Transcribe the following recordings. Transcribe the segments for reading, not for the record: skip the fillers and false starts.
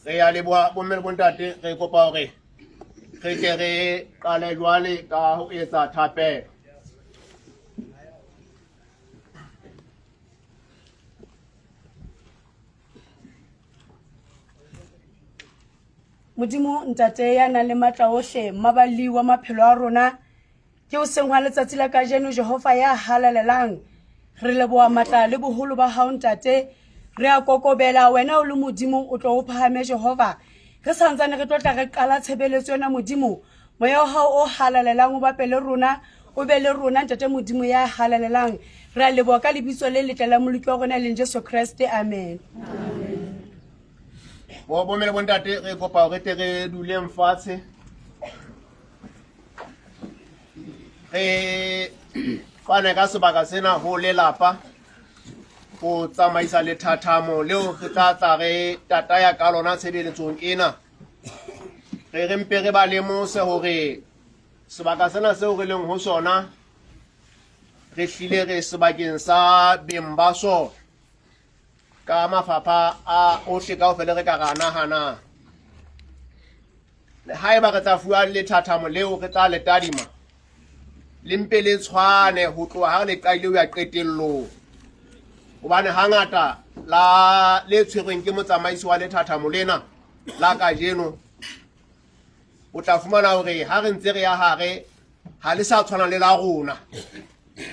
Re a leboha bomme le bontate, re kopa hore re tle re qale jwale ka ho etsa thapelo. Modimo Ntate ya nang le matla ohle, mmaballi wa maphelo a rona, ke o seng hwa letsatsi la kajeno Jehova ya halalelang. Re leboha matla le boholo ba hao Ntate. Re a kokobela wena o le Modimo o tlo o phahame Jehova. Re santsane re tlo tla re qala tshebeletso ena Modimo. Moya wa hao o halalelang o bape le rona, o be le rona Ntate Modimo ya halalelang. Re a leboha ka lebitso le letle la Moloki wa rona e leng Jesu Kreste. Amen. Bo bomme le bontate re kopa hore tle re duleng fatshe. Re fane ka sebaka sena ho lelapa ho tsamaisa lethathamo leo re tla tla re tataya ka lona tshebeletsong ena. Re re mpe re ba lemose hore sebaka sena seo re leng ho sona re hlile re sebakeng sa beng ba sona ka mafapha a ohle kaofela re ka ra nahanang. Le haeba re tla fuwa lethathamo leo re tla le tadima le mpe le tshwane ho tloha ha le qadile ho ya qetellong, hobane hangata la le tshwerweng ke motsamaisi wa lethathamo lena la kajeno o tla fumana hore ha re ntse re ya hare ha le sa tshwana le la rona,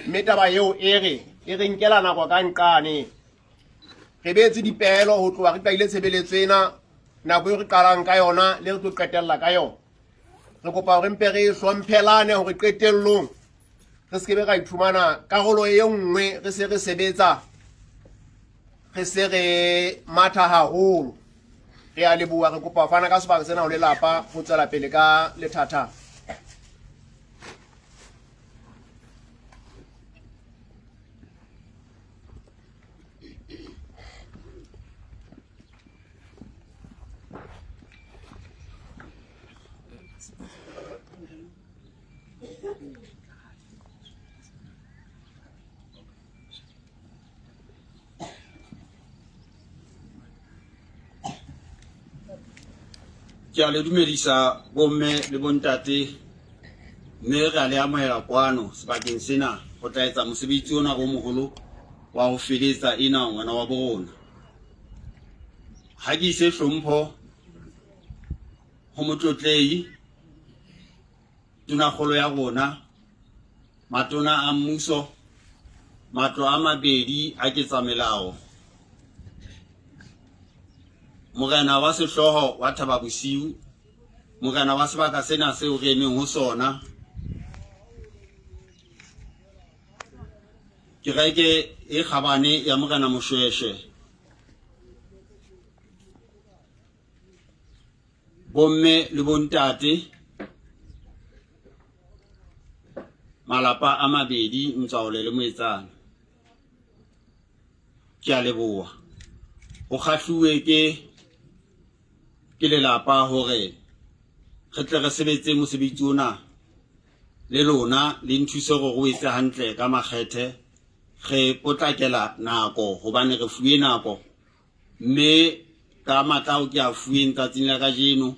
mme taba eo e re e re nkela nako ka nqane. Re beetse dipehelo ho tloha re qadile tshebeletso ena, nako eo re qalang ka yona le re tlo qetella ka yona. Re kopa hore mpe re hlomphelane hore qetellong re se ke be ra iphumana karolo e nngwe re se re sebetsa re se re matha haholo. Re a leboha, re kopa ho fana ka sebaka sena ho lelapa ho tswela pele ka lethathamo. Ke a le dumedisa bomme le bontate, mme re a le amohela kwano sebakeng sena ho tla etsa mosebetsi ona o moholo wa ho feletsa ena ngwana wa borona. Ha ke ise hlompho ho motlotlehi tonakgolo ya rona, matona a mmuso, matlo a mabedi a ketsamelao, morena wa sehlooho wa Thaba Bosiu, morena wa sebaka sena seo re emeng ho sona, kereke e kgabane ya Morena Moshweshwe, bomme le bontate, Malapa a mabedi, Ntswaole le Moetsana. Ke a leboha. Ho kgahluwe ke ke lelapa hore re tle re sebetse mosebetsi ona le lona le nthuse hore re o etse hantle ka makgethe. Re potlakela nako hobane re fuwe nako mme ka matla ao ke a fuweng tsatsing la kajeno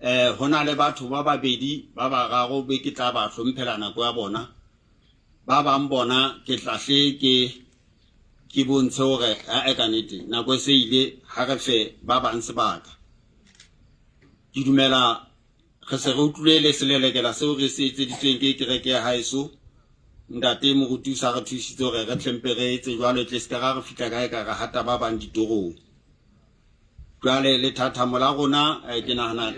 eh ho na le batho ba babedi ba bararo be ke tla ba hlomphela nako ya bona. Ba bang bona ke tla hle ke ke bontshe hore ae ka nete nako e se ile ha re fe ba bang sebaka. Ke dumela re se re utlwile le selelekela seo re se etseditsweng ke kereke ya haeso. Ntate moruti o sa re thusitse hore re tle mpe re etse jwalo e tle se ka ra re fihla kae ka re hata ba bang ditorong. Jwale lethathamo la rona eh, ke nahana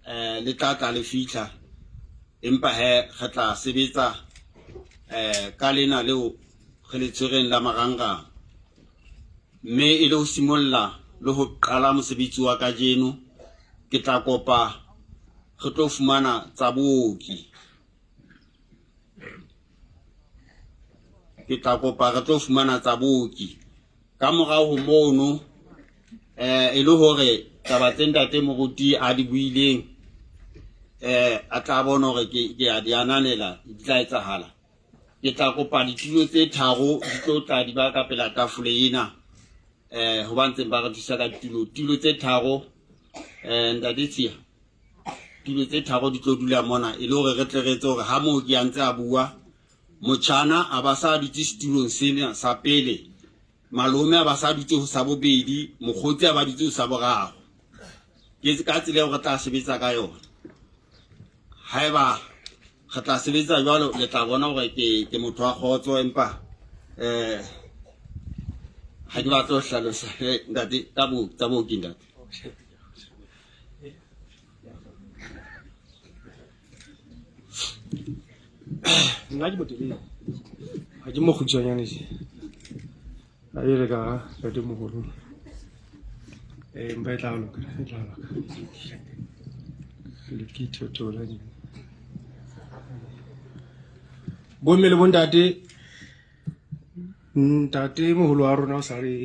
eh, le tla tla le fihla empa he re tla sebetsa eh, ka lena leo re le tshwereng la marangrang mme e le ho simolla le ho qala mosebetsi wa kajeno ke tla kopa re tlo fumana tsa booki ke tla kopa re tlo fumana tsa booki ka morao ho mono eh e le hore taba tse ntate moruti a di buileng eh a tla bona hore ke ke a di ananela di tla etsahala ke tla kopa ditulo tse tharo di tlo tla di ba ka pela tafole ena eh ho ba ntseng ba re thusa ka ditulo tulo tse tharo eh ntate Tshia tulo tse tharo di tlo dula mona e le hore re tle re etse hore ha mooki a ntse a bua motjhana a ba sa dutse setulong sena sa pele malome a ba sa dutse ho sa bobedi mokgotsi a ba dutse ho sa boraro ke ka tsela eo re tla sebetsa ka yona haeba re tla sebetsa jwalo le tla bona hore ke ke motho wa kgotso empa eh ha ke batle ho hlalosa eh, ntate ka bo tsa booki ntate Nna ke motelele ga ke mokgutshwanyane je a e re ka ntatemoholo empa e tla loka e tla loka le ke theotheola bomme le bontate ntate moholo wa rona o sa re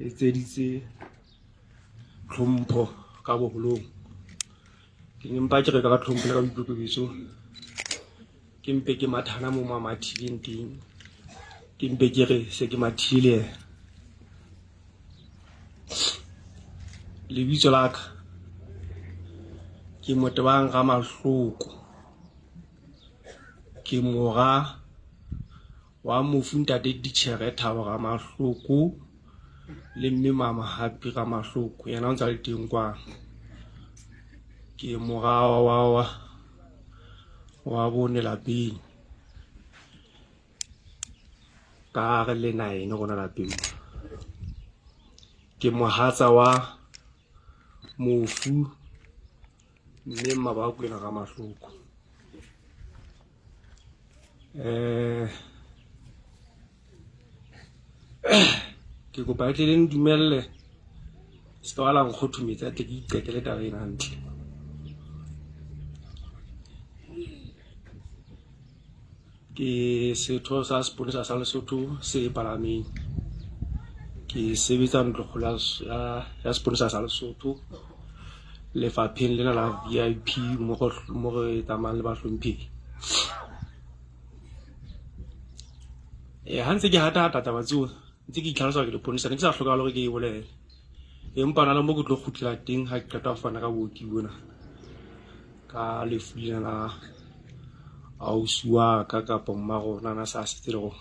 etseditse tlhompho ka boholong ke ne mpa ke re ka tlhompho le ka boikokobetso ke mpe ke mathana mo mamathileng teng ke mpe ke re se ke mathile lebitso la ka ke Motebang Ramahloko ke mora wa mofu ntate Titjhere Thabo Ramahloko le mme Mama Happy Ramahloko yena o ntse a le teng kwano. Ke mora wa wa wa bone lapeng ka re le nine rona lapeng. Ke mohatsa wa mofu mme Mmabakwena Ramahloko. Eh ke kopa le tle le ndumelle se ka ba la nkgothometsa tle ke iqetele taba ena hantle. Ke setho sa sepolesa sa Lesotho se palameng. Ke sebetsa ntlokgolo ya sepolesa sa Lesotho lefapheng lena la V_I_P mo re tsamayang le bahlomphehi. Ha ntse ke hata hata taba tseo ntse ke itlhalosa hore ke leponesa ne ke sa hlokahale hore ke e bolele. Empa hona le mo ke tlo kgutlela teng ha ke qeta ho fana ka booki bona ka lefu lena la ausi wa ka kapa mma rona na sa setse le rona.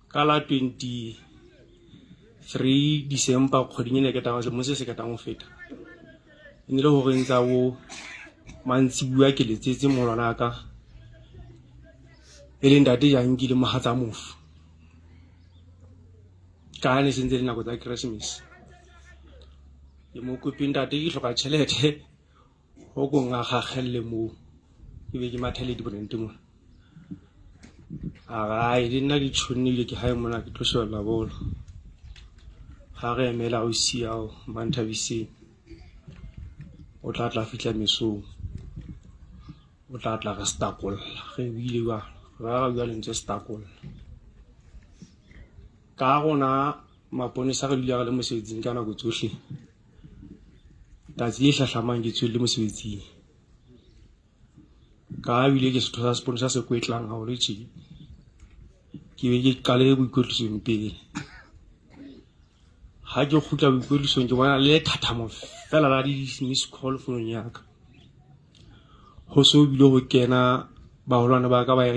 Ka la 23 December kgweding ena e ketang selemong se se ketang ho feta e ne le horeng tsa bo mantsibuya ke letsetse molwana wa ka e leng ntate Janki le mohatsa mofu ka ha ne se ntse le nako tsa Christmas ke mo kope ntate ke hloka tjhelete ho ko ngakgakgelle moo ke be ke mathele diponente mona a re ae le nna ke tjhonne ebile ke hae mona ke tlo shebella bolo ha re emela ausi ao Manthabiseng. O tla tla fihla mesong, o tla tla re stakolla. Re buile jwalo, re ba ra bua lentswe stakolla. Ka rona maponesa re dula re le mosebetsing ka nako tsohle. Tsatsi le hlahlamang ke tswelle mosebetsing. Ka ha ebile ke setho sa seponesa se kwetlang haholo tje, ke be ke qale boikwetlisong pele. Ha ke kgutla boikwetlisong ke bona le lethathamo feela la di-miss call founung ya ka. Ho so bile ho kena baholwane ba ka ba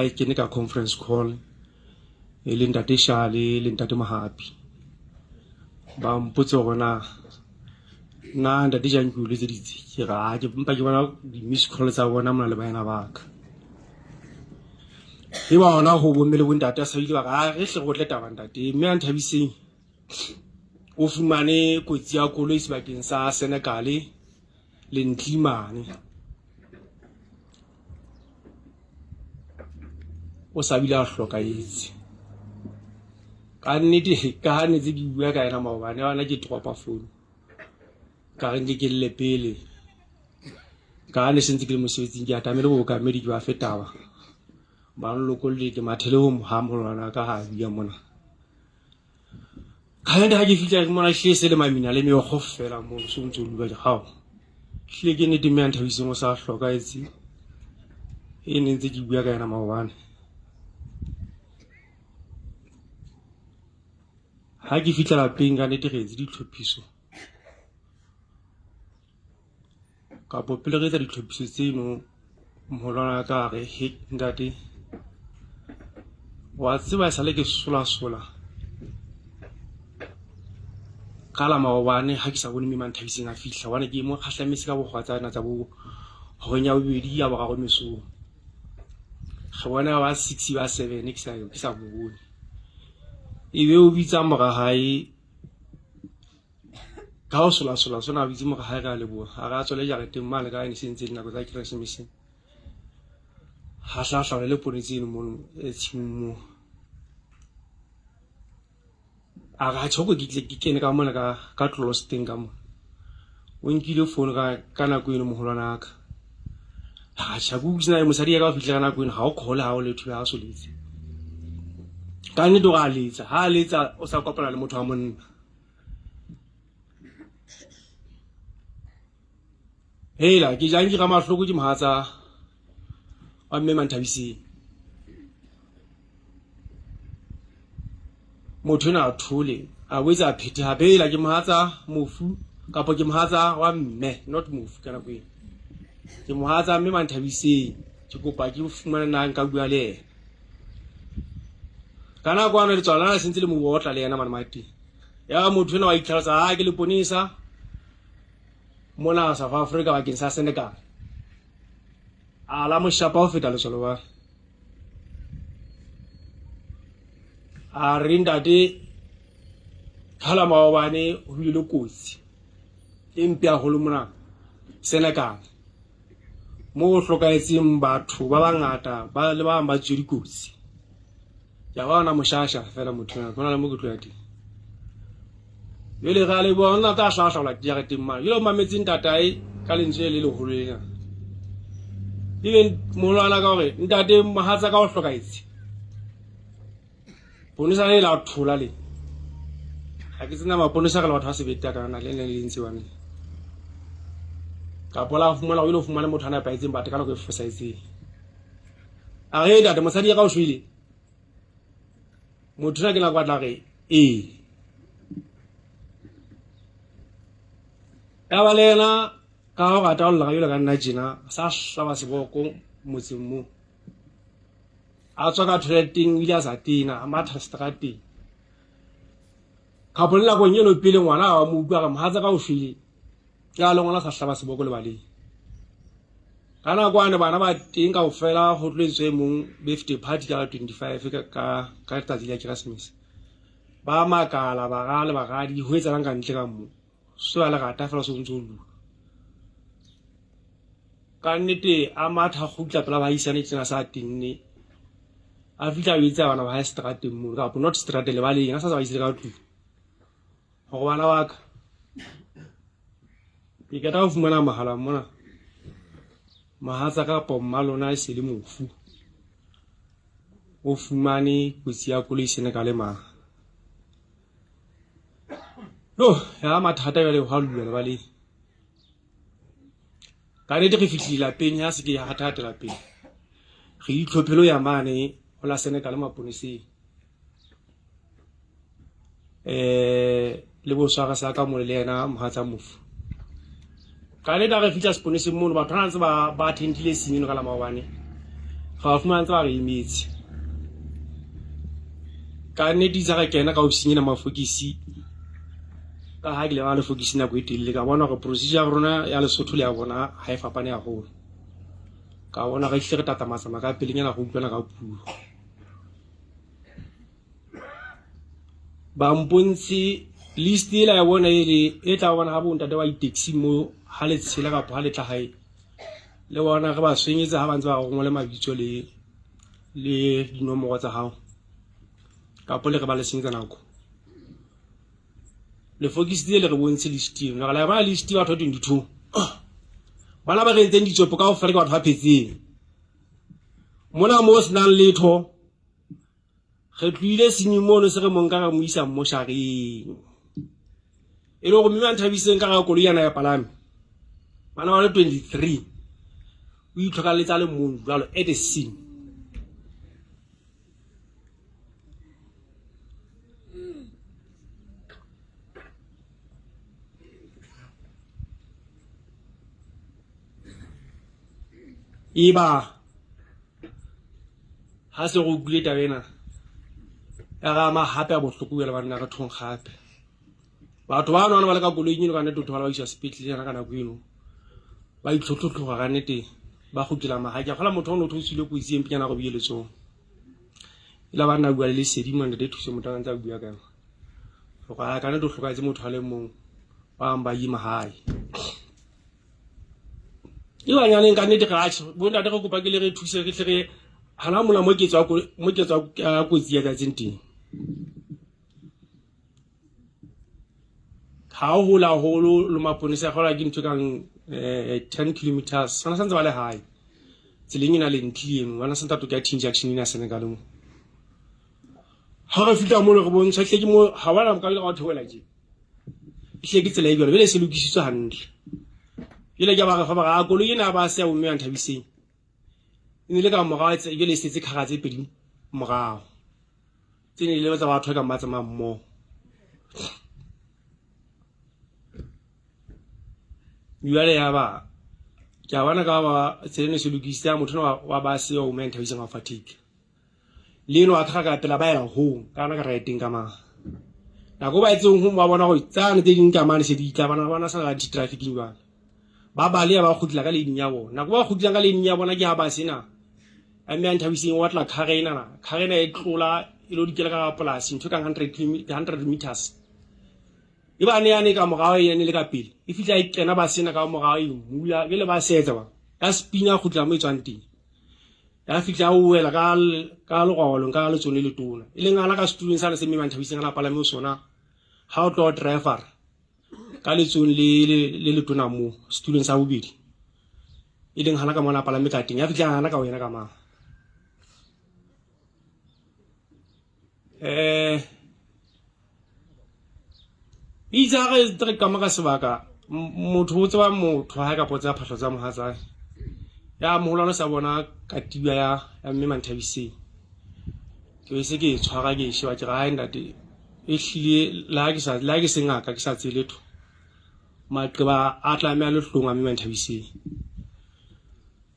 e kene ka conference call e le ntate Shale le ntate Mohapi. Ba mpotse hore na nna ntate Jang ke o letseditse, ke re ha ke mpa ke bona di-miss call tsa bona mona le baena ba ka. E ba hona ho bomme le bontate a sa ile ba re ha re hle re otle taba ntate, mme a Nthabiseng o fumane kotsi ya koloi sebakeng sa Senegal le Ntlimane. O sa bile a hlokahetse. Ka nnete ka ha ne ntse ke bua ka yena maobane yona ke dropa phone. Ka re nke ke lle pele. Ka ha ne se ntse ke le mosebetsing ke atamele bookamedi ke ba fe taba. Ba nlokolle ke mathele ho ha moholwane wa ka ha a bua mona. Ka nnete ha ke fihla ke mona ehlile se le mamina le meokgo fela mono so ntso dula ke hao. Ehlile ke nnete mme a Nthabiseng o sa hlokahetse. E ne ntse ke bua ka yena maobane. Ha ke fihla lapeng ka nnete re etse ditlhophiso kapo pele re etsa ditlhophiso tseno moholwane wa ka a re he ntate wa tseba e sale ke sola-sola ka la maobane ha ke sa bone mme Manthabiseng a fihla hobane ke mo kgahlametse ka bokgwa tsana tsa bo horeng ya bobedi ya boraro mesong. Re bona ba six ba seven ke sa ke sa mo bone. Ebe o bitsa mora hae ka ho sola-sola sona a bitse mora hae re a leboha a re a tswele jareteng mane ka ne se ntse le nako tsa keresemese. Ha hlahlaola le poone tseno mono tshimong moo. A re atjhe hore ke tle ke kene ka mona ka ka closet-eng ka mona. O nkile phone ka ka nako eno moholwane wa ka. A re atjhe ha ke utlwisise na mosadi ya ka o fihle ka nako eno ha o call ha o letho ha o so letse. Ka nnete o re a letsa, ha a letsa o sa kopana le motho wa monna. Hela ke jang ke ramahloko ke mohatsa wa mme Manthabiseng. Motho enwa a thole a boetse a phethe hape hela ke mohatsa mofu kapo ke mohatsa wa mme not mofu ka nako eno. Ke mohatsa mme Manthabiseng ke kopa ke fumane na nka bua le yena. Ka nako ano letswalo lena le sentse le mo otla le yena mane mateng. Ya motho enwa wa itlhalosa ha ke leponesa mona South Africa bakeng sa Senegal. A la moshapa ho feta letswalo ba. A re ntate ka la maobane ho bile le kotsi e mpe haholo mona Senegal. Mo ho hlokahetseng batho ba bangata ba le ba bang ba tswile dikotsi. Ke a bona moshasha fela motho ena, hona le mo ke tlo ya teng. Jwale ra leboha ona tla hlahlaola dijareteng mane. Jwale o mametse ntatae ka lentswe le leholo lena. Ebe moholwana ka hore ntate mohatsa ka o hlokahetse. Ponesa le la thola le. Ha ke tsena maponesa re le batho ba sebete ka na le ne le ntse bane. Kapo la fumana o ile fumana motho a nepahetseng batho ka nako e fosahetseng. A re ntate mosadi ya ka o shwele. Motho na ke nako a tla re ee. Ya ba le yena ka ho rata ho lla jwalo ka nna tjena sa hlaba seboko motseng moo. A tswa ka toileteng o ile a sa tena a matha seterateng. Kapo le nakong eno pele ngwana wa mo utlwa re mohatsa ka o shwele. Ya le ngwana sa hlaba seboko lebaleng. Ka nako ane bana ba teng kaofela ho tlo etswa e mong birthday party ka 25 ka ka ka letsatsi la Keresemese. Ba makala bara le baradi ho etsahalang ka ntle ka moo. So ba lerata fela so ntso lula. Ka nnete a matha a kgutla pela baahisane tjena sa tenne. A fihla a etsa bana ba hae seterateng moo kapa not seterateng lebaleng a sa ba isile ka tlung. Hore bana ba ka Ke qeta ho fumana mohala mona. Mohatsa kapa mma lona e se le mofu. O fumane kotsi ya koloi Senegal mang. Yo, ya mathata jwale hwa lula lebaleng. Ka nnete re fihlile lapeng ya se ke ya hata hatela pele. Re itlhophelo ya mane ho la Senegal maponeseng. Eh le bo swara sa ka mole le yena mohatsa mofu. Ka nnete ha re fihla seponeseng mono batho ba ntse ba ba attendile scene eno ka la maobane. Ra ba fumana ntse ba re emetse. Ka nnete itse ha re kena ka ofising ena mafokisi ka ha ke le ba lefokisi nako e telele ka bona hore procedure ya rona ya Lesotho le ya bona ha e fapane haholo. Ka bona re hlile re tatamatsama ka pelenyana re utlwana ka puo. Ba mpontshe list ela ya bona ele e tla bona ha bo ntate ba di-taxi mo ha le tshela kapa ha le tla hae le bona re ba swenyetsa ha ba ntse ba ngole mabitso le le dinomoro tsa hao kapo le re ba le senyetsa nako. Lefokisi le re bontshe list eno re la bona list ya batho ba 22 bana ba re entseng ditsopo kaofela ke batho ba phetseng mona mo se nang letho. Re tlohile senyeng mono se re mo nka re mo isa moshareng. E le hore mme ba nthabiseng ka ga koloi yana ya palame. Bana ba le 23. O itlhokalletsa le mong jwalo at the scene. Eba ha se re utlwile taba ena ya re ama hape a bohloko jwale banna re thong gape batho ba nwana ba le ka koloing eno ka nnete o thola ba isa sepetlele yana ka nako eno ba itlhotlhotlhoga ka nnete ba kgutlela magae ke a kgola motho o ne o thosile kotsi e mpenyana go bile letsogo e la banna bua le lesedi mo ntate thuse motho a ntse a bua ka yona gore ka nnete o tlhokahetse motho a le mong ba bangwe ba ima gae e banyaneng ka nnete ga atjhe bo ntate re kopa ke le re thuse re tle re hana mona mo ke tswa mo ke tswa kotsi ya tsatseng teng ha o hola haholo le maponesa gola ke ntho kang 10 kilometers sana santse ba le hae tseleng ena le ntli eno bana santse to ka T injection ena Senegal mo ha re fihla mo re bontsha hle ke mo ha bana ka le ga theola tje ehlile ke tsela e jwalo jwale e se lokisitswe hantle jwale ke ba re fa ba re a koloi ena ba se ya bomme ya nthabiseng e ne le ka morao jwale e setse khara tse pedi morao tse ne le tsa batho ka ba tsamaya mmoho jwale ya ba ke a bona ka ba tsela ne se lokisitse ya motho wa ba se wa bomme ya nthabiseng wa fatigue le eno a tlhaga ka pela ba ela hong ka na ka raeteng ka mang nako ba etseng hong ba bona gore tsane tse ding ka mane se di tla bana bana sa anti trafficking jwale ba baleya ba kgutlela ka leading ya bona nako ba kgutlelang ka leading ya bona ke ha ba sena a mme a nthabiseng wa tla khare ena na khare ena e tlola e lo dikela ka polasi ntho e kang 100 meters e ba ne yane ka morao e ne le ka pele e fihla e kena ba sena ka morao e mula jale ba setsa ba ka spina kgutlela mo e tswang teng ya fihla o wela ka ka logwagwalong ka letsone le tona e leng ana ka setulong sane se mme ba nthabiseng a palame o sona ha o tlo driver ka letsong le le letona mo setulong sa bobedi e leng hana ka mona palame ka teng ya fihla hana ka wena ka mang eh itse ha re re kama ka sebaka motho o tseba motho ha ka potsa phahlo tsa mohatsae ya moholwane sa bona katiba ya ya mme manthabiseng ke be se ke e tshwara ke e sheba ke re hae ntate e hlile le ha ke sa le ha ke se ngaka ke sa tsebe letho maqeba a tlameha le hlong a mme manthabiseng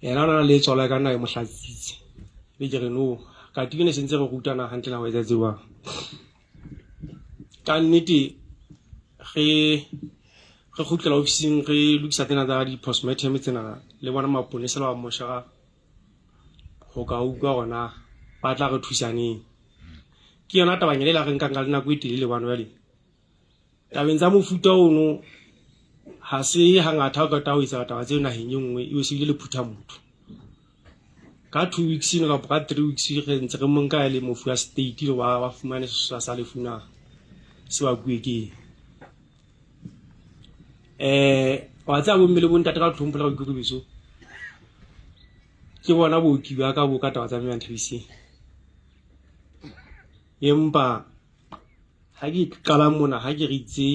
yena o na le tswalo ya ka nna e mo hlatsitse be ke re no katiba ne sentse re rutana hantle na ho etsa tsewang ka nnete re re kgutlela ofising re lokisa tsena tsa di-postmortem tsena le bona maponesa le ba moshara ho ka utlwa gona ba tla re thusaneng ke yona tabanyele la re nkang ka le nako e telele bano jale tabeng tsa mofuta ono ha se hangata o qeta ho etsa taba tseo naheng e nngwe e se bile le phutha motho ka 2 weeks eno kapa ka 3 weeks re ntse re monka e le mofu wa state le wa wa fumane sesosa sa lefu na se bakuwe ke eh. Wa tseba bomme le bontate ka tlhompho le ka boikokobetso ke bona booki ba ka bo ka taba tsa mme Manthabiseng. Empa ha ke qala mona ha ke re itse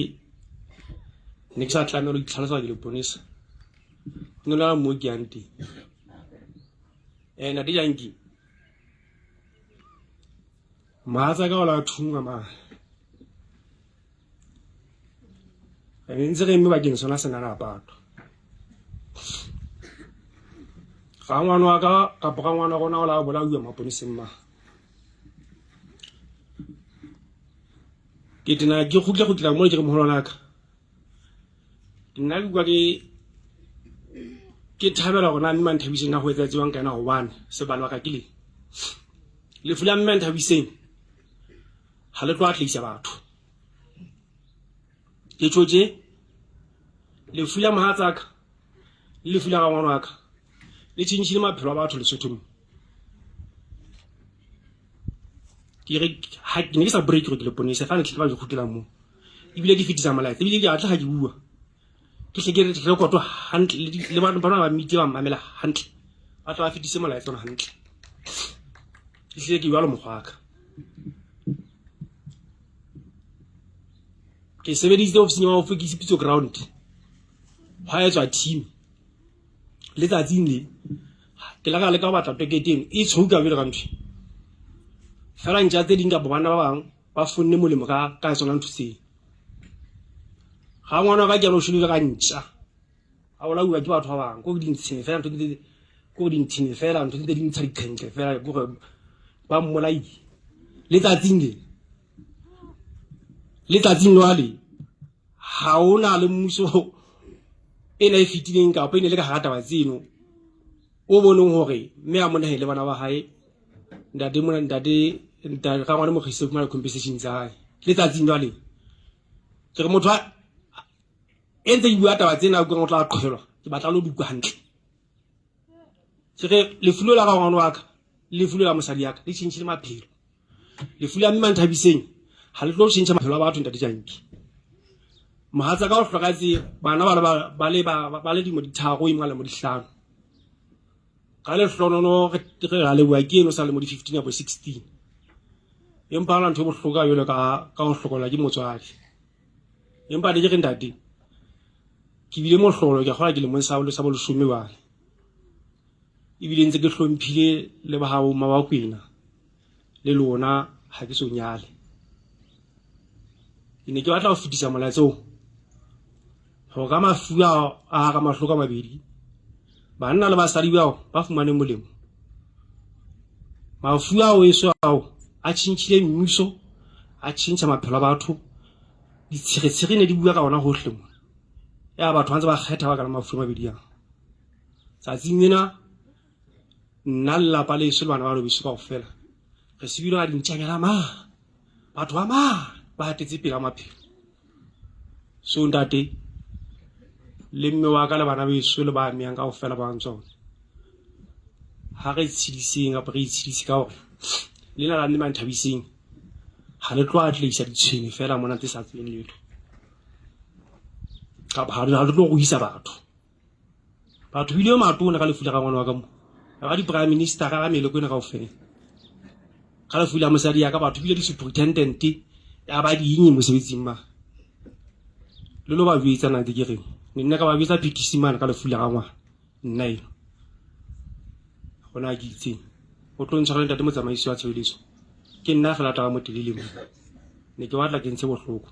ne ke sa tlameha ho itlhalosa ke leponesa. Ho ne le mo ke yang teng. Eh ntate Janki mohatsaka o la thungwa mane. Re ntse re eme bakeng sona sena la patwa. Rangwane wa ka kapa rangwane wa rona o la bolauwa maponeseng mane. Ke tena ke kgutle kgutlela mo ke re moholwane wa ka. Nna ke utlwa ke ke thabela hore na mme Manthabiseng na ho etsahetse jwang ka yena hobane sebalo ka ke le. Lefu la mme Manthabiseng ha le tlo atlehisa batho. Ke tjho tje lefu la mohatsaka le lefu la rangwane wa ka le tjhentjhile maphelo a batho Lesotho mo. Ke re ha ke ne ke sa break hore ke leponesa fa ne tle ba ke kgutlela moo. Ebile ke fetisa molaetsa ebile ke a tla ha ke bua. Ke hle ke rekoto hantle le batho bana ba media ba mmamela hantle. Ba tla ba fetise molaetsa ona hantle. Ehlile ke jwalo mokgwa wa ka. Ke sebedisitse ofising ya Mafokisi Pitso Ground. Hwa etswa team. Letsatsing le ke la ka leka ho batla tekete eno e tshweu ka jwalo ka ntho. Feela ntja tse ding kapa bana ba bang ba fonne molemo ka ka tsona ntho tseo. Ga ngwana wa ka ke yana o shwele ka ntja. A bolauwa ke batho ba bang ko dintsheng fela ntho tse ko dintsheng fela ntho tse di ntsha diqhenqhe fela ko re ba mmolaile. Letsatsing le letsatsing lwale ha ona le mmuso ena e fetileng kapa e ne le ka hara taba tseno o boneng hore mme a monaheng le bana ba hae ntate mona ntate ntate rangwane Mokgisi o fumana compensation tsa hae letsatsing jwale ke re motho a e ntse ke bua taba tsena o tla qhelwa ke batla lo di utlwa hantle. Ke re lefu leo la rangwane wa ka le lefu leo la mosadi ya ka le tjhentjhile maphelo. Lefu la mme Manthabiseng ha le tlo tjhentjha maphelo a batho ntate Janki. Mohatsaka o hlokahetse bana ba le ba le ba le dilemo di tharo e mong a lemo di hlano. Ka lehlohonololo re a leboha ke eno sa lemo di 15 kapa 16. Empa ha hona ntho e bohloko jwalo ka ka ho hlokomelwa ke motswadi. Empa ne ke re ntate ke bile mohlolo ke a kgolwa ke lemong sa sa boleshome jwale. Ebile ntse ke hlomphile le ba habo Mmabakwena le lona ha ke so nyale. Ke ne ke batla ho fetisa molaetsa oo hore ka mafu ao a hara mahloko a mabedi banna le basadi bao ba fumaneng molemo. Mafu ao eso ao a tjhentjhile mmuso, a tjhentjha maphelo a batho. Ditsheretshwere ne di bua ka ona hohle mona. Ya batho ba ntse ba kgetha baka la mafu a mabedi ao. Tsatsing lena nna le lelapa leso le bana ba lobeso kaofela re sebile ra dintjanyana ma batho ba ma ba hatetse pele maphelo. So ntate le mme wa ka le bana beso le ba amehang kaofela ba tsona ha re tshediseng kapa re itshedise ka hore lena la mme Manthabiseng ha le tlo atlehisa ditshwene fela mona tse sa tsebeng letho kapa ha le tlo ruisa batho. Batho bile matona ka lefu la rangwane wa ka mo ba di-prime minister ba meloko ena kaofela ka lefu la mosadi ya ka batho bile di-superintendent ya ba dinnye mosebetsing ma le lo ba jwetsa nna ke reng ne nna ka ba jwetsa phikisi mane ka lefu la rangwane nna eno gona ke itseng o tlo ntshwarela ntate motsamaisi wa tshebeletso ke nna fela tla mo telele mo ne ke batla ke ntshe bohloko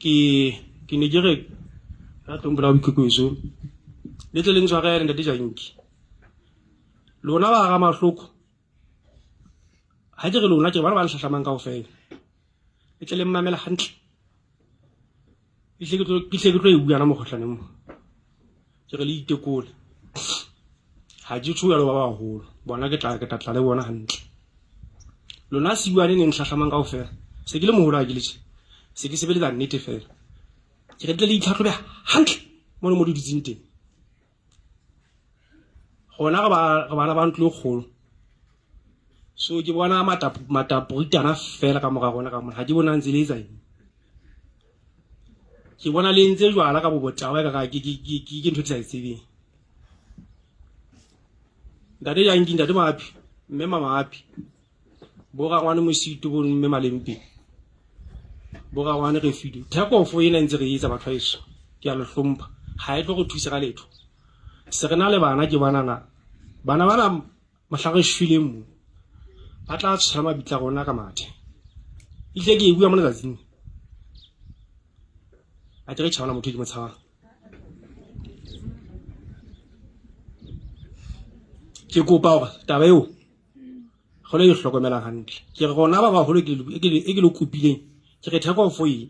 ke ke ne ke re ka tlong bola boikokobetso le tle le ntshwarele ntate Janki lona ba ga mahloko ha ke re lona ke bana ba le hlahlamang kaofela le tle le mmamela hantle ke hle ke tlo e bua na mokgohlaneng mo ke re le itekole ha ke tjho jwalo ba baholo bona ke tla ke tla tla le bona hantle lona sibuane neng hlahlamang kaofela se ke le moholo ha ke le tje se ke sebeletsa nnete fela ke re tle le itlhatlhobe hantle mo le mo le dutseng teng gona re bana ba ntlo e kgolo so ke bona mataporitana fela ka mora rona ka mona ha ke bona ntse le etsa eng. Ke bona le entse jwala ka bobotawa e ka ke ke ke ke ntho ke sa e tsebeng. Ntate Janki, ntate Mahapi, mme Mamahapi, bo rangwane Mosito, bo mme Malempe, bo rangwane Refilwe. Theko ena ntse re etsa batho ba heso. Ke a le hlompha. Ha e tlo re thusa ka letho. Se re na le bana ke banana. Bana bana mohla re shweleng mo ba tla tshwara mabitla rona ka mathe. Ehlile ke e bua mo letsatsing. A ke re tjhe ha hona motho e ke mo tshabang. Ke kopa hore taba eo re lo e hlokomelang hantle. Ke re rona ba baholo e ke le kopileng ke re theko for eng?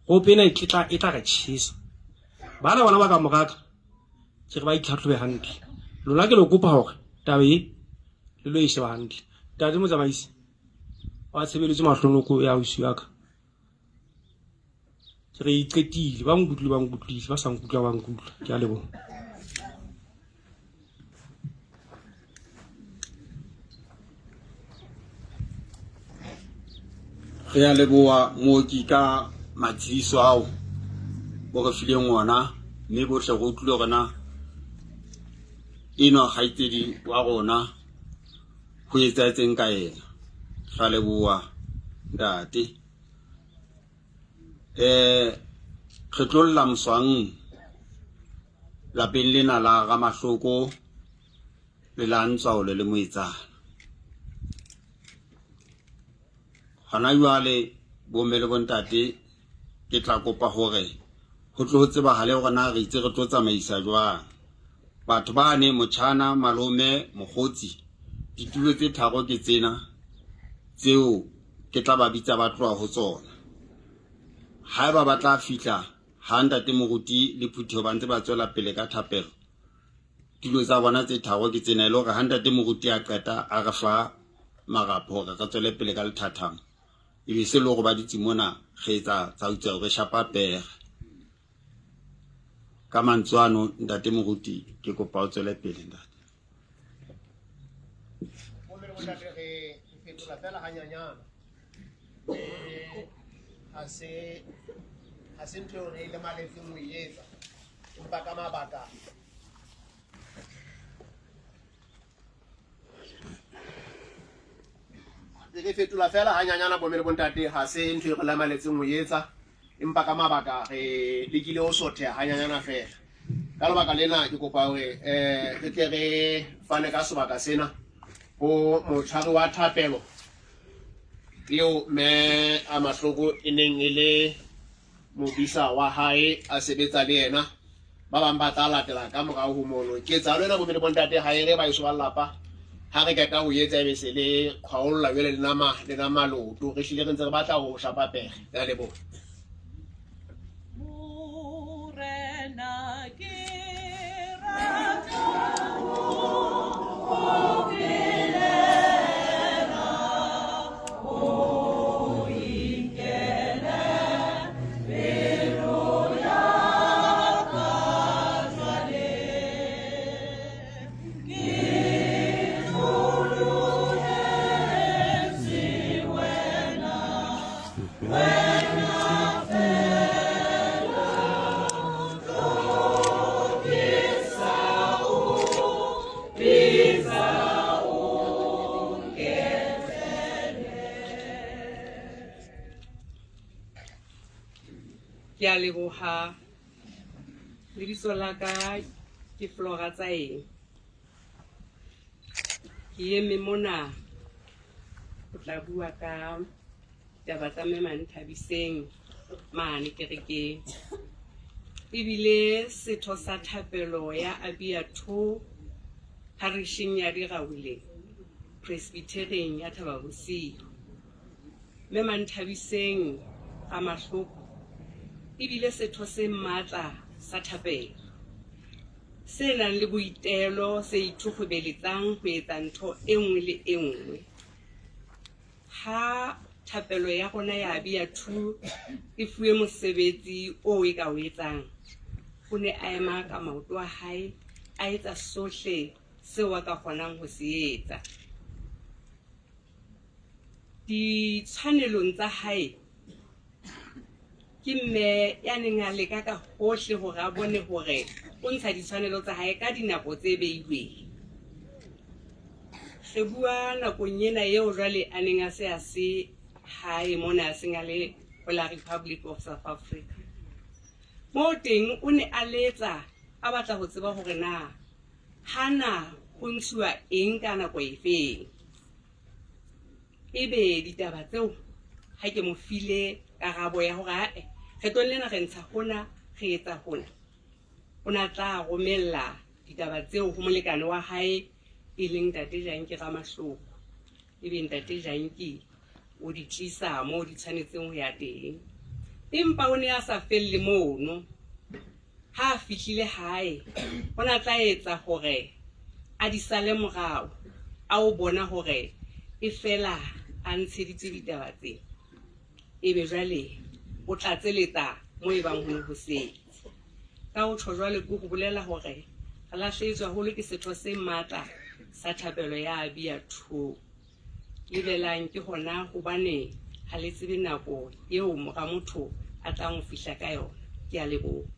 Rope ena e tla e tla re tjhesa. Bana bona ba ka moraka ke re ba itlhatlhobe hantle. Lona ke le kopa hore taba e le lo e sheba hantle. Ntate motsamaisi wa tshebeletso mahlonoko ya ausi wa ka. Ke re iqetile ba nkutlwile ba nkutlwile ba sa nkutlwa ba nkutlwa ke a leboha. Re a leboha mooki ka matshediso ao o re fileng ona mme bohle re utlwile hore na enwa kgaitsedi wa rona ho etsahetseng ka yena. Ra leboha ntate. Eh re tlo lla moswang lapeng lena la Ramahloko le la Ntswaole le Moetsana. Hona jwale bomme le bontate ke tla kopa hore ho tlo tsebahale hore na re itse re tlo tsamaisa jwang. Batho bane motjhana, malome, mokgotsi, ditulo tse tharo ke tsena tseo ke tla ba bitsa ba tloha ho tsona. Haeba ba tla fihla ha ntate moruti le phutheho ba ntse ba tswela pele ka thapelo, tulo tsa bona tse tharo ke tsena e le hore ha ntate moruti a qeta a re fa marapo hore re tswele pele ka lethathamo, e be se le hore ba dutse mona re etsa tsautsau re shapa pere. Ka mantswe ano ntate moruti ke kopa o tswele pele ntate. Bomme le bontate re fetola fela hanyanyana. Eh, ha se ha se ntho eo re e lemaletseng ho e etsa empa ka mabaka re fetola fela hanyanyana bomme le bontate ha se ntho e re lamaletseng ho etsa empa ka mabaka re lekile ho sotheha hanyanyana fela ka lebaka lena ke kopa hore um re tle re fane ka sebaka sena ho motshwari wa thapelo eo mme a mahloko e neng e le modisa wa hae a sebetsa le yena ba bang ba tla latela ka morao ho mono ketsahalo ena bomme le bontate ha e re ba eso ba lelapa ha re qeta ho etsa ebe se le kgwaolla jwale le nama le nama leoto re hlile re ntse re batla ho shapa pere ke a leboha. Morena ke rata ho o phelela, o inkele pelo ya ka jwale. Ke hlolohetswe wena, wena fela, tlokisa o bitsa o nketele. Ke a leboha. Lebitso la ka ke Flora Tsaeng. Ke eme mona ho tla bua ka taba tsa Mme Manthabiseng mane kerekeng. Ebile setho sa thapelo ya Abiatho parisheng ya Dirauleng, Presbyterian ya Thababosiu. Mme Manthabiseng Ramahloko ebile setho se matla sa thapelo, se nang le boitelo, se ithokgobeletsang ho etsa ntho e nngwe le e nngwe. Ha thapelo ya rona ya Abia 2 e fuwe mosebetsi oo e ka o etsang, o ne a ema ka maoto a hae, a etsa sohle seo a ka kgonang ho se etsa. Ditshwanelong tsa hae Ke mme ya neng a leka ka hohle hore a bone hore o ntsha ditshwanelo tsa hae ka dinako tse beilweng. Re bua nakong ena eo jwale a neng a se a se hae mona a seng a le ho la Republic of South Africa. Moo teng o ne a letsa a batla ho tseba hore na hana ho ntshuwa eng ka nako efeng. Ebe ditaba tseo ha ke mo file karabo ya hore ae kgetlong lena re ntsha hona re etsa hona, o ne a tla romella ditaba tseo ho molekane wa hae e leng Ntate Janki Ramahloko. Ebe Ntate Janki o di tlisa moo di tshwanetseng ho ya teng. Empa o ne a sa felle mono. Ha a fihlile hae, o ne a tla etsa hore a di sale morao, a o bona hore e fela a ntsheditswe ditaba tse. Ebe jwale o tlatseletsa mo e bang ho ne ho setse. Ka ho tjho jwalo ke ho bolela hore re lahlehetswe haholo ke setho se matla sa thapelo ya Abia 2. Lebelang ke hona hobane ha le tsebe nako eo Mora motho a tlang ho fihla ka yona. Ke a leboha.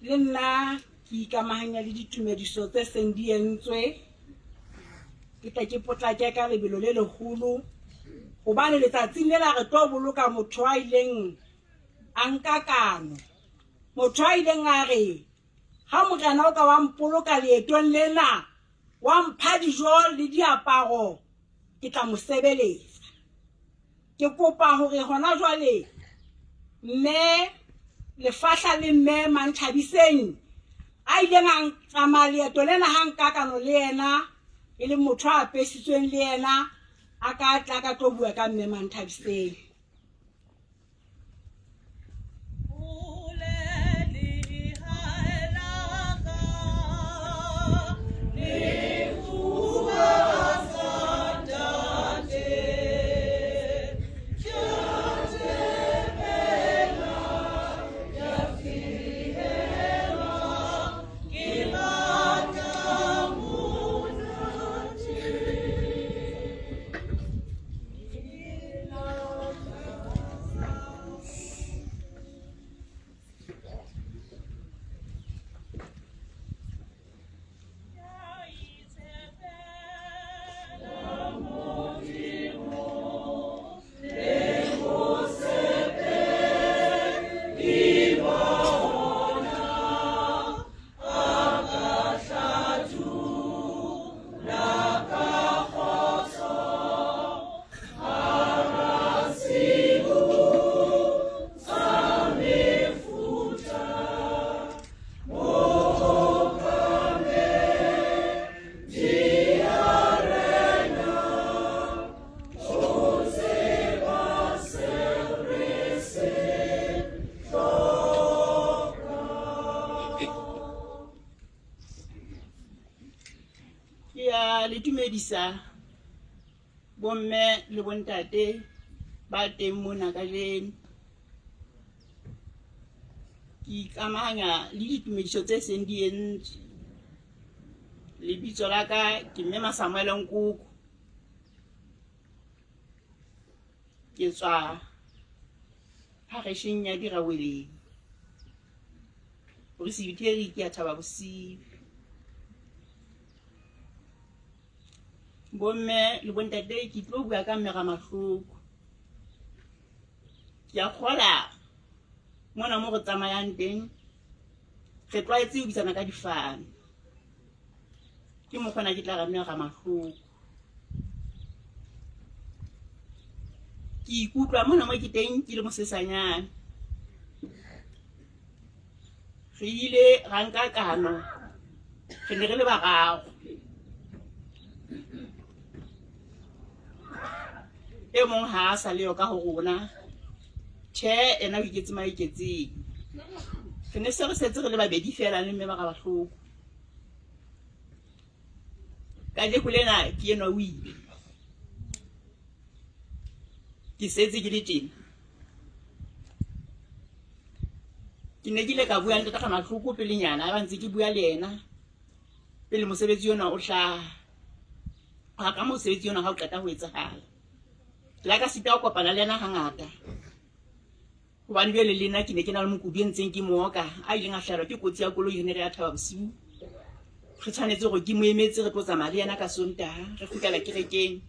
Le nna ke ikamahanya le ditumediso tse seng di entswe. Ke tle ke potlake ka lebelo le leholo hobane letsatsing lela re tlo boloka motho a ileng a nka kano, motho a ileng a re ha morena o ka wa mpoloka leetong lena wa mpha dijo le diaparo ke tla mo sebeletsa. Ke kopa hore hona jwale mme Lefahla le mme Manthabiseng a ileng a tsamaya leeto lena ha nka kano le yena e leng motho a apesitsweng le yena a ka tla ka tlo bua ka mme Manthabiseng. Ke a le dumedisa bomme le bontate ba teng mona kajeno. Ke ikamahanya le ditumediso tse seng di entswe. Lebitso la ka ke Mme Masamuele Nkoko. Ke tswa pharesheng ya Diraweleng. Presbytery ke ya Thaba Bosiu. Bomme le bontate ke tlo bua ka mme Ramahloko. Ke a kgola mona mo re tsamayang teng re tlwaetse ho bitsana ka difane. Ke mokgona ke tla re mme Ramahloko. Ke ikutlwa mona mo ke teng ke le mosesanyane. Re ile ra nka kano re ne re le bararo. E mong ha a sa leyo ka ho rona. Tjhe, ena o iketse maiketseng. Re ne se re setse re le babedi feela le mme ba Rabahloko. Kajeko lena ke enwa o ile. Ke setse ke le tjena. Ke ne ke ile ka bua le Ntate Ramahloko pelenyana ba ntse ke bua le yena pele mosebetsi ona o hlaha. Ha ka mosebetsi ona ha o qeta ho etsahala. Ke la ka sita ho kopana le yena hangata. Hobane jwale le nna ke ne ke na le mokudi e ntseng ke mooka a ileng a hlahelwa ke kotsi ya koloi re ne re ya Thaba Bosiu. Re tshwanetse hore ke mo emetse re tlo tsamaya le yena ka Sontaha re kgutlela kerekeng.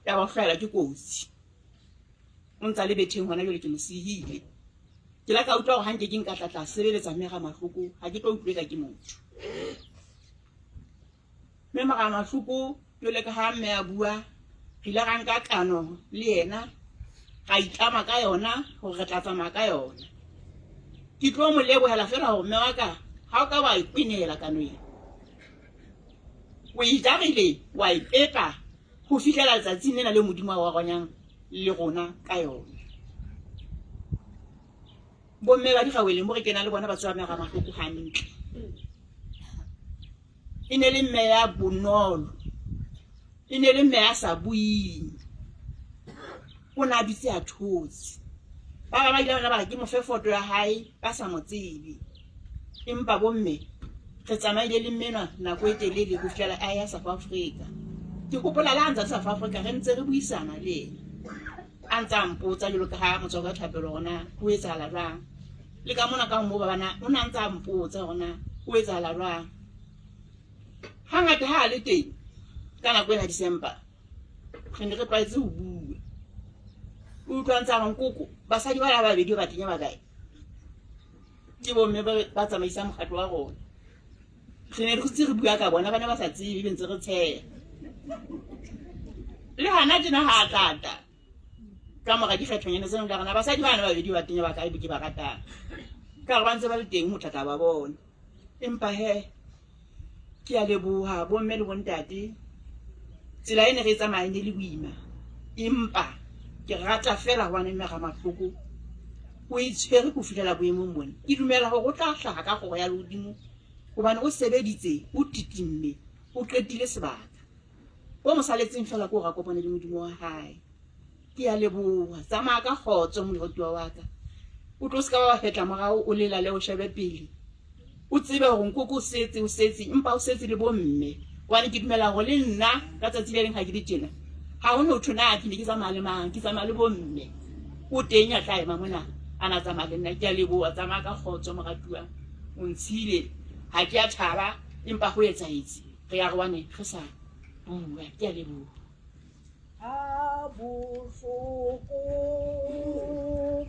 Ya ba o hlahelwa ke kotsi. O ntsa le betheng hona jwale ke mo sihile. Ke la ka utlwa hore ha nke ke nka tla tla sebeletsa mme Ramahloko ha ke tlo utlwe ka ke motho. Mme Ramahloko jwale ka ha mme a bua re ile ra nka kano le yena ra itlama ka yona hore re tla tsamaya ka yona. Ke tlo mo lebohela feela hore mme wa ka ha o ka wa e kwenehela kano ena. O e jarile wa e pepa ho fihlela letsatsing lena leo Modimo a o aronyang le rona ka yona. Bomme ba Digaweleng bo re kena le bona ba tseba mme Ramahloko hantle. E ne le mme ya bonolo. E ne le mme ya sa buing. O ne a dutse a thotse. Ba bang ba ile ba ba re ke mo fe foto ya hae ba sa mo tsebe. Empa bomme re tsamaile le mme enwa nako e telele ho fihlela a ya South Africa. Ke hopola le ha ntse a le South Africa re ntse re buisana le yena. A ntse a mpotsa jwalo ka ha motswako wa thapelo hore na ho etsahala jwang. Le ka mona ka mo ba bana o ne a ntse a mpotsa hore na ho etsahala jwang. Hangata ha a le teng ka nako ena December re ne re tlwaetse ho bua. O utlwa ntse a re nkoko basadi ba la babedi ba tenya ba kae? Ke bomme ba tsamaisang mokgatlo wa rona. Re ne re ntse re bua ka bona ba ne ba sa tsebe be ntse re tsheha. Le hana tjena ha a tlata ka mora dikgethonyana tsena ka rona basadi bana babedi ba tenya ba kae ke ba ratang. Ka re ba ntse ba le teng ho tla ba bona. Empa he ke a leboha bomme le bontate. Tsela e ne re e tsamaya e ne le boima. Empa ke rata feela hobane mme Ramahloko o e tshwere ho fihlela boemong bona. Ke dumela hore o tla hlaha ka kgoro ya lehodimo hobane o sebeditse, o titimme, o qetile sebaka. O mo saletseng feela ke hore a kopane le Modimo wa hae. Ke a leboha. Tsamaya ka kgotso moratuwa wa ka. O tlo se ka wa fetla morao o lelale o shebe pele. O tsebe hore nkoko o setse o setse empa o setse le bomme. Hobane ke dumela hore le nna ka tsatsi le leng ha ke le tjena ha ho no thwe na ke ne ke tsamaya le mang, ke tsamaya le bomme. O teng ya tla ema mona a na tsamaya le nna. Ke a leboha. Tsamaya ka kgotso moratuwa. O ntshile. Ha ke a thaba empa ho etsahetse. Re arohane re sa bua. Ke a leboha. Ha bohloko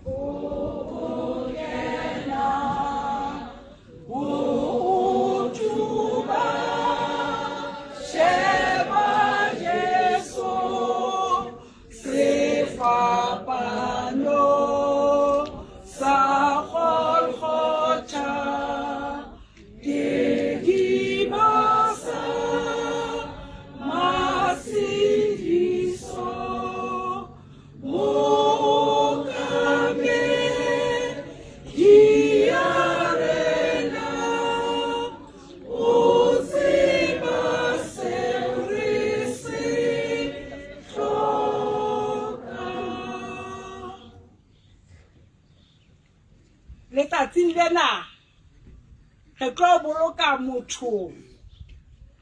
bo kena bo tuba sheba Jesu sefapano sa Golgotha boloka motho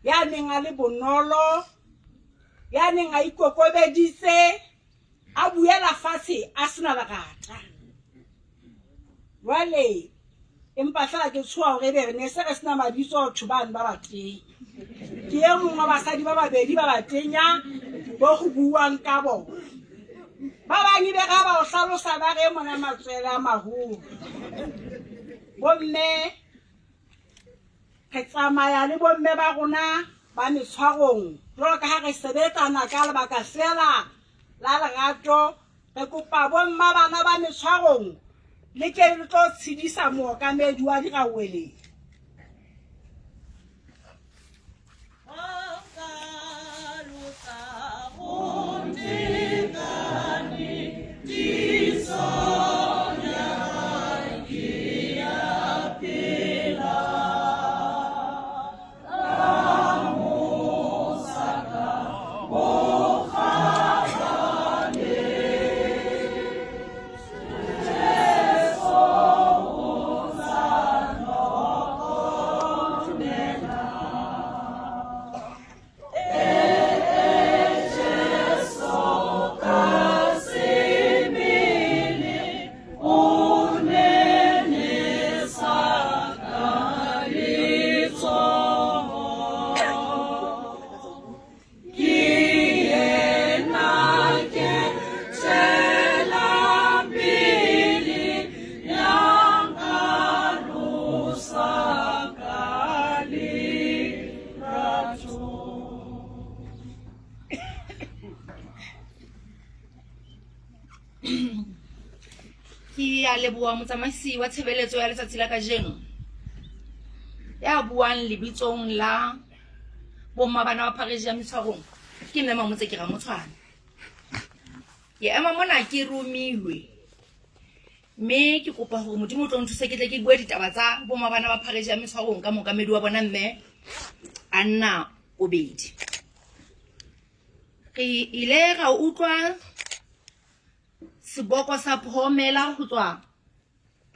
ya neng a le bonolo, ya neng a ikokobeditse, a buela fatshe a sena lerata. Jwale empa fela ke tshoha hore ebe re ne se re sena mabitso batho bano ba bateng. Ke e mong wa basadi ba babedi ba batenya bo ho buuwang ka bona. Ba bang ebe ra ba o hlalosa ba re mona matswele a maholo. Bomme re tsamaya le bomme ba rona ba metshwarong jwalo ka ha re sebetsana ka lebaka fela la lerato. Re kopa bomma bana ba metshwarong le ke le tlo tshedisa mookamedi wa diraweleng. Ke a leboha motsamaisi wa tshebeletso ya letsatsi la kajeno ya buang lebitsong la bomma bana ba phareji ya metshwarong ke mme Mamotse ke Ramotshwane. Ke ema mona ke romilwe mme ke kopa hore Modimo o tlo nthuse ke tle ke bue ditaba tsa bomma bana ba phareji ya metshwarong ka mookamedi wa bona mme Anna Obedi. Re ile ra utlwa seboko sa phomela ho tswa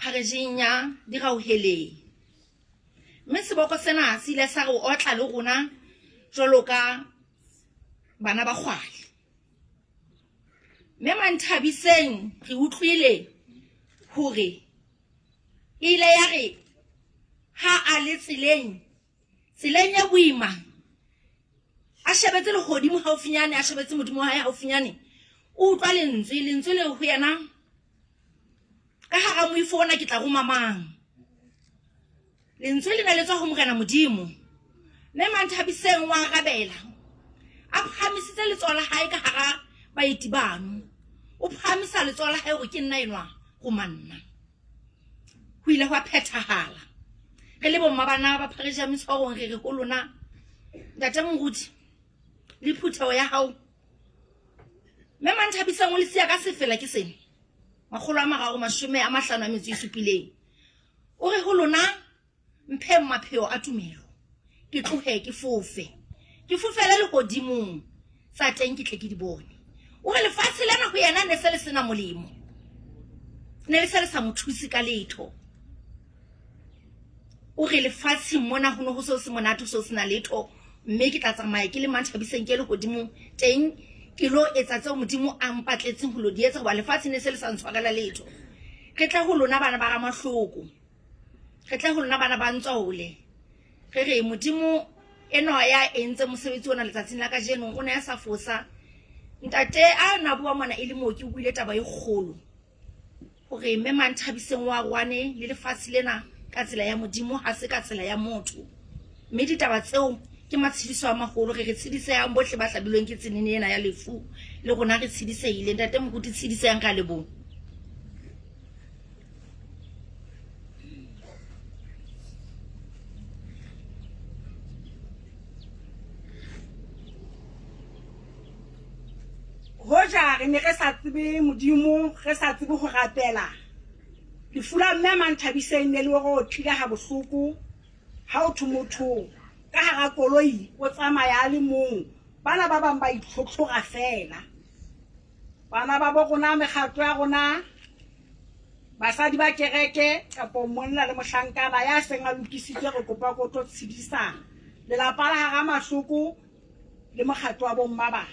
pharejeng ya Dirauheleng. Mme seboko sena se ile sa re otla le rona jwalo ka bana ba kgwale. Mme Manthabiseng re utlwile hore e ile ya re ha a le tseleng, tseleng e boima, a shebetse lehodimo haufinyane, a shebetse Modimo wa hae haufinyane, o utlwa lentswe, lentswe le ho yena, ka hara moifo ona ke tla roma mang? Lentswe le ne le tswa ho Morena Modimo. Mme Manthabiseng wa arabela, a phahamisitse letsoho la hae ka hara baeti bano. O phahamisa letsoho la hae hore ke nna enwa, roma nna. Ho ile hwa phethahala. Re le bomma bana ba phareja metshwarong re re ho lona, Ntate Moruti le phutheho ya hao, Mme Manthabiseng o le siya ka sefela ke sena, 357. O re ho lona, Mpheng mapheo a tumelo, ke tlohe ke fofe, ke fofele lehodimong, tsa teng ke tle ke di bone. O re lefatshe lena ho yena ne se le sena molemo, ne le se le sa mo thuse ka letho. O re lefatsheng mona ho ne ho se ho se monate, ho se ho sena letho, mme ke tla tsamaya ke le Manthabiseng ke lehodimong teng, ke lo etsa tseo Modimo a mpatletseng ho lo di etsa, hoba lefatshe ne se le sa ntshwarela letho. Re tle ho lona bana ba Ramahloko, re tle ho lona bana ba Ntswaole, re re Modimo enwa ya entse mosebetsi ona letsatsing la kajeno o ne a sa fosa. Ntate a na bua mona e le mooki, o buile taba e kgolo hore mme Manthabiseng wa rwane le lefatshe lena ka tsela ya Modimo, ha se ka tsela ya motho. Mme ditaba tseo ke matshediso a maholo. Re re tshedisehang bohle ba hlabilweng ke tsenene ena ya lefu, le rona re tshedisehile. Ntate Moruti, tshedisehang ka leboha. Hoja re ne re sa tsebe Modimo, re sa tsebe ho rapela, lefu la mme Manthabiseng ne le re otlile ha bohloko. Ha o thwe motho ka hara koloi o tsamaya a le mong, bana ba bang ba itlhotlhora feela. Bana ba bo rona, mekgatlo ya rona, Basadi ba kereke kapo monna le mohlankana ya seng a lokisitswe re kopa ko tlo tshedisa lelapa la hara mahloko le mokgatlo wa bomma ba.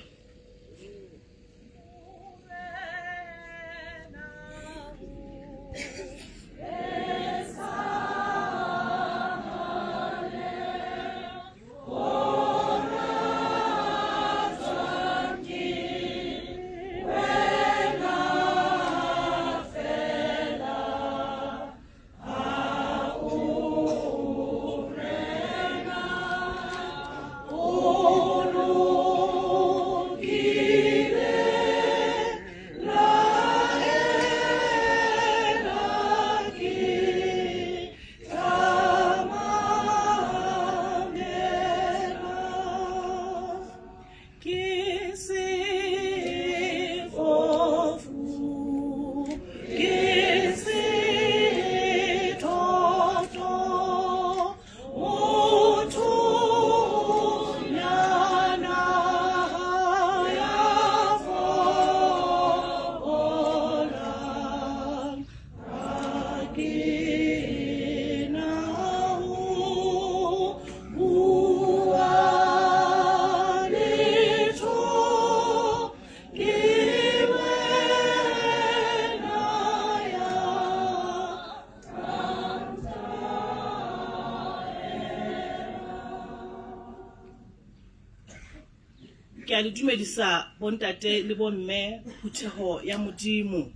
Ke a le dumedisa bontate le bomme phutheho ya Modimo.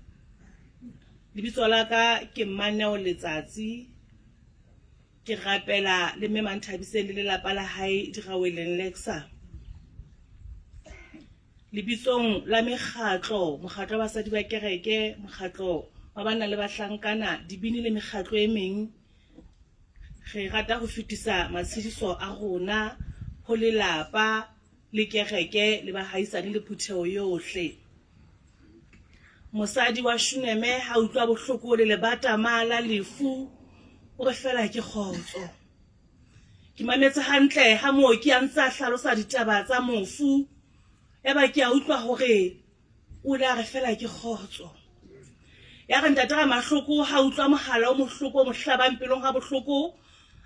Lebitso la ka ke Mmaneo Letsatsi. Ke rapela le mme Manthabiseng le lelapa la hae Diraweleng Lexa. Lebitsong la mekgatlo, mokgatlo wa basadi ba kereke, mokgatlo wa banna le bahlankana, dibini le mekgatlo e meng, re rata ho fetisa matshediso a rona ho lelapa le kereke le bahaisane le phutheho yohle. Mosadi wa Shuneme ha utlwa bohloko le lebatama la lefu, o re fela ke kgotso. Ke mametse hantle ha mooki a ntse a hlalosa ditaba tsa mofu, yaba ke a utlwa hore o ile a re fela ke kgotso. Ya re ntate Ramahloko ha utlwa mohala o mohloko o mo hlabang pelong ha bohloko,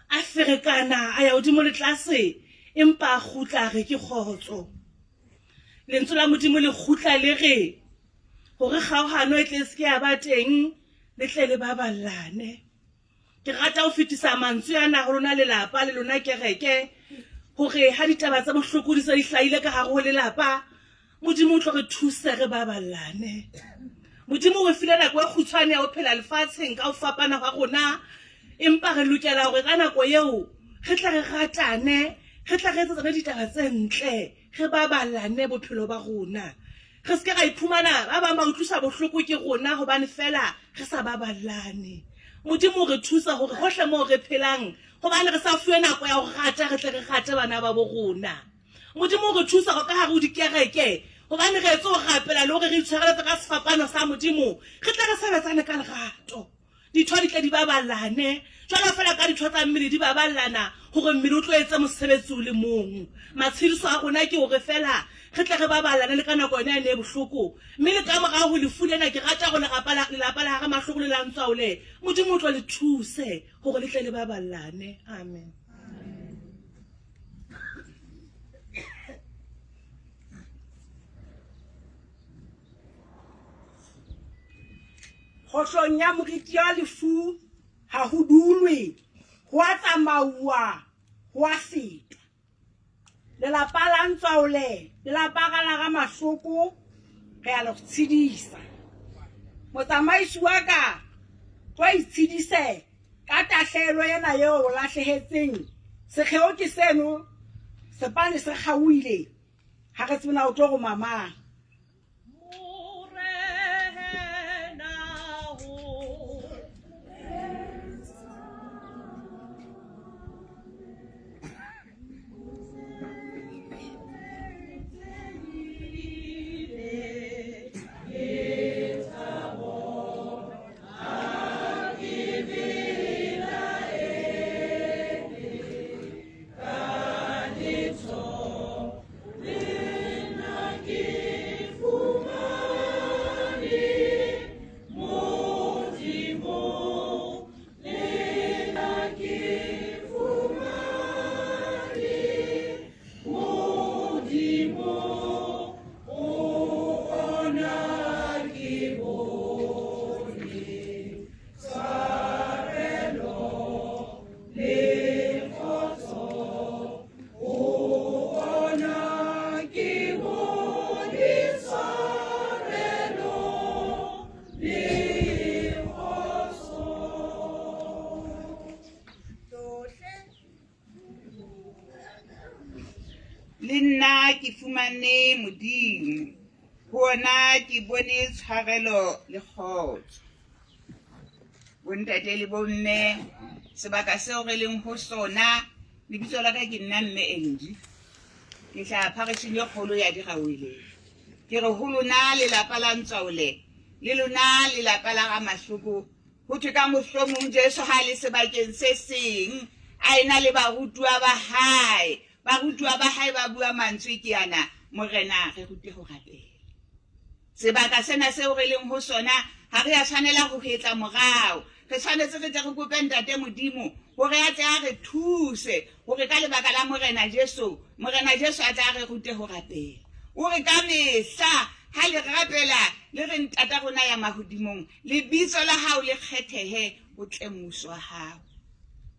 a ferekana a ya hodimo le tlase, empa a kgutla a re ke kgotso. Lentswe la Modimo le kgutla le re hore kgaohano e tle e se ke ya ba teng, le tle le baballane. Ke rata ho fetisa mantswe ana ho lona lelapa le lona kereke hore ha ditaba tsa bohloko di se di hlahile ka hare ho lelapa, Modimo o tlo re thuse re baballane. Modimo o re file nako e kgutshwane ya ho phela lefatsheng ka ho fapana hwa rona, empa re lokela hore ka nako eo re tle re ratane, re tle re etsetsane ditaba tse ntle, re baballane bophelo ba rona. Re se ke ra iphumana ba bang ba utlwiswa bohloko ke rona hobane feela re sa baballane. Modimo o re thusa hore hohle moo re phelang, hobane re sa fuwe nako ya ho rata, re tle re rate bana ba bo rona. Modimo o re thusa hore ka hare ho dikereke, hobane re etse ho rapela le hore re itshwareletse ka sefapano sa Modimo, re tle re sebetsane ka lerato. Ditho di tle di baballane, jwalo feela ka ditho tsa mmele di baballana hore mmele o tlo etse mosebetsi o le mong. Matshediso a rona ke hore feela re tle re baballane le ka nako yona ena e bohloko. Mme le ka morao ho lefu lena, ke rata hore lerapa la, lelapa la hare Mahloko le la Ntswaole, Modimo o tlo le thuse hore le tle le baballane. Amen. Kgohlong ya moriti wa lefu ha ho dulwe, ho a tsamauwa, ho a fetwa. Lelapa la Ntswaole, lelapa la ga Mahloko, re a le tshedisa. Motsamaisi wa ka, tlo itshedise ka tahlehelo ena eo o lahlehetseng. Sekgeo ke seno, sepane se kgaohile, ha re tsebe na o tlo roma mang. Le nna ke fumane Modimo, ho ona ke bone tshwarelo le kgotso. Bontate le bomme, sebaka seo re leng ho sona, lebitso la ka ke nna Mme Angie. Ke hlaha pharisheng e kgolo ya Diraweleng. Ke re ho lona lelapa la Ntswaole le lona lelapa la ga Mahloko, ho thwe ka mohlomong Jesu ha a le sebakeng se seng a ena le barutuwa ba hae. Barutuwa ba hae ba bua mantswe ke ana, Morena, re rute ho rapela. Sebaka sena seo re leng ho sona, ha re a tshwanela ho hetla morao. Re tshwanetse re tle re kope Ntate Modimo hore a tle a re thuse hore ka lebaka la Morena Jesu, Morena Jesu a tle a re rute ho rapela. O re ka mehla ha le rapela le re Ntata rona ya mahodimong, lebitso la hao le kgethehe, ho tle mmuso wa hao.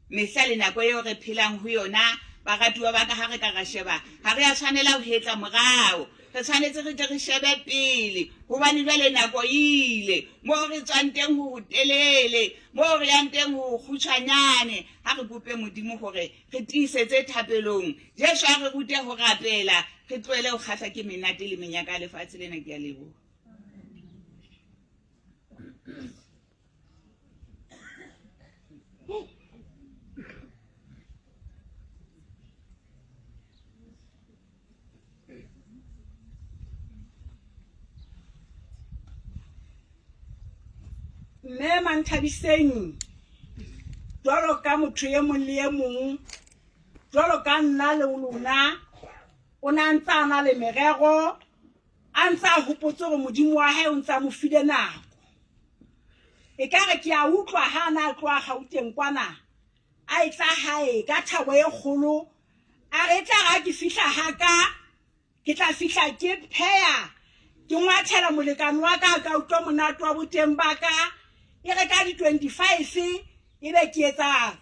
Mehla le nako eo re phelang ho yona, baratuwa ba ka, ha re ka ra sheba, ha re a tshwanela ho hetla morao. Re tshwanetse re tle re shebe pele, hobane jwale nako e ile. Moo re tswang teng ho ho telele, moo re yang teng ho ho kgutshwanyane. Ha re kope Modimo hore re tiisetse thapelong. Jesu a re rute ho rapela, re tlohele ho kgahlwa ke menate le menyaka ya lefatshe lena. Ke a leboha. Mme Manthabiseng jwalo ka motho e mong le e mong jwalo ka nna le lona o ne a ntse a na le merero a ntse a hopotse hore modimo wa hae o ntse a mo file nako e ka re ke a utlwa ha a ne a tloha Gauteng kwana a e tla hae ka thabo e kgolo a re tla ra ke fihla ha ka ke tla fihla ke pheya ke ngwathela molekane wa ka ka utlwa monate wa boteng ba ka e re ka di-25 e be ke etsa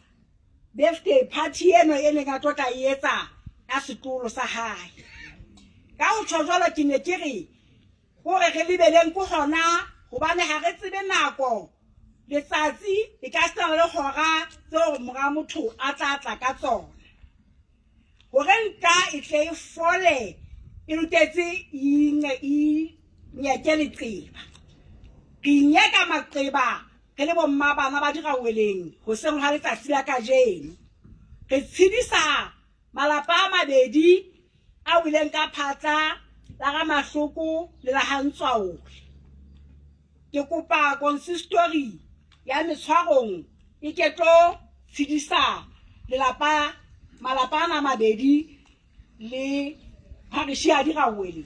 birthday party eno e neng a tlo tla e etsa ka setlolo sa hae ka ho tjho jwalo ke ne ke re Hore re lebeleng ke hona hobane ha re tsebe nako, letsatsi, e ka sitana le hora tseo mora motho a tla tla ka tsona. Hore nta e tle e fole e loketse e nyeke leqeba. Re inyeka maqeba re le bomma bana ba diraweleng hoseng hwa letsatsi la kajeno. Re tshedisa Malapa a mabedi a weleng ka phatla la ga Mahloko le la ga Ntswaole. Ke kopa konsistori ya metshwarong e ke tlo tshedisa lelapa malapa ana a mabedi le pharishi ya Dirawele.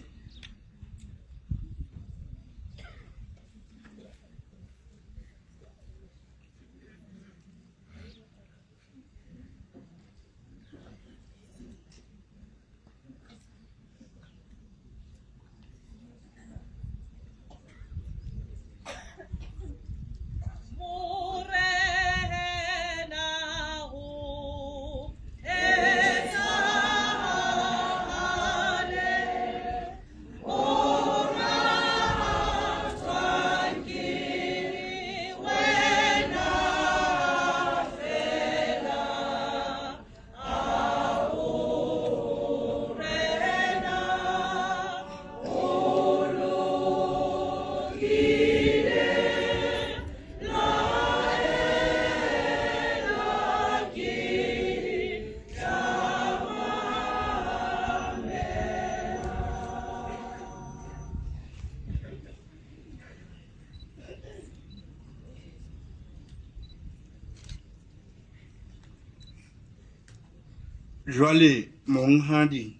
Jwale monghadi,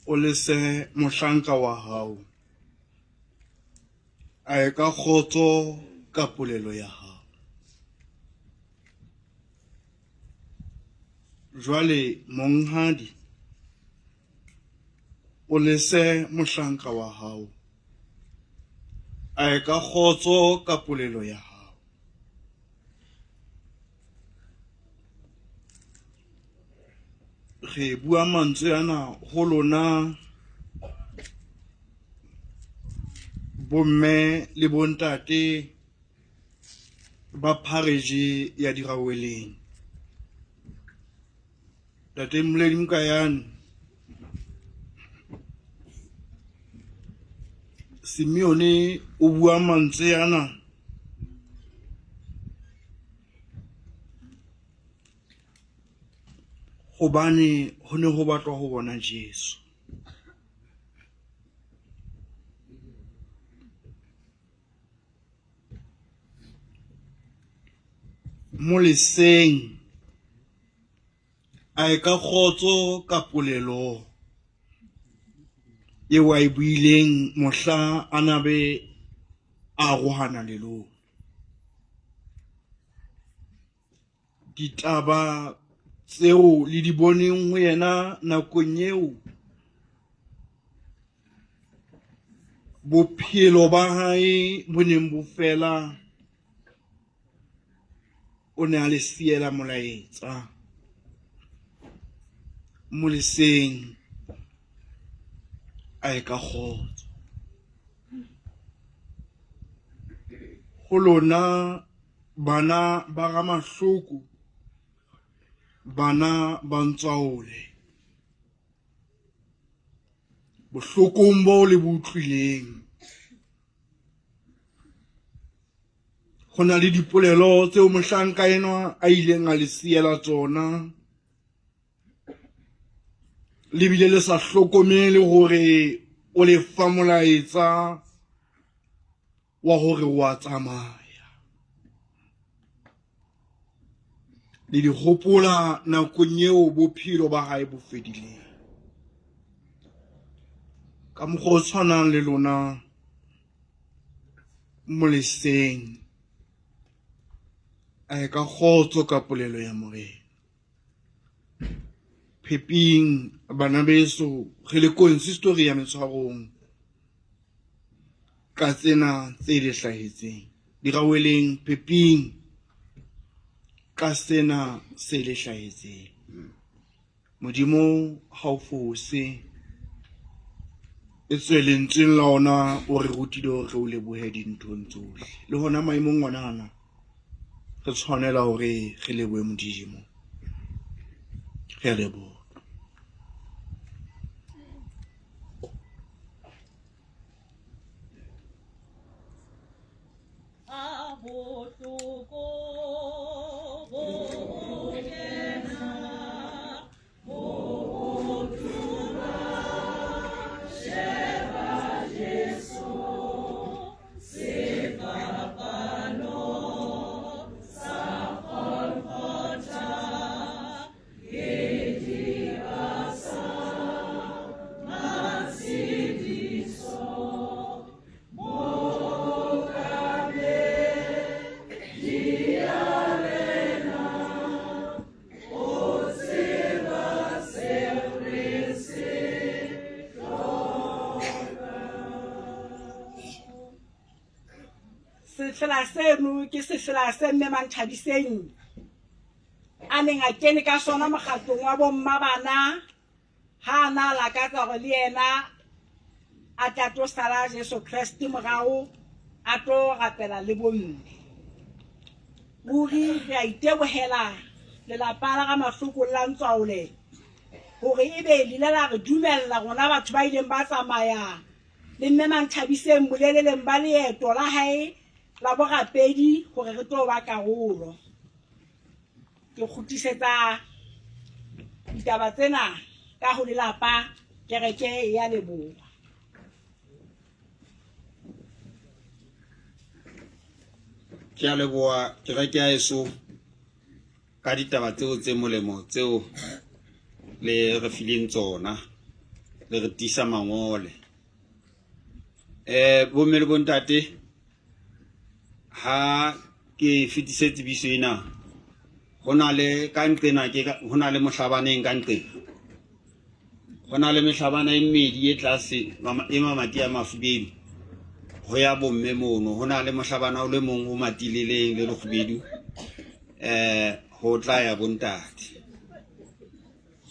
o lese mohlanka wa hao a ye ka kgotso ka polelo ya hao. Jwale monghadi, o lese mohlanka wa hao a ye ka kgotso ka polelo ya hao. Re bua mantswe ana ho lona bomme le bontate ba phareje ya Diraweleng. Ntate Mmoledi Mokayane, Simeone o bua mantswe ana hobane ho ne ho batlwa ho bona Jesu. Mo leseng a e ka kgotso ka polelo eo a e buileng mohla a nabe a arohana le lona. Ditaba tseo le di boneng ho yena nakong eo bophelo ba hae bo neng bo fela, o ne a le siela molaetsa. Mo leseng a ye ka kgotso. Ho lona bana ba Ramahloko, bana ba Ntswaole, bohlokong boo le bo utlwileng, ho na le dipolelo tseo mohlanka enwa a ileng a le siela tsona, le bile le sa hlokomele hore o le fa molaetsa wa hore o a tsamaya. Le di hopola nakong eo bophelo ba hae bo fedileng. Ka mokgwa o tshwanang le lona moleseng a ye ka kgotso ka polelo ya Morena. Pheping bana beso re le konsistori ya metshwarong ka tsena tse le hlahetseng. Diraweleng pheping ka sena se le hlahetseng. Modimo ha o fose. E tswe lentsweng la ona o re rutile hore re o lebohe dinthong tsohle. Le hona maemong ona ana re tshwanela hore re lebohe Modimo. Re a leboha. Sefela seno ke sefela se mme Manthabiseng a neng a kene ka sona mokgatlong wa bomma bana ha a na lakatsa hore le yena a tla tlo sala Jesu Kreste morao a tlo rapela le bomme. Ruri re a itebohela lelapa la ga Mahloko la Ntswaole hore ebe le ile la re dumella rona batho ba ileng ba tsamaya le mme Manthabiseng boleleleng ba leeto la hae la borapedi hore re tlo ba karolo. Ke kgutlisetsa ditaba tsena ka ho lelapa kereke ya leboha. Ke a leboha kereke ya eso ka ditaba tseo tse molemo tseo le re fileng tsona le re tiisa mangole. Eh bomme le bontate ha ke fetise tsebiso ena ho na le ka nqena ke ho na le mohlabaneng ka nqena ho na le mehlabana e mmedi e tlase e mamati a mafubedu ho ya bomme mono ho na le mohlabana o le mong o matileleng le lekgubedu eh ho tla ya bontate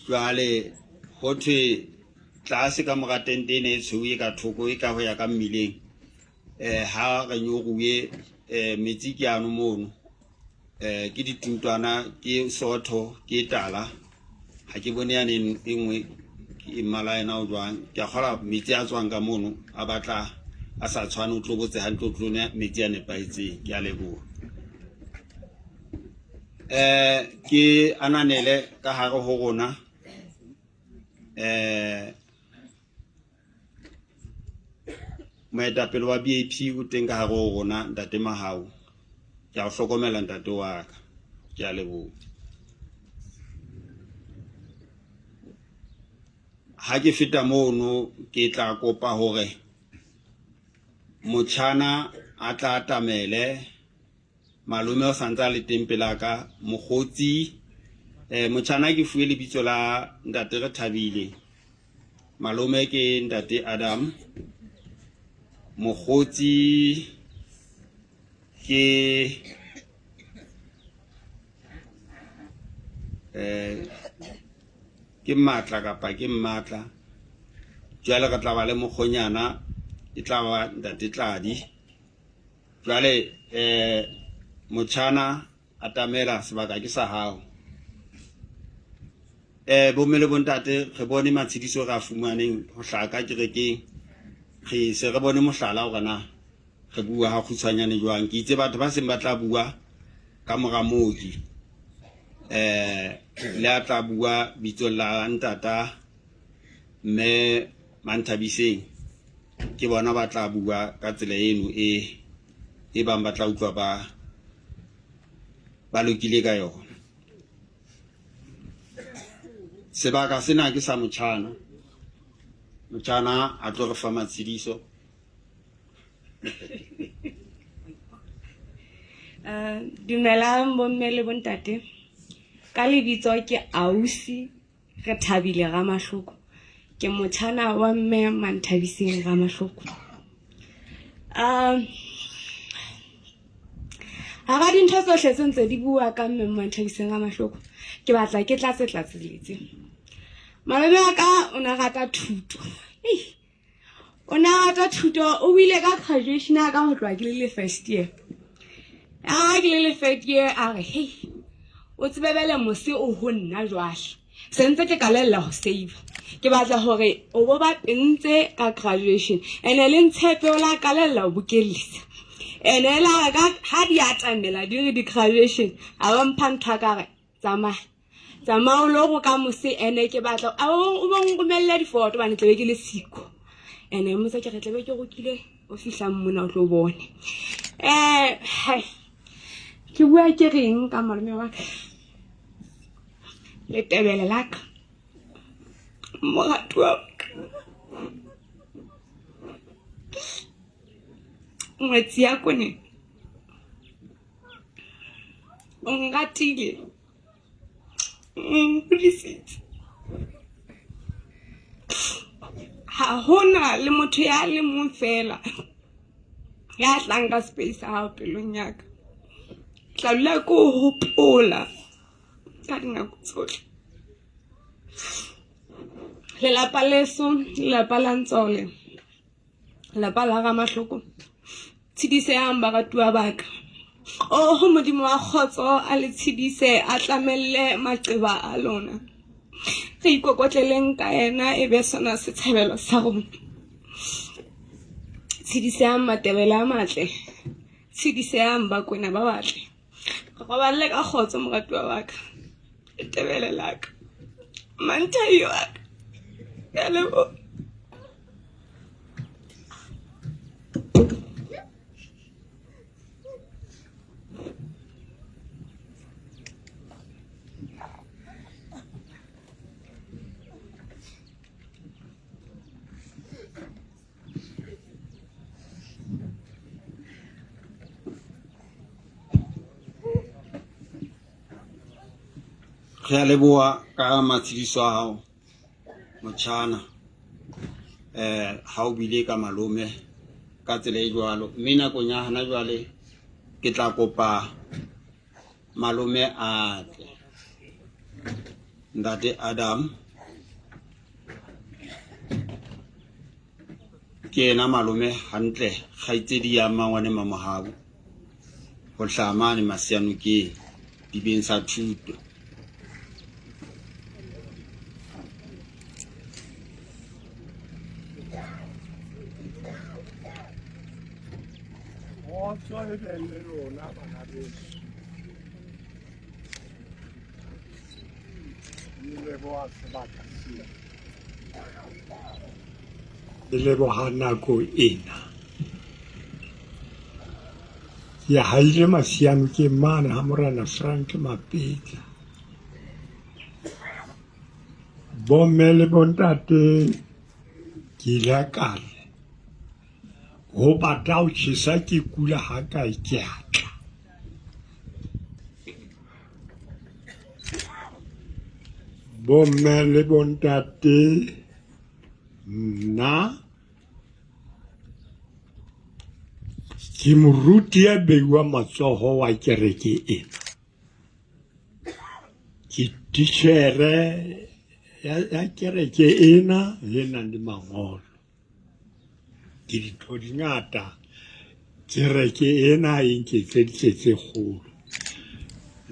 jwale ho thwe tlase ka mora tente ena e tshweu e ka thoko e ka ho ya ka mmileng eh ha re nyoruwe eh metsi ke ano mono eh ke dituntwana ke sootho ke tala. Ha ke bone yane e nngwe ke mmala ena o jwang. Ke a kgola metsi a tswang ka mono a batla a sa tshwane, o tlo botse hantle, o tlo nwa metsi a nepahetseng. Ke a leboha. Eh ke ananele ka hare ho rona eh Moetapele wa BAP o teng ka hare ho rona, Ntate Mahau. Ke a o hlokomela ntate wa ka. Ke a leboha. Ha ke feta mono ke tla kopa hore motjhana a tla atamele malome o santse a le teng pela ka mokgotsi eh motjhana ke fuwe lebitso la ntate re thabile Malome ke ntate Adam. Mokgotsi ke eh ke matla kapa ke mmatla. Jwale re tla ba le mokgonyana e tla ba ntate Tladi. Jwale eh motjhana Atamela, sebaka ke sa hao. Eh, bomme le bontate, re bone matshediso re a fumaneng ho hlaha ka kerekeng. Re se re bone mohlala hore na re bua ha kgutshwanyane jwang. Ke itse batho ba seng ba tla bua ka mora mooki eh le a tla bua bitsong la ntata mme Manthabiseng ke bona ba tla bua ka tsela eno e e bang ba tla utlwa ba ba lokile ka yona. Sebaka sena ke sa motjhana. Motjhana a tlo re fa matshediso. Eh, dumelang bomme le bontate ka lebitso ke ausi Re thabile Ramahloko. Ke motjhana wa mme Manthabiseng Ramahloko. Um hara dintho tsohle tse ntse di bua ka mme Manthabiseng Ramahloko, ke batla ke tlatse tlatseletse. Malome wa ka o ne a rata thuto. Ei, O ne a rata thuto, o buile ka graduation ya ka ho tloha ke le le first year. Ha ke le le third year a re hey, o tsebebele mose o ho nna jwale. Se ntse ke qalella ho save. Ke batla hore o bo ba pentse ka graduation. Ene le ntshepe o la qalella ho bokellisa. Ene la re ka ha di atamela di re di graduation, a ba mpha ntho a ka re tsamaya. Tsamaya o lo roka mose ene ke batla a o bo nromelle difoto bane tlabe ke le siko. Ene motsa ke re tlabe ke rokile o fihlang mona o tlo bone. Eh hai ke bua ke reng ka malome wa ka. Letebele la ka. Moratuwa wa ka. Ngwetsi ya kone. O nratile. Nkgodisitse. Ha hona le motho ya le mong feela ya tlang ka space sa hao pelong ya ka. Tla dula ke o hopola ka dinako tsohle. Lelapa leso, lelapa la Ntsole. Lapa la Ramahloko, tshedisehang baratuwa ba ka. Oho Modimo wa kgotso a le tshedise, a tlamelle maqeba a lona. Re ikokotleleng ka yena e be sona setshabelo sa rona. Tshedisehang matebele a matle, tshedisehang bakwena ba batle. Roballe ka kgotso moratuwa wa ka, letebele la ka, manthai wa ka. Ke a leboha. Re a leboha ka matshediso a hao motjhana eh ha o bile ka malome ka tsela e jwalo mme nakong ya hana jwale ke tla kopa malome a tle ntate Adam Ke yena malome hantle kgaitsedi ya mmangwane Mamohau ho hlaha mane Masianokeng dibeng sa thuto. Kgotso e be le lona bana beso. Ke leboha sebaka sena. Ke leboha nako ena. Ke haile Masianokeng mane ha Morena Frank Mapetla. Bomme le bontate ke ile ka re ho bata ho tjhesa ke kula ha kae ke a tla. Bomme le bontate nna ke moruti ya beiwa matsoho wa kereke ena. Ke titjhere ya kereke ena e nang le mangolo. Ke ditho di ngata. Kereke ena e nketseditse tse kgolo.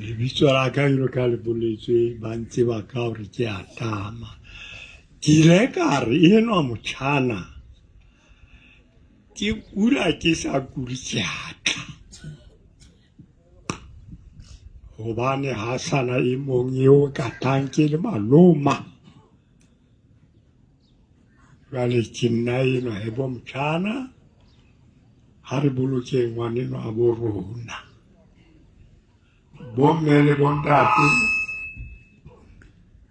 Lebitso la ka jwalo ka le boletswe ba ntseba ka hore ke a tama. Ke ile ka re enwa motjhana ke kula ke sa kule ke a tla. Hobane ha sana e mong eo ka tlang ke le maloma. Jwale ke nna enwa he bo motjhana ha re bolokeng ngwanenwa wa bo rona. Bomme le bontate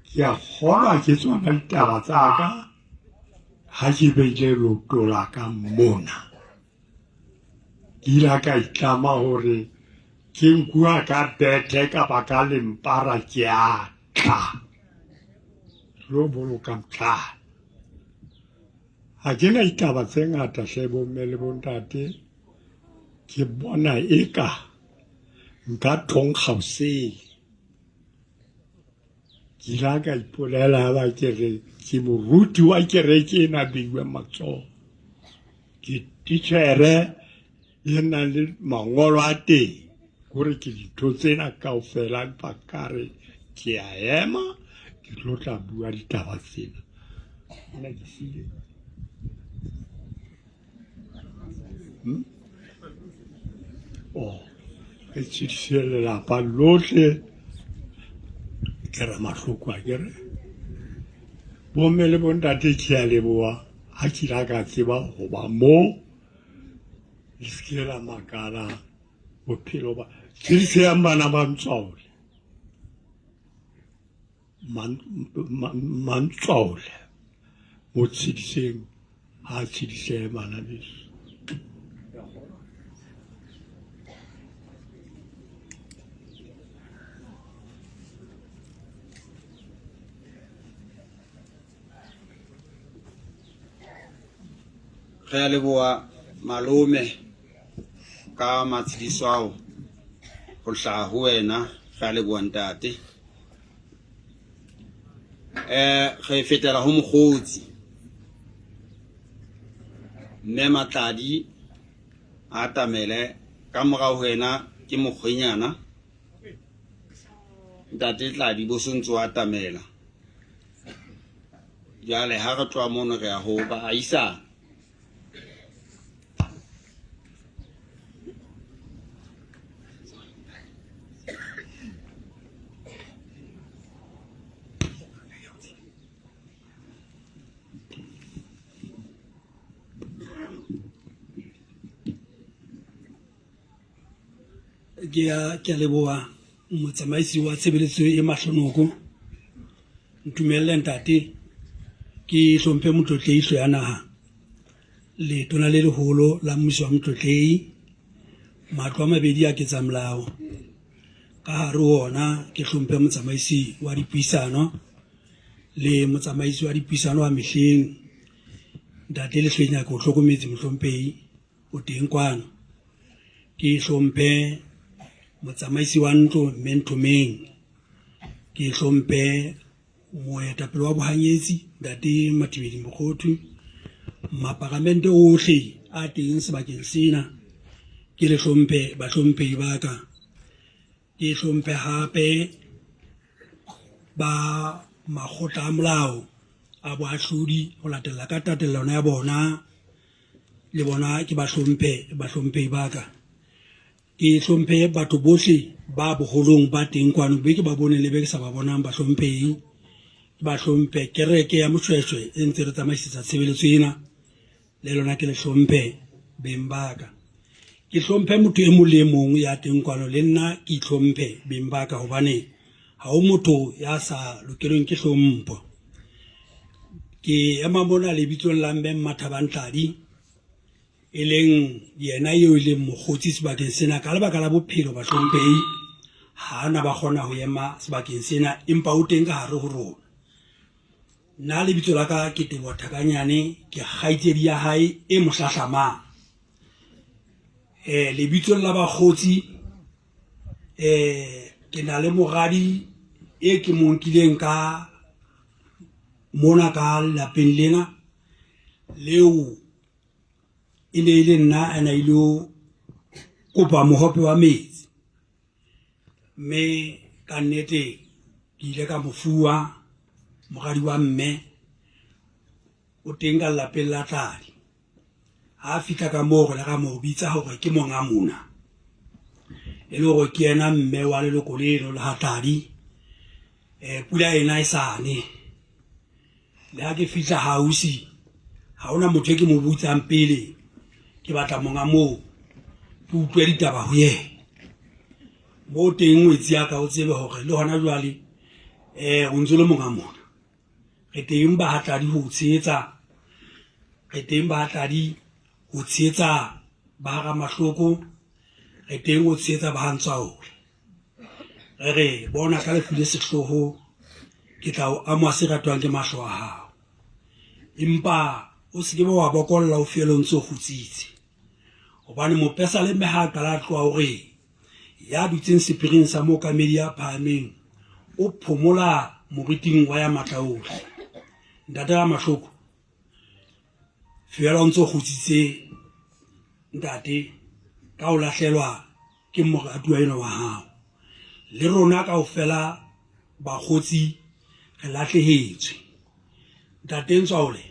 ke a kgolwa ke tsona ditaba tsa ka ha ke beile leoto la ka mona. Ke ile ka itlama hore ke nkuwa ka bethe kapa ka lempara ke a tla lo boloka motlhala. Ha ke na ditaba tse ngata hle bomme le bontate, ke bona eka nka thonkga hosele. Ke ile ka ipolela ba ke re ke moruti wa kereke ena beiwe matsoho. Ke titjhere e nang le mangolo a teng kore ke dintho tsena kaofela empa ka re ke a ema ke tlo tla bua ditaba tsena. Nna ke siile. Hmm? Oh, re tshedise lelapa lohle ke re mahloko a ke re bomme le bontate ke a leboha ha ke ile ka tseba ho ba mo le se ke la makala bophelo ba tshediseyang bana ba ntswaole Mantswaole mo tshediseng ha a tshedisehe bana beso. Re a leboha malome ka matshediso ao ho hlaha ho wena. Re a leboha ntate. Re fetela ho mokgotsi mme Matladi a atamele ka morao ho yena ke mokgwenyana ntate Tladi bo sontso atamela. Jwale ha re tloha mono re ya ho baahisane. Ke a ke a leboha motsamaisi wa tshebeletso e mahlonoko. Ntumelle ntate ke hlomphe motlotlehi hlo ya naha letona le leholo la mmuso wa motlotlehi matlo a mabedi a ketsamolao ka hare ho ona ke hlomphe motsamaisi wa dipuisano le motsamaisi wa dipuisano wa mehleng ntate Lehlwenya ke o hlokometse mohlomphehi o teng kwano ke hlomphe motsamaisi wa ntlo mme Nthomeng ke hlomphe moetapele wa bohanyetsi ntate Mathibedi Mokhothu maparamente ohle a teng sebakeng sena ke le hlomphe bahlomphehi ba ka ke hlomphe hape ba makgotla a molao a boahlodi ho latella ka tatellano ya bona le bona ke ba hlomphe bahlomphehi ba ka. Ke hlomphe batho bohle ba boholong ba teng kwano, be ke ba boneng le be ke sa ba bonang, bahlomphehi. Ke ba hlomphe kereke ya Moshweshwe e ntse re tsamaisetsa tshebeletso ena, le lona ke le hlomphe beng ba ka. Ke hlomphe motho e mong le e mong ya teng kwano, le nna ke itlhomphe beng ba ka, hobane ha ho motho ya sa lokelweng ke hlompho. Ke ema mona lebitsong la Mme Mmathabang Tladi, e leng yena eo e leng mokgotsi sebakeng sena ka lebaka la bophelo bahlomphehi ha na ba kgona ho ema sebakeng sena, empa o teng ka hare ho rona. Nna lebitso la ka ke Teboho Thakanyane, ke kgaitsedi ya hae e mohlahlamang. Eh lebitsong la bakgotsi eh ke na le moradi e ke mo nkileng ka mona ka lapeng lena leo e ne e le nna a na ile kopa mohope wa metsi mme ka nnete ke ile ka mo fuwa moradi wa mme o teng ka lelapeng la Tladi. Ha a fihla ka moo re le ra mo bitsa hore ke monga mona, e le hore ke yena mme wa leloko leno la ha Tladi. Um pula ena e sane le ha ke fihla hausi ha hona motho e ke mo butsang pele, ke batla monga moo ke utlwe ditaba ho yena. Moo teng ngwetsi ya ka o tsebe hore le hona jwale um o ntse o le monga mona. Re teng ba ha Tladi ho tshehetsa, re teng ba ha Tladi ho tshehetsa ba ha Ramahloko, re teng ho tshehetsa ba ha Ntswaole. Re re bona ka lefu le sehloho ke tla o amoha se ratwang ke mahlo a hao, empa o se ke be wa bokolla o fiele o ntse o kgutsitse, hobane mopesaleme ha a qala a tloha o re ya dutseng sephiring sa mookamedi ya phahameng o phomola moriting wa ya matla ohle. Ntate Ramahloko, feela o ntse o kgutsitse ntate ka o lahlelwa ke moratuwa enwa wa hao. Le rona kaofela bakgotsi re lahlehetswe. Ntate Ntswaole,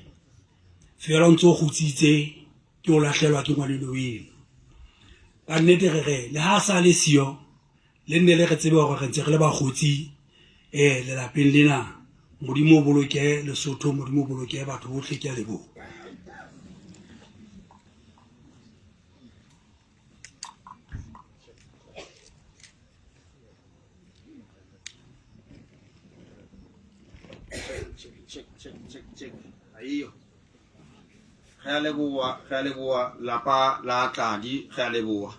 feela o ntse o kgutsitse ke o lahlelwa ke ngwaneno eno. Ka nnete re re le ha sa le siyo le nne le re tsebe hore re ntse re le bakgotsi eh lelapeng lena. Modimo o boloke Lesotho, Modimo o boloke batho bohle, ke a leboha. Check, check, check, check. Aiyo. Re a leboha, re a leboha lapa la Tladi, re a leboha.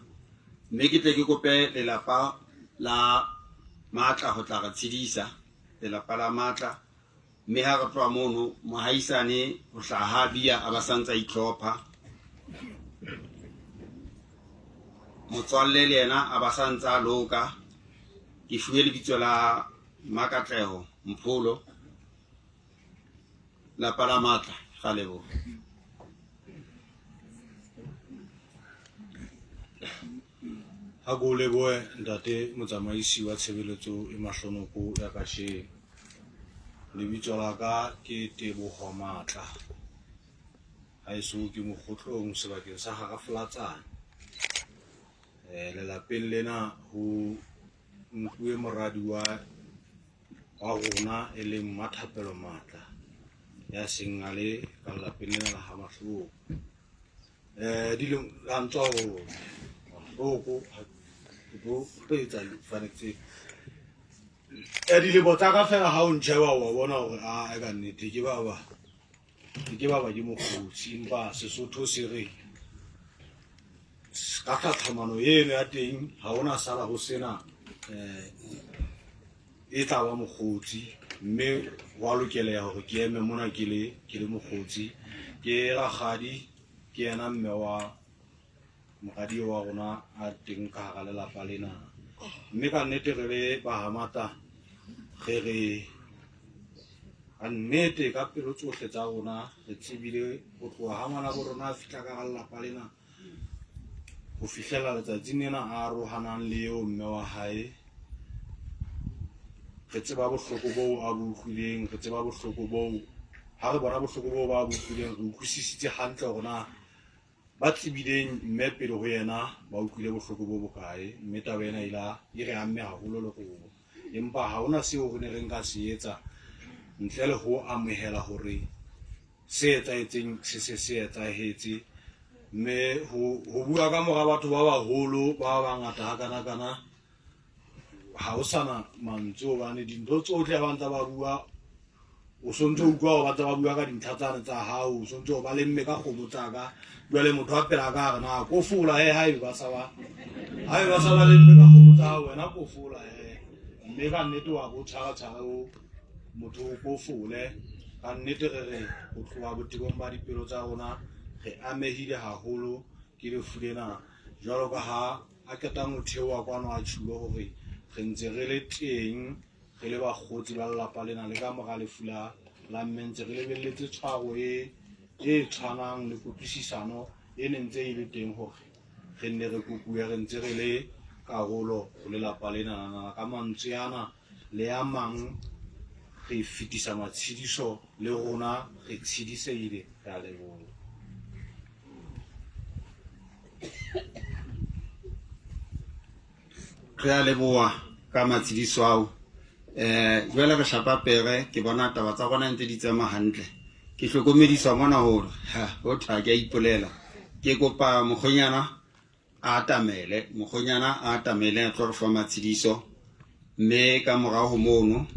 Mme ke tle ke kope lelapa la Matla ho tla re tshedisa, lelapa la Matla. Mme ha re tloha mono, mohaisane ho hlaha bia a ba santsa itlhopha. Motswalle le yena a ba santsa loka. Ke fuwe lebitso la Makatleho Mpholo. Lapa la Matla, ra leboha. Ha ko lebohe ntate motsamaisi wa tshebeletso e mahlonoko ya kasheno. Lebitso la ka ke Teboho Matla. Haeso ke mokgotlong sebakeng sa Garafolatsane. Eh, lelapeng lena ho nkuwe moradi wa wa rona e leng Mmathapelo Matla ya seng a le ka lelapeng lena la ga Mahloko. Um di leng la ntswa ho Mahloko ke tlo etsa difane tse. Dilemo tsa ka fela ha o ntjheba wa bona hore a ka nnete ke ba ba ke ba ba ke mokgotsi empa Sesotho se re ka tlhatlhamano eno ya teng ha ona sala ho sena um e tla ba mokgotsi mme wa lokeleha hore ke eme mona ke le ke le mokgotsi ke rakgadi ke yena mme wa moradi wa rona a teng ka hara lelapa lena mme ka nnete re le bahamata re re ka nnete ka pelo tsohle tsa rona re tsebile ho tloha ha ngwana bo rona a fihla ka hara lelapa lena ho fihlela letsatsing lena a arohanang le eo mme wa hae re tseba bohloko boo a bo utlwileng re tseba bohloko boo ha re bona bohloko boo ba bo utlwileng re utlwisisitse hantle hore na Ba tsebileng mme pele ho yena ba utlwile bohloko bo bokae, mme taba ena e la e re amme haholo le rona. Empa ha hona seo re ne re nka se etsa ntle le ho amohela hore se etsahetseng se se se etsahetse. Mme ho, ho bua ka mora batho ba baholo ba bangata hakana-kana ha ho sana mantswe hobane dintho tsohle ha ba ntse ba bua o sontse o utlwa gore ba ntse ba bua ka dintlha tsane tsa hao o sontse o ba lemme ka kgomo tsa ka jwale motho a pela ka re na kofola he haebe ba sa ba haebe ba sa ba lemme ka kgomo tsa hao wena kofola he mme ka nnete wa bo tshwara tshwara o motho o kofole ka nnete re re ho tloha botebong ba dipelo tsa rona re amehile haholo ke lefu lena jwalo ka ha a qetang ho theoha kwano a tjhulo hore re ntse re le teng re le bakgotsi ba lelapa lena le ka mora lefu la la mme ntse re lebelletse tshwaro e e tshwanang le kutlwisisano e ne ntse e le teng hore re nne re kokuwe re ntse re le karolo ho lelapa lena na ka mantswe ana le a mang re fetisa matshediso le rona re tshedisehile re a leboha. Re a leboha ka matshidiso ao. Eh jwale re shapa pere ke bona taba tsa rona ntse di tsamaya hantle. Ke hlokomediswa mona hore ha ho thwa ke a ipolela. Ke kopa mokgonyana a atamele, mokgonyana a atamele a tlo re fa matshidiso mme ka morao ho mono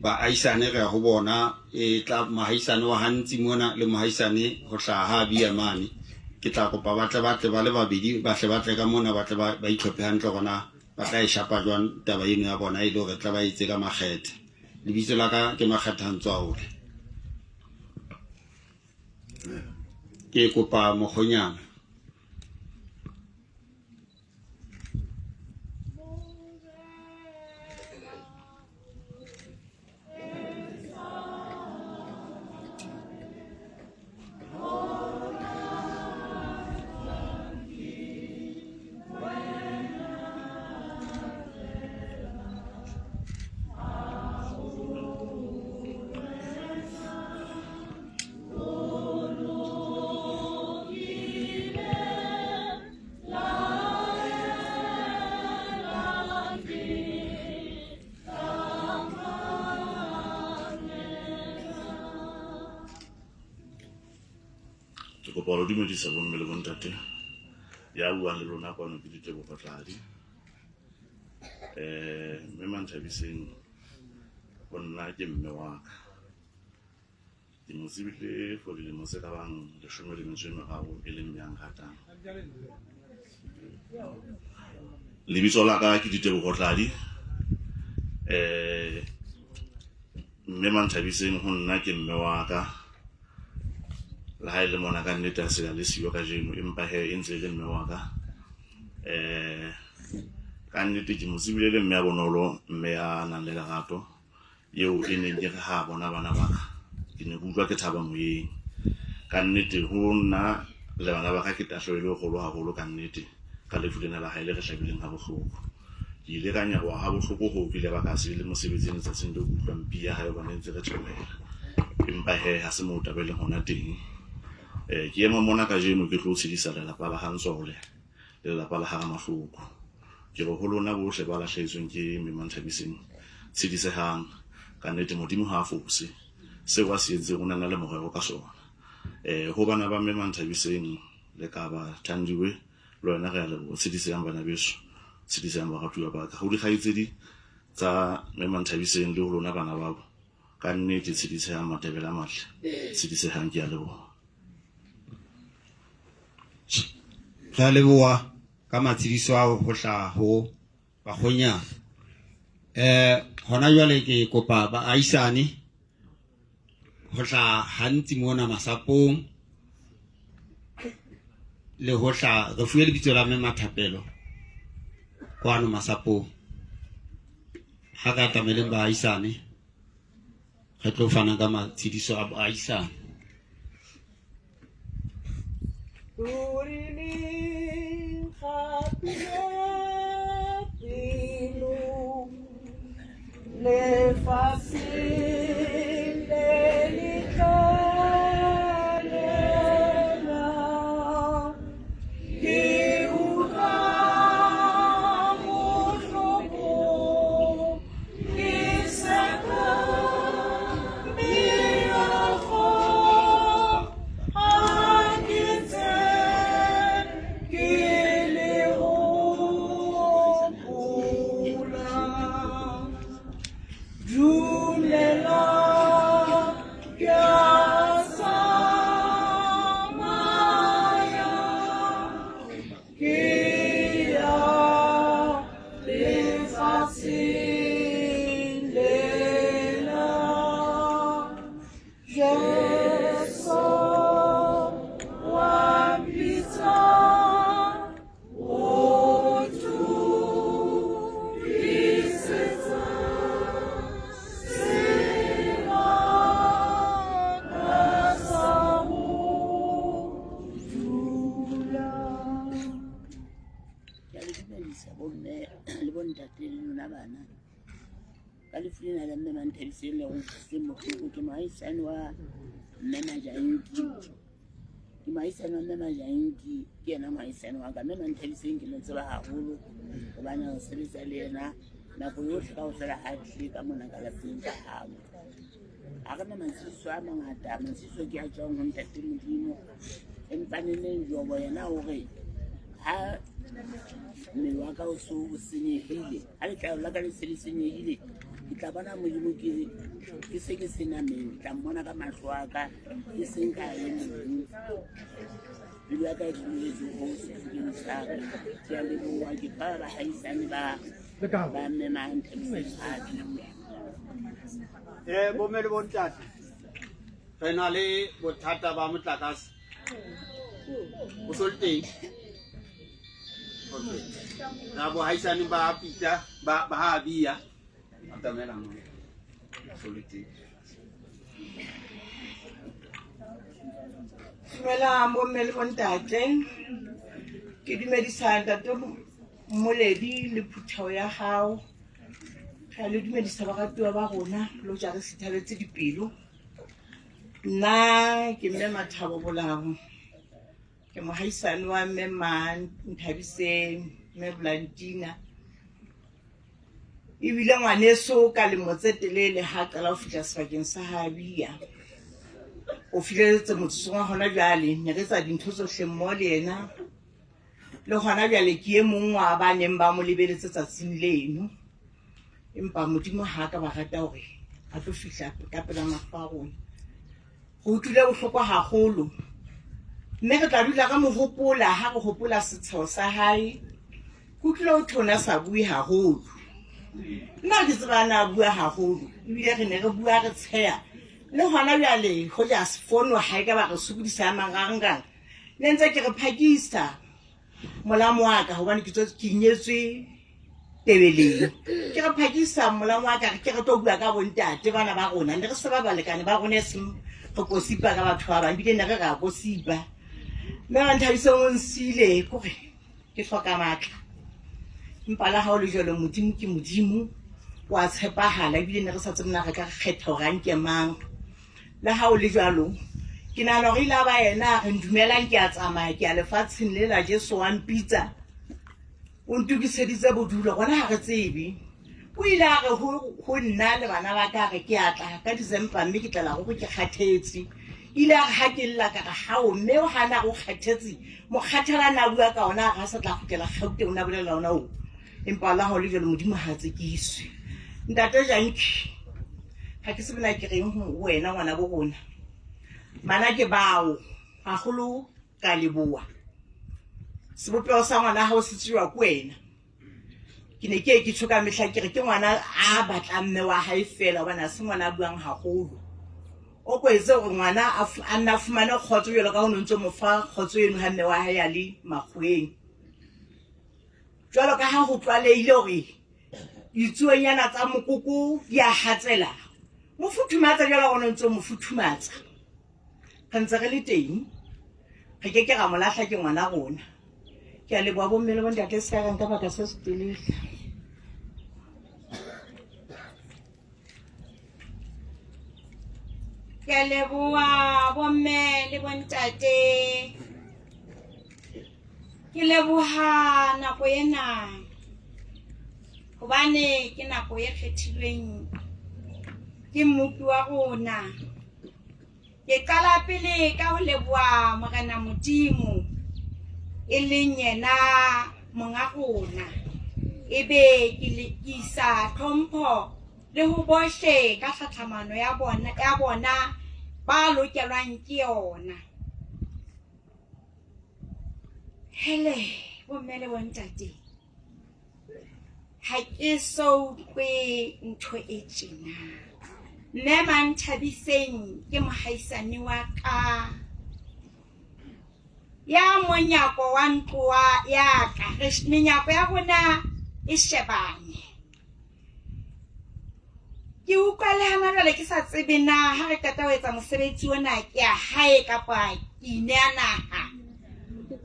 baahisane re ya ho bona e tla mohaisane wa hantsi mona le mohaisane ho hlaha ha bia mane ke tla kopa ba tle ba tle ba le babedi ba hle ba tle ka mona ba tle ba itlhophe hantle gona ba tla e shapa jwang taba eno ya bona e le hore tla ba etse ka makgethe lebitso la ka ke Makgetha Ntswaole ke kopa mokgonyana. Ke kopa ho dumedisa bomme le bontate ya buang le lona kwano ke Ditebogo Tladi. Mme Manthabiseng ho nna ke mme wa ka. Ke mo tsebile for dilemo tse ka bang 13 e leng mme a nkgatang. Lebitso la ka ke Ditebogo Tladi. Mme Manthabiseng ho nna ke mme wa ka. Le ha e le mona ka nnete a se a le siyo kajeno empa he e ntse e le mme wa ka. Ka nnete ke mo tsebile le mme a bonolo, mme ya nang le lerato. Eo e neng ke re ha bona bana ba ka ke ne ke utlwa ke thaba moyeng. Ka nnete ho nna le bana ba ka ke tahlehelo e kgolo haholo ka nnete ka lefu lena la hae le re hlabileng ha bohloko. Ke ile ka nyaroha ha bohloko hoo ke ile ba ka se le mosebetsing letsatsing leo ke utlwang pi ya hae hobane ntse re theohela. Empa he ha se moo taba e leng hona teng. Ke ema mona kajeno ke tlo tshedisa lelapa la ha Ntsole le lelapa la ha Ramahloko. Ke re ho lona bohle ba lahlehetsweng ke Mme Manthabiseng, tshedisehang. Ka nnete Modimo ha a fose. Seo a se entseng o ne a na le morero ka sona. Ho bana ba Mme Manthabiseng, Lekaba, Thandiwe, le wena re a leboha. Tshedisehang bana beso, tshedisehang baratuwa ba ka. Ho dikgaitsedi tsa Mme Manthabiseng le ho lona bana babo, ka nnete tshedisehang Matebele a matle. Tshedisehang, ke a leboha. Re a leboha ka matshediso ao ho hlaha ho bakgonyana. Hona jwale ke kopa baahisane ho hlaha hantsi mona masapong le ho hlaha re fuwe lebitso la mme Mathapelo kwano masapong. Ha re atameleng baahisane re tlo fana ka matshediso a baahisane. Ruri le nkgapile pelo lefatsheng le letle lena. ya re utlwisitseng bohloko. Ke moahisane wa Mme Majanki. Ke moahisane wa Mme Majanki, ke yena moahisane wa ka. Mme Manthabiseng ke mo tseba haholo hobane re sebetsa le yena nako yohle kaofela ha tlile ka mona ka lapeng ka habo. Ha re na matshiso a mangata, matshiso ke a tswang ho Ntate Modimo. Empa neneng Jobo yena o re ha mmele wa ka o so o senyehile, ha letlalo la ka le se le senyehile, ke tla bona Modimo ke ke se ke se nameng, ke tla mmona ka mahlo a ka, ke seng ka e mong. Pelo ya ka e hlolehetse ho sefubeng sa ka. Ke a leboha, ke fa bahaisane ba ba mme Manthabiseng a dula. Eh, bomme le bontate, re na le bothata ba motlakase. O so le teng? Okay. Ra bohaisane ba Peter, ba ba ha Abia. Atamela mo. So le teng. Dumelang bomme le bontate. Ke dumedisa ntate Mmoledi le phutheho ya hao. Re a le dumedisa baratuwa ba rona le hoja re sithabetse dipelo. Nna ke mme Mathabo Bolao. Ke mohaisane wa mme Manthabiseng, mme Blantina. Ebile ngwaneso ka lemo tse telele ha qala ho fihla sebakeng sa Habia. O fihleletse motsotsong wa hona jwale, ne re etsa dintho tsohle mmoho le yena. Le hona jwale ke e mong wa ba neng ba mo lebeletse tsatsing leno. Empa Modimo ha a ka ba rata hore a tlo fihla ka pela mahlo a rona. Re utlwile bohloko haholo mme re tla dula re mo hopola ha re hopola setsheho sa hae. Ke utlwile ho thwe o ne a sa bue haholo. Nna ke tseba a ne a bua haholo ebile re ne re bua re tsheha. Le hona jwale hoja fono ha e ka ba re sokodisa ya marangrang ne ntse ke re phakisa molamo wa ka hobane ke tswetse ke nyetswe tebeleng ke re phakisa molamo wa ka ke re tlo bua ka bontate bana ba rona ne re se ba balekane ba rona e seng re kosipa ka batho ba bang ebile ne re ra kosipa mme ba nthabiseng o nsile kore ke hloka matla empa la ha o le jalo modimo ke modimo wa tshepahala ebile ne re sa tsebe na re ka kgetha hore a nke mang Le ha o le jwalo, ke nahana hore ile a ba yena a re, Ndumelang ke a tsamaya, ke ya lefatsheng lela, Jesu wa mpitsa, o ntokiseditse bodulo. Rona ha re tsebe. O ile a re ho, ho nna le bana ba ka, a re, Ke a tla ka December mme ke tlela ruri ke kgathetse. Ile a re ha ke lla ka re, Hao, mme o hana re o kgathetse? Mokgathala a ne a bua ka ona, a re ha sa tla kgutlela Gauteng, o ne a bolela ona oo. Empa la ha o le jwalo, Modimo ha a tsekiswe. Ntate Janki, ga ke tsebe na ke reng ho wena ngwana bo rona. Bana ke bao, haholo ka leboha. Sebopeho sa ngwana hao se tsejwa ke wena. Ke ne ke ye ke tjho ka mehla ke re ke ngwana a batlang mme wa hae feela hobane ha se ngwana a buang haholo. O ko etse hore ngwana a nna a fumane kgotso jwalo ka ha o no ntso mo fa kgotso eno ha mme wa hae a le makgoweng. Jwalo ka ha ho tlwalehile hore ditsuonyana tsa mokoko di a hatsela, mo futhumatsa jwalo ka o ntse o mo futhumatsa. Re ntse re le teng, re ke ke ra mo lahla ke ngwana rona. Ke a leboha bomme le bontate se ka ra nka baka se setelele. Ke a leboha bomme le bontate. Ke leboha nako ena hobane ke nako e kgethilweng ke mmopi wa rona. Ke qala pele ka ho leboha Morena Modimo e leng yena monga rona. Ebe ke le ke isa tlhompho le ho bohle ka tlhatlhamano ya bona ya bona ba lokelwang ke yona. Hele bomme le bontate ha ke so utlwe ntho e tjena. Mme Manthabiseng ke mohaisane wa ka ya monyako wa ntlo wa ya ka. Menyako ya rona e shebane. Ke utlwa le hana jwale ke sa tsebe na ha re qeta ho etsa mosebetsi ona ke ya hae kapa ke ineya naha.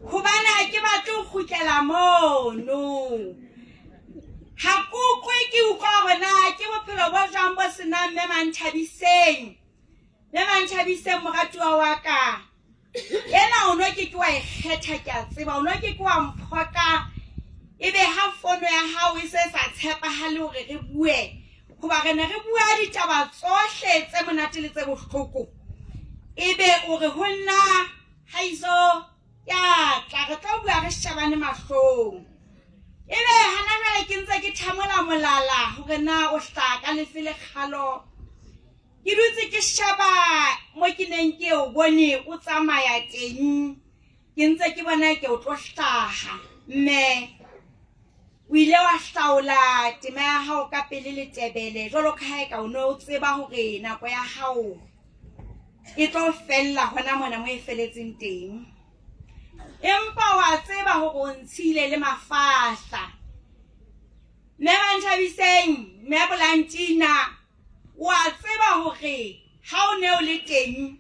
Hobane ha ke batle ho kgutlela mono. Ha ke utlwe ke utlwa hore na ke bophelo bo jwang bo senang mme Manthabiseng. Mme Manthabiseng moratuwa wa ka. Ena o no ke ke wa e kgetha ke a tseba o no ke ke wa mphoka ebe ha fono ya hao e se sa tshepahale hore re bue hoba re ne re bua ditaba tsohle tse monate le tse bohloko ebe o re ho nna haiso ya tla re tlo bua re shebane mahlong ebe hana jwale ke ntse ke thamola molala hore na o hlaha ka lefe lekgalo ke dutse ke sheba mo ke neng ke o bone o tsamaya teng ke ntse ke bona ke o tlo hlaha mme o ile wa hlaola tema ya hao ka pele letebele jwalo ka ha eka o ne o tseba hore nako ya hao e tlo fella hona mona mo e feletseng teng empa wa tseba hore o ntshile le mafahla mme Manthabiseng mme Bolantina o a tseba hore ha o ne o le teng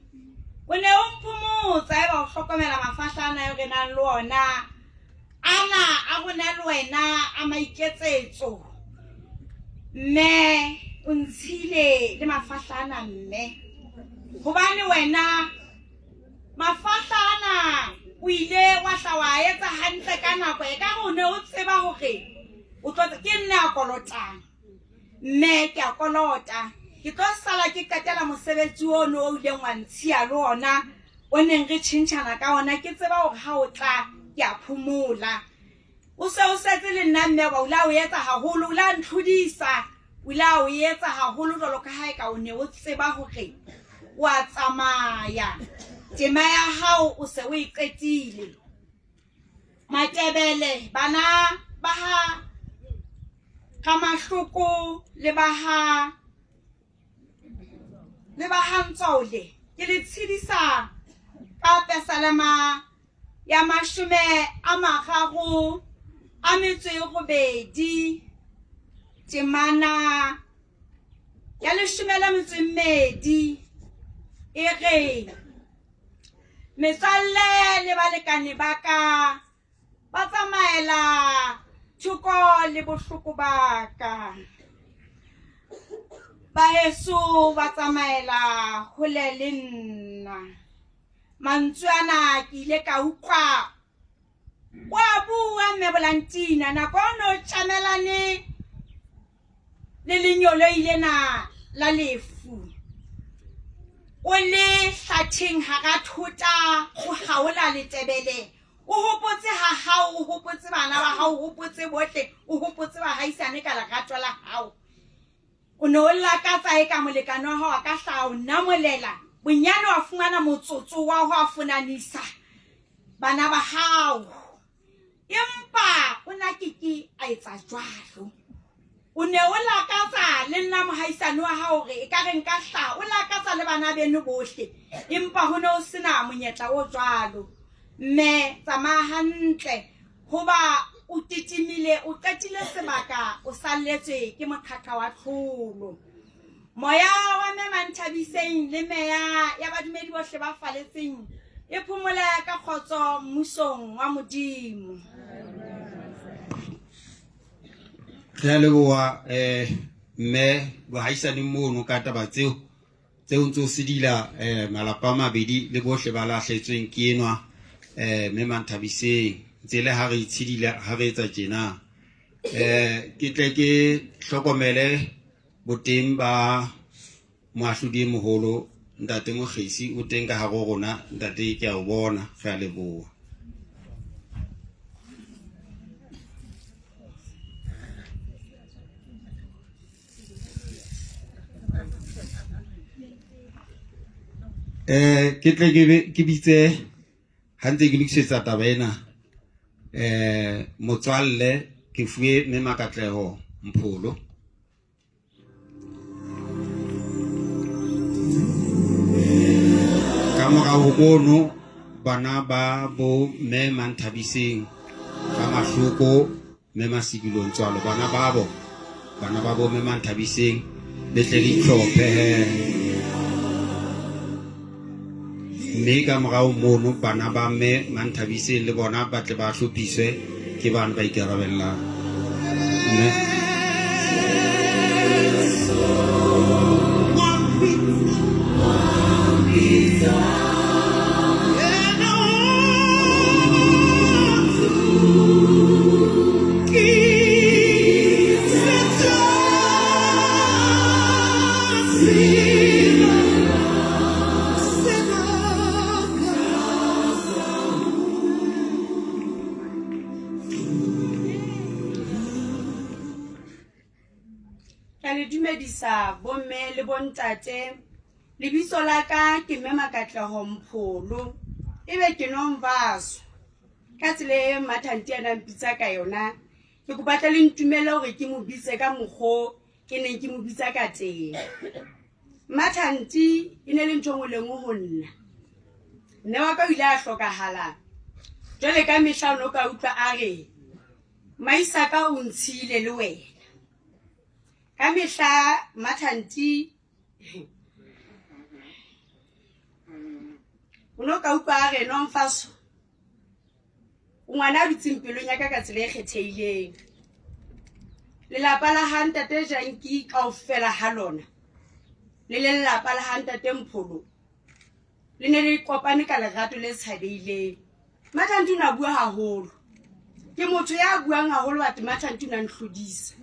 o ne o mphomotsa eba o hlokomela mafahla ana eo re nang le ona ana a rona le wena a maiketsetso mme o ntshile le mafahla ana mme hobane wena mafahla ana o ile wa hla wa etsa hantle ka nako e ka re o ne o tseba hore o tlo ke nne a kolotang mme ke a kolota ke tlo sala ke qetela mosebetsi ono o ileng wa ntshiya le ona o neng re tjhentjhana ka ona ke tseba hore ha o tla ke a phomola o se o setse le nna mme wa o la o etsa haholo o la ntlhodisa o la o etsa haholo jwalo ka ha eka o ne o tseba hore o a tsamaya tema ya hao o se o e qetile Matebele bana ba ha Ramahloko le ba ha le ba ha Ntsole ke le tshedisa ka pesalema ya 38 temana ya 12 e re Metswalle le balekane ba ka ba tsamaela thoko le bohloko ba ka. Baheso ba tsamaela hole le nna. Mantswe ana ke ile ka utlwa o a bua mme Bolantina nako o ne o tjamelane le lenyoloi lena la lefu o le hlatheng hara thota o haola letebele o hopotse ha hao o hopotse bana ba hao o hopotse bohle o hopotse bahaisane ka lerato la hao o ne o lakatsa e ka molekane wa hao a ka hlaha o namolela bonyane wa fumana motsotso wa ho a fonanisa bana ba hao empa o na ke ke a etsa jwalo o ne o lakatsa le nna mohaisane wa hao hore e ka re nka hlaha o lakatsa le bana beno bohle empa ho ne o sena monyetla o jwalo mme tsamaya hantle hoba o titimile o qetile sebaka o salletswe ke moqhaqha wa tlholo Moya wa Mme Manthabiseng le meya ya badumedi bohle ba faletseng e phomole ka kgotso mmusong wa Modimo. Re a leboha eh mme bohaisaneng mono ka taba tseo tseo ntse o sedila eh malapa a mabedi le bohle ba lahletsweng ke enwa eh mme Manthabiseng ntse le ha re itshedila ha re etsa tjena eh ke tle ke hlokomele Boteng ba moahlodi e moholo Ntate Mokgesi o teng ka hare ho rona. Ntate ke a o bona, re a leboha. Eh ke tle ke ke bitse ha ntse ke lokisetsa taba ena eh motswalle ke fuwe mme Makatleho Mpholo. Ka morao ho mono bana ba bo mme Manthabiseng ba Mahloko mme Masikilong Tswalo bana babo bana ba bo mme Manthabiseng le tle le itlhophe he mme ka morao mono bana ba mme Manthabiseng le bona ba tle ba hlophiswe ke bana ba ikarabellang mme. Ke a le dumedisa bomme le bontate. Lebitso la ka ke Mme Makatleho Mpholo. Ebe ke Nomvaso. Ka tsela e Mmathanti a nang mpitsa ka yona, ke kopa tle le ntumelle hore ke mo bitse ka mokgo ke neng ke mo bitsa ka teng. Mmathanti e ne le ntho e nngwe le nngwe ho nna. Mme wa ka o ile a hlokahala. Jwale ka mehla o ne o ka utlwa a re, Maisaka o ntshile le wena. Ka mehla Mmathanti o ne o ka utlwa a re Nomfaso o ngwana a dutseng pelong ya ka ka tsela e kgethehileng. Lelapa la ha ntate Janki kaofela ha lona le lelapa la ha ntate Mpholo le ne le kopane ka lerato le tshabehileng. Mathanti o ne a bua haholo. Ke motho ya buang haholo but Mathanti o ne a nhlodisa.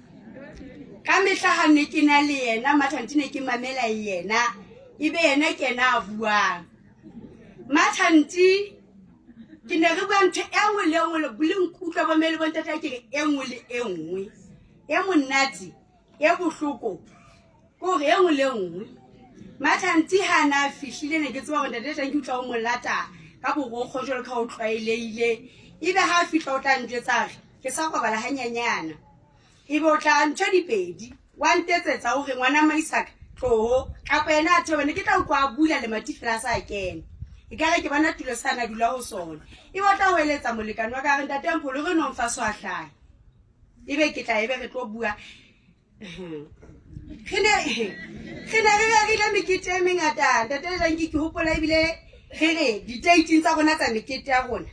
Ka mehla ha ne ke na le yena Mathanti ne ke mamela yena ebe yena ke yena a buang. Mathanti ke ne re bua ntho e nngwe le e nngwe le nkutlwa bomme le bontate ke re e nngwe le e nngwe e monate e bohloko ke gore e nngwe le nngwe mathanti ha na fihlile ne ke tseba gore ntate tang ke utlwa o mo lata ka borokgo jalo ka o tlwaeleile ebe ha a fihla o tla njwetsa re ke sa robala hanyanyana ebe o tla ntho dipedi wa ntetsetsa o re ngwana maisaka tloho kapa yena a theobe ne ke tla utlwa a bula lemati fela a sa kena e ka re ke bona tulo sa na dula ho sona ebe o tla ho eletsa molekane wa ka re ntate Mpholo re nong fa so a hlahe ebe ke tla ebe re tlo bua re ne re rerile mekete e mengata ntate Janki ke hopola ebile re re di-dating tsa rona tsa mekete ya rona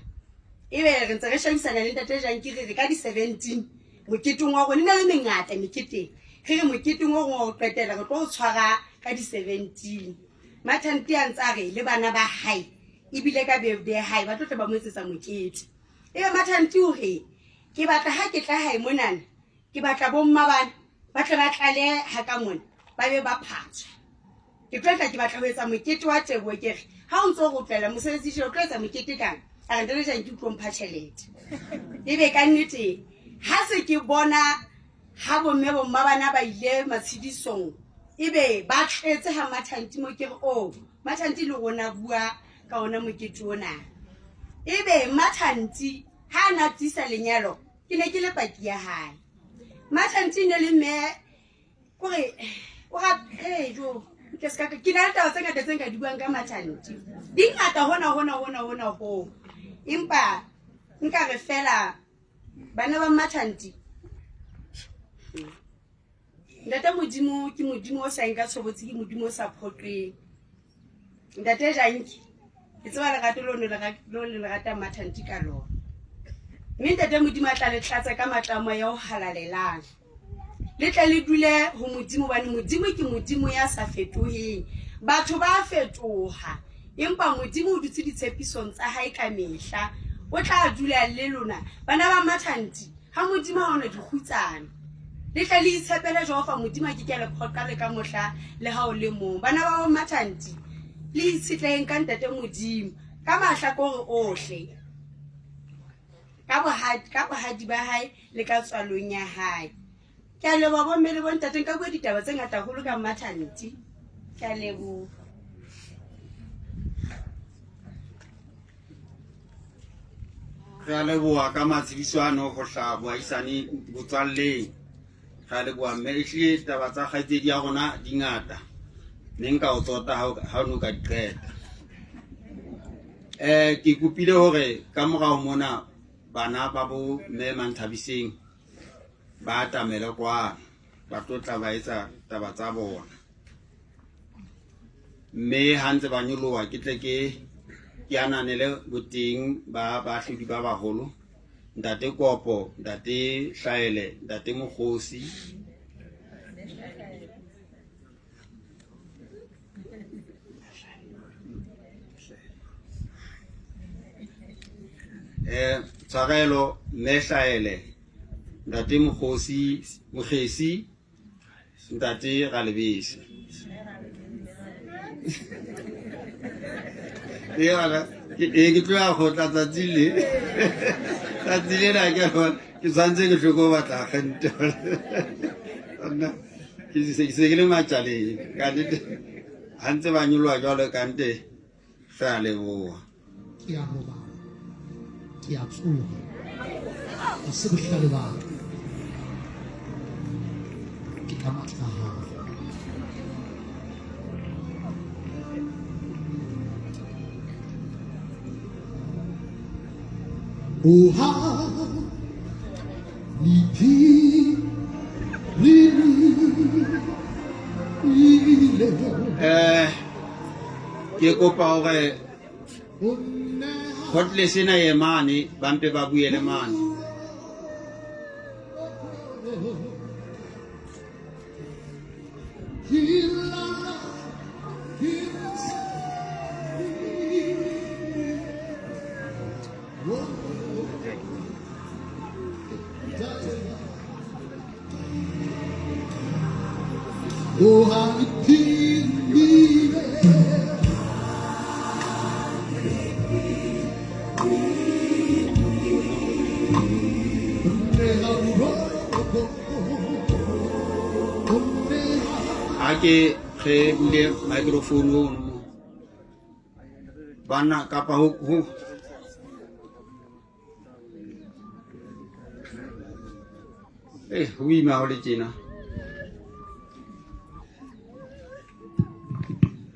ebe re ntse re shebisana le ntate Janki re re ka di-17 moketeng wa rona e ne le mengata meketeng re re moketeng o reng wa go qetela re tlo o tshwara ka di-17 Mathanti a ntse a re le bana ba hae ebile ka birthday ya hae ba tlo tle ba mo etsetsa mokete ebe Mathanti o re ke batla ha ke tla hae monana Ke batla bomma bana ba tle ba tlale ha ka mona ba be ba phatswa. Ke tlo tla ke batla ho etsa mokete wa teboho ke re ha o ntso o rotlela mosebetsi tje o tlo etsa mokete kang? A re ntate Janki o tlo mpha tjhelete. Ebe ka nnete ha se ke bona ha bomme bomma bana ba ile matshedisong ebe ba tletse ha Mathanti mo ke re o Mathanti le rona bua ka ona mokete ona. Ebe Mathanti ha a na tiisa lenyalo ke ne ke le paki ya hae mathanti ne le mme kore o ga ee jo ke se ke na le taba tse ngata tse nka di buang ka mathanti di ngata hona hona hona hona hoo empa nka re fela bana ba mathanti ntate modimo ke modimo o sa eng ka tshobotsi ke modimo o sa phoqeng Ntate Janki, ke tseba lerato leo le le ratang Mathanti ka lona. Mme Ntate Modimo a tla le tlatsa ka matla a moya o halalelang. Le tle le dule ho Modimo hobane Modimo ke Modimo ya sa fetoheng. Batho ba fetoha empa Modimo o dutse ditshepisong tsa hae ka mehla. O tla dula le lona bana ba Mathanti. Ha Modimo ha ona dikgutsana. Le tle le itshepele Jehova Modimo a ke ke a le phoqa le ka mohla le ha o le mong. Bana ba bo Mathanti le itshetleheng ka Ntate Modimo ka mahlakore ohle. Ka bohadi ka bohadi ba hae le ka tswalong ya hae. Ke a leboha bomme le bontate nka bua ditaba tse ngata haholo ka Mathanti. Ke a leboha. Re a leboha ka matshediso ano ho hlaha boahisane botswalleng. Re a leboha mme ehlile taba tsa kgaitsedi ya rona di ngata mme nka o tsota ha o ne o ka di qeta. Um ke kopile hore ka morao mona bana ba bo mme Manthabiseng ba atamele kwano ba tlo tla ba etsa taba tsa bona. Mme ha ntse ba nyoloha ke tle ke ke ananele boteng ba baahlodi ba baholo ntate Kopo, ntate Hlaele, ntate Mokgosi. Eh tshwarelo mme Hlaele, ntate Mokgosi, Mokgesi, ntate Ralebese. Ee, ee, ke tlo ya kgotla tsatsi le. Tsatsi lena ke ke tshwanetse ke hloko ho batla agente. Nna ke se ke se ke le matjaleng. Ka nnete ha ntse ba nyoloha jwalo ka nnete re a leboha. Ke a robala, ke a tsoha, ha se bohlale ba ka, ke ka matla a hao. Oha Eh, ke kopa hore cordless ena ye mane ba mpe ba buele mane. Ha ke re bule microphone ono mo banna kapa ho ho Eh, ho boima ho le tjena.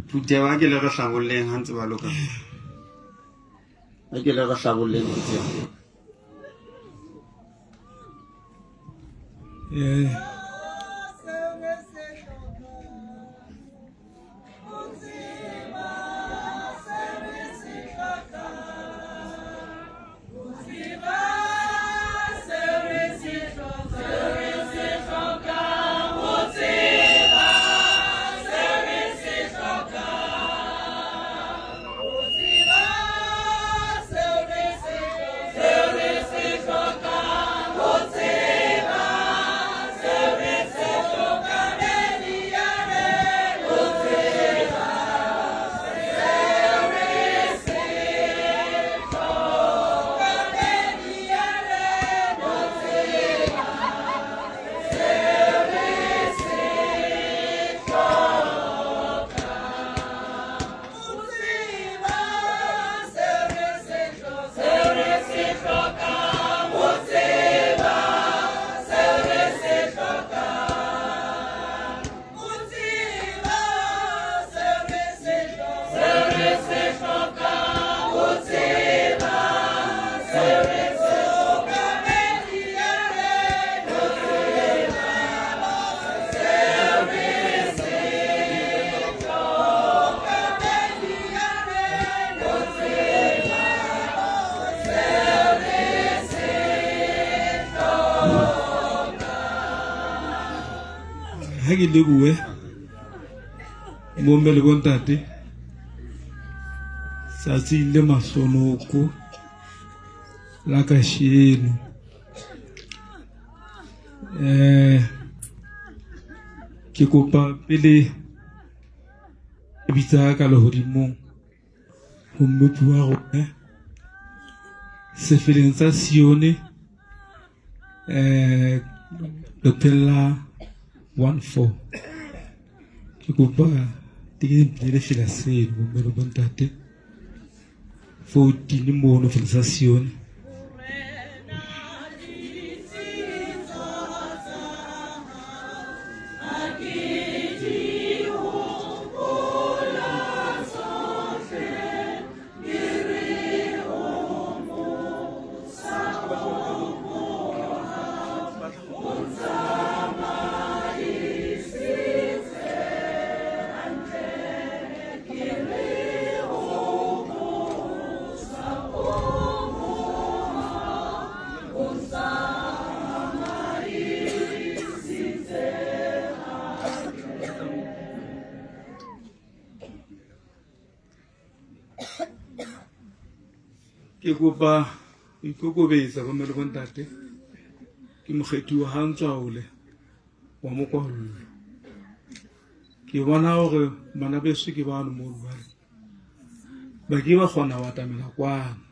Phutheho ha ke le re hlabolleng ha ntse ba loka. Ha ke le re hlabolleng phutheho. Eh. Ha ke lebohe bomme le bontate tsatsing le mahlonoko la kasheno eh ke kopa pele ke bitsa ka lehodimong ho mmopi wa rona sefeleng sa Sione eh leqepheng la 14 ke kopa ke le fela seno bomme le bontate 14 mono fela sa Sione. Ke kopa Ho ikokobetsa bomme le bontate ke mokgethuwa ha Ntswaole wa mokwallo. Ke bona hore bana beso ke bano mono jwale ba ke ba kgona ho atamela kwano.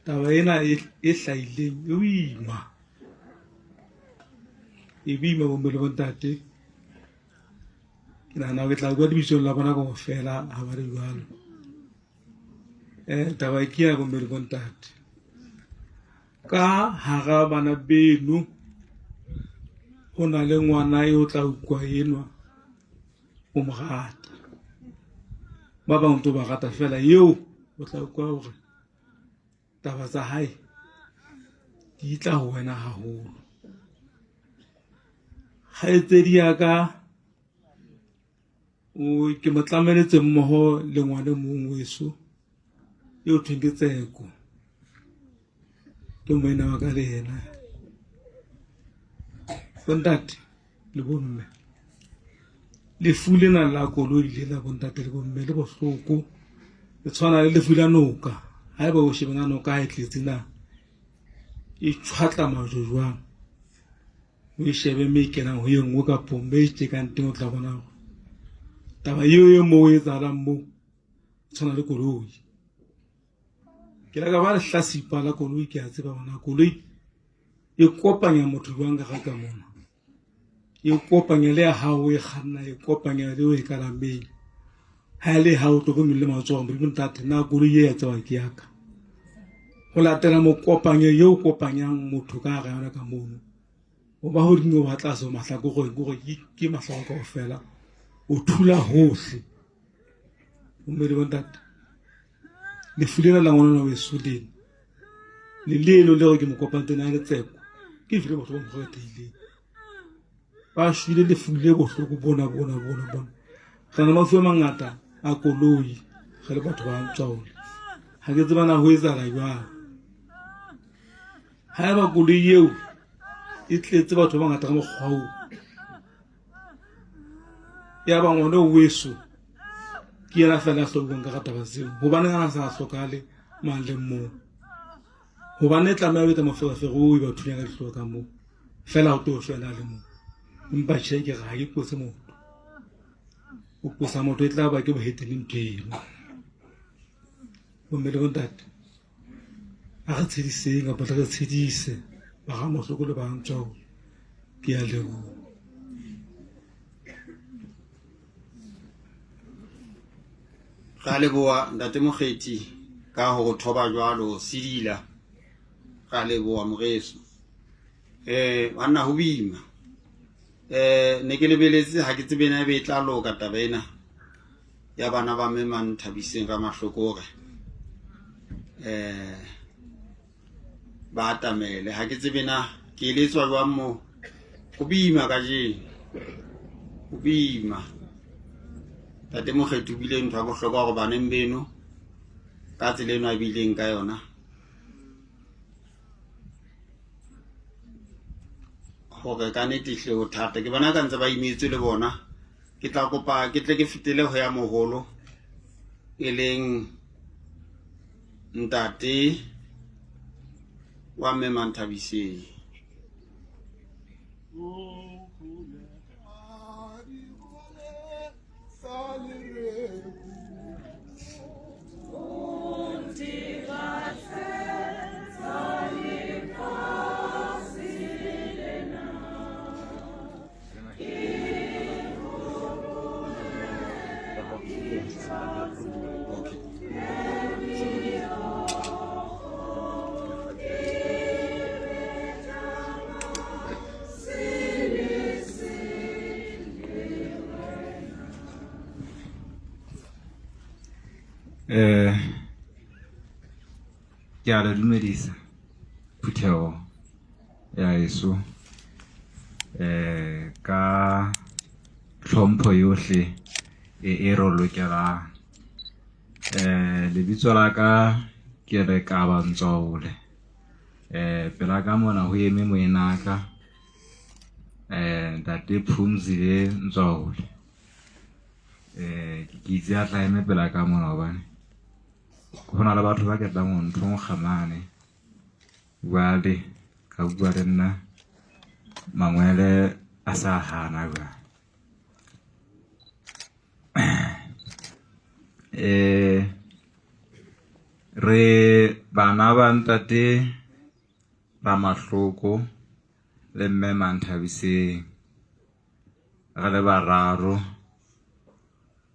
Taba ena e e hlahileng e boima, e boima bomme le bontate. Ke nahana hore ke tla bua lebitsong la bona kaofela ha ba le jwalo. Eh, taba ke ya bomme le bontate. Ka hara bana beno ho na le ngwana eo tla utlwa enwa o mo rata. Ba bang o tlo ba rata fela eo o tla utlwa hore taba tsa hae di tla ho wena haholo. Kgaitsedi ya ka o ke mo tlameletse mmoho le ngwana e mong weso eo thweng ke Tseko ke moena wa ka le yena bontate le bomme lefu lena la koloi lena bontate le bomme le bohloko le tshwana le lefu la noka ha eba o shebana noka ha e tletse na e tshwatla majwe jwang o e shebe mme e kenang ho e nngwe kapo mme e tjekang teng o tla bona hore taba eo e moo e etsahalang moo tshwana le koloi ke la ka ba lehlasipa la koloi ke a tseba bona koloi e kopanya motho jwang ka ga ka mona e kopanya le ya gago e kganna e kopanya le o e kalameng ha e le ha o tlo go le matsogo modimo ntate na koloi e ya tseba ke yaka go latela mokopanyo yo o kopanyang motho ka gare yona ka mono o ba godimo ba tlase mahlakoreng kore ke mahlako kao fela o thula hohle gomme le bontate lefu lena la ngwana weso lena le leno le gore ke mo kopantse na le tseko ke file bohloko mo kgetheileng ba shwele lefu le bohloko bona bona bona bona re na mafu a mangata a koloi re le batho ba ntswaole ga ke tsebana go etsala jwang ga eba koloi eo e tletse batho ba bangata ka mokgwa oo ya ba ngwana weso ke yena fela a hlokang ka ga taba tseo gobane a sa hlokale mang le mong gobane e tlameya o etsa moferefere o e ba thunya ka dihloo ka moo fela go tlo shwela le mong empa tšhe ke re ga ke kose motho o kosa motho e tla ba ke bohetene ntho eno bomme le bontate a re tshediseng kapa re tshedise ba ga mohloko le bantswao ke a leboha Ra leboha ntate Mokgethi ka ho thoba jwalo sedila. Ra leboha moreso. Eh banna ho boima. Eh ne ke lebeletse ha ke tsebe na ebe e tla loka taba ena ya bana ba mme Manthabiseng Ramahlokore. Eh ba atamele ha ke tsebe na ke eletswa jwang moo go boima kajeno go boima tate mokgetho o bile ntho ya bohlokwa gore baneng beno ka tsela eno a bileng ka yona gore ka nete hle o thata ke bona ka ntse ba imetswe le bona ke tla kopa ke tle ke fetele go ya mogolo e leng ntate wa mme Manthabiseng. Eh ke a le dumedisa phutheho ya heso eh ka tlhompho yohle e e re lokelang eh lebitso la ka ke re Kaba Ntswaole eh pela ka mona ho eme moenaka eh ntate Phumzile Ntswaole eh ke itse a tla eme pela ka mona hobane Ho na le batho ba ketlang ho nthonkga mane. Jwale ka bua le nna mangwele a sa hana jwale. Eh re bana ba ntate Ramahloko le mme Manthabiseng re le bararo.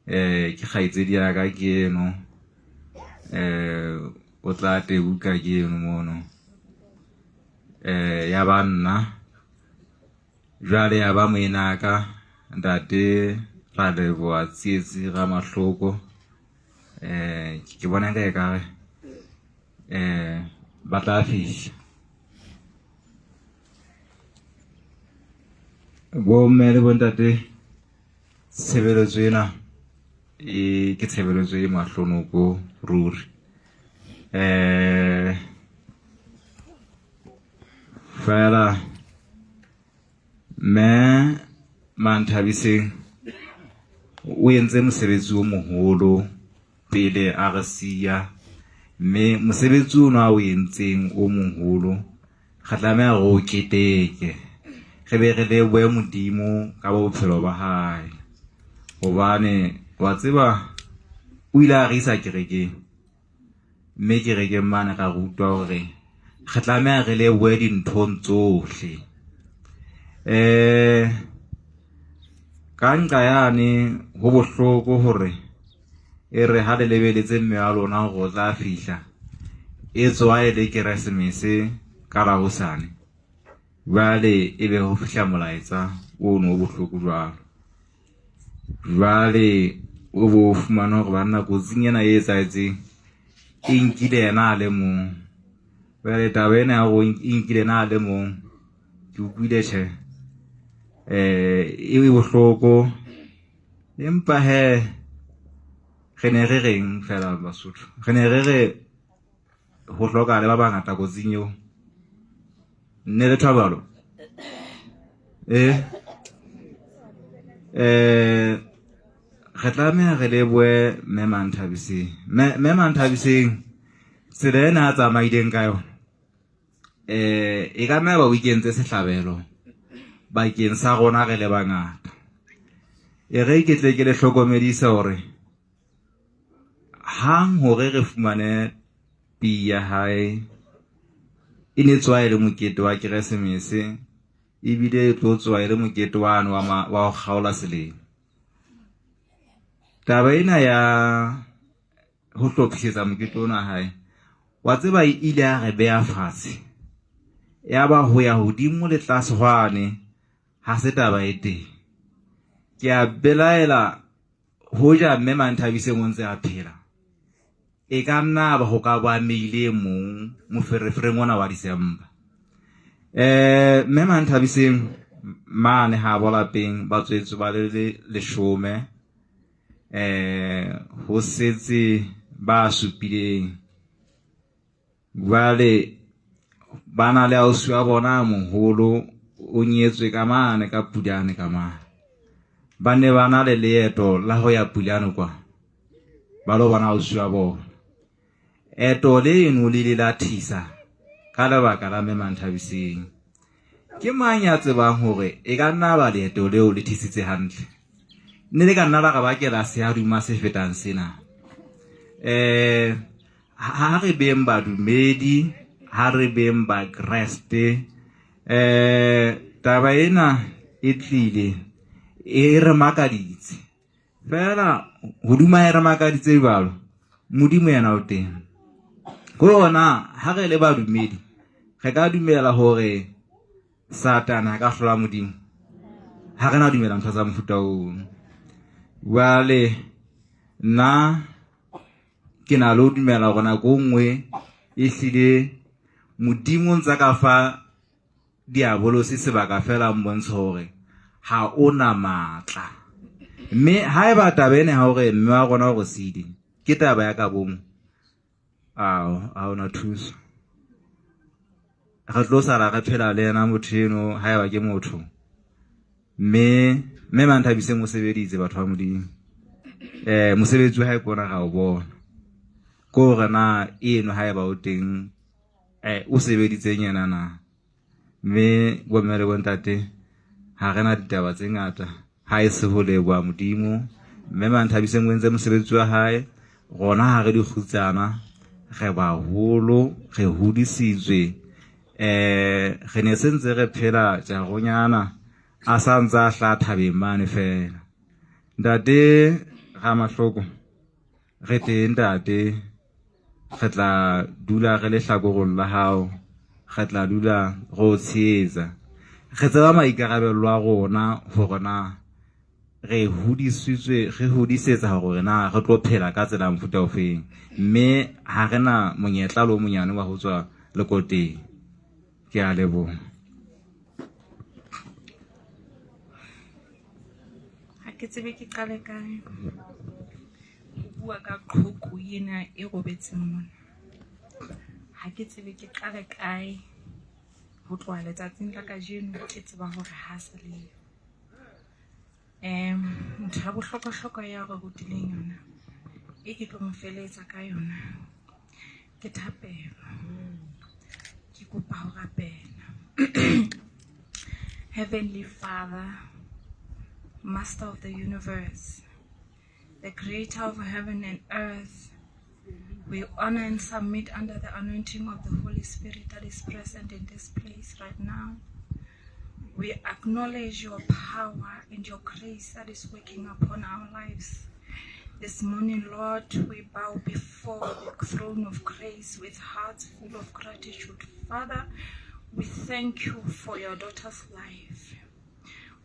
Eh ke kgaitsedi ya ka ke eno eh o tla tebuka ke eno mono eh ya ba nna jwale ya ba moenaka ntate ra leboha Tsietsi Ramahloko eh ke bona nka ekare eh ba tla fihla bomme le bontate Tshebeletso ena e ke tshebeletso e mahlonoko ruri. Eh fela mme Manthabiseng o entse mosebetsi o moholo pele a re siya mme mosebetsi ono a o entseng o moholo re tlameha re o keteke re be re lebohe Modimo ka bophelo ba hae hobane wa tseba o ile a re isa kerekeng mme kerekeng mane ra rutwa hore re tlameha re lebohe dinthong tsohle. Eh ka nqa yane ho bohloko hore e re ha le lebeletse mme wa lona hore o tla fihla e tswa e le keresemese ka la hosane jwale e be ho fihla molaetsa ono o bohloko jwalo jwale o bo fumana hore banna kotsing ena e etsahetseng e nkile yena a le mong jwale taba ena ya hore e nkile yena a le mong ke utlwile tjhe um e bohloko Empa he re ne re reng fela Basotho re ne re re ho hlokahale ba bangata kotsing eo nne le thabalo eh eh re tlameha re lebohe mme Manthabiseng mme Manthabiseng tsela ena a tsamaileng ka yona eh e ka nna ba o ikentse sehlabelo bakeng sa rona re le bangata e re ke tle ke le hlokomedise hore hang hore re fumane pi ya hae e ne tswa e le mokete wa keresemese ebile e tlo tswa e le mokete wane wa ho kgaola selemo taba ena ya ho hlophisetsa mokete ona hae wa tseba e ile ya re beha fatshe ya ba ho ya hodimo le tlase hwane ha se taba e teng ke a belaela hoja mme Manthabiseng o ntse a phela e ka nna ba ho ka ba meile mong moferefereng ona wa December eh mme Manthabiseng mane ha bo lapeng ba tswetswe ba le leshome eh ho setse ba supileng jwale ba na le ausi wa bona moholo o nyetswe ka mane ka Pulane ka mane ba ne ba na le leeto la ho ya Pulane kwa ba lo bona ausi wa bona eto leno le ile la thisa ka lebaka la mme Manthabiseng Ke mang ya tsebang hore e ka nna ba leeto leo le thisitse hantle? Nne le ka nna la re bakela seaduma se fetang sena. Eh ha re beng badumedi, ha re beng Bakreste. Eh taba ena e tlile e re makaditse. Fela hoduma e re makaditse jwalo, Modimo yena o teng. Ko rona ha re le badumedi, re ka dumela hore Satane a ka hlola Modimo. Ha re na dumela ntho tsa mofuta oo. Jwale nna ke na le ho dumela hore nako e nngwe ehlile Modimo o ntsa ka fa diabolosi sebaka fela mmontshe hore ha o na matla mme haeba taba ena ya hore mme wa rona o re siile ke taba ya ka bomo ao ha ona thuso re tlo sala re phela le yena motho eno haeba ke motho mme mme Manthabiseng o sebeditse batho ba Modimo eh mosebetsi wa hae ke ona ra o bona. Ke hore na eno haeba o teng eh, o sebeditseng yena na. Mme bomme le bontate ha re na ditaba tse ngata ha e se ho leboha Modimo. Mme Manthabiseng o entse mosebetsi wa hae, rona ha re dikgutsana, re baholo, re hodisitswe. Eh, re ne se ntse re phela jaronyana a sa ntse a hlaha thabeng mane fela. Ntate Ramahloko, re teng ntate, re tla dula re le hlakorong la hao, re tla dula re o tshehetsa. Re tseba maikarabelo a rona hore na re hodisitswe, re hodisetsa hore na re tlo phela ka tsela ya mofuta ofeng, mme ha re na monyetla le o monyane wa ho tswa lekoteng. Ke a leboha. Ha ke tsebe ke qale kae ho bua ka qhoku ena e robetseng mona. Ha ke tsebe ke qale kae ho tloha letsatsing la kajeno ke tseba hore ha sa leyo. Um ntho ya bohlokwa-hlokwa ya re rutileng yona e ke tlo mo feletsa ka yona ke thapelo. Ke kopa ho rapela. Heavenly Father, Master of the universe, the creator of heaven and earth, we honor and submit under the anointing of the Holy Spirit that is present in this place right now. We acknowledge your power and your grace that is working upon our lives. This morning, Lord, we bow before the throne of grace with hearts full of gratitude. Father, we thank you for your daughter's life.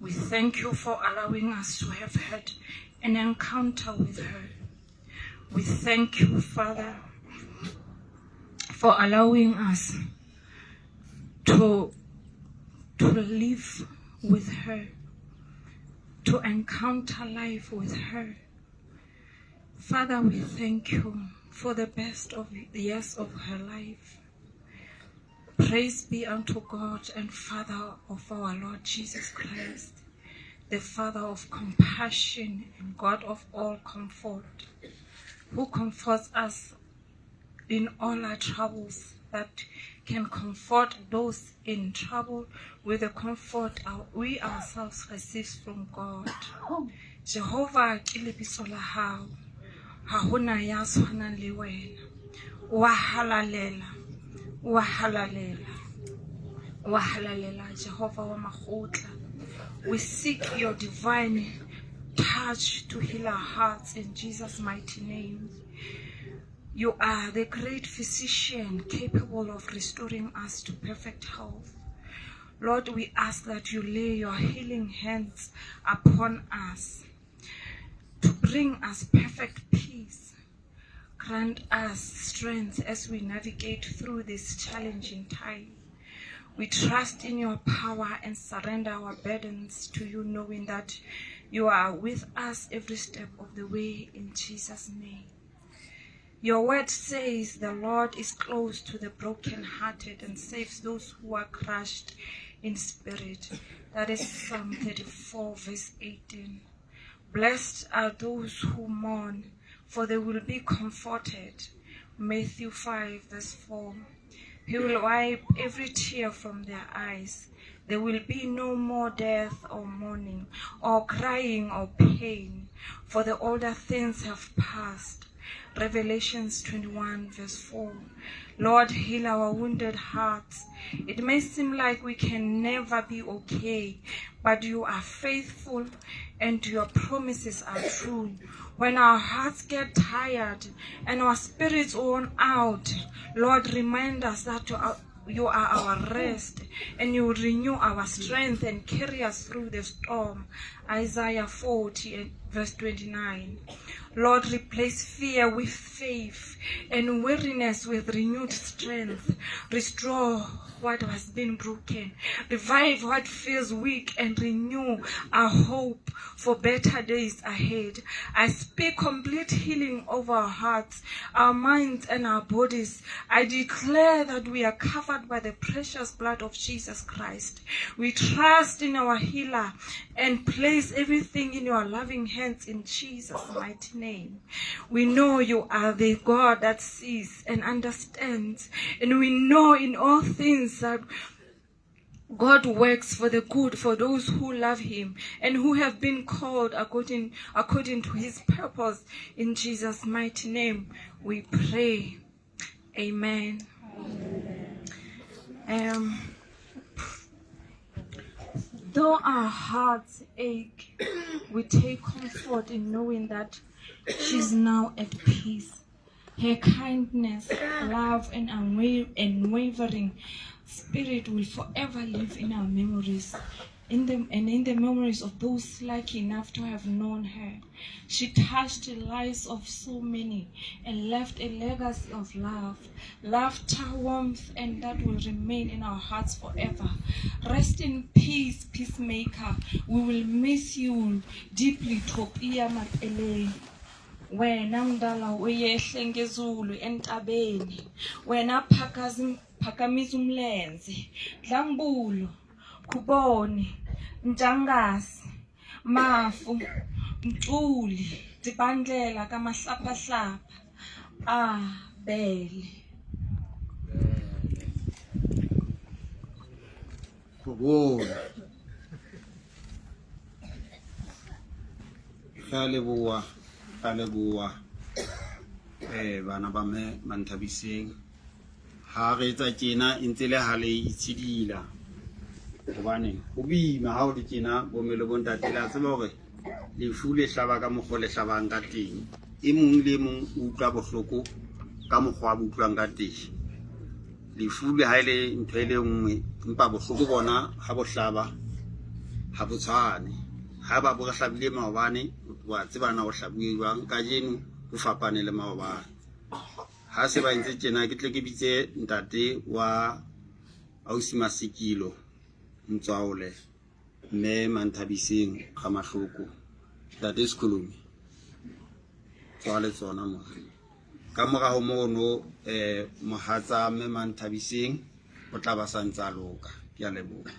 We thank you for allowing us to have had an encounter with her. We thank you, Father, for allowing us to, to live with her, to encounter life with her. Father, we thank you for the best of the years of her life. Praise be unto God and Father of our Lord Jesus Christ, the Father of compassion and God of all comfort, who comforts us in all our troubles, that can comfort those in trouble with the comfort we ourselves receive from God. Jehovah ke lebitso la hao. Ha hona ya tshwanang le wena. Wa halalela. Wa halalela. Wa halalela Jehovah wa makgotla. We seek your divine touch to heal our hearts in Jesus' mighty name. You are the great physician capable of restoring us to perfect health. Lord, we ask that you lay your healing hands upon us to bring us perfect peace. Grant us strength as we navigate through this challenging time. We trust in your power and surrender our burdens to you, knowing that you are with us every step of the way in Jesus' name. Your word says the Lord is close to the brokenhearted and saves those who are crushed in spirit. That is Psalm 34, verse 18. Blessed are those who mourn, for they will be comforted. Matthew 5, verse 4. He will wipe every tear from their eyes. There will be no more death or mourning or crying or pain, for the older things have passed. Revelations 21, verse 4. Lord, heal our wounded hearts. It may seem like we can never be okay, but you are faithful and your promises are true. When our hearts get tired and our spirits worn out, Lord, remind us that you are our rest and you renew our strength and carry us through the storm. Isaiah 40 verse 29. Lord, replace fear with faith and weariness with renewed strength. Restore what has been broken. Revive what feels weak and renew our hope for better days ahead. I speak complete healing over our hearts, our minds, and our bodies. I declare that we are covered by the precious blood of Jesus Christ. We trust in our healer and place everything in your loving hands in Jesus' mighty name. We know you are the God that sees and understands, and we know in all things that God works for the good for those who love him and who have been called according, according to his purpose. In Jesus' mighty name, we pray. Amen. Amen. Though our hearts ache, we take comfort in knowing that she's now at peace. Her kindness, love, and unwavering spirit will forever live in our memories. In the, and in the memories of those lucky enough to have known her. She touched the lives of so many and left a legacy of love, laughter, warmth, and that will remain in our hearts forever. Rest in peace, peacemaker. We will miss you deeply, Topia Mapele. Wena mdala uyehle ngezulu entabeni. Wena phakazi phakamisa umlenze. Dlambulo, Khuboni, Ntshangase, Mafu, Ntuli, Dibandlela kaMahlapahlapa. Ah, Bele. Khuboni. Re a leboha, re a leboha eh bana ba mme Manthabiseng. Ha re etsa tjena e ntse le ha le itshidila hobane ho boima ha o le tjena bomme le bontate le a tseba hore lefu le hlaba ka mokgwa o le hlabang ka teng. E mong le e mong o utlwa bohloko ka mokgwa a bo utlwang ka teng. Lefu le ha e le ntho e le nngwe empa bohloko bona ha bo hlaba ha bo tshwane. Ha ba bo re hlabile maobane wa tseba na o hlabuwe jwang kajeno ho fapane le maobane. Ha se ba entse tjena ke tle ke bitse ntate wa ausi Masekilo Ntswaole mme Manthabiseng Ramahloko ntate Sekholomi tswa le tsona mo ka morago mono eh mohatsa mme Manthabiseng o tla ba sa ntse a loka ke a leboha.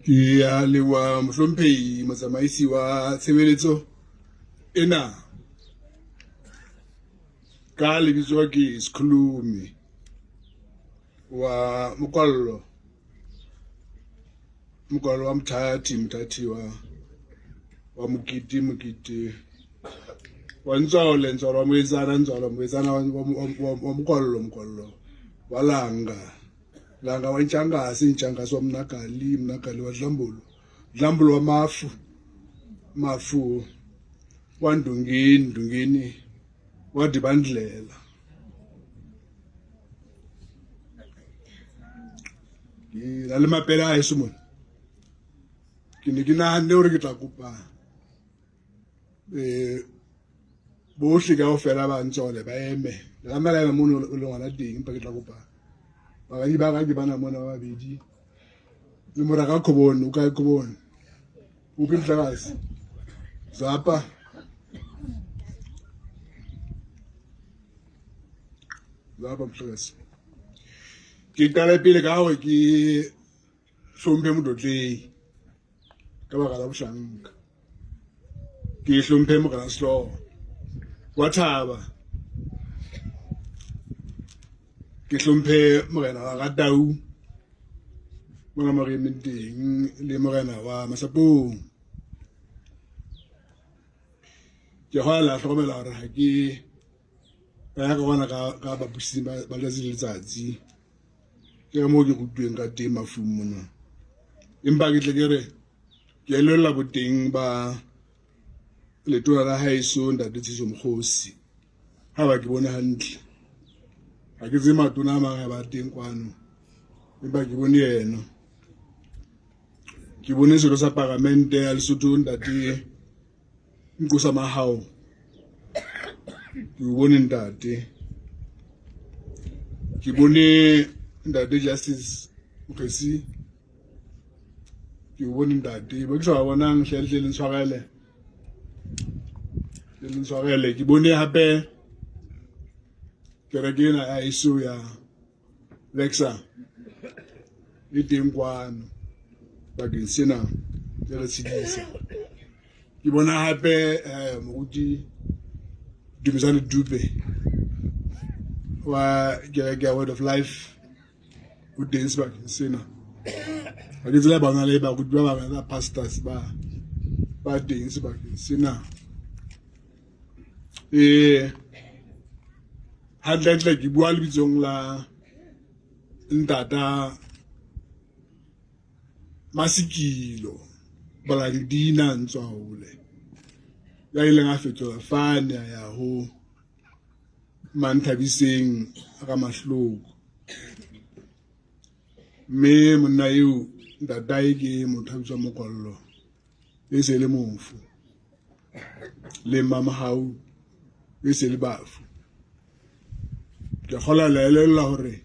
Ke a leboha mohlomphehi motsamaisi wa tshebeletso ena. Ka lebitso ke Sikhulumi wa Mokwallo, Mokwallo wa Mothathi, Mothathi wa wa Mokete, Mokete wa Ntswale, Ntswale wa Moetsana, Ntswale wa Moetsana wa Mokwallo, Mokwallo wa Langa. Langa wa Ntshangase, Ntshangase wa Mnakali, Mnakali wa Dlambulo, Dlambulo wa Mafu, Mafu wa Ndungeni, Ndungeni wa Dibandlela. Ke na le mapele a heso mona. Ke ne ke nahanne hore ke tla kopa eh bohle kaofela ba ntsole ba eme. Le ka nna la ema mono o le ngwana teng empa ke tla kopa baradi ba ka ke bana mona ba babedi le mora ka Khobone o kae Khobone o ke Mhlakazi Zapa Zapa Mhlakazi ke qale pele ka hore ke hlomphe motlotlehi ka baka la bohlanka ke hlomphe morena sehlooho wa thaba ke hlomphe morena wa ratau mona mo re emeng teng le morena wa masapong ke go la hlokomela gore ga ke ka ya ka gona ka bapusing ba letsatsi le letsatsi ke ka moo ke rutuweng ka teng mafung mona empa ke tle ke re ke elella boteng ba letona la haeso ntate Tshiso Mokgosi ha ba ke bone hantle ha ke tsebe matona a mang ha ba teng kwano empa ke bone yena ke bone selo sa paramente ya Lesotho ntate Nkosa Mahao ke o bone ntate ke bone ntate Justice Mokgesi ke o bone ntate ba ke sa ba bonang hle hle le ntshwarele le ntshwarele ke bone hape kereke ena ya eso ya Lexa e teng kwano bakeng sena e re tshedisa ke bona hape eh, moruti Dumisani Dube wa kereke ya Word of Life o teng sebakeng sena ga ke tsela bana le baruti ba bangwe ba pastors ba ba teng sebakeng sena eh hantlentle ke bua lebitsong la ntata Masikilo Bolandina Ntswahole ya ileng a fetola fane a ya ho Manthabiseng Ramahloko mme monna eo ntatae ke motho a bitswang Mokwallo e se le mofu le Mmamahau e se le bafu ke kgola la elellwa hore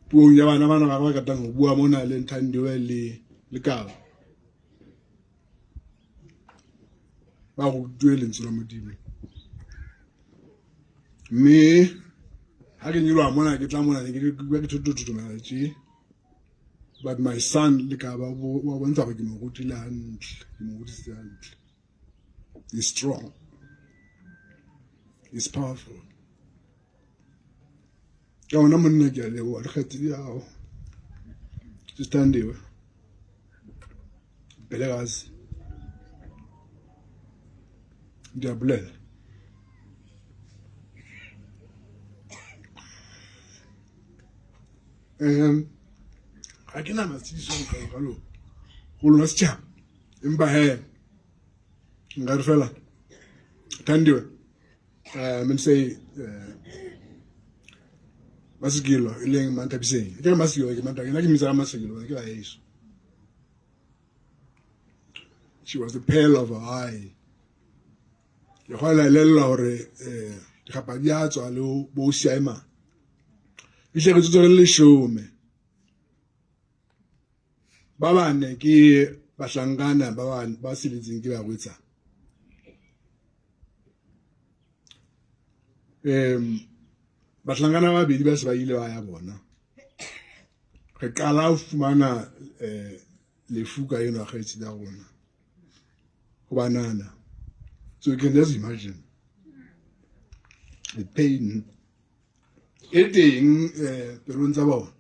puong ya bana bana ba ba ratang ho bua mona le Nthandiwe le le Kaba ba rutuwe lentswe la Modimo mme ha ke nyoloha mona ke tla mona ne ke ke thotothotomela tje but my son le ka ba wa bontsha gore ke mo rutile hantle ke mo rutisitse hantle is strong is powerful ka ona monna ke a leboa le kgatsedi ya gago sithandiwe bhelekazi ndiyabulela um ga ke na matshidiso jalo go lona setšhaba empa he nka re fela thandiwe um say masekelo e leng manthabiseng ke re masekelo ke manthabiseng nna ke mmitsa ka masekelo ke ba heso she was the pearl of her eye ke go elelelwa gore um dikgapa di a tswa le bo siama e tle re tsotse re le leshome ba bane ke bahlankana ba ba seletseng ke barwetsana um bahlankana ba babedi ba se ba ile ba ya bona re qala ho fumana um lefu ka enwa kgaitsedi ya rona go banana. So you can just imagine the pain e teng pelong tsa bona.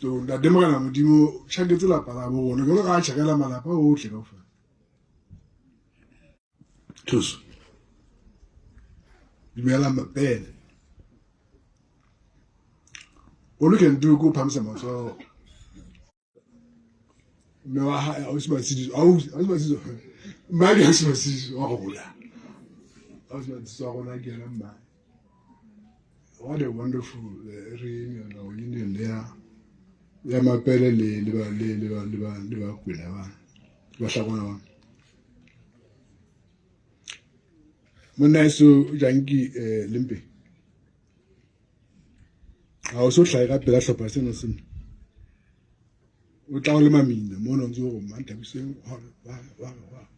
So ntate Morena Modimo tjhaketse lapa la bo rona jwalo ka tjhakela malapa ohle kaofela. Thuso. Dumela Mapele. O look and do go phamisa matsoho. Mme wa hae ausi Matshidiso, ausi Matshidiso. Mma ke ausi Matshidiso wa rona. Ausi Matshidiso wa rona ke yena mma. What a wonderful reunion or union ya ya Mapele le le ba le le ba le ba le ba Kwena ba ba Hlakwana ba. Monna eso Janki Lempe. Ha o so hlahe ka pela hlopha sena sena. O tla o le mamina mo no ntse o re Manthabiseng wa wa wa wa.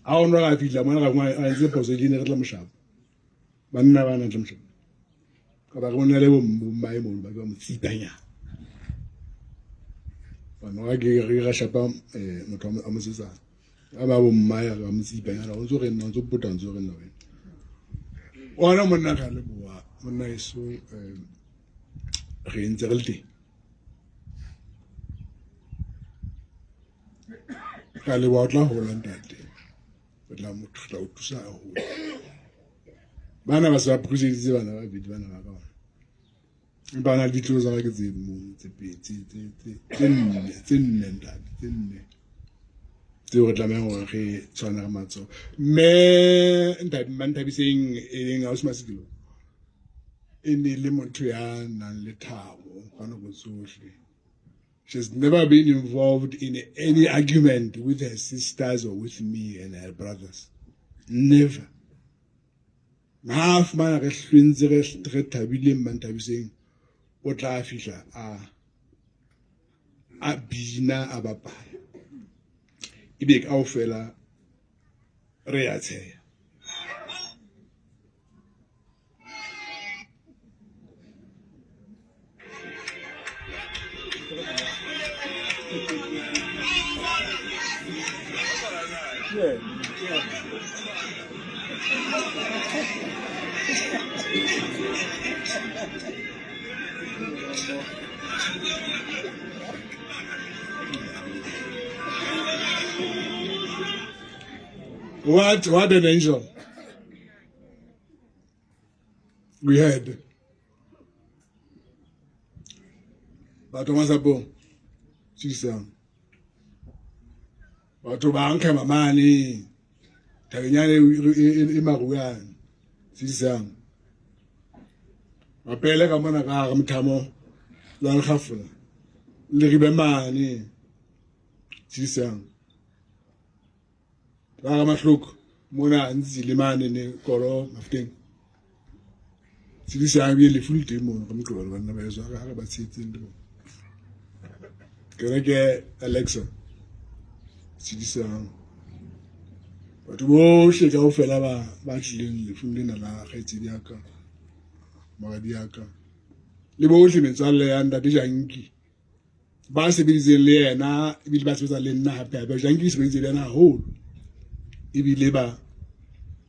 Ha o no ra fihla mona ra ngwa a entse phoso ke ne re tla moshapa. Banna ba na tla moshapa. Ka ba re bona le bo mmae mono ba ba mo tsipanya. Bana ga ke re ra shapa motho a mosetsana. Ba ba bo mmae ba mo tsipanya o ntse re nna o ntse pota ntse re nna wena. Ona monna ka leboha monna eso re ntse re le teng. Ka leboha o tla hola ntate. O tla motho tla o thusa haholo. Bana ba se ba phuseditse bana ba bedi bana ba ka bona. Empa na le ditlo tsa ka ke tse mono tse pedi tse tse tse tse nne tse nne ntate tse nne tseo re tlamehang hore re tshwane ka matsoho. Mme ntate Manthabiseng e leng ausi Masikilo e ne le motho ya nang le thabo ka nako tsohle. She's never been involved in any argument with her sisters or with me and her brothers. Never. Ha fumana re hlwentse re thabile Manthabiseng o tla fihla a bina a bapala. Ebe kaofela re ya tsheha. What an angel we had. Batho ba Masapong, tshedisang. Batho ba nkgema mane thabeng yane e maruane, tshedisang. Mapele ka mona ka hara mothamo la lekgafola le ribe mane, tshedisang. Ba ga Mahloko mona ntsi le mane ne koro Mafuteng. Tshedisang ebile lefu le teng mono ka Moqebelo banna ba heso ha re ba tshehetseng le bona. Kereke Alexa tshedisang. Batho bohle kaofela ba ba tlileng lefung lena la kgaitsedi ya ka, moradi ya ka le bohle metswalle ya ntate Janki ba sebeditseng le yena ebile ba sebetsa le nna hape hape. Janki ke sebeditse le yena haholo ebile ba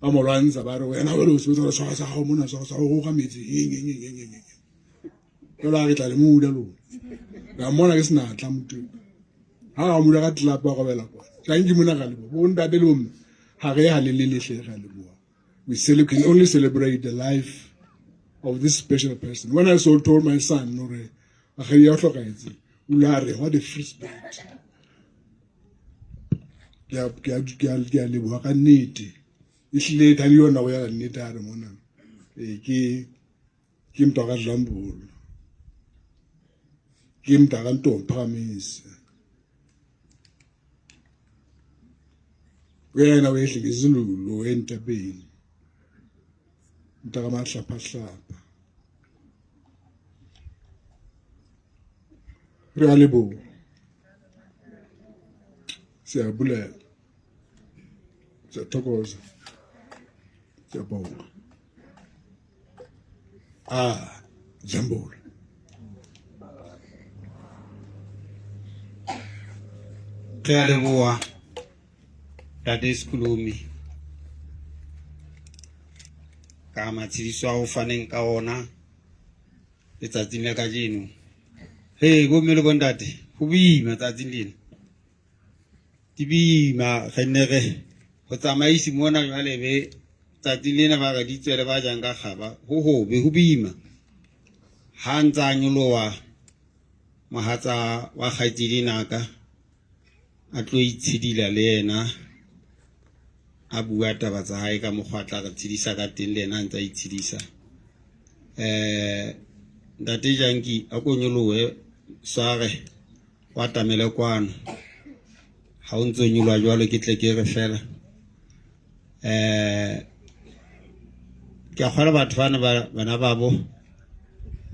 ba mo lwantsha ba re wena jwale o sebetsa le tshwara sa hao mona tshwara sa hao ka metsi eng eng eng eng eng. Jwale a re tla le muda lona. Ka mmona ke senatla motho. Ha ra muda ka tlelapa wa robela kwa. Janki mona ka leboha. Bo ntate le bomme ha re ha le le lehle re a leboha. We can only celebrate the life of this special person. When I so told my son, hore rakgadi ya o hlokahetse, o ile a re what a free spirit. Ke a leboha ka nnete. Ehlile thani yona go ya nnete a re mona. Ke ke mntwa ka Dlambolo. Ke mntwa ka Ntombi Phakamisa. Wena wehle ngezilulu entabeni. Mntaka mahlaphahlapha. Re a leboha. Siyabulela. Siyathokoza. Siyabonga. Ah, Dlambolo. Re a leboha Ntate Sekolomi ka matshediso a o faneng ka ona letsatsing la kajeno. He bomme le bontate, ho boima tsatsing lena. Di boima re nne re ho tsamaisi mona jwale be tsatsing lena ba re di tswele ba jang ka kgaba ho hobe ho boima. Ha ntsa a nyoloha mohatsa wa kgaitsedi naka a tlo itshidila le yena a bua taba tsa hae ka mokgwa a tla re tshedisa ka teng le yena a ntse a itshedisa um ntate Janki a ko nyolohe sware o atamele kwano ha o ntse o nyoloha jwalo ke tle ke re fela um ke a kgwela batho bana bana babo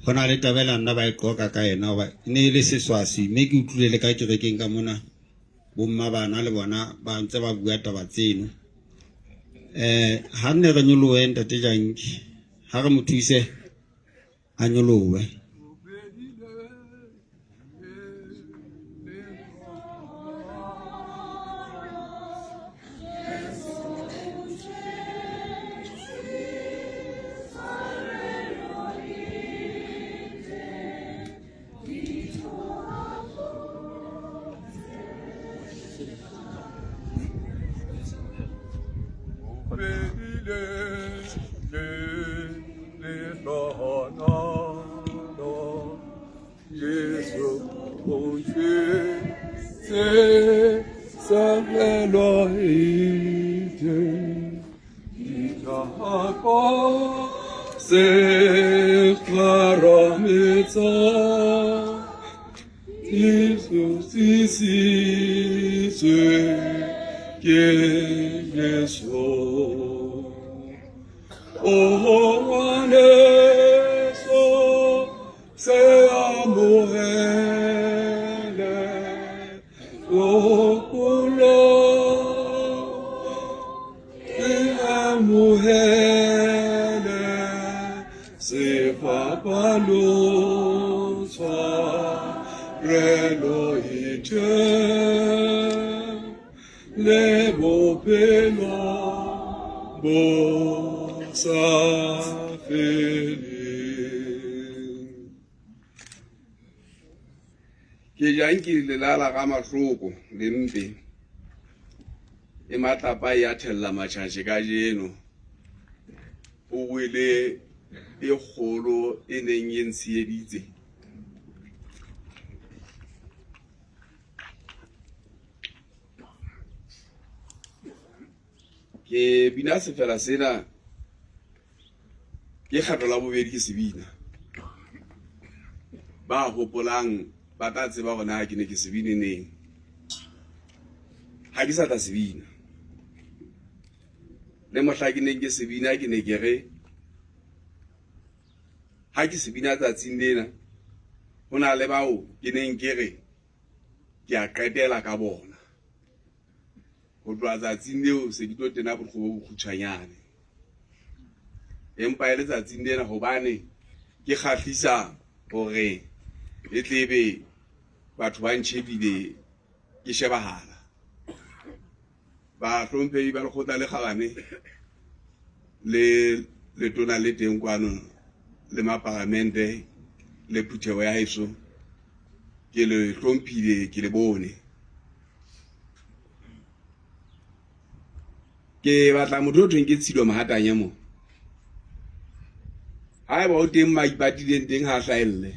go na le tabela nna ba e qoka ka yena goba e ne e le seswaswi mme ke utlwile le ka kerekeng ka mona bomma bana le bona ba ntse ba bua taba tseno um ha nne re nyolohe ntate Janki ha re mo thuse a nyolohe. Ke jang ke lelala ga mahloko le mpe e matlapa e a thella matšhatše kajeno o wele e kgolo e neng e ntshiyeditse. Ke bina sefela sena ke kgetlo la bobedi ke se bina. Ba hopolang ba tla tseba hore na ke ne ke se bine neng. Ha ke sa tla se bina. Le mohla ke neng ke se bina ke ne ke re ha ke se bina tsatsing lena ho na le bao ke neng ke re ke a qetela ka bona. Ho tloha tsatsing leo se ke tlo tena bohloko bo bokgutshwanyane. Empa e le tsatsing lena hobane ke kgahlisa hore e tlebe batho ba ntjhebile ke shebahala. Bahlomphehi ba lekgotla le kgabane le letona le teng kwano le maparamente le phutheho ya heso ke le hlomphile ke le bone. Ke batla motho o thweng ke Tshilo Mohatanya mo. Haeba o teng ma ipatileng teng ha hlahelle.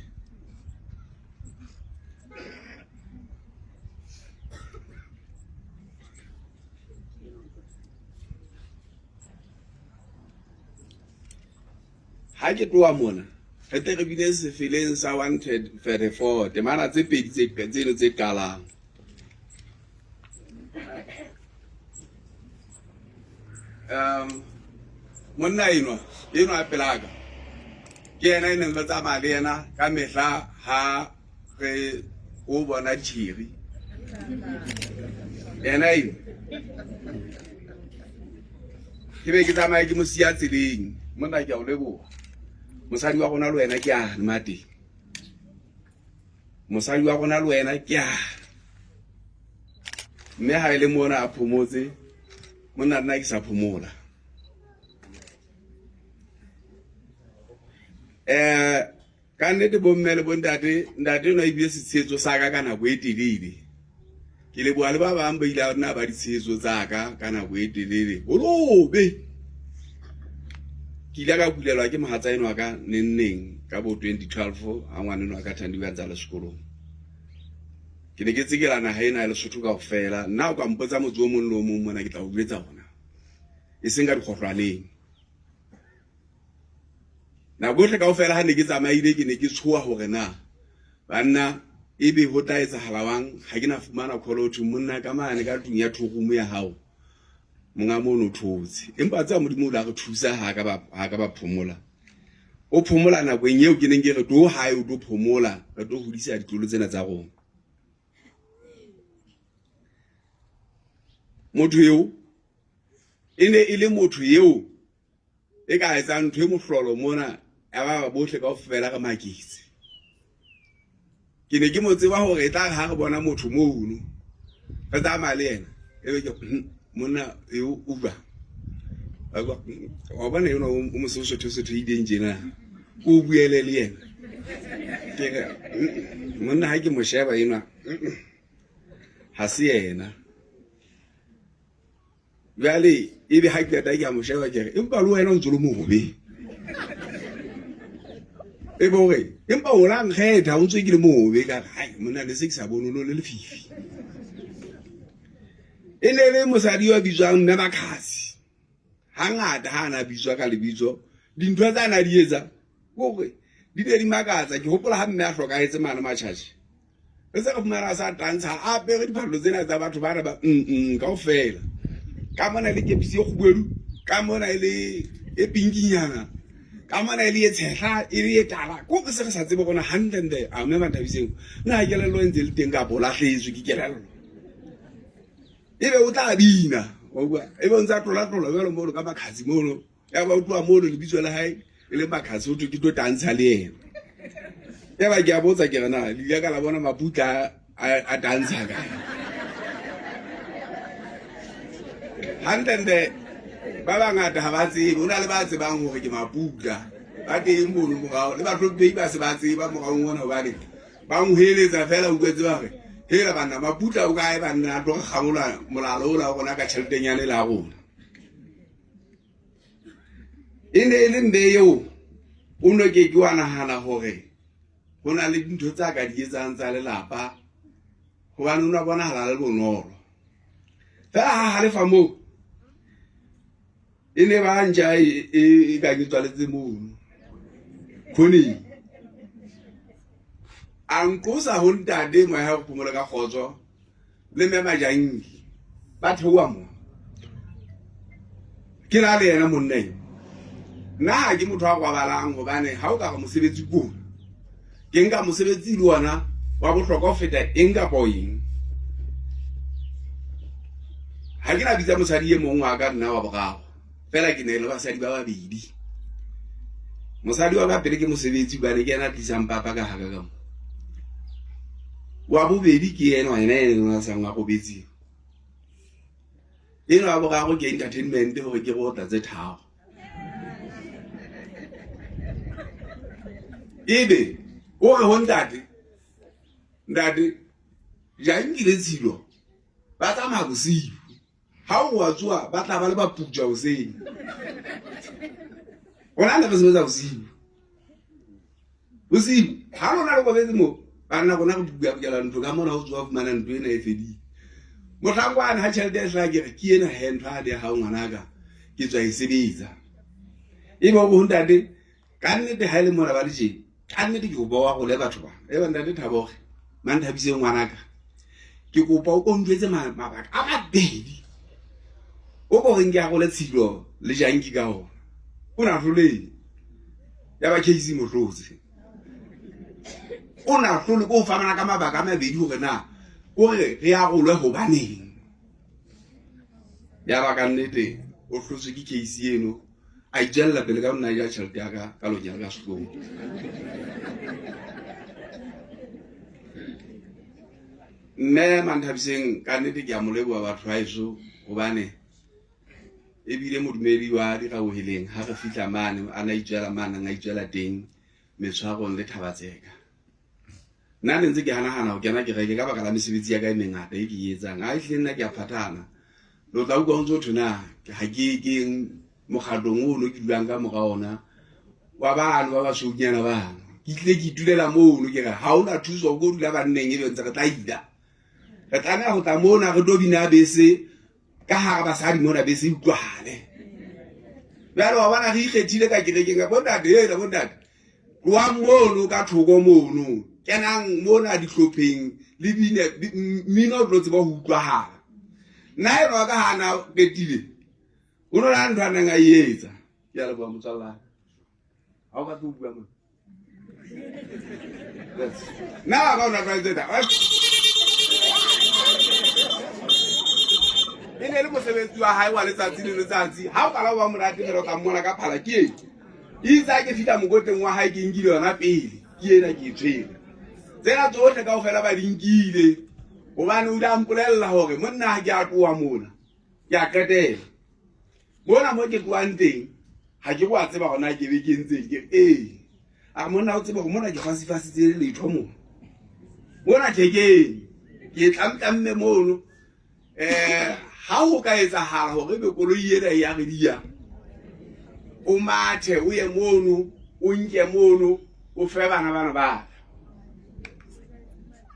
Ha ke tloha mona re tle re bine sefeleng sa 134 temana tse pedi tse tseno tse qalang. Um monna enwa enwa a pelaka ke yena e neng re tsamaya le yena ka mehla ha re o bona tjheri yena eno ke be ke tsamaye ke mo siya tseleng monna ke a o leboha mosadi wa rona le wena ke a le mateng mosadi wa rona le wena ke a Mme ha e le mona a phomotse, monna nna ke sa phomola. Ka nnete bomme le bontate, ntate enwa ebile setshehetso sa ka ka nako e telele. Ke leboha le ba bang ba ile a nna ba ditshehetso tsa ka ka nako e telele. Holobe! Ke ile ka kulelwa ke mohatsa enwa ka neng neng ka bo 2012 ha ngwana enwa ka Thandiwe a ntse a le sekolong. Ke ne ke tsekela naha ena ya Lesotho kaofela. Nna o ka mpotsa motse o mong le o mong mona ke tla o jwetsa ona. E seng ka dikgohlwaneng. Nako yohle kaofela ha ne ke tsamaile ke ne ke tshoha hore na banna ebe ho tla etsahala wang ha ke na fumana call ho thwe monna ka mane ka tlung ya thorumo ya hao monga mono o thotse. Empa tseba Modimo o la re thusa ha ka ba ha ka ba phomola. O phomola nakong eo ke neng ke re tlo hae o tlo phomola re tlo hodisa ditlolo tsena tsa rona. Motho eo e ne e le motho eo e ka etsang ntho e mohlolo mona ya ba bohle kaofela re maketse. Ke ne ke mo tseba hore e tla re ha re bona motho mono re tsamaya le yena ebe ke monna eo o jwang, wa bona enwa o mosothosotho ileng tjena o buele le yena. Ke re monna ha ke mo sheba enwa ha se yena. Jwale ebe ha ke qeta ke a mo sheba ke re empa le wena o ntse o le mobe. Ebe o re empa o la nkgetha o ntse ke le mobe. Ka re hai monna ne se ke sa bone o le lefifi. E ne le mosadi yo bitswang Mme Makhasi. Hangata ha ana bitswa ka lebitso dintho tsa ana di etsa hore di ne di makatsa. Ke hopola ha mme a hlokahetse mane Matjhatjhe. Re se re fumana a sa tantsha a apere diphahlo tsena tsa batho bana ba kaofela. Ka mona e le kepisi e kgubedu, ka mona e le e pinkinyana, ka mona e le e tshehla, e le e tala. Ko re se re sa tsebe rona hantlentle a mme Manthabiseng na kelello e ntse le teng kapa o lahlehetswe ke kelello. Ebe o tla bina, wa utlwa? Ebe o ntse a tlola-tlola jwalo mono ka Makhasi mono. Ya ba utloa mono lebitso la hae e le Makhasi, ho thwe ke tlo tantsha le yena. Ya ba ke a botsa ke re na le ile ka la bona Maputla a tantsha kae? Hantlentle ba bangata ha ba tsebe, ho na le ba tsebang hore ke Maputla ba teng mono morao, le bahlomphehi ba se ba tseba moraong ona, hobane ba nhoeletsa fela o utlwetse ba re hela banna Maputla o kae banna, a tlo re kgamola molala ola wa rona ka tjheletenyana e la rona. E ne e le mme eo o no ke ke wa nahana hore ho na le dintho tsa ka di etsang tsa lelapa, hobane o ne a bonahala le bonolo. Fela ha halefa moo e ne ba ntja e ka ke tswaletse mono khoneng. A nqosa ho ntate moya ho phomola ka kgotso le mme Majangi ba theoha mo. Ke la le yena monna eo. Nna ha ke motho a robalang, hobane ha o ka re mosebetsi ko ke nka mosebetsi le ona wa bohlokwa ho feta eng kapa eng. Ha ke na bitsa mosadi e mong wa ka nna wa boraro, fela ke ne le basadi ba babedi. Mosadi wa ka pele ke mosebetsi hobane ke yena a tlisang papa ka haka ka mo. Wa bobedi ke yena yena ena a sang a robetseng. Ena wa boraro ke entertainment hore ke rota tse tharo. Ebe o re ho ntate, ntate Janki le Tshilo ba tsamaya bosiu. Ha o wa tsoha ba tla ba le baputswa hoseng. Rona ne re sebetsa bosiu. Bosiu ha lona le robetse moo, banna rona re bukela ntlo ka mona ho tsoha fumana ntlo ena e fedile. Mohlankwana ha tjhelete e hlaha ke re ke ena he ntho ya hao ngwanaka ke tswa e sebetsa. Ebe o re ho ntate ka nnete ha e le mona ba le tjena, ka nnete ke kopa o arole batho bana. Ebe ntate Thabo hore Manthabiseng ngwanaka ke kopa o ko njwetse mabaka a mabedi o ko reng ke arole Tshilo le Janki ka ona. O na hloleng ya ba case mo hlotse. O na hlole ko fana ka mabaka a mabedi hore na o re re arolwe hobaneng. Ya ba ka nnete o hlotswe ke case eno, a itswella pele ka nna ja tjhelete ya ka ka lonyana ka sehlooho. Mme Manthabiseng ka nnete ke a mo leboha batho ba heso hobane ebile modumedi wa diraoheleng ha re fihla mane a na itswela mane a itswela teng metshwarong le Thabatseka. Nna ne ntse ke hanahana ho kena kereke ka baka la mesebetsi ya ka e mengata e ke e etsang. A ehlile nna ke a phathana. Lo tla utlwa ho ntso thwe na ha ke ke mokgatlong ono ke dulang ka mora ona wa bano ba basweunyana bano. Ke tlile ke itulela mono ke re ha hona thuso ho ko dula banneng ebe ntse re tla ila. Re tlameha ho tla mona re tlo bina bese ka hara basadi mona bese e utlwahale. Jwale wa bona re ikgethile ka kerekeng ka bontate hela bontate. Tlohang mono ka thoko mono. Kenang mona dihlopheng le bine mmino o tlo tseba ho utlwahala. Nna enwa ka ha na qetile. Ho no na ntho a neng a e etsa. Ke a leboha motswalla. Ha o batle ho bua mona. Na ba o na tlwaetse ta. E ne le mosebetsi wa hae wa letsatsi le letsatsi. Ha o qala ho ba monate fela o tla mmona ka phala ke eng. Itse ha ke fihla mokotleng wa hae ke nkile yona pele. Ke ena ke e tshwere. Tsena tsohle kaofela ba di nkile. Hobane o ile a mpolella hore monna ha ke a tloha mona. Ke a qetela. Mona mo ke tlohang teng ha ke wa tseba hore na ke be ke ntseng ke ee. A re monna o tsebe hore mona ke fasifasitse letho mona. Mona thekeng ke tlamtlamme mono. Ha ho ka etsahala hore ebe koloi ena e ya re diya, o mathe o ye mono o nke mono o fe bana bana ba ka.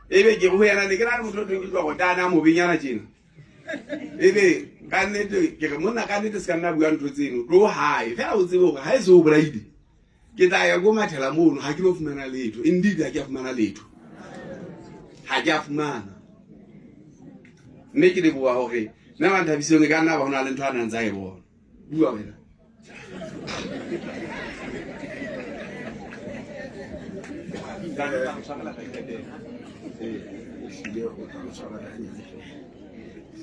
Ebe ke re ho yena ne ke na le motho o thweng ke tloha tana a mobenyana tjena. Ebe ka nnete ke re monna ka nnete se ka nna bua ntho tseno tlo hae fela o tsebe hore ha e se o bolaile ke tla ya ko mathela mono ha ke lo fumana letho. Indeed ha ke a fumana letho, ha ke a fumana. Mme ke leboha hore mme Manthabiseng e ka nna ba ho na le ntho a nang tsa e bona. Bua wena.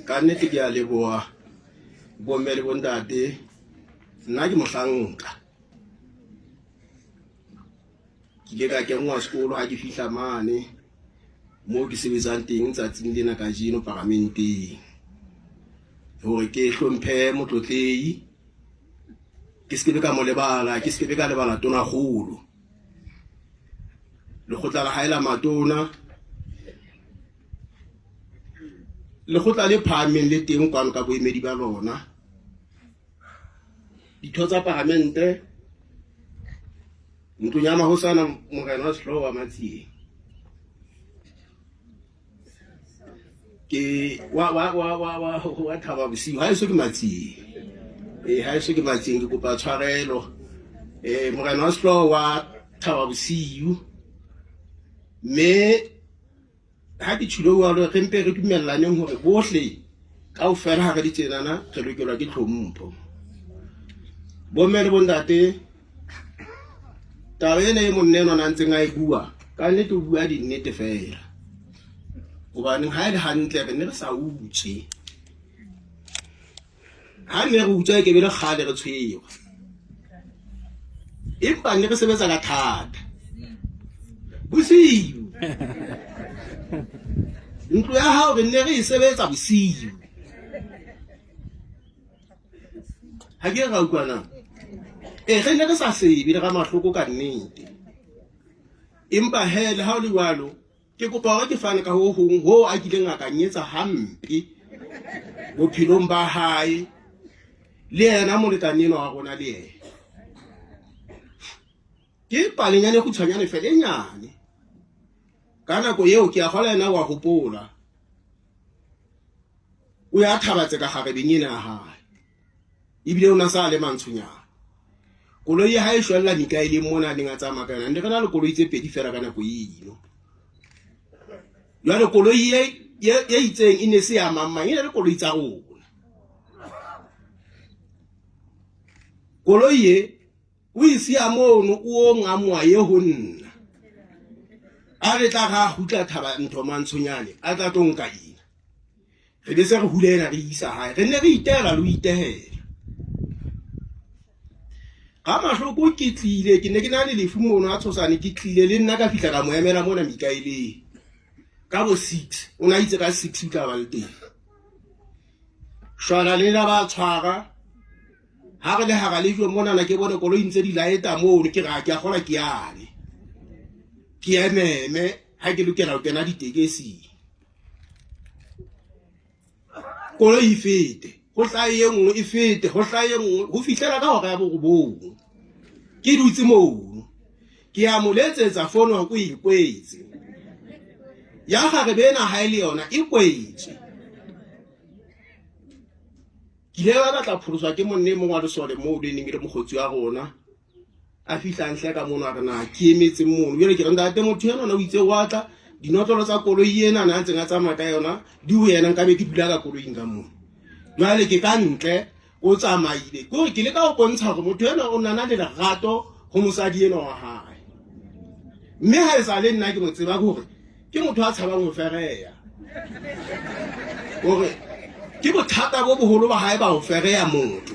Ka nnete ke a leboha bomme le bontate. Nna ke mohlanka. Ke ile ka kenngwa sekolo ha ke fihla mane moo ke sebetsang teng tsatsing lena kajeno paramenteng hore ke hlomphe motlotlehi ke se ke be ka mo lebala ke se ke be ka lebala tonakgolo lekgotla la hae la matona lekgotla le phahameng le teng kwano ka boemedi ba lona ditho tsa paramente ntlong ya mahosana morena wa sehlooho wa Matsieng ke wa wa wa wa wa wa thaba bosiu ha eso ke Matsieng eh ha eso ke Matsieng ke kopa tshwarelo eh morena wa sehlooho wa thaba bosiu mme Ha ke tjhilo jwalo, re mpe re dumellaneng hore bohle kaofela ha re le tjenana re lokelwa ke tlhompho. Bomme le bontate, taba ena e monna enwa na ntseng a e bua, ka nnete o bua dinnete feela. Hobaneng ha e le hantle re ne re sa utswe. Ha ne re utswa e ke be le kgale re tshwerwe. Empa ne re sebetsa ka thata. Bosiu. Ntlo ya hao re ne re e sebetsa bosiu. Ha ke ra utlwana. E re ne re sa sebe le Ramahloko ka nnete. Empa he le ha o le jwalo Ke kopa hore ke fane ka ho hong hoo a kileng a ka nyetsa hampe bophelong ba hae le yena molekane enwa wa rona le yena. Ke palenyane e kgutshwanyane fela e nyane. Ka nako eo ke a kgolwa yena wa hopola. O ya thabatse ka kgarebeng ena ya hae. Ebile o na sa le mantshonyana. Koloi ya hae e shwella Mikaeleng mona a neng a tsamaya ka yona. Ne re na le koloi tse pedi fela ka nako eno. Jwale koloi e e itseng e ne se ya mang mang, e ne le koloi tsa rona. Koloi e o e siya mono o ngamoa ye ho nna. A re tla ra kgutla thaba ntho mantshonyane a tla tlo nka ena. Re be se re hula ena re isa hae. Re nne re itehela le ho itehela. Ramahloko ke tlile, ke ne ke na le lefu mono a tshosane, ke tlile le nna ka fihla ka mo emela mona Mikaeleng. Ka bo 6 o na itse ka 6 o tla ba le teng. Shwala le la ba tshwara ha re le hara lejwe monana ke bone koloi ntse di laeta mono ke ra ke a kgola ke yane ke ememe ha ke lokela ho kena ditekesing koloi e fete ho hlahe e nngwe e fete ho hlahe e nngwe ho fihlela ka hora ya borobong ke dutse mono ke a mo letsetsa fono ko e kwetse ya kgarebe ena ha e le yona e kwetswe ke ile ka batla pholoswa ke monne e mong wa lesole moo le neng e le mokgotsi wa rona a fihlang hle ka mono a re na ke emetseng mono jale ke re ntate motho ena ona o itse wa tla dinotlolo tsa koloi ena na ntseng a tsamaya ka yona di ho yena nkabe ke dula ka koloing ka mono jale ke ka ntle o tsamaile ke gore ke le ka go bontsha gore motho ena o nana le lerato go mosadi ena wa gae mme ga e sa le nna ke mo tseba gore ke motho a tshabang go fereya gore ke bothata bo boholo ba gae ba go fereya motho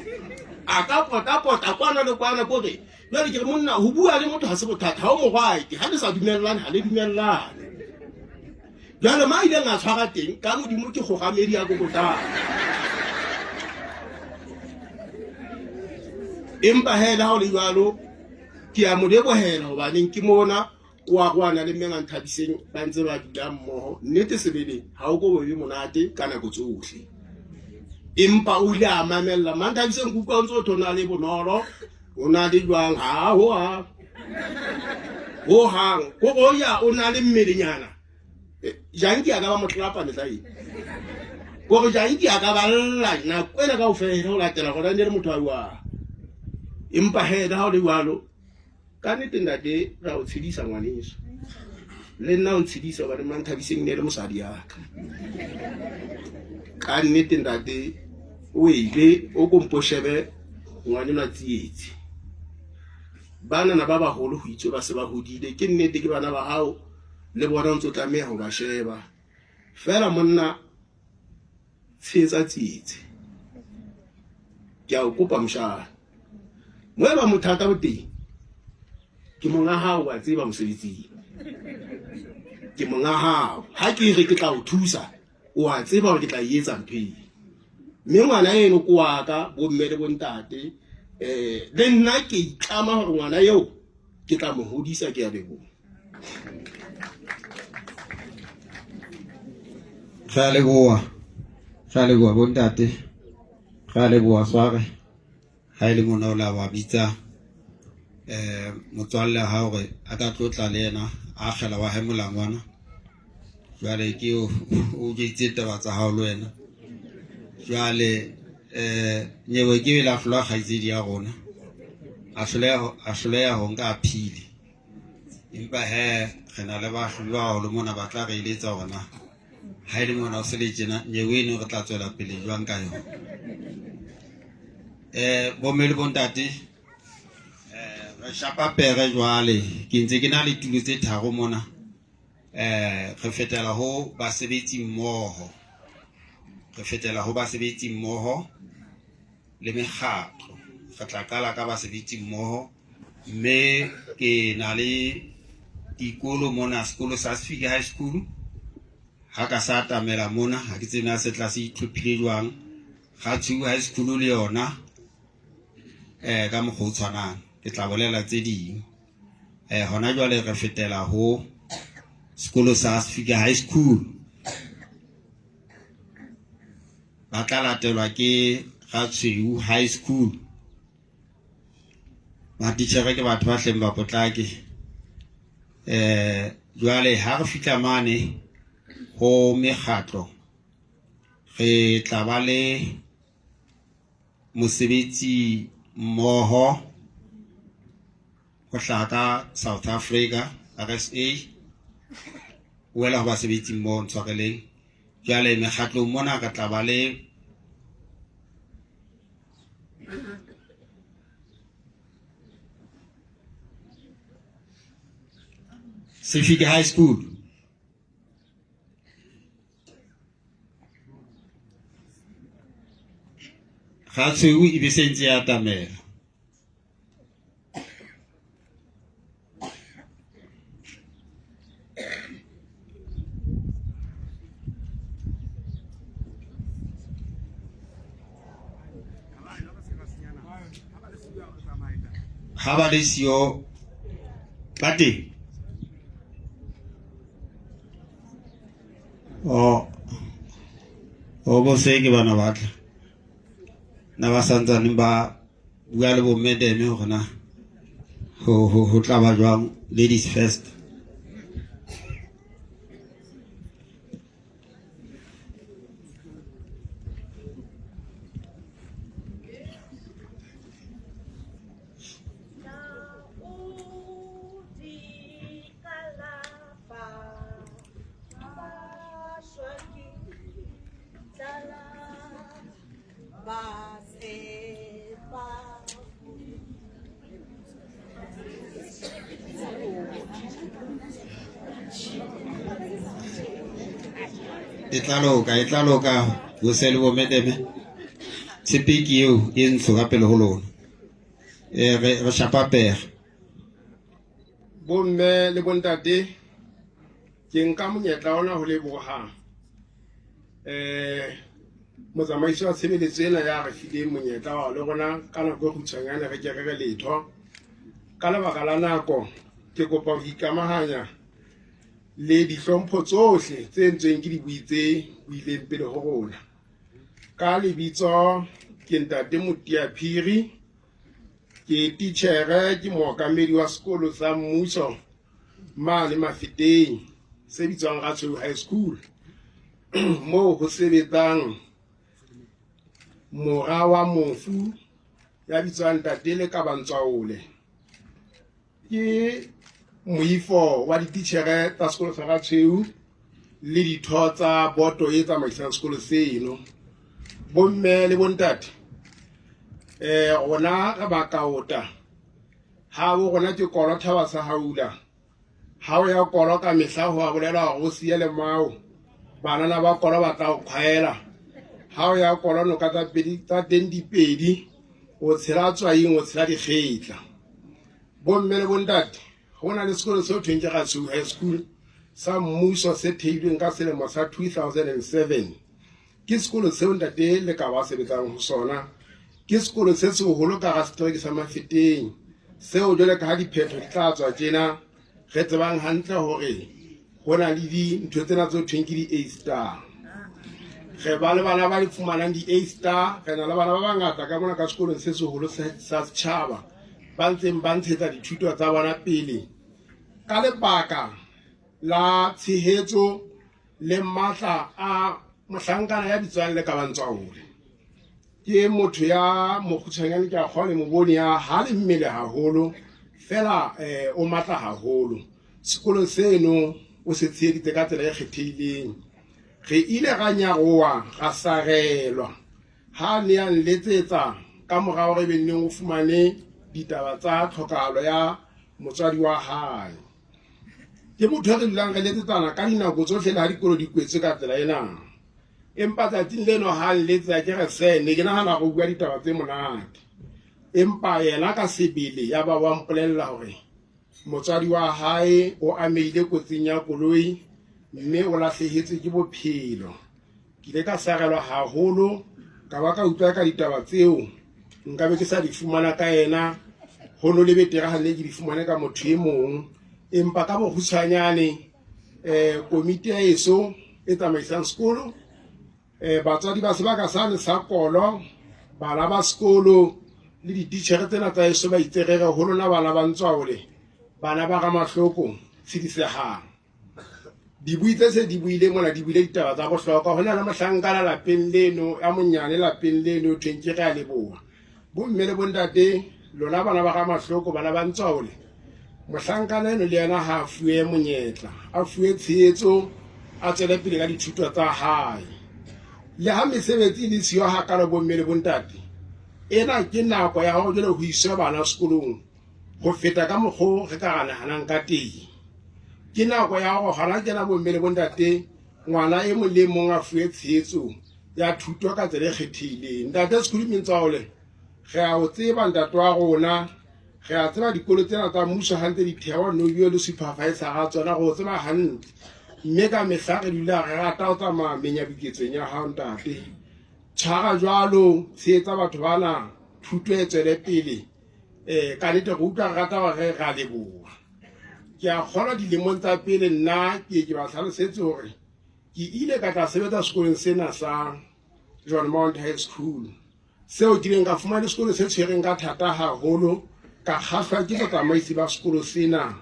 a ka potapota kwana le kwana kore jale ke re monna go bua le motho ga se bothata ga o mogwaeke ga le sa dumelelane ga le dumelelane jale ma ileng a tshwara teng ka modimo ke gogamedi ya kokotang empa he le ga o le jalo ke a mo lebogela gobaneng ke mona o a kwana le mme Manthabiseng ba ntse ba dula mmoho nnete sebele ha o ko bobe monate ka nako tsohle empa o ile a mamella Manthabiseng ke utlwa o ntse o thona le bonolo o na le jwang ha ho hang ho hang ko go ya o na le mmelenyana eh, janki a ka ba motlapa metla e gore janki a ka ba lla nako ena ka ofela go latela gona ne le motho a jwang empa he le ha o le jwalo Ka nnete ntate ra o tshedisa ngwaneso. Le nna o ntshedisa hobane Manthabiseng ne le mosadi ya ka. Ka nnete ntate o ile o kompo shebe ngwanenwa tsietsi. Banana ba baholo ho itswe ba se ba hodile ke nnete ke bana ba hao le bona o ntse o tlameha ho ba sheba. Fela monna tshehetsa tsietsi. Ke a o kopa moshana. Mo e ba mothata bo teng ke monga hao wa tseba mosebetsing ke monga hao ha ke re ke tla o thusa o a tseba hore ke tla e etsa ntho eo mme ngwana eno ko wa ka bomme le bontate um le nna ke itlama hore ngwana eo ke tla mo hodisa ke ya leboha re a leboha re a leboha bontate re a leboha sware ha e le mona o la wa bitsa um motswalle ha hore a ka tlotla le yena a akgela wa hae molangwana jwale ke o jweditse taba tsa hao le wena jwale um nyewe ke la hlolwa kgaitsedi ya rona a hloleha ho nka a phile empa he re na le bahlodi ba baholo mona ba tla re eletsa hore na ha e le mona o se le tjena nyewe eno re tla tswela pele jwang ka yona um bomme le bontate um re shapa pere jwale ke ntse ke na le tulo tse tharo mona um re fetela ho basebetsi mmoho re fetela ho basebetsi mmoho le mekgatlo re tla qala ka basebetsi mmoho mme ke na le dikolo mona sekolo sa Sefike High School ha ka sa atamela mona ha ke tsebe na se tla se itlhophile jwang Ratshiu High School le yona eh ka mokgwa o tshwanang ke tla bolela tse ding eh hona jwale re fetela ho sekolo sa Sefike High School ba tla latelwa ke Ratshweu High School matitjhere ke batho ba hleng ba potlake eh jwale ha re fihla mane ho mekgatlo re tla ba le mosebetsi mmoho ho hlaha ka South Africa RSA wela ho basebetsi mmoho ntshwareleng jwale mekgatlong mona re tla ba le Sefike High School ga tshweu e be sentse ya atamela Ha ba le siyo ba teng. O o bo se ke bana ba tla. Na ba santsaneng ba bua le bo madam hore na ho ho ho tla ba jwang ladies first. E tla loka, e tla loka bose le bo medeme. Tshepe ke eo e ntsho ka pele ho lona. E re re shapa pere. Bomme le bontate ke nka monyetla ona ho leboha eh motsamaisi wa tshebeletso ena ya re fileng monyetla wa le rona ka nako e kgutshwanyane re ke re re letho ka lebaka la nako ke kopa ho ikamahanya le dihlompho tsohle tse entsweng ke dibui tse buileng pele ho rona ka lebitso ke ntate Motia Phiri ke titjhere ke mookamedi wa sekolo sa mmuso mane Mafeteng se bitswang Ratshweu High School moo ho sebetsang mora wa mofu ya bitswang Ntate Lekabantswaole ke moifo wa dititjhere tsa sekolo sa Ratshweu le ditho tsa boto e tsamaisang sekolo seno bomme le bontate eh rona re bakaota ha bo rona ke kolo thaba sa haula ha o ya kolo ka mehla ho a bolela hore o siye lemao banana ba kolo ba tla o kgwaela ha o ya kolo noka tsa pedi tsa teng di pedi o tshela tswaing o tshela dikgetla bomme le bontate go na le sekolo se thweng ke Ratshweu High School sa mmuso se theilweng ka selemo sa 2007 ke sekolo seo ntate le ka ba sebetsang ho sona ke sekolo se seholo ka ga setereke sa Mafeteng seo jwale ka ha diphetho di tla tswa tjena re tsebang hantle hore go na le dintho tsena tse thweng ke di-A star re ba le bana ba di fumanang di-A star re na le bana ba bangata ka mona ka sekolong se seholo sa setšhaba ba ntseng ba ntshetsa dithuto tsa bona pele ka lebaka la tshehetso le matla a mohlankana ya bitswang le Kabantswaole ke motho ya mokgutshwanyane ke a kgona mo bone ya ha le mmele haholo fela eh, o matla haholo sekolo seno o se tsheheditse ka tsela e kgethehileng re ile ra nyaroa ra sarelwa ha ne a nletsetsa ka mora hore be nneng o fumane ditaba tsa tlhokahalo ya motswadi wa hae ke motho e re dulang re letsetsana ka dinako tsotlhe le ha dikolo di kwetswe ka tsela ena empa tsatsing leno ha nletsetsa ke re se ne ke nagana go bua ditaba tse monate empa yena ka sebele ya ba wa mpolelela hore motswadi wa hae o amehile kotsing ya koloi mme o lahlehetswe ke bophelo ke ile ka sarelwa haholo ka ba ka utlwa ka ditaba tseo nka be ke sa di fumana ka yena ho no le betere ha ne ke di fumane ka motho e mong empa ka bokgutshwanyane um komiti ya eso e tsamaisang sekolo um batswadi ba sebaka sane sa kolo bana ba sekolo le dititjhere tsena tsa eso ba itse re re ho lona bana ba Ntswaole bana ba Ramahloko tshedisehang dibui tse se di buile mona di buile ditaba tsa bohlokwa ho na le mohlankana lapeng leno ya monyane lapeng leno thweng ke re a leboha bomme le bontate lona bana ba ga Mahloko bana ba Ntswaole mohlankana eno le yena ha a fuwe monyetla a fuwe tshehetso a tswele pele ka dithuto tsa hae le ha mesebetsi e le siyo hakalo bomme le bontate ena ke nako ya hore jwale ho iswe bana sekolong go feta ka mokgo re ka ra naganang ka teng ke nako ya gore gona kena bomme le bontate ngwana e mong le mong a fuwe tshehetso ya thuto ka tsela e kgethehileng ntate Sekhulu Mentsaole re a o tseba ntate wa rona re a tseba dikolo tsena tsa mmuso gantse di thewa nobio le supervisor ga tsona go tseba hantle mme ka mehla re dula re rata go tsamaya menyabuketsong ya gago ntate tshwara jwalo tshehetsa batho bana thuto e tswele pele Um ka nnete re utlwa re rata gore ra leboha. Ke a kgolwa dilemong tsa pele nna ke ke ba hlalosetse hore ke ile ka tla sebetsa sekolong sena sa John Mount High School seo ke ileng ka fumana sekolo se tshwereng ka thata haholo ka kgahlwa ke botsamaisi ba sekolo sena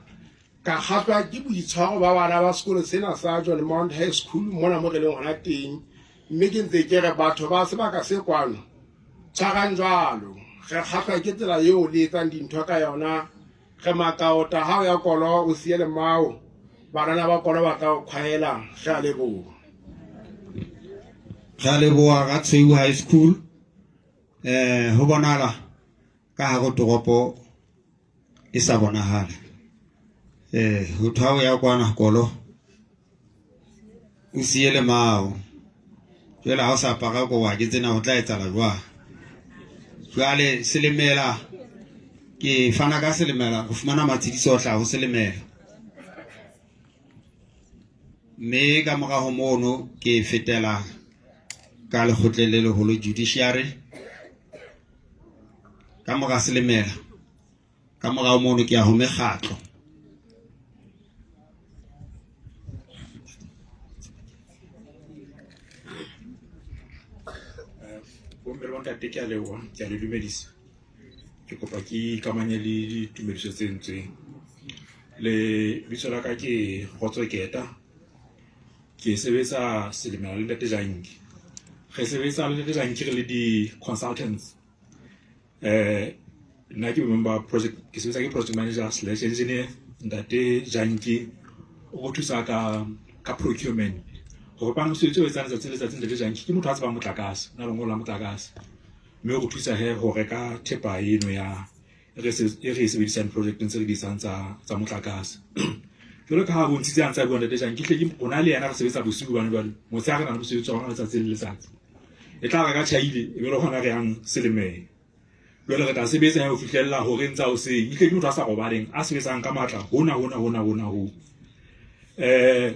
ka kgahlwa ke boitshwaro ba bana ba sekolo sena sa John Mount High School mona mo re leng hona teng mme ke ntse ke re batho ba sebaka se kwano tshwarang jwalo re kgahlwa ke tsela eo le etsang dintho ka yona re makaota ha o ya kolo o siye lemao banana ba kolo ba tla o kgwaela re a leboha Re a leboha Ratshweu High School. Eh ho bonahala ka hare toropo e sa bonahale. Eh ho thwa o ya kwana kolo o siye lemao. Jwale ha o sa apara kobo ha ke tsena ho tla etsahala jwang. Jwale selemela ke fana ka selemela ho fumana matshediso ho hlaha ho selemela. Mme ka mora ho mono ke fetela ka lekgotleng le leholo judiciary ka mora selemela ka morao mono ke ya ho mekgatlo. Bomme le bontate ke a leboha, ke a le dumedisa. Ke kopa ke ikamanye le ditumediso tse entsweng. Le bitso la ka ke Kgotso Keta. Ke sebetsa Selemela le Ntate Janki. Re sebetsa le Ntate Janki re le di-consultants. Eh nna ke member project ke sebetsa ke project manager slash engineer ntate Janki o go thusa ka ka procurement go kopana mosebetsi o etsang letsatsi le letsatsi ntate Janki ke motho a tsebang motlakase o na lengolo la motlakase mme o go thusa he go reka thepa eno ya e re e sebedisang projecteng tse re di etsang tsa tsa motlakase jalo ka ha bontshitse a ntse a bua ntate Janki hle ke rona le yena re sebetsa bosiu bane jwale motshehare re na le mosebetsi wa rona letsatsi le letsatsi e tla re ka tjhaile e be le gona re yang selemeng jwale re tla sebetsa ya ho fihlella horeng tsa hoseng ehlile ke motho a sa robaleng a sebetsang ka matla hona hona hona hona ho eh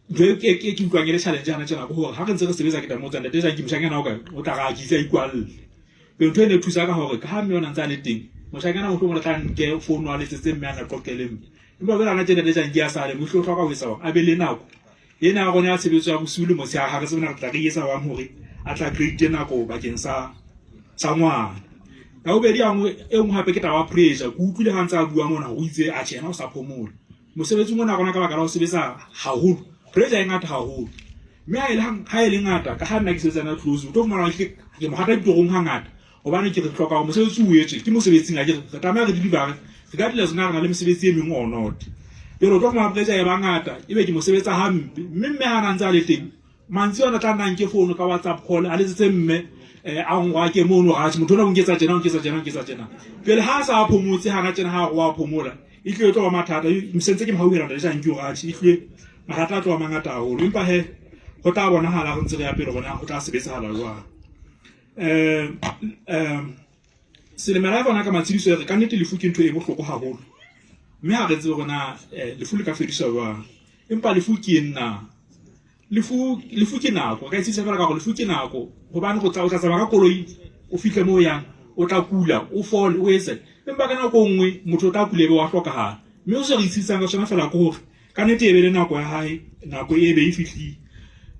ntho e ke ke utlwang e le challenge yana tjena ke hore ha re ntse re sebetsa ke tla mo tswa ntate Janki moshanyana o kae o tla ra ke itse a ikwalle pele ntho e ne e thusa ka hore ka ha mme ona ntse a le teng moshanyana mohlomong re tla nke founu a letsetse mme a na qoqele mme empa jwale ana tje ntate Janki a sale mohlomong o hloka ho etsa hore a be le nako ena ya rona ya tshebetso ya bosiu le motshehare ha re tsebe na re tla re etsa jwang hore a tla create nako bakeng sa sa ngwana. Ya bobedi ya nngwe e nngwe hape ke taba ya pressure. Ke utlwile ha ntse a bua mona hore o itse atjhe yena o sa phomola. Mosebetsing ona rona ka baka la ho sebetsa haholo, pressure e ngata haholo. Mme ha e le ha e le ngata ka ha nna ke sebetsa na close, o tlo fumana hore ke mo hata ditorong hangata hobane ke re hloka hore mosebetsi o etswe ke mosebetsing akere re tlameha re deliver regardless na re na le mesebetsi e meng or not. Jwale o tlo fumana pressure e ba ngata ebe ke mo sebetsa hampe mme mme ha na ntse a le teng mantswe ana tla nna nke founu ka WhatsApp call a letsetse mme eh, a ngwake mono ga motho ona o nketsa tjena o nketsa tjena o nketsa tjena jwale ha a sa phomotse hana tjena ha a phomola e tlile tlo ba mathata mosentse ke mohauhela ntate Janki o ratjhe e tlile mathata a tlo ba mangata haholo empa he ho tla bonahala re ntse re ya pele gona ho tla sebetsahala jwang eh eh selemela ya bona ka matshidiso re ka nnete lefu ke ntho e bohloko haholo mme ha re tsebe hore na eh, lefu le ka fediswa jwang empa lefu ke eng na lefu lefu ke nako ka itsisa fela ka gore lefu ke nako gobane go tla o tla tsamaya ka koloi o fitlhe mo o yang o tla kula o fole o etse empa ka nako nngwe motho o tla kula ebe wa hlokagala mme o se re itshitsang ka sona fela ke gore ka nnete e be le nako ya hae nako e be e fihlile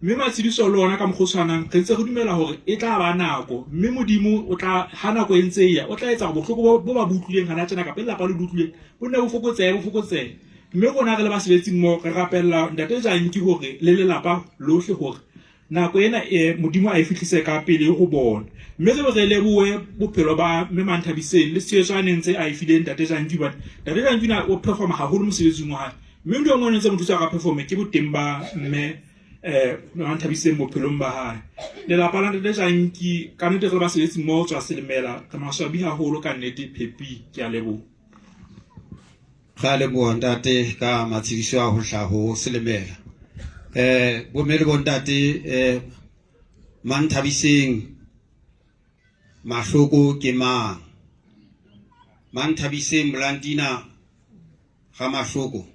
mme matshidiso le ona ka mokgwa o tshwanang re ntse re dumela gore e tla ba nako mme modimo o tla ha nako e ntse e ya o tla etsa gore bohloko bo ba bo utlwileng gana tjena kapa lelapa le le utlwileng bo nne bo fokotsehe bo fokotsehe mme rona re le basebetsi mmoho re rapella ntate Janki hore le lelapa lohle hore nako ena e modimo a e fihlise ka pele ho bona mme re be re lebohe bophelo ba mme Manthabiseng le tshehetso a neng ntse a e fileng ntate Janki hobane ntate Janki na o performa haholo mosebetsing wa hae mme ntho e nngwe e ntse mo thusa ka performe ke boteng ba mme eh Manthabiseng bophelong ba hae lelapa la ntate Janki ka nnete re le basebetsi mmoho tswa Selemela re maswabi haholo ka nnete Phepi ke a leboha. Ra leboha ntate ka matshediso a ho hlaha ho Selemela. Eh bomme le bontate eh Manthabiseng Mahloko ke mang? Manthabiseng Molantina Ramahloko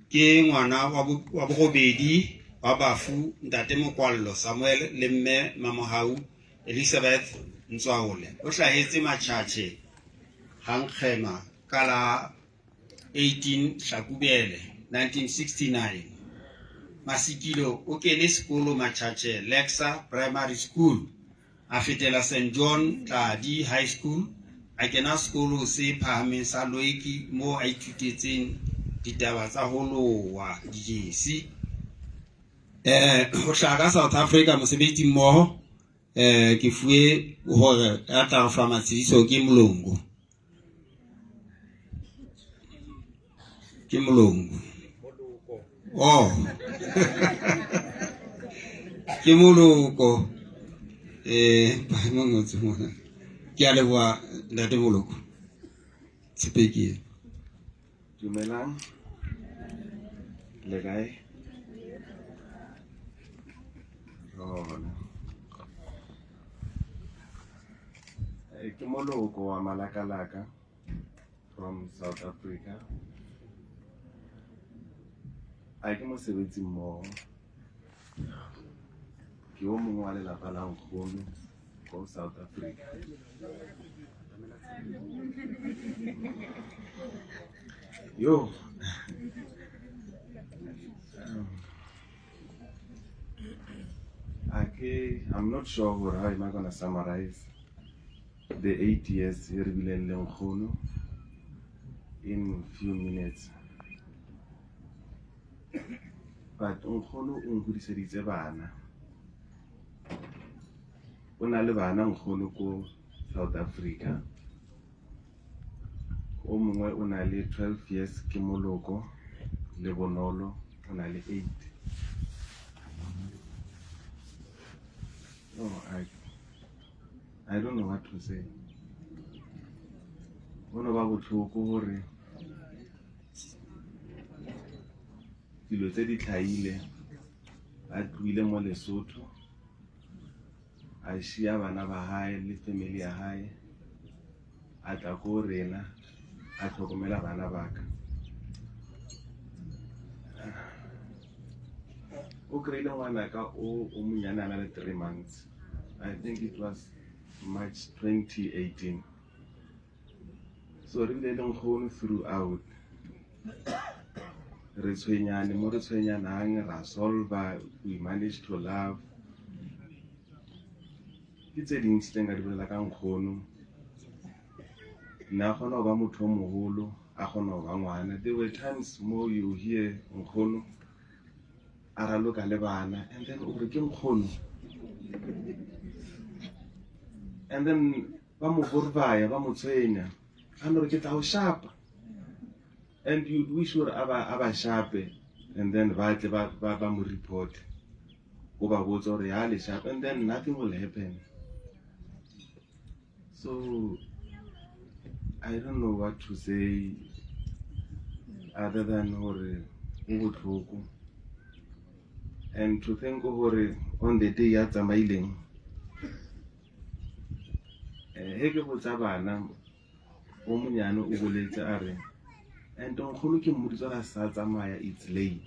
ke ngwana wa borobedi wa bafu ntate Mokwallo Samuel le mme Mamohau Elizabeth Ntswaole. O hlahetse Machache. Ha Nkgema ka la 18 Hlakubele 1969. Masikilo o kene sekolo Machache Lexa Primary School, a fetela St John Tladi High School, a kena sekolo se phahameng sa Loiki moo a ithutetseng ditaba tsa ho lowa dijesi. Eh, ho hlaha ka South Africa mosebetsi mmoho eh ke fuwe hore ya tla re fa matshediso ke Molongo. Ke Molongo. Oh. Ke Moloko. Eh, ba mo ngotse mona. Ke a leboha ntate Moloko. Tshepe ke ena. Dumelang. Le kae? Rona. Eh, Ke moloko wa Malakalaka from South Africa. A ke mosebetsi mmoho. Ke o mongwe wa lelapa la nkgono ko South Africa. Yo. Okay, I'm not sure gore how am I gonna summarize the 8 years e re bileng le nkgono in few minutes. But nkgono o nkgodiseditse bana. O na le bana nkgono ko South Africa. O mongwe o na le 12 years ke Moloko le Bonolo o na le 8. Oh, I don't know what to say. Go no ba botlhoko gore dilo tse di tlhaile a tlohile mo Lesotho a šia bana ba hae le family ya hae a tla ko rena a tlhokomela bana ba ka. O kry-ile ngwanaka o o monyane a na le 3 months. I think it was March 2018. So re bile le nkgono throughout. Re tshwenyane mo re tshwenyanang ra solva, we manage to love. Ke tse dintsi tse nka di bolela ka nkgono. Nna a kgona go ba motho o mogolo, a kgona go ba ngwana. There were times mo you hear nkgono a raloka le bana and then o re ke nkgono and then ba mo borbaya ba mo tshwenya a no re ke tla o shapa and you'd wish gore a ba shape and then ba tle ba mo report o ba botsa gore ya le shape and then nothing will happen. So I don't know what to say other than gore go botlhoko and to think gore on the day ya tsamaileng he ke botsa bana o monyane o boletse a re and nkgono ke mmoditse gore a sa tsamaya, it's late.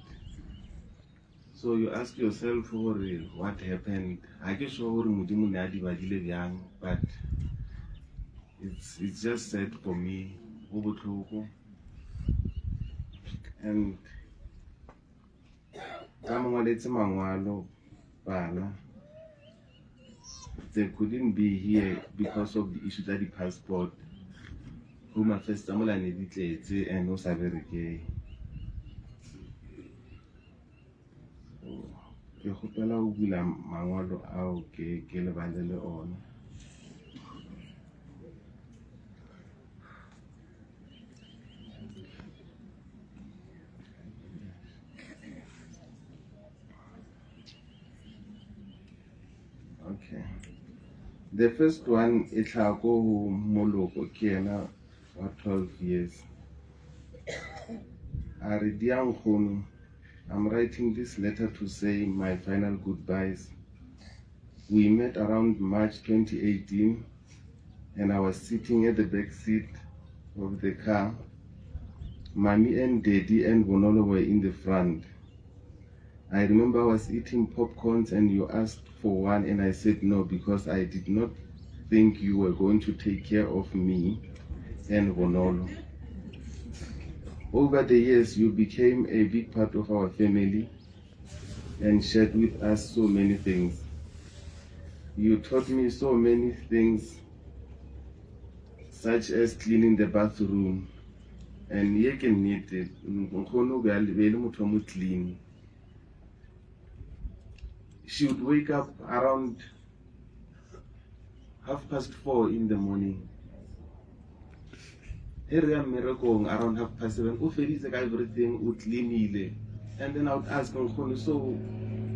So you ask yourself gore what happened. Ha ke sure gore Modimo ne a di badile bjang, but it's just sad for me. Go botlhoko and ka mo ngwaletse mangwalo bana, they couldn't be here because of the issue tsa di-passport. Home Affairs tsa mola ne di tletse and o sa berekeng. So ke kgopela go bula mangwalo ao ke lebale le ona. Okay, the first one e tlhaga ko ho Moloko, ke yena wa 12 years. A re, "Dear nkgono, I'm writing this letter to say my final goodbyes. We met around March 2018 and I was sitting at the back seat of the car. Mommy and Daddy and Bonolo were in the front. I remember I was eating popcorns and you asked for one and I said no because I did not think you were going to take care of me. and Bonolo. Over the years, you became a big part of our family and shared with us so many things. You taught me so many things, such as cleaning the bathroom. And ye ke nnete, nkgono o be a le be e le motho wa mo clean. She would wake up around 4:30 in the morning. He re ya mmerekong around 7:30, o feditse ka everything, o cleanile. And then I would ask nkgono, so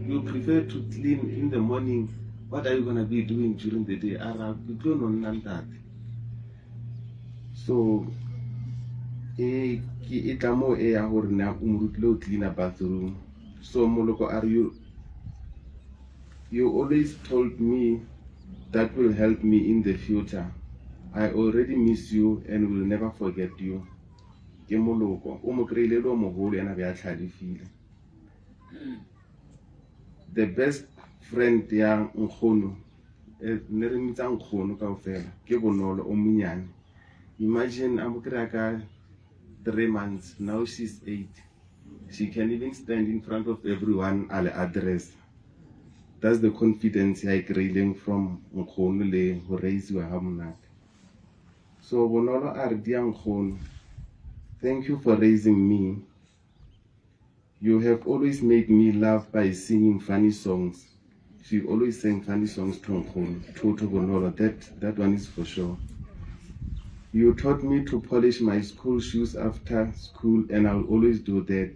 you prefer to clean in the morning, what are you gonna be doing during the day? A ra, ke tlo no nna ntate. So e ke e tla mo e ya gore ne o mo rutile o cleaner bathroom. So Moloko a re, you always told me that will help me in the future. I already miss you and will never forget you. Ke Moloko, o mo kry-ile le o mogolo, ena be a tlhalefile. The best friend ya nkgono, ne re mmitsa nkgono kaofela, ke Bonolo o monyane. Imagine a mo kry-a ka 3 months, now she's 8. She can even stand in front of everyone a le address. That's the confidence ya e kry-ileng from nkgono le go raisiwa ga monate. So Bonolo a re, dear nkgono, thank you for raising me. You have always made me laugh by singing funny songs. She always sang funny songs to nkgono, to Bonolo. That one is for sure. You taught me to polish my school shoes after school, and I'll always do that.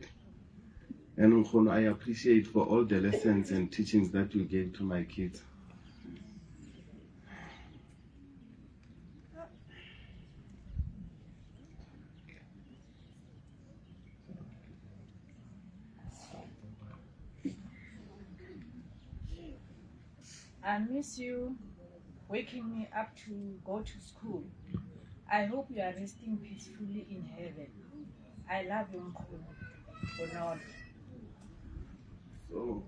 And nkgono, I appreciate for all the lessons and teachings that you gave to my kids. I miss you waking me up to go to school. I hope you are resting peacefully in heaven. I love you, Nkgono. Bonolo. So,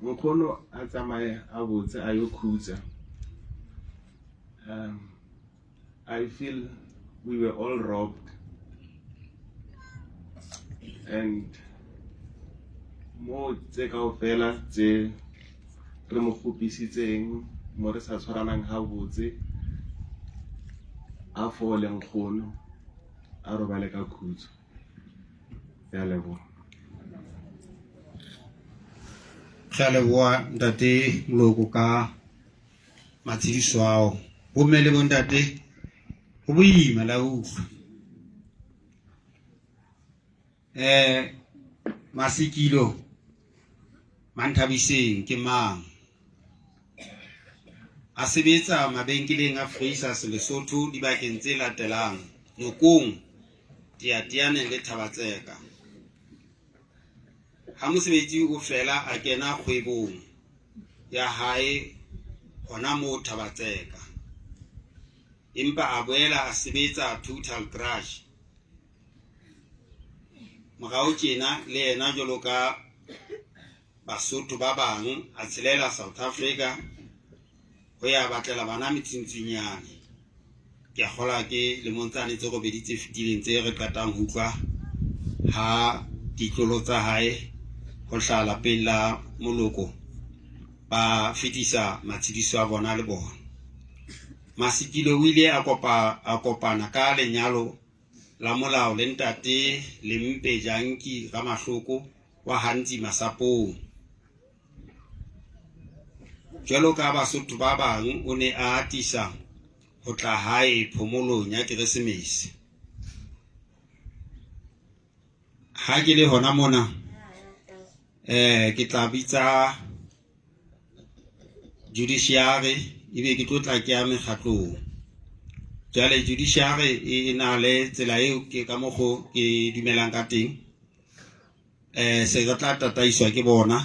nkgono a tsamaye a botse a yo khutsa. I feel we were all robbed. And mo tse kaofela tse re mo kgopisitseng, mo re sa tshwaranang ha botse, a fole nkgono, a robale ka khutso. Ke a leboha. Re a leboha ntate Moloko ka matshediso ao. Bomme le bontate, ho boima la utlwa. Masekilo Manthabiseng ke mang? A sebetsa mabenkeleng a Frasers Lesotho dibakeng tse latelang: Nokong, Teateane le Thabatseka. Ha mosebetsi o fela a kena kgwebong ya hae hona moo Thabatseka. Empa a boela a sebetsa Total Crush. Morao tjena le yena jwalo ka Basotho ba bang a tshelela South Africa ho ya batlela bana metsintsinyane. Ke a kgolwa ke lemong tsane tse robedi tse fetileng tse re qetang ho utlwa ha ditlolo tsa hae ho hlaha lapeng la Moloko ba fetisa matshediso a bona le bona. Masekile o ile a kopana ka lenyalo la molao le ntate Lempe Janki Ramahloko wa Hantsi Masapong. Jwalo ka Basotho ba bang, o ne a atisa ho tla hae phomolong ya Keresemese. Ha ke le hona mona, ke tla bitsa judiciary ebe ke tlo tla ke ya mekgatlong. Jwale judiciary e na le tsela eo ke ka mokgo ke dumelang ka teng. Se re tla tataiswa ke bona.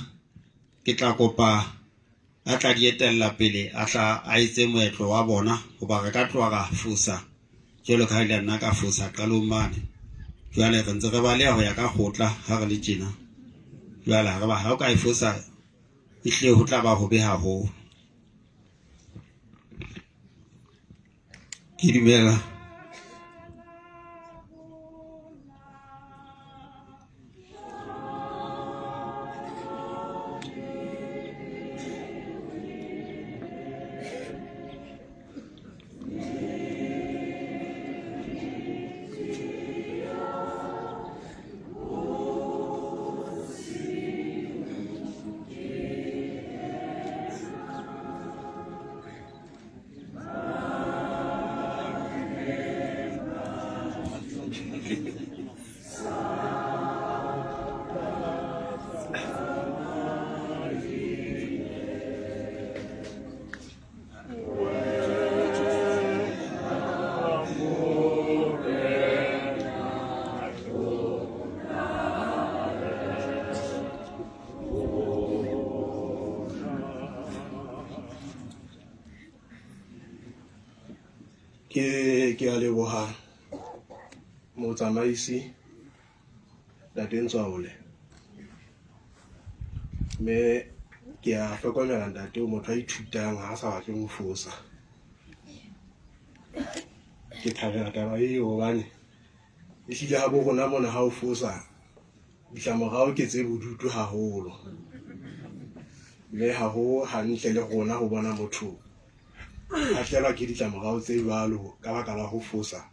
Ke tla kopa a tla di etella pele a tla a etse moetlo wa bona, hoba re ka tloha ra fosa jwalo ka ha ile nna ka fosa qalong mane. Jwale re ntse re baleha ho ya ka kgotla ha re le tjena. Jwale ha re ba ha o ka e fosa ehlile ho tla ba hobe haholo. Ke dumela Ke ke a leboha motsamaisi Ntate Ntswaole. Mme ke a hlokomela ntate o motho a ithutang ha a sa batle ho fosa. Ke thabela taba eo hobane ehlile ha bo rona mona ha o fosa ditlamorao ke tse bodutu haholo. Mme ha ho hantle le rona ho bona motho a tlelwa ke ditlamorao tse jwalo ka baka la ho fosa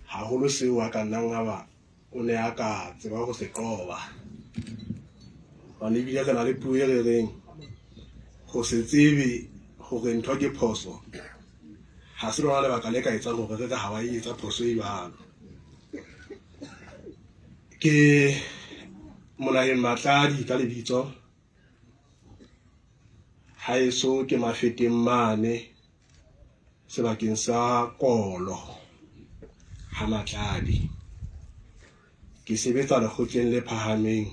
haholo seo a ka nnang a ba o ne a ka tseba ho se qoba. Hobane ebile re na le puo e re reng ho se tsebe hore ntho ke phoso ha se lona lebaka le ka etsang hore re re ha wa e etsa phoso e jwalo. Ke Monaheng Matladi ka lebitso. Haeso ke Mafeteng mane sebakeng sa Kolo ha Matladi. Ke sebetsa lekgotleng le phahameng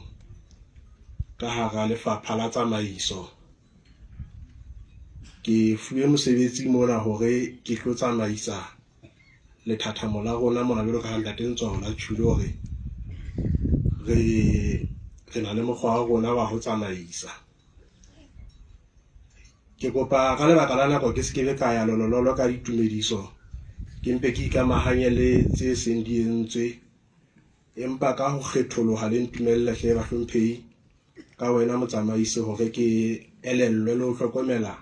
ka hara lefapha la tsamaiso. Ke fuwe mosebetsi mona hore ke tlo tsamaisa lethathamo la rona mona jwalo ka ha Ntate Ntswao a tjholo hore re re na le mokgwa wa rona wa ho tsamaisa. Ke kopa ka lebaka la nako ke se ke be ka ya lolololo ka ditumediso, ke mpe ke ikamahanye le tse seng di entswe, empa ka ho kgetholoha le ntumelle hle bahlomphehi ka wena motsamaisi hore ke elellwe le ho hlokomela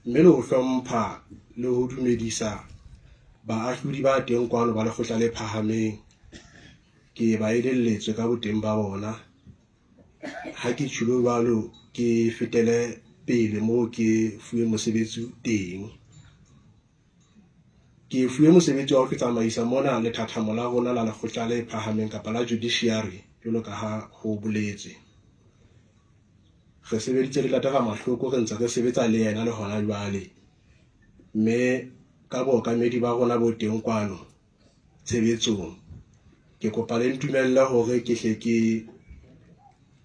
mme le ho hlompha le ho dumedisa baahlodi ba teng kwano ba lekgotla le phahameng. Ke ba elelletswe ka boteng ba bona. Ha ke tjholo jwalo ke fetele pele moo ke fuwe mosebetsi teng. Ke fuwe mosebetsi wa ho tsamaisa mona lethathamo la rona la lekgotla le phahameng kapa la judiciary jwalo ka ha ho boletswe. Re sebeditse le Ntate Ramahloko re ntse re sebetsa le yena le hona jwale, mme ka bookamedi ba rona bo teng kwano tshebetsong. Ke kopa le ntumelle hore ke hle ke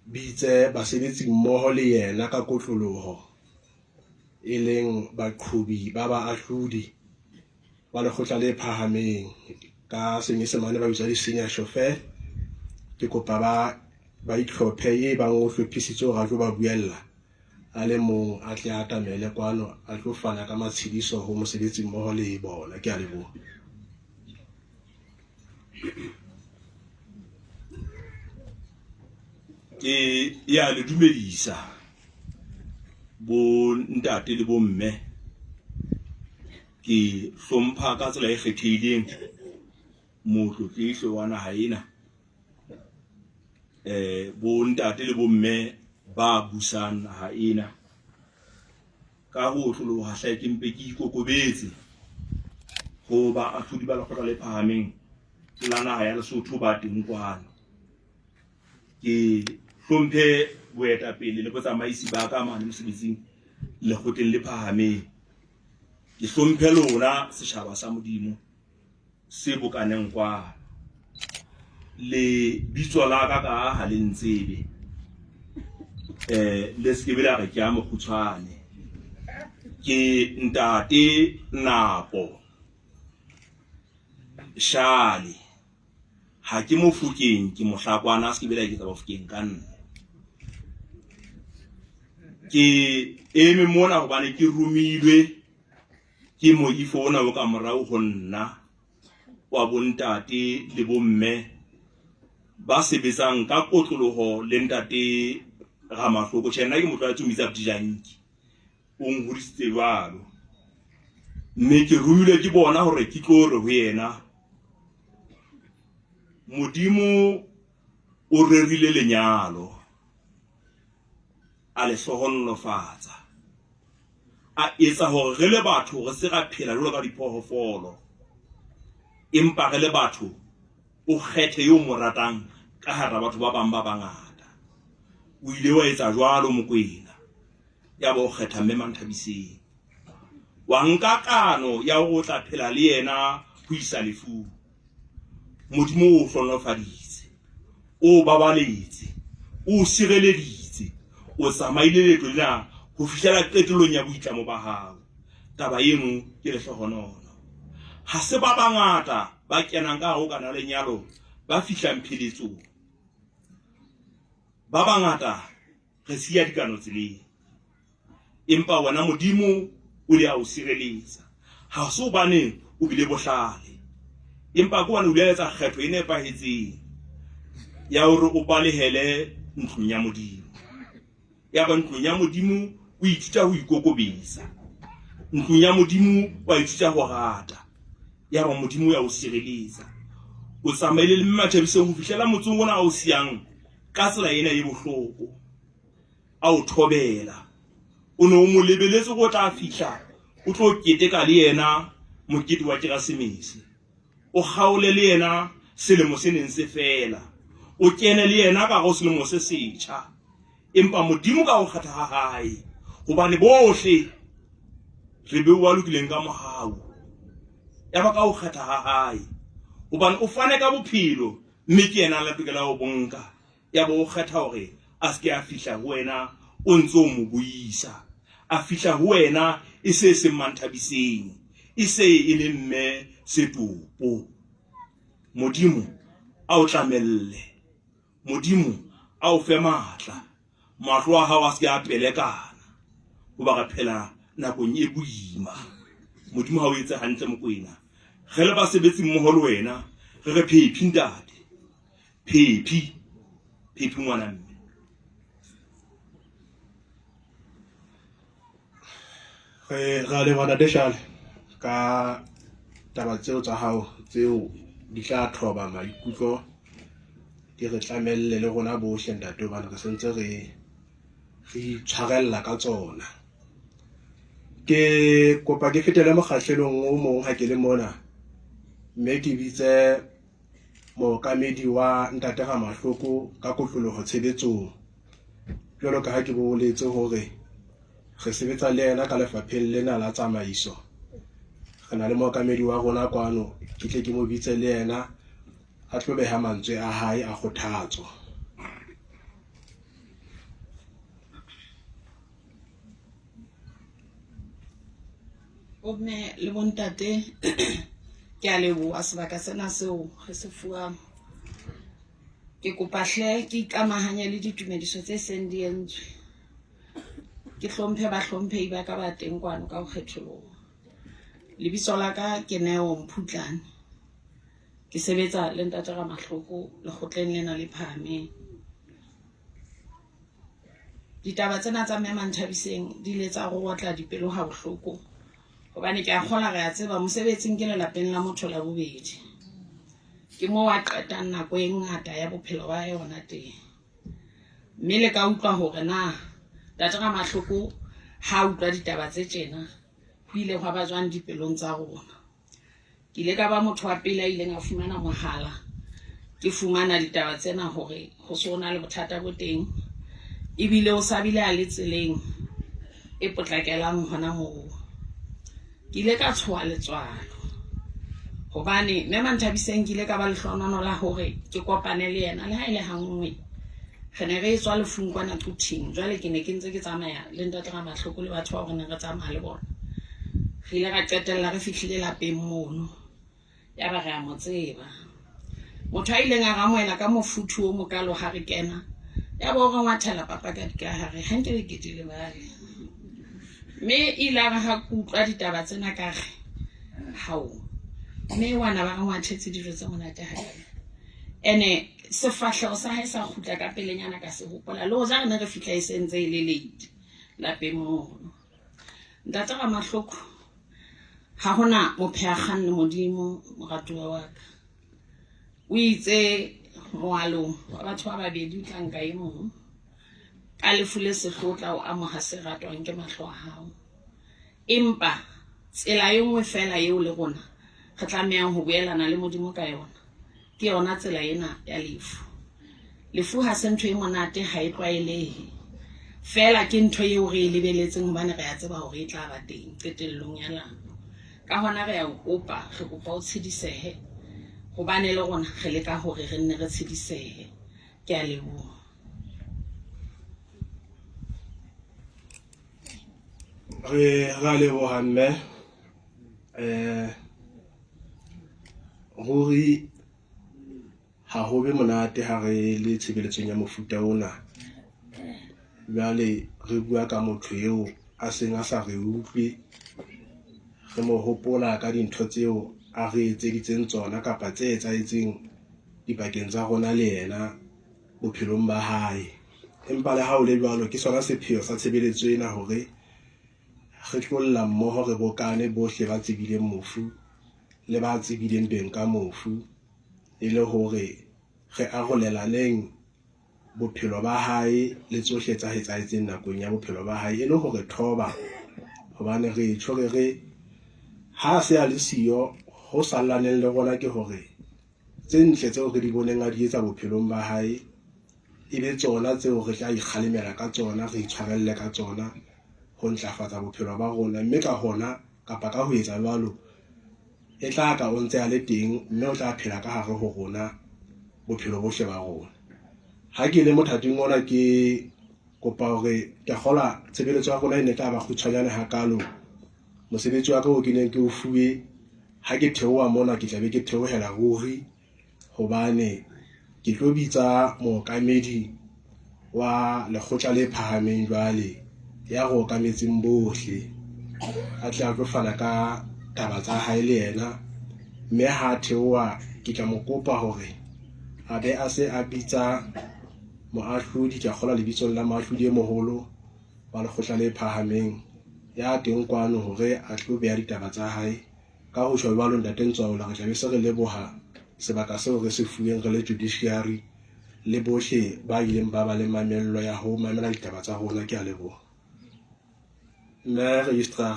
bitse basebetsi mmoho le yena ka kotloloho e leng baqhobi ba baahlodi ba lekgotla le phahameng ka senyesemane ba bitswa di-senior chauffeur. Ke kopa ba ba itlhophe e bang o hlophisitswe hore a tlo ba buella a le mong a tle a atamele kwano a tlo fana ka matshediso ho mosebetsi mmoho le bona. Ke a leboha. Ke ya le dumedisa bo ntate le bo mme ke hlompha ka tsela e kgethehileng motlotlehlo wa naha ena eh bo ntate le bo mme ba busang naha ena ka ho otloloha hle ke mpe ke ikokobetse ho baahlodi ba lekgotla le phahameng la naha ya Lesotho ba teng kwano. Ke hlomphe boetapele le botsamaisi ba ka mane mosebetsing lekgotleng le phahameng. Ke hlomphe lona setjhaba sa Modimo se bokaneng kwano. Le bitso la ka ka ha le ntsebe. Eh le se ke be la re ke a mokgutshwane. Ke ntate Napo Shale. Ha ke Mofokeng ke mohlakwana se ke be la eketsa Bafokeng ka nna. Ke eme mona hobane ke romilwe ke moifo ona o ka morao ho nna wa bontate le bomme ba sebetsang ka kotloloho le ntate Ramahloko. Tjhe, nna ke motho a tsomitsa Bdijanki, o nhodisitse jwalo, mme ke romilwe ke bona hore ke tlo re ho yena, Modimo o rerile lenyalo, a le hlohonolofatsa, a etsa hore re le batho re se ra phela jwalo ka diphoofolo, empa re le batho o kgethe yo mo ratang ka hara batho ba bang ba bangata. O ile wa etsa jwalo Mokwena, ya ba o kgetha mme Manthabiseng. Wa nka kano ya hore o tla phela le yena ho isa lefung. Modimo o hlohonolofaditse, o babaletse, o sireleditse, o tsamaile leeto lena ho fihlela qetellong ya boitlamo ba hao. Taba eno ke lehlohonolo. Ha se ba bangata ba kenang ka hare ho kana lenyalo ba fihlang pheletsong. Ba bangata re siya dikano tseleng. Empa wena Modimo o ile a o sireletsa. Ha se hobane o bile bohlale, empa ke hobane o ile a etsa kgetho e nepahetseng ya hore o balehele ntlong ya Modimo. Yaba ntlong ya Modimo o ithuta ho ikokobetsa. Ntlong ya Modimo wa ithuta ho rata. Yaba Modimo ya o sireletsa. O tsamaile le Mme Mathabiseng ho fihlela motseng ona a o siyang ka tsela ena e bohloko. A o thobela. O ne o mo lebeletse hore o tla fihla o tlo keteka le yena mokete wa Keresemese. O kgaole le yena selemo se neng se fela. O kene le yena ka hare ho selemo se setjha. Empa Modimo ka ho kgetha ha hae, hobane bohle re beuwa lokileng ka mohau. Yaba ka ho kgetha ha hae, hobane o fane ka bophelo mme ke yena a la tokela ho bonka. Yaba o kgetha hore a se ke a fihla ho wena o ntse o mo buisa. A fihla ho wena e se e seng Manthabiseng, e se e le mme Setopo. Modimo a o tlamelle. Modimo a o fe matla. Mahlo a hao a se ke a pelekana, hoba re phela nakong e boima. Modimo ha o etse hantle Mokoena. Re le basebetsi mmoho le wena, re re phephi ntate. Phephi, phephi ngwana mme. Re ra leboha Ntate Shale ka taba tseo tsa hao tseo di tla thoba maikutlo di re tlamelle le rona bohle ntate hobane re sentse re re itshwarella ka tsona. Ke kopa ke fetele mokgahlelong o mong ha ke le mona mme ke bitse mookamedi wa Ntate Ramahloko ka kotloloho tshebetsong. Jwalo ka ha ke boletse hore re sebetsa le yena ka lefapheng lena la tsamaiso. Re na le mookamedi wa rona kwano, ke tle ke mo bitse le yena a tlo beha mantswe a hae a kgothatso. Bomme le bontate ke a leboha sebaka sena seo re se fuwang. Ke kopa hle ke ikamahanye le ditumediso tse seng di entswe. Ke hlomphe bahlomphehi ba ka ba teng kwano ka ho kgetholoha. Lebitso la ka ke Neo Mphutlane. Ke sebetsa le Ntate Ramahloko lekgotleng lena le phahameng. Ditaba tsena tsa Mme Manthabiseng di ile tsa re otla dipelo ha bohloko hobane ke a kgola re a tseba mosebetsing ke lelapeng la motho la bobedi. Ke moo a qetang nako e ngata ya bophelo ba hae hona teng. Mme le ka utlwa hore na Ntate Ramahloko ha a utlwa ditaba tse tjena ho ile hwa ba jwang dipelong tsa rona. Ke ile ka ba motho wa pele a ileng a fumana mohala ke fumana ditaba tsena hore ho se ho na le bothata bo teng ebile o sa bile a le tseleng e potlakelang hona moo. Ke ile ka tshoha letswalo hobane Mme Manthabiseng ke ile ka ba lehlohonolo la hore ke kopane le yena le ha e le hanngwe. Re ne re etswa lefung kwana Quthing, jwale ke ne ke ntse ke tsamaya le Ntate Ramahloko le batho bao re neng re tsamaya le bona. Re ile ra qetella re fihlile lapeng mono, ya ba re a mo tseba. Motho a ileng a re amohela ka mofuthu o mokalo ha re kena, ya ba o re ngwathela papa ka dikahare, ha nke be ke di lebale. Mme ile a re ha ke utlwa ditaba tsena ka re, hao, mme wana ba re ngwathetse dijo tse monate hakana. Ene sefahleho sa hae sa kgutla ka pelenyana ka se hopola le hoja re ne re fihla e sentse e le late lapeng mono. Ntate Ramahloko, ha hona mophehakgang le Modimo moratuwa wa ka. O itse moalong wa batho ba babedi o tla nka e mong. Ka lefu le sehloho o tla o amoha se ratwang ke mahlo a hao. Empa tsela e nngwe feela eo le rona re tlamehang ho boelana le Modimo ka yona ke yona tsela ena ya lefu. Lefu ha se ntho e monate, ha e tlwaelehe. Feela ke ntho eo re e lebeletseng hobane re a tseba hore e tla ba teng qetellong ya nako. Ka hona re a o kopa, re kopa o tshedisehe hobane le rona re leka hore re nne re tshedisehe. Ke a leboha. Re ra leboha mme eh Ruri ha ho be monate ha re le tshebeletsong ya mofuta ona. Jwale re bua ka motho eo a seng a sa re utlwe, re mo hopola ka dintho tseo a re etseditseng tsona kapa tse etsahetseng dipakeng tsa rona le yena bophelong ba hae. Empa le ha ho le jwalo, ke sona sepheo sa tshebeletso ena hore re tlo lla mmoho re bokane bohle ba tsebileng mofu le ba tsebileng beng ka mofu e le hore re arolelaneng bophelo ba hae le tsohle tsa etsahetseng nakong ya bophelo ba hae e le hore thoba hobane re tjho re re ha se a le siyo ho sallaneng le rona ke hore tse ntle tseo re di boneng a di etsa bophelong ba hae e be tsona tseo re tla ikgalemela ka tsona re itshwarelle ka tsona ho ntlafatsa bophelo ba rona mme ka hona kapa ka ho etsa jwalo e tla ka o ntse a le teng mme o tla phela ka hare ho rona bophelo bohle ba rona. Ha ke le mothating ona ke kopa hore ke kgola tshebeletso ya rona e ne tla ba kgutshwanyane hakalo. Mosebetsi wa ka o ke neng ke o fuwe ha ke theoha mona ke tla be ke theohela ruri hobane ke tlo bitsa mookamedi wa lekgotla le phahameng jwale ya re okametseng bohle a tle a tlo fana ka taba tsa hae le yena mme ha a theoha ke tla mo kopa hore a be a se a bitsa moahlodi ke a kgolwa lebitsong la moahlodi e moholo wa lekgotla le phahameng ya teng kwano hore a tlo beha ditaba tsa hae Ka ho tjho jwalo Ntate Ntswaola re tla be se re leboha sebaka seo re se fuweng re le judiciary le bohle ba ileng ba ba le mamello ya ho mamela ditaba tsa rona. Ke a leboha. Mme Registrar.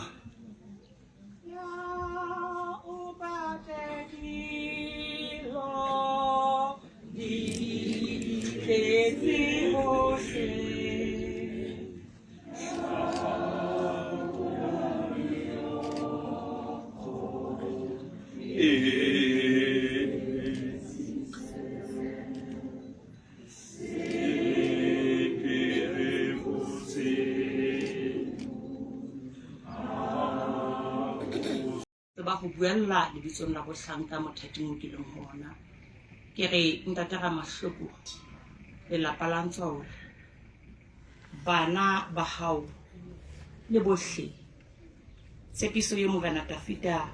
Tseba go buella lebitsong la bohlanka mothating o ke leng ho ona. Ke re ntate Ramahloko, lelapa la Ntswaole, bana ba hao le bohle, tshepiso ye Morena Tafita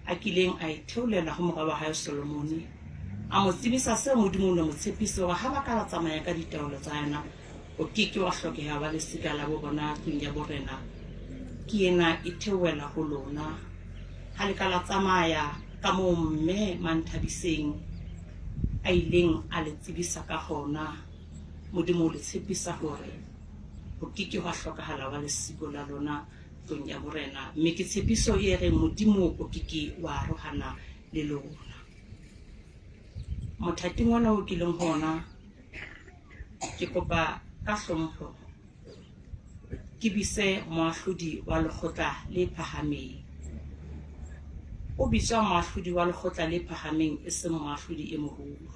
a kileng a e theolela ho mora wa hae Solomone, a mo tsebisa seo Modimo o ne mo tshepise hore ha ba ka ba tsamaya ka ditaolo tsa yona, o ke ke wa hlokeha wa lesika la bo bona tlung ya borena. Ke ena e theohela ho lona. Ha le ka la tsamaya ka moo mme Manthabiseng a ileng a le tsebisa ka hona, Modimo o le tshepisa hore ho ke ke hwa hlokahala wa lesiko la lona tlung ya borena, mme ke tshepiso e reng Modimo o ke ke wa arohana le lona. Mothating ona o ke leng ho ona, ke kopa ka hlompho ke bise moahlodi wa lekgotla le phahameng. O bitswa moahlodi wa lekgotla le phahameng e seng moahlodi e moholo.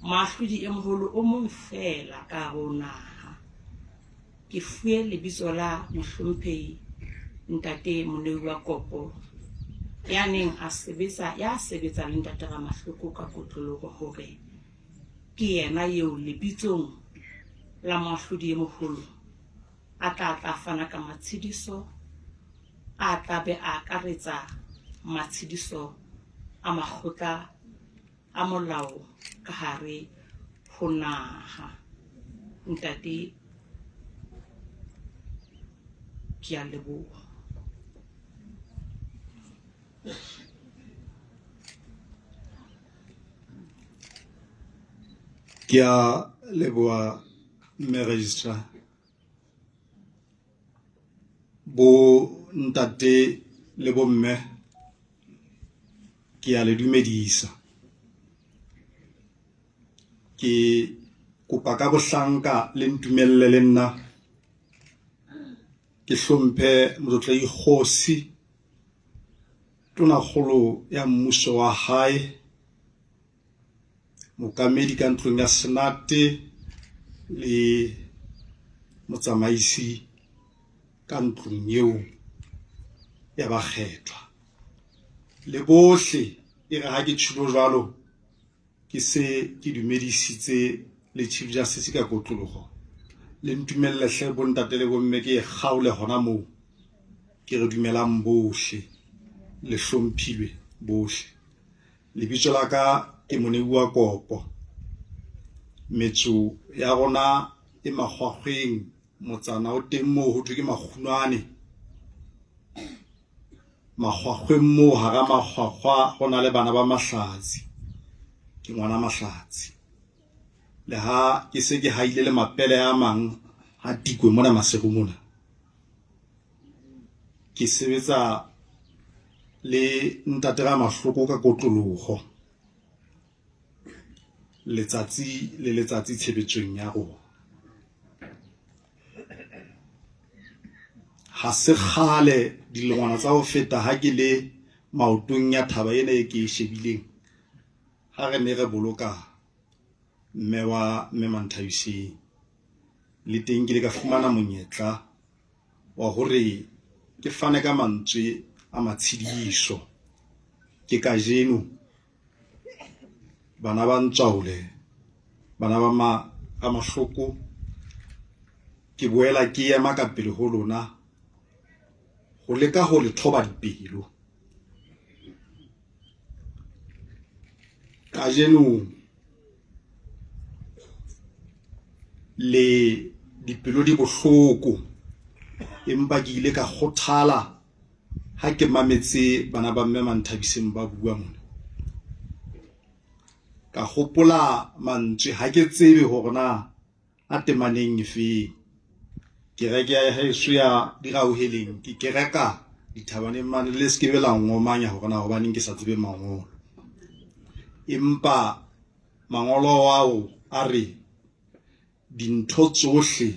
Moahlodi e moholo o mong feela ka hare ho naha. Ke fuwe lebitso la mohlomphehi Ntate Moneuwa Kopo ya neng a sebetsa ya sebetsa le Ntate Ramahloko ka kotloloho hore Ke yena eo lebitsong la moahlodi e moholo a tla tla fana ka matshediso a tla be a akaretsa matshediso a makgotla a molao ka hare ho naha. Ntate, ke a leboha. Ke a leboha mme registrar. Bo ntate le bo mme ke a le dumedisa. Ke kopa ka bohlanka le ntumelle le nna ke hlomphe Motlotlehi Kgosi Tonakgolo ya mmuso wa hae, mookamedi ka ntlong ya Senate le motsamaisi ka ntlong eo ya bakgethwa le bohle. E re ha ke tjhilo jwalo ke se ke dumedisitse le Chief Justice ka kotloloho. Le ntumelle hle bontate le bomme ke e kgaole hona moo. Ke re dumelang bohle, le hlomphilwe bohle. Lebitso la ka ke Moneuwa Kopo. Metso ya rona e Makgwakgweng, motsana o teng moo ho thwe ke Makgunwane. Makgwakgweng moo hara makgwakgwa ho na le bana ba Mahlatsi. Ke ngwana Mahlatsi. Le ha ke se ke haile le mapele a mang ha Tikwe mona Maseru mona. Ke sebetsa le ntate Ramahloko ka kotloloho letsatsi le letsatsi tshebetsong ya rona. Ha se kgale dilengwana tsa ho feta ha ke le maotong ya thaba ena e ke e shebileng ha re ne re boloka mme wa mme Manthabiseng. Le teng ke ile ka fumana monyetla wa hore ke fane ka mantswe a matshidiso. Ke kajeno bana ba Ntswaole, bana ba ma Ramahloko ke boela ke ema ka pele ho lona ho leka ho le thoba dipelo. Kajeno le dipelo di bohloko empa ke ile ka kgothala ha ke mametse bana ba mme Manthabiseng ba bua mona. Ka hopola mantswe ha ke tsebe hore na a temaneng efeng. Kereke ya heso ya Dirauheleng ke kereka dithabaneng mane le se ke be la ngomanya hore na hobaneng ke sa tsebe mangolo. Empa mangolo ao a re dintho tsohle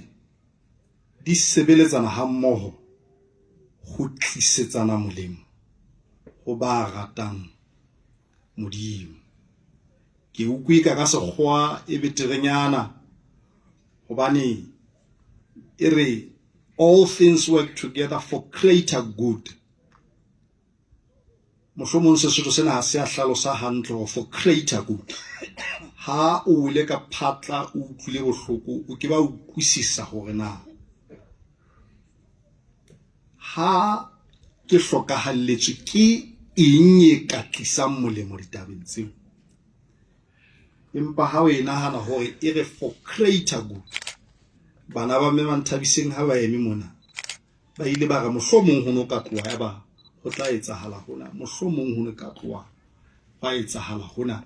di sebeletsana hammoho ho tlisetsana molemo ho ba ratang Modimo. Ke utlwe ka ka sekgowa e beterenyana hobane e re all things work together for greater good. Mohlomong Sesotho sena ha se a hlalosa hantle hore for greater good. Ha o wele ka phatla o utlwile bohloko o ke ba utlwisisa hore na ha ke hlokahalletswe ke eng e ka tlisang molemo ditabeng tseo. Empa ha o e nahana hore e re for greater good, bana ba mme Manthabiseng ha ba eme mona ba ile ba re mohlomong ho no ka tloha yaba ho tla etsahala hona, mohlomong ho no ka tloha hwa etsahala hona.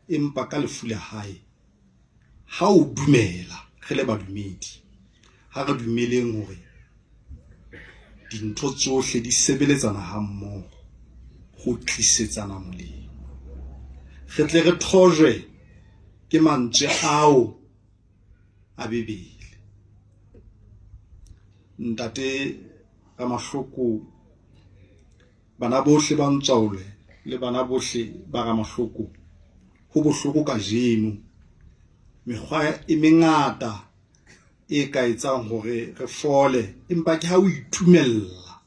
Empa ka lefu la hae, ha o dumela re le badumedi, ha re dumeleng hore dintho tsohle di sebeletsana hammoho ho tlisetsana molemo. Re tle re thojwe ke mantswe ao a Bibele. Ntate Ramahloko, bana bohle ba Ntswaole le bana bohle ba Ramahloko, ho bohloko kajeno. Mekgwa e mengata e ka etsang hore re fole, empa ke ha o itumella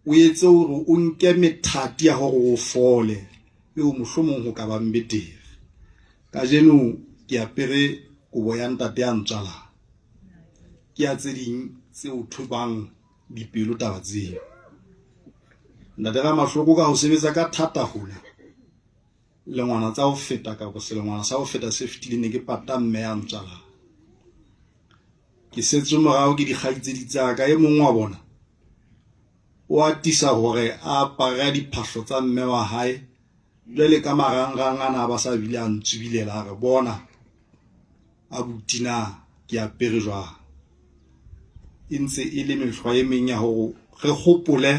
o etse hore o nke methati ya hore o fole eo mohlomong ho ka bang betere. Kajeno ke apere kobo ya ntate ya ntswalang, ke ya tse ding tse o thobang dipelo taba tseo. Ntate Ramahloko ka ho sebetsa ka thata hona lengwana tsa ho feta kapa selengwana sa ho feta se fetileng ne ke pata mme ya ntswalang. Ke setswe morao ke dikgaitsedi tsa ka, e mong wa bona o atisa hore a apare diphahlo tsa mme wa hae jwale ka marangrang ana a ba sa bile a ntsubilela a re bona abuti na ke apere jwang. E ntse e le mekgwa e meng ya hore re hopole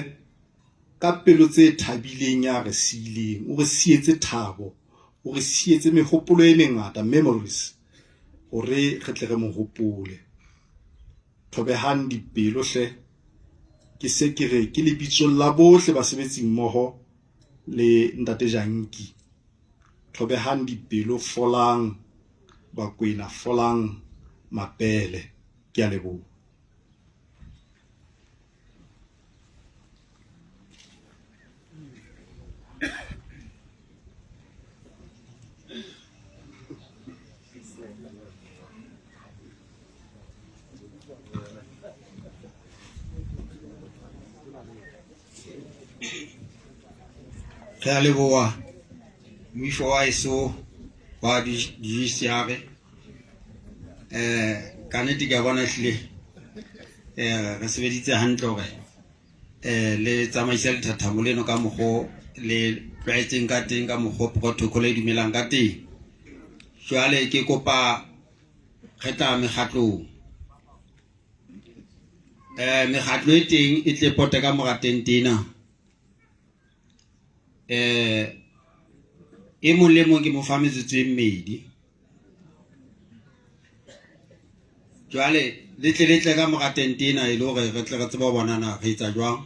ka pelo tse thabileng ya re siileng. O re sietse thabo, o re sietse mehopolo e mengata, memories, hore re tle re mo hopole. Thobehang dipelo hle, ke se ke re ke lebitsong la bohle basebetsi mmoho le Ntate Janki. Thobehang dipelo, folang Bakwena, folang Mapele. Ke a leboha. Re a leboha moifo wa eso wa judiciary. Ka nnete ke a bona ehlile re sebeditse hantle hore le tsamaise lethathamo leno ka mokgo le tlwaetseng ka teng, ka mokgo protocol e dumelang ka teng. Jwale ke kopa re tla mekgatlong. Mekgatlo e teng e tle pote ka mora tente ena. E mong le mong ke mo fa metsotso e mmedi. Jwale le tle le tle ka mora tente ena e le hore re tle re tsebe ho bonana re etsa jwang.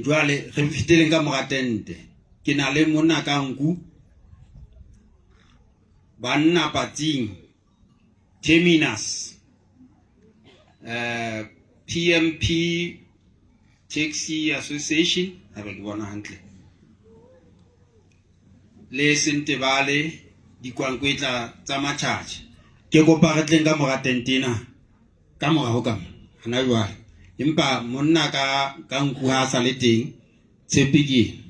Jwale re fiteleng ka mora tente. Ke na le monna ka nku, banna patsing, terminus, PMP Taxi Association, ha ba ke bona hantle, le Sentebale dikwankwetla tsa Matjhatjha. Ke kopa re tleng ka mora tente ena, ka mora ho ka mo hana jwale. Empa monna ka nku ha a sa le teng, tshepe ke ena.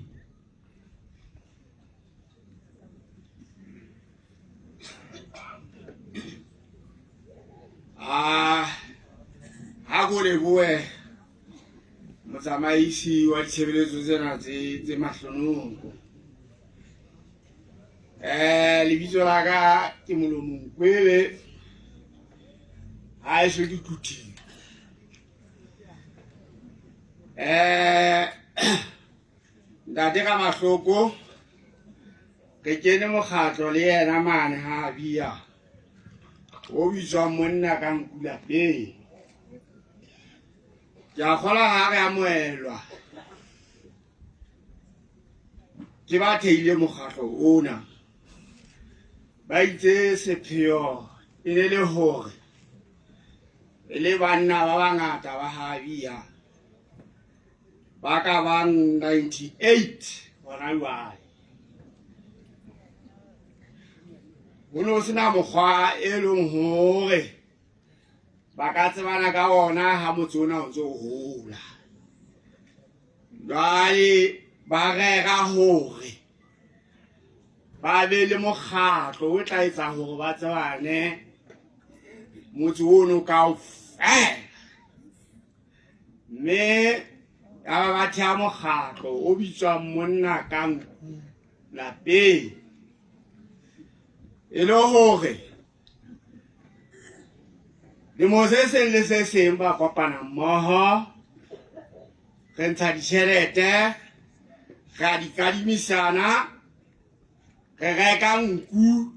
Ha ko lebohe motsamaisi wa ditshebeletso tsena tse mahlonoko. Lebitso la ka ke Molomo Nkwele, ha eso ke Quthing. Ntate Ramahloko re kene mokgatlo le yena mane ha bia o bitswang monna ka nku lapeng. Ke a kgolwa ha re amohelwa ke ba theile mokgatlo ona, ba itse sepheo e ne le hore e le banna ba bangata ba ha bia ba ka bang 98 hona jwale. Ho ne ho sena mokgwa e leng hore ba ka tsebana ka ona ha motse ona o ntse o hola. Jwale ba rera hore ba be le mokgatlo o tla etsa hore ba tsebane motse ono kaofela. Mme ya ba ba theha mokgatlo o bitswang monna ka nku lapeng, e le hore lemo se seng le se seng ba kopana mmoho, re ntsha ditjhelete, re a di kadimisana, re reka nku,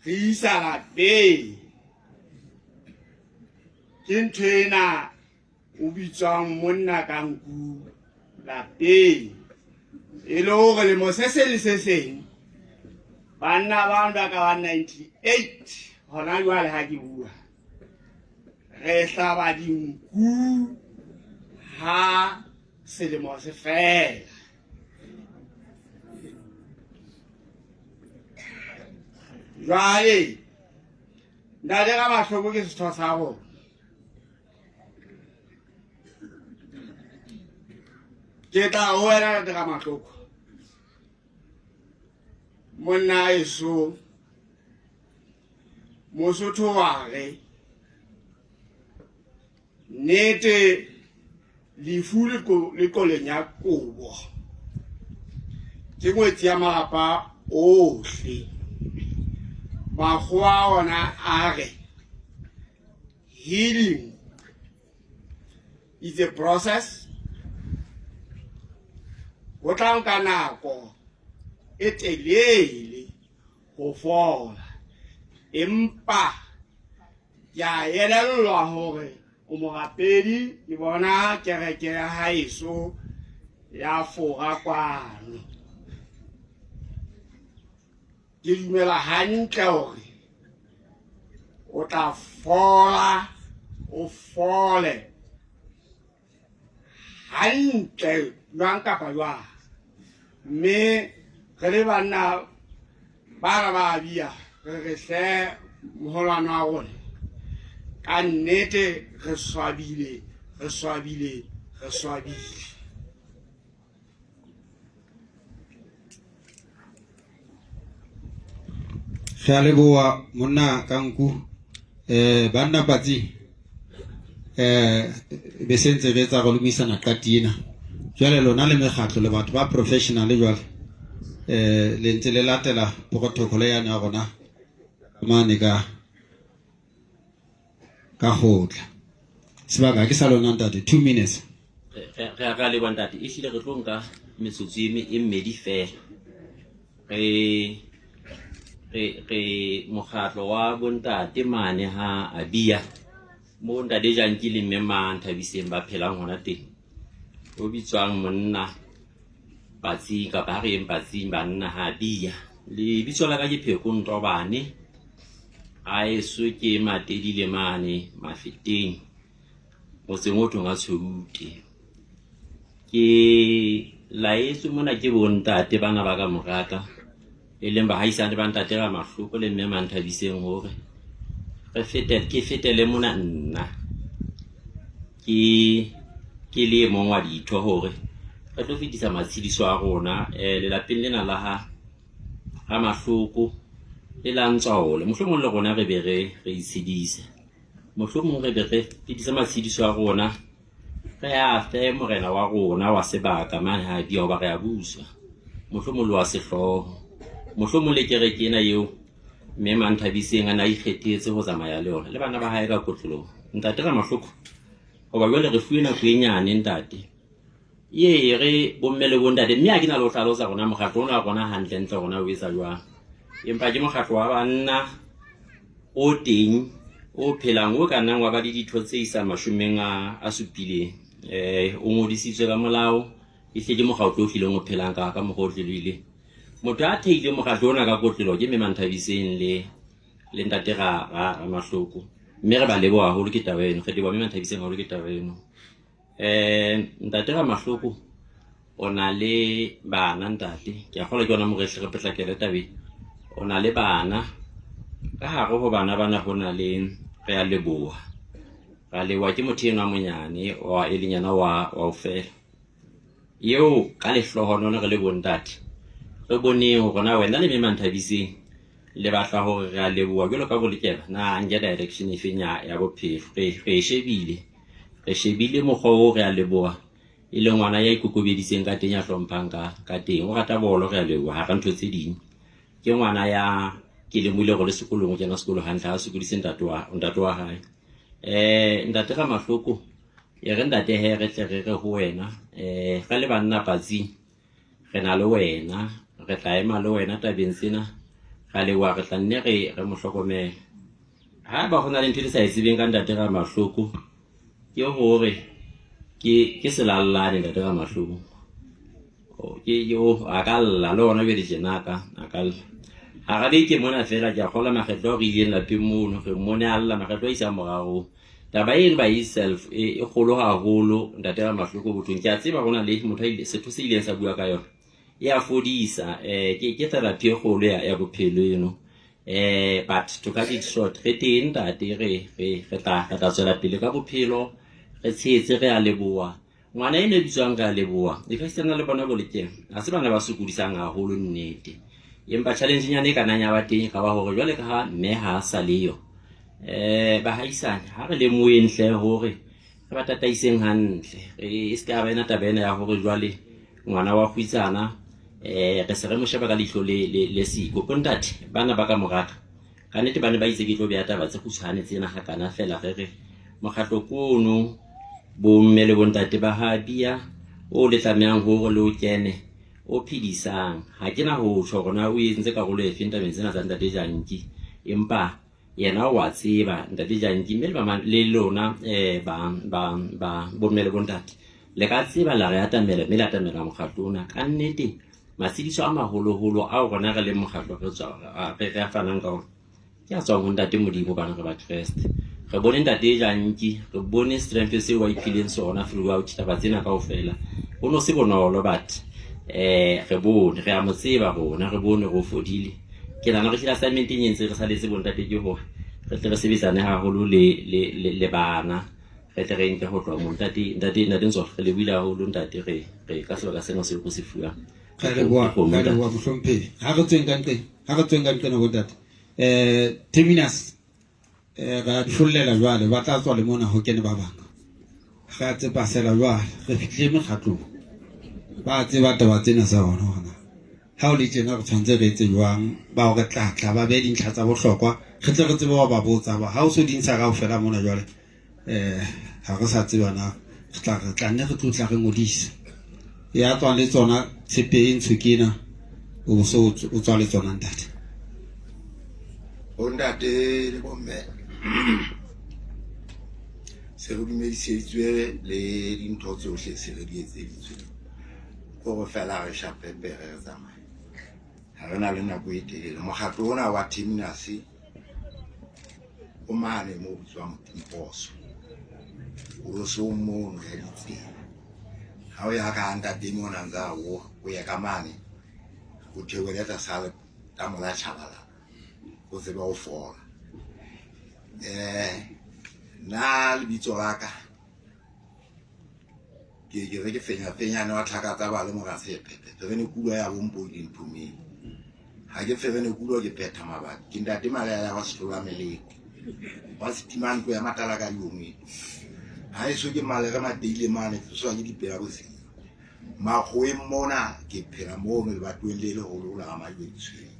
re isa lapeng. Ke ntho ena o bitswang monna ka nku lapeng, e le hore lemo se seng le se seng banna bano ba ka ba 98 hona jwale ha ke bua, re hlaba dinku ha selemo se fela. Jwale Ntate Ramahloko ke setho sa rona. Ke tla ho wena Ntate Ramahloko, monna eso Mosotho wa re nnete lefu le qoleng ya kobo ke ngwetsi ya malapa ohle. Makgowa ona a re healing is a process, ho tla nka nako e telele ho fola, empa ke a elellwa hore o morapedi. Ke bona kereke ya haeso ya Fora kwano. Ke dumela hantle hore o tla fola, o fole hantle jwang kapa jwang. Mme re le banna bana ba bia, re re hle moholwane wa rona, ka nnete re swabile, re swabile, re swabile. Re a leboha monna ka nku eh banna patsi eh be sentse re etsa re lomisana qati ena. Jwale lona le mekgatlo le batho ba professional jwale eh le ntse le latela protocol yane ya rona mane ka ka kgotla. Sebaka ke sa lona ntate 2 minutes. Re a leboha ntate, ehlile re tlo nka metsotso e mmedi fela. Re re re mokgatlo wa bontate mane ha Abia mo ntate Janki le mme Manthabiseng ba phelang hona teng, o bitswang monna Patsing kapa ha re yeng Patsing banna ha Abia. Lebitso la ka ke Pheko Ntobane, haeso ke Matedile mane Mafeteng, motseng o thong a Tsheute. Ke laetswe mona ke bontate bana ba ka moraka, e leng bahaisane ba ntate Ramahloko le mme Manthabiseng hore re fete, ke fetele mona nna ke ke le e mong wa ditho hore re tlo fetisa matshidiso a rona eh, lelapeng lena la ha Ramahloko le la Ntswaole. Mohlomong le rona re be re re itshedise, mohlomong re be re fetise matshidiso a rona re a fe morena wa rona wa sebaka mane ha bia hoba re a buswa, mohlomong le wa sehlooho, mohlomong le kereke ena eo mme Manthabiseng a ne a ikgethetse ho tsamaya le yona le bana ba hae ka kotloloho. Ntate Ramahloko, hoba jwale re fuwe nako e nyane ntate, ee re bomme le bontate, mme ha ke na le ho hlalosa rona mokgatlo ona wa rona hantlentle rona o etsa jwang, empa ke mokgatlo wa banna o teng o phelang o ka nnang wa ba le ditho tse isang mashomeng a supileng. O ngodisitswe ka molao, ehlile ke mokgatlo o hlileng o phelang ka mokgwa o tlelwileng. Motho a theileng mokgatlo ona ka kotlolo ke mme Manthabiseng le le ntate ra ra Ramahloko, mme re ba leboha haholo ke taba eno, re leboha mme Manthabiseng haholo ke taba eno. Ntate Ramahloko o na le bana ntate, ke a kgolwa ke yona mo re hle re potlakele tabeng. O na le bana, ka hare ho bana bana ho na le re a leboha, ra leboha ke motho enwa monyane wa e leng yena wa wa ho fela eo ka lehlohonolo re le bontate re boneng hore na wena le mme Manthabiseng le batla hore re a leboha jwalo ka bolekela na nke direction efeng ya ya bophelo. Re re e shebile, re shebile mokgwa oo re a leboha e le ngwana ya ikokobeditseng ka teng, ya hlomphang ka ka teng, o rata bolo, re a leboha hara ntho tse ding. Ke ngwana ya ke lemohile hore le sekolong o kena sekolo hantle, ha sokodise ntate wa ntate wa hae. Ntate Ramahloko, e re ntate he re tle re re ho wena re le banna patsing re na le wena, re tla ema le wena tabeng tsena, ra leboha, re tla nne re re mo hlokomele. Haeba ho na le ntho e le sa e tsebeng ka ntate Ramahloko ke hore ke ke selallane ntate Ramahloko. Ke yo a ka lla le ona jwale tjena ka a ka lla. Hara beke mona fela ke a kgolwa makgetlo ao re ileng lapeng mono re mmone a lla makgetlo a isang morarong. Taba eno by itself e e kgolo haholo ntate Ramahloko bothong. Ke a tseba ho na le motho a ile setho se ileng sa bua ka yona. E a fodisa ke ke therapy e kgolo ya ya bophelo eno. But to cut it short, re teng ntate re re re tla re tla tswela pele ka bophelo, re tshehetse re a leboha. Ngwana eno e bitswang re a leboha, e ka sitana le bona bolekeng, ha se bana ba sokodisang haholo nnete. Empa challenge nyana e ka nang ya ba teng e ka ba hore jwale ka ha mme ha a sa leyo, bahaisane ha re lemoheng hle hore re ba tataiseng hantle, re e se ka ba ena taba ena ya hore jwale ngwana wa kgutsana re se re mo sheba ka leihlo le le le siko. Bontate bana ba ka moraka ka nnete ba ne ba itse ke tlo beha taba tse kgutshwane tsena hakana fela re re mokgatlo kono bomme le bontate ba ha bia o le tlamehang hore le o kene o phedisang. Ha ke na ho tjho hore na o entse karolo efeng tabeng tsena tsa ntate Janki, empa yena o a tseba ntate Janki, mme le ba le lona ba ba ba bomme le bontate le ka tseba la re atamela mme le atamela mokgatlo ona. Ka nnete matshediso a maholoholo ao rona re leng mokgatlo re tswa re re a fanang ka ona ke a tswang ho ntate Modimo hobane re Bakreste. Re bone ntate Janki, re bone strength seo ba iphileng sona throughout taba tsena kaofela. Ho no se bonolo but re bone, re a mo tseba rona, re bone re o fodile. Ke nahana re hlile assignment e entse re saletse bontate ke hore re tle re sebetsane haholo le le le, le bana, re tle re nke ho tloha moo. Ntate ntate ntate Ntsola, re lebohile haholo ntate, re re ka sebaka sena seo re se fuwang. Re a leboha, re a leboha mohlomphehi. Ha re tsweng ka nqeng, ha re tsweng ka nqena bontate. Eh terminus eh ra di follela jwale ba tla tswa le mona ho kene ba bang. Re a tsepasela jwale re fihlile mekgatlong. Ba tseba taba tsena tsa bona hore na ha o le tjena re tshwanetse re etse jwang ba hore tlatla ba behe dintlha tsa bohlokwa re tle re tsebe wa ba botsa ba ha o so di ntsha kaofela mona jwale eh ha re sa tseba na re tla re tla nne re tlo tla re ngodisa ya tswang le tsona tshepe e ntsho ke ena o so o tswa le tsona ntate Bontate le bomme se re dumediseditswe le dintho tsohle se re di etseditswe kore fela re shape pere re tsamaye ha re na le nako e telele mokgatlo ona wa terminus o mane mo bitswang Mposo olosong mono ya ditsela ha o ya ka ntate mona ntsa o o ye ka mane o theohele tlasa letamo la Tshabalala o tsebe ho fola eh nna lebitso la ka ke ke re ke fenya fenyane wa tlhaka tsa ba le mora sephephe ferene kulo ya bompo di nthomeng ha ke ferene kulo ke phetha mabaka ke ntate malela wa setlola meleko wa setima ntlo ya matala ka diomeng ha eso ke malere mateile mane tloswa ke dipela bosiu makgoweng mona ke phela mono lebatoweng le leholo la majwe ditshweng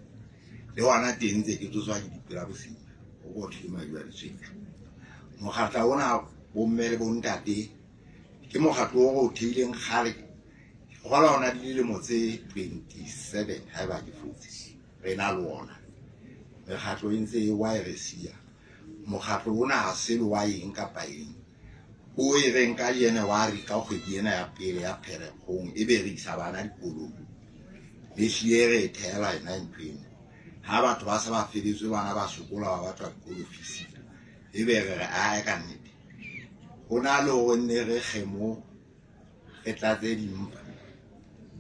le hona teng ntse ke tsoswa ke dipela bosiu ho botho ke majwe a ditshweng mokgatla ona bomme le bontate ke mokgatlo o re o theileng kgale gola ona di dilemo tse 27 ha eba ke fotse re na le ona mekgatlo e ntse e wa e re siya mokgatlo ona ha se le wa eng kapa eng o e reng ka January ka kgwedi ena ya pele ya Pherekgong e be re isa bana dikolong le hlile re e thehela ena ntho eno ha batho ba se ba feletswe bana ba sokola ba batla dikolo fees e be re re ae ka nnete ho na le hore nne re kgemo re tlatse dimpa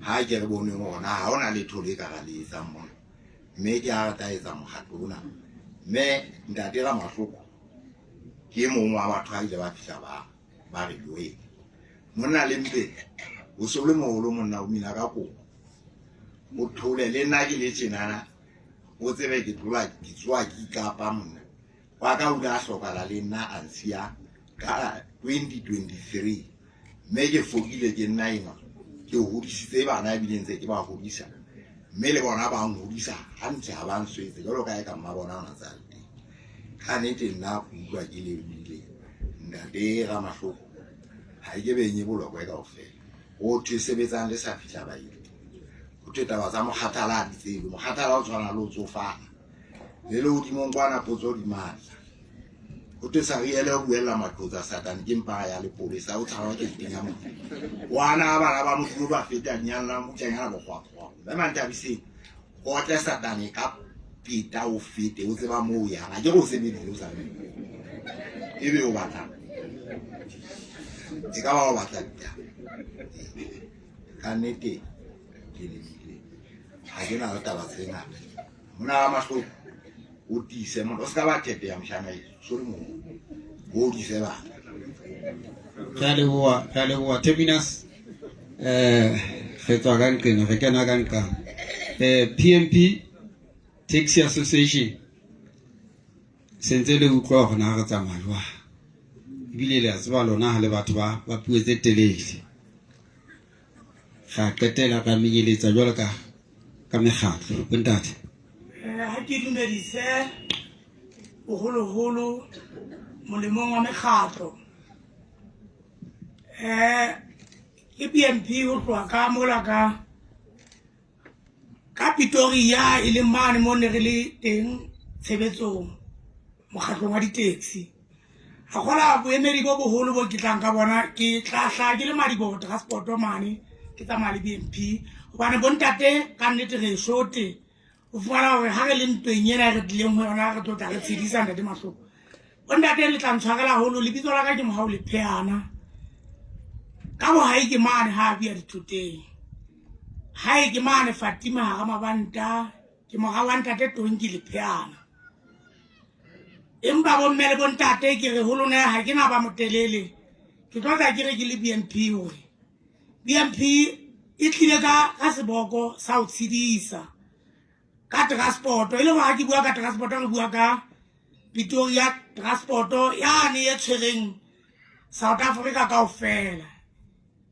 ha ke re boneng hore na ha hona letho le ka ra le etsang mona mme ke ha re tla etsa mokgatlo ona mme ntate Ramahloko ke e mong wa batho ba ile ba fihla ba ba re joena monna le mpe o se o le moholo monna o mina ka kopo o thole le nna ke le tjenana o tsebe ke tlola ke tsoa ke ikapa monna wa ka o ile a hlokala le nna a ntshiya ka 2023 mme ke fokile ke nna enwa ke hodisitse bana ebile ntse ke ba hodisa mme le bona ba nhodisa hantle ha ba nswetse jalo ka e ka mma bona ona tsa le teng ka nnete nna ke utlwa ke lebohile ntate Ramahloko ha e ke benye bolokwe kaofela ho thwe sebetsang le sa fihla baeti ho thwe taba tsa mokgathala ha di tsebe mokgathala o tshwana le o tsofala le lehodimong kwana potso di matla ho thwe sa riele ho buella maqotsa satane ke mpa ya lepolesa o tshaba ke teng ya motho wana bana ba modimo ba feta nyallang butlanyana bokgwakgwa mme manthabiseng o tle satane ka peta o fete o tseba moo o yang a ke go sebedile o sa ebe o batla e ka ba o batla ditaba ka nnete ke lebile ga ke na le taba tse ngata mona wa mahloko o tiise mona o se ka ba thepe ya moshana e so le mong o tiise bana re a leboha re a leboha terminus eh re tswa ka nqena re kena ka nqana eh PMP Taxi Association sentse le utlwa hore na re tsamaya jwang ebile le a tseba lona ha le batho ba ba puo tse telele ra qetela ra menyeletsa jwalo ka ka mekgatlo bontate ha ke dumedise boholoholo molemong wa mekgatlo um ke BMP ho tloha ka mola ka ka Pretoria e leng mane mo ne re le teng tshebetsong mokgatlong wa di-taxi ga gola boemedi bo boholo bo ke tlang ka bona ke tla hlaha ke le madiboho transport mane ke tsamaya le BMP gobane bontate ka nnete re shote o fumana gore ga re le ntweng ena e re tlileng go yona re tlo tla re tshedisa ntate mahloko bontate le tla ntshwarela holo lebitso la ka ke mogao lepheana ka bogae ke mane ga a bia dithoteng gae ke mane fatima ga mabanta ke mora wa ntate tonki lepheana empa bomme le bontate ke re ho lona ga ke na ba motelele ke tlo tla ke re ke le BMP hore BMP e tlile ka ka seboko sa ho tshedisa ka transport e le gore ga ke bua ka transport re bua ka Pretoria transport yane e tshwereng South Africa kaofela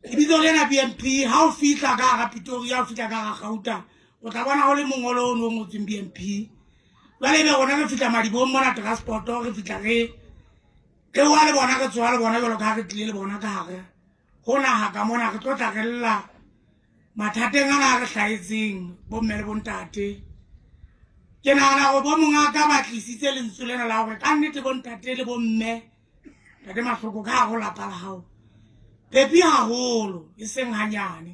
lebitso lena BNP ha o fihla ka hara Pretoria o fihla ka hara Gauta o tla bona go le mongolo o ne o ngotsweng BNP jwale ebe rona re fihla madibong mona transport re fihla re re wa le bona re tsoha le bona jwalo ka ha re tlile le bona ka hare go naga ka mona re tlo tla re lla mathateng ana a re hlahetseng bomme le bontate ke nagana gore bo mongaka ba tlisitse lentswe lena la gore ka nnete bontate le bomme tate mahloko ka go lapa la gago pepi haholo e seng ganyane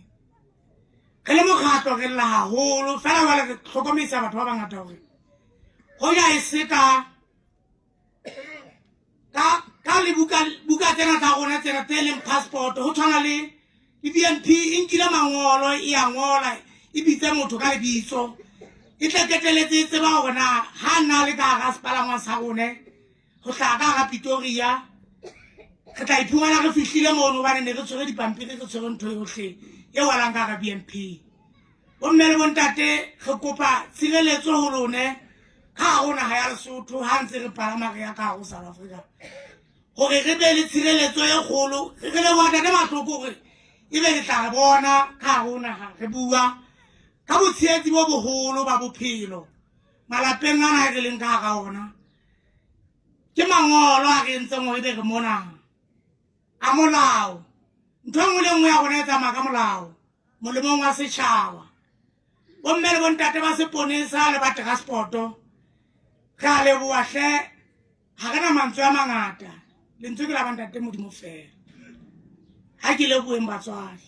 re le mokgatlo re lla haholo fela jale re tlhokomedisa batho ba bangata gore go ja e se ka ka ka le buka buka tsena tsa rona tsena tse leng passport ho tshwana le le BNP e nkile mangolo e a ngola e bitse motho ka lebitso e tle keteletse e tseba hore na ha nna le ka hara sepalangwa sa rone ho hlaha ka hara Pretoria re tla iphumana re fihlile mono hobane ne re tshwere dipampiri re tshwere ntho yohle e walang ka hara BNP bomme le bontate re kopa tshireletso ho lone ka gare go naga ya lesotho ga ntse re palama re ya ka gare go south africa gore re be le tshireletso e kgolo re leboga tate matlhoko gore e be le tla re bona ka gare go naga re bua ka botsheetsi bo bogolo ba bophelo malapeng a na re leng ka gara ona ke mangolo a re entseng gore e be re mona a molao ntho e nngwe le nngwe ya rona e tsamaya ka molao molemong wa setšhaba bomme le bontate ba seponesa le ba transporto re a leboa hle ga re na mantswe a mangata lentswe ke la bantate modimo fela ga ke leboeng batswadi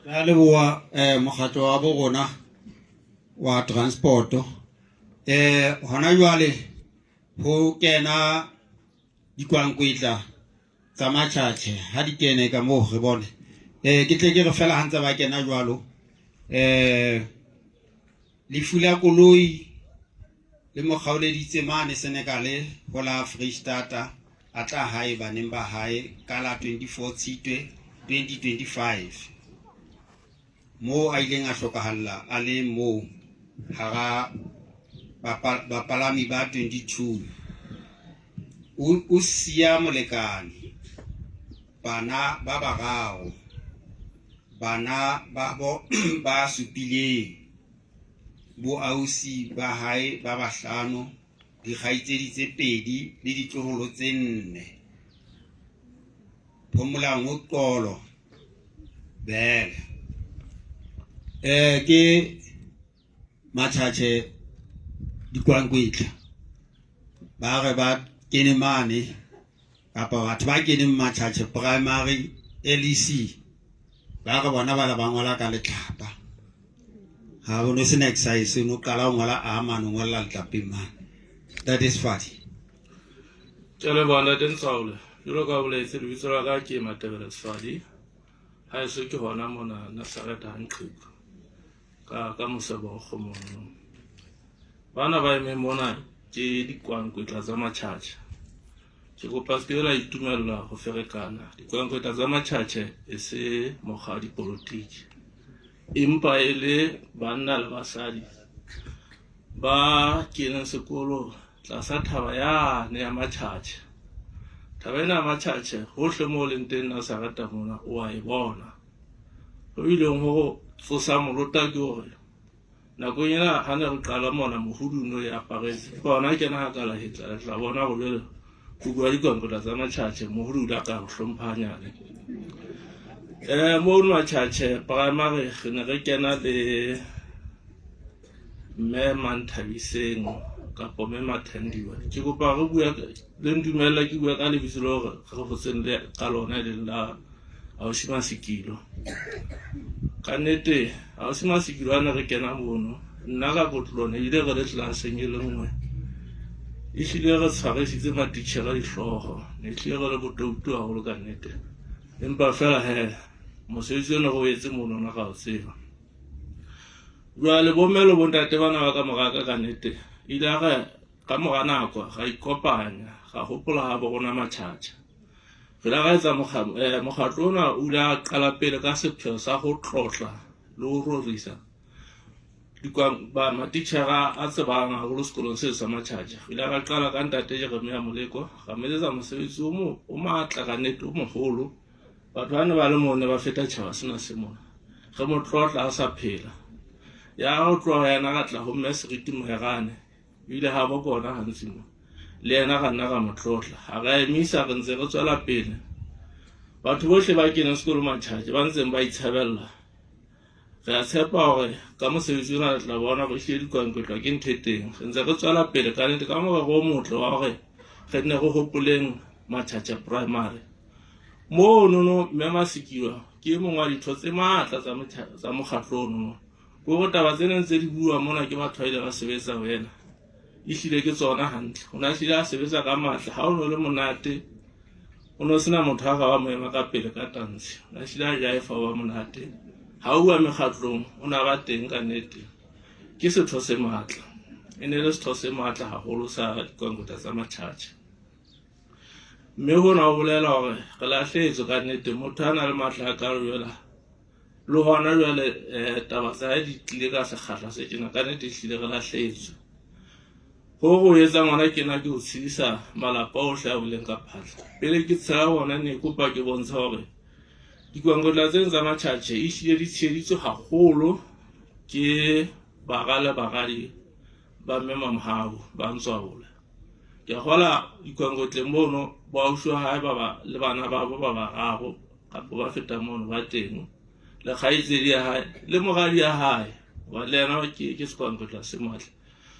re a leboa um mokgatlo wa bo rona wa transporto um hona jwale ho kena dikwankwetla tsa matjhatjhe ha di kene ka moo re bone eh ke tle ke re fela ha ntse ba kena jwalo eh lefu la koloi le mo kgaoleditse mane Senegal ho la Freistata a tla hae baneng ba hae ka la 24 Tshitwe 2025 moo a ileng a hlokahalla a le moo hara bapalami ba 22 o siya molekane bana ba bararo bana ba bo ba supileng boausi ba hae ba bahlano dikgaitsedi tse pedi le ditloholo tse nne Phomolang ho qolo bele eh ke matjhatjhe dikwankwetla ba re ba kene mane kapa batho ba keneng matjhatjhe primary LEC ba re bona ba la ba ngola ka letlapa ha o no sena exercise no qala o ngola a mane o ngolla letlapeng mane that is funny Ke a leboha ntate Ntshwaole. Jwalo ka boletse lebitso la ka ke Matebele Sefadi. Haeso ke hona mona Nazareth ha Nqhiku. Ka ka mosebo wa kgomono. Bana ba emeng mona ke dikwankwetla tsa matjhatjha. Ke kopa se ke la itumella ho ferekana. Dikwankwetla tsa matjhatjha e se mokga wa dipolotiki. Empa e le banna le basadi ba keneng sekolo tlasa thaba yane ya Matjhatjhe. Thaba ena ya Matjhatjhe hohle moo leng teng Nazareta mona o a e bona. Ho ileng ho tsosa molota ke hore nakong ena ha ne re qala mona mohudu no e aparetse empa hona kena ha ka la hetla le tla bona hore jwale ho bua dikompota tsa Matjhatjhe mohudu o ile a ka re hlompha hanyane. Mono Matjhatjhe primary re ne re kena le mme Manthabiseng kapo mme Mathandiwe ke kopa re bua le ntumella ke bua ka lebitso le hore re hotseng le ka lona e leng la ausi Masekilo ka nnete ausi Masekilo a ne re kena mono nna ka kotlone ebile re le tlelaseng e le nngwe ehlile re tshwarisitse matitjhere dihlooho ne ehlile re le botoutu haholo ka nnete empa fela he mosebetsi ono re o etse mono ona ra o tseba Jwale bomme le bontate bana ba ka mora ka ka nnete ile a re ka mora nako ra ikopanya ra hopola ha bo rona matjhatjha re la ra etsa mokgatlo ona o ile a qala pele ka sepheo sa ho tlotla le ho rorisa Ba matitjhere a tsebang haholo sekolong seo sa Matjhatjha. Re ile ra qala ka ntate Jeremia Moleko, ra mo etsetsa mosebetsi o mo o matla ka nnete o moholo. Batho ba ne ba le moo ne ba feta tjhaba sena se mona. Re mo tlotla a sa phela. Ya ho tloha yena ra tla ho mme Seriti Moherane. O ile ha bo kona gantsi mo. Le yena ra nna ra mo tlotla. Ha ra emisa re ntse re tswela pele. Batho bohle ba keneng sekolo Matjhatjha ba ntseng ba itshebella. Re a tshepa hore ka mosebetsi ona re tla bona hore ehlile dikwankwetla ke ntho e teng. Re ntse re tswela pele ka nnete ka morero o motle wa hore re nne re hopoleng Matjhatjha Primary. Monono Mme Masekiwa ke e mong wa ditho tse matla tsa mokgatlo onono. Ke hore taba tse neng tse di bua mona ke batho ba ile ba sebetsa ho ena. Ehlile ke tsona hantle. O ne a hlile a sebetsa ka matla. Ha o ne o le monate, o ne o sena motho a ka ba mo ema ka pele ka tantshe. O ne a hlile a jaefa o ba monate. Ha o bua mekgatlong, o ne a ba teng ka nnete. Ke setho se matla. E ne le setho se matla haholo sa dikwankota tsa Matjhatjha. Mme hona ho bolela hore re lahlehetswe ka nnete. Motho a na le matla a kalo jwale le hona jwale um taba tsa hae di tlile ka sekgahla se tjena, ka nnete ehlile re lahlehetswe. Ho re o etsa ngwana kena ke ho tshedisa malapa ohle a weleng ka phatla. Pele ke tshela bona ne kopa ke bontsha hore dikwankotla tseno tsa Matjhatjhe ehlile di tsheheditswe haholo ke bara le baradi ba mme Mamohau ba Ntswaole. Ke kgola dikwankotleng mono boausi wa hae ba ba le bana babo ba bararo kapa ba feta mono ba teng le kgaitsedi ya hae le moradi ya hae hoba le yena ke ke sekwankotla se matla.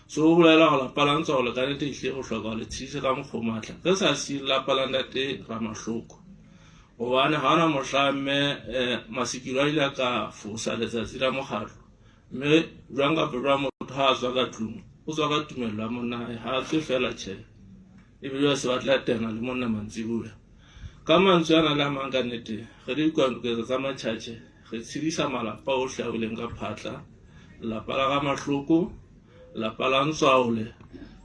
So o bolela hore lapa la Ntswaole ka nnete ehlile re hloka ho le tshedisa ka mokgwa o matla. Re sa siye lelapa la ntate Ramahloko hobane ha hona mohla mme Masikilo a ile a ka fosa letsatsi la mokgatlo. Mme jwang kapa jwang motho ha a tswa ka tlung o tswa ka tumello ya monna hae, ha a tswe fela tjhe. Ebe jwale se ba tla tena le monna mantsibuya. Ka mantswe ana le a mang ka nnete re le dikwanoketsa tsa Matjhatjhe re tshedisa malapa ohle a weleng ka phatla, lelapa la Ramahloko, lelapa la Ntswaole,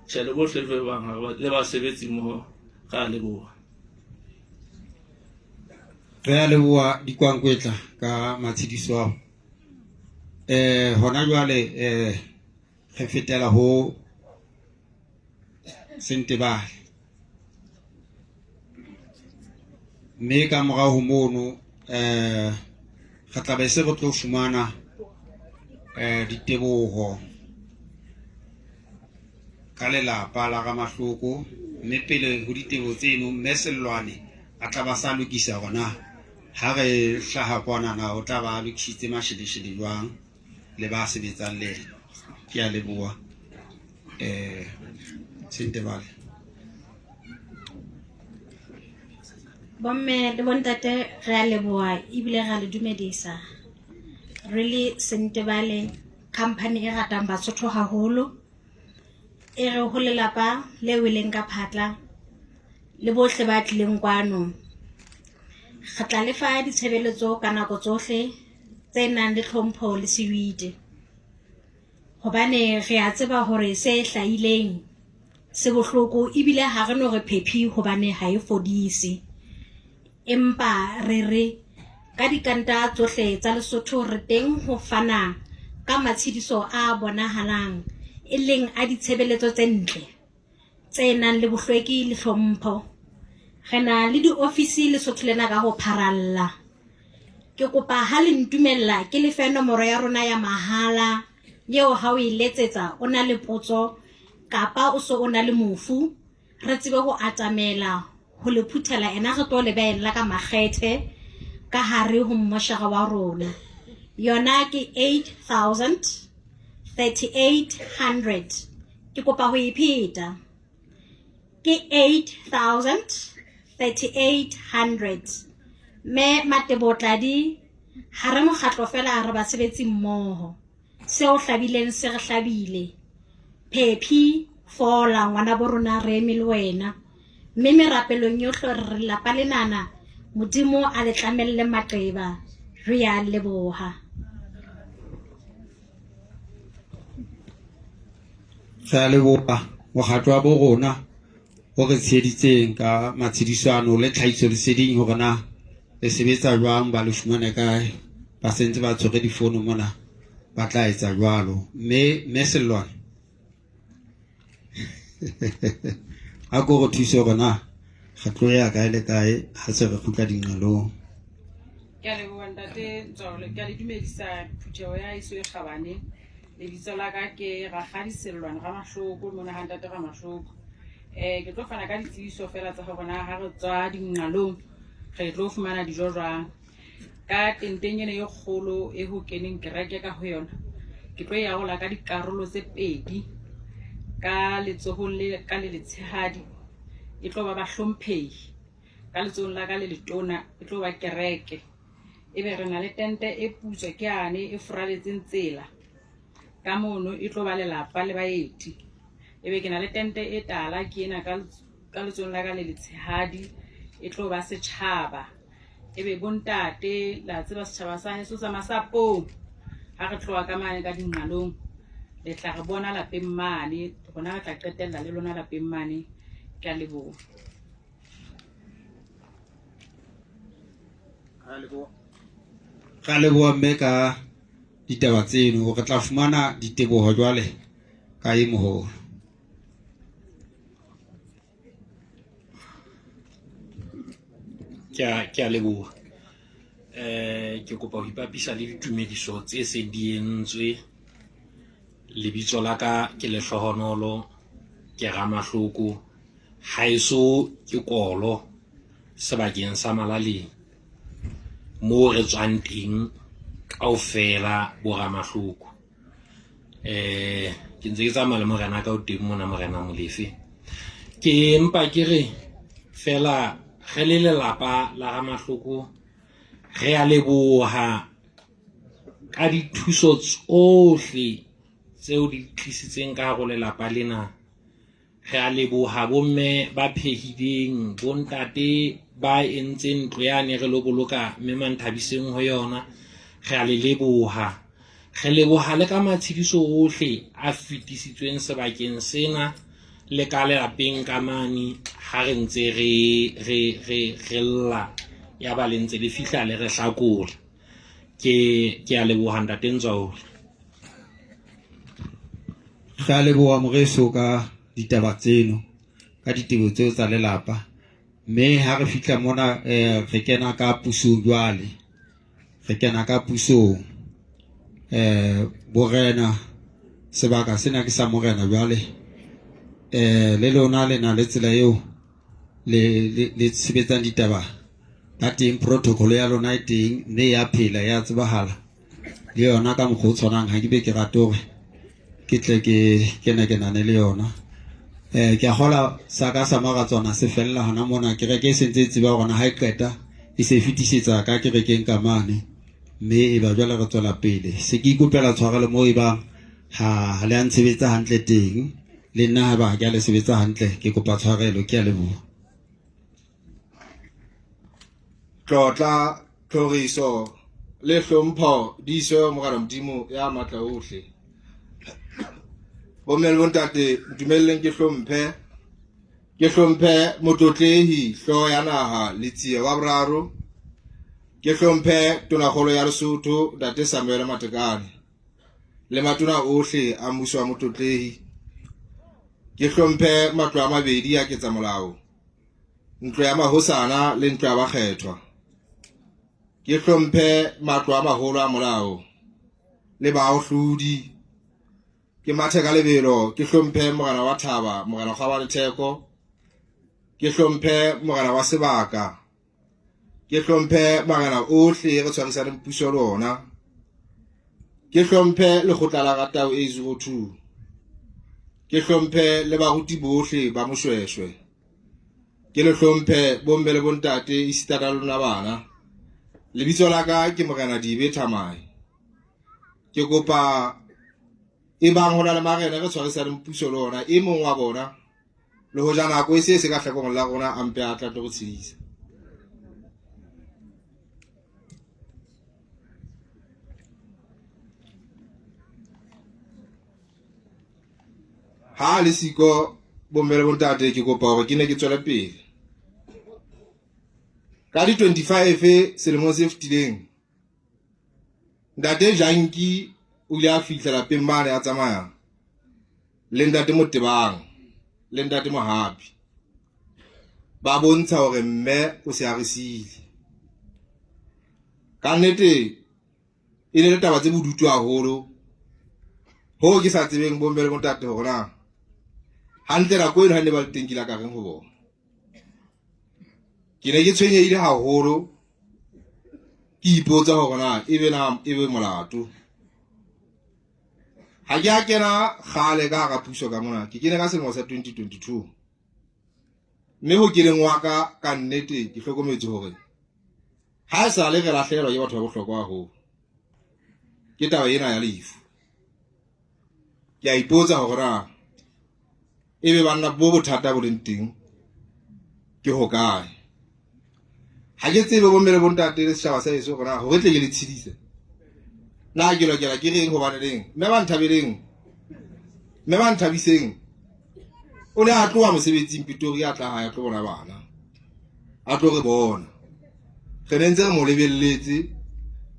tjhe le bohle be bang le basebetsi mmoho re a leboha. Re a leboha dikwankwetla ka matshediso ao. Hona jwale re fetela ho Sentebale. Mme ka morao ho mono re tla be se re tlo fumana diteboho ka lelapa la Ramahloko. Mme pele ho diteboho tseno, Mme Sellwane a tla ba sa lokisa hore na ha re hlaha kwana na o tla ba a lokisitse masheleshele jwang le ba sebetsang le yena. Ke a leboha Sentebale. Bomme le bontate re a leboha ebile re a le dumedisa. Re le Sentebale company e ratang Basotho haholo. E re ho lelapa le weleng ka phatla le bohle ba tlileng kwano. Re tla lefa ditshebeletso ka nako tsohle tse nang le tlhompho le sewite. Hobane re a tseba hore se hlahileng se bohloko ebile ha re no re phephi hobane ha e fodise. Empa re re ka dikanta tsohle tsa Lesotho re teng ho fana ka matshediso a bonahalang e leng a ditshebeletso tse ntle tse nang le bohlweki le hlompho. Re na le diofisi Lesotho lena ka ho pharalla. Ke kopa ha le ntumella ke le fe nomoro ya rona ya mahala eo ha o e letsetsa o na le potso kapa o so o na le mofu re tsebe ho atamela ho le phuthela ena re tlo le behella ka makgethe ka hare ho mmoshara wa rona. Yona ke 8000 3800. Ke kopa ho e pheta. Ke 8000 3800. Mme Matebo Tladi ha re mokgatlo fela re basebetsi mmoho. Seo hlabileng se re hlabile. Phephi fola ngwana bo rona re eme le wena. Mme merapelong yohle re re lapa lenana Modimo a le tlamelle maqeba. Re a leboha. Re a leboha mokgatlo wa bo rona o re tsheheditseng ka matshedisano le tlhahiso leseding hore na le sebetsa jwang, ba le fumane kae, ba sentse ba tshwere difono mona. ba tla etsa jwalo. Mme mme Sellwane a ko re thuse hore na re tlo ya kae le kae ha se re kgutla dinqalong. Ke a leboha ntate Ntswalo, ke a le dumedisa phutheho ya heso e kgabane. Lebitso la ka ke Rakgadi Sellwane Ramahloko, mona ha ntate Ramahloko. Eh ke tlo fana ka ditsebiso fela tsa hore na ha re tswa dinqalong re tlo fumana dijo jwang. Ka tenteng ena e kgolo e ho keneng kereke ka ho yona, ke tlo e arola ka dikarolo tse pedi. Ka letsohong le ka le letshehadi e tlo ba bahlomphehi, ka letsohong la ka le letona e tlo ba kereke. Ebe re na le tente e putswa ke yane e furaletseng tsela ka mono e tlo ba lelapa le baeti. Ebe ke na le tente e tala ke ena ka ka letsohong la ka le letshehadi e tlo ba setjhaba. Ebe bontate la tseba setjhaba sa heso sa masapong ha re tloha ka mane ka dinqalong le tla re bona lapeng mane rona re tla qetella le lona lapeng mane. Ke a leboha. Ra leboha mme ka ditaba tseno re tla fumana diteboho jwale ka e moholo. Ke a ke a leboha. Eh ke kopa ho ipapisa le ditumediso tse seng di entswe. Lebitso la ka ke Lehlohonolo, ke Ramahloko, haeso ke Kolo sebakeng sa Malaleng moo re tswang teng kaofela bo Ramahloko. Eh ke ntse ke tsamaya le morena ka o teng mona morena Molefe. Ke mpa ke re fela re le lelapa la Ramahloko re a leboha ka dithuso tsohle tseo di tlisitseng ka hare ho lelapa lena. Re a leboha bomme ba phehileng, bontate ba entseng ntlo yane re lo boloka mme Manthabiseng ho yona. Re a le leboha. Re leboha le ka matshediso ohle a fetisitsweng sebakeng sena le ka lelapeng ka mane ha re ntse re re re re lla ya ba le ntse le fihla le re hlakola. Ke ke a leboha ntate Ntswaole. Re a leboha moreso ka ditaba tseno ka ditebo tseo tsa lelapa mme ha re fihla mona eh, re kena ka pusong jwale re kena ka pusong eh borena sebaka sena ke sa morena jwale eh le lona le na le tsela eo le le, le sebetsang ditaba ka teng protocol ya lona e teng mme ya phela ya tsebahala le yona ka mokgwa o tshwanang ha ke be ke rate hore ke tle ke kene kenane le yona eh ke a kgola sa ka sa maratswana se fella hona mona kereke e sentse e tseba hore na ha e qeta e se e fetisetsa ka kerekeng ka mane mme e ba jwale re tswela pele se ke ikopela tshwarelo moo e bang ha le a ntshebetsa hantle teng le nna ha ba ke a le sebetsa hantle ke kopa tshwarelo ke a leboha. Tlotla, tlhoriso le hlompho di iswe ho Morena Modimo ya matla ohle. Bomme le bontate, ntumelleng ke hlomphe ke hlomphe motlotlehi hlooho ya naha Letsie wa boraro, ke hlomphe tonakgolo ya Lesotho Ntate Samuel Matekane le matona ohle a mmuso wa motlotlehi, ke hlomphe matlo a mabedi a ketsamolao ntlo ya mahosana le ntlo ya bakgethwa. Ke hlomphe matlo a maholo a molao le baahlodi. Ke mathe ka lebelo, ke hlomphe morena wa thaba, morena Kgwabane Theko. Ke hlomphe morena wa sebaka. Ke hlomphe marena ohle re tshwarisaneng puso le ona. Ke hlomphe lekgotla la Ratau A02. Ke hlomphe le baruti bohle ba Moshweshwe. Ke le hlomphe bomme le bontate esita le lona bana. Lebitso la ka ke Morena Dibe Thamae. Ke kopa e bang ho na le marena re tshwarisaneng puso le ona e mong wa bona le hoja nako e se e se ka hlakoreng la rona a mpe a tla tlo re tshedisa. Ha le siko bomme le bontate ke kopa hore ke ne ke tswele pele. Ka di 25 selemong se fetileng Ntate Janki o ile a fihla lapeng mane a tsamaya le ntate Motebang le ntate Mohapi ba bontsha hore mme o se a re siile. Ka nnete e ne le taba tse bodutu haholo hoo ke sa tsebeng bomme le bontate hore na hantle nako eno ha ne ba le teng ke la ka reng ho bona. Ke ne ke tshwenyehile haholo ke ipotsa hore na ebe na ebe molato. Ha ke a kena kgale ka hara puso ka mona, ke kene ka selemo sa 2022. Mme ho keneng wa ka ka nnete ke hlokometse hore ha e sale re lahlehelwa ke batho ba bohlokwa haholo. Ke taba ena ya lefu. Ke a ipotsa hore na ebe banna bo bothata bo leng teng ke hokae. Ha ke tsebe bomme le bontate le setjhaba sa heso hore na hore tle ke le tshedise. Na ke lokela ke reng hobane leng mme ba nthabeleng mme ba nthabiseng o ne a tloha mosebetsing Pretoria a tla hae a tlo bona bana a tlo re bona re ne ntse re mo lebelletse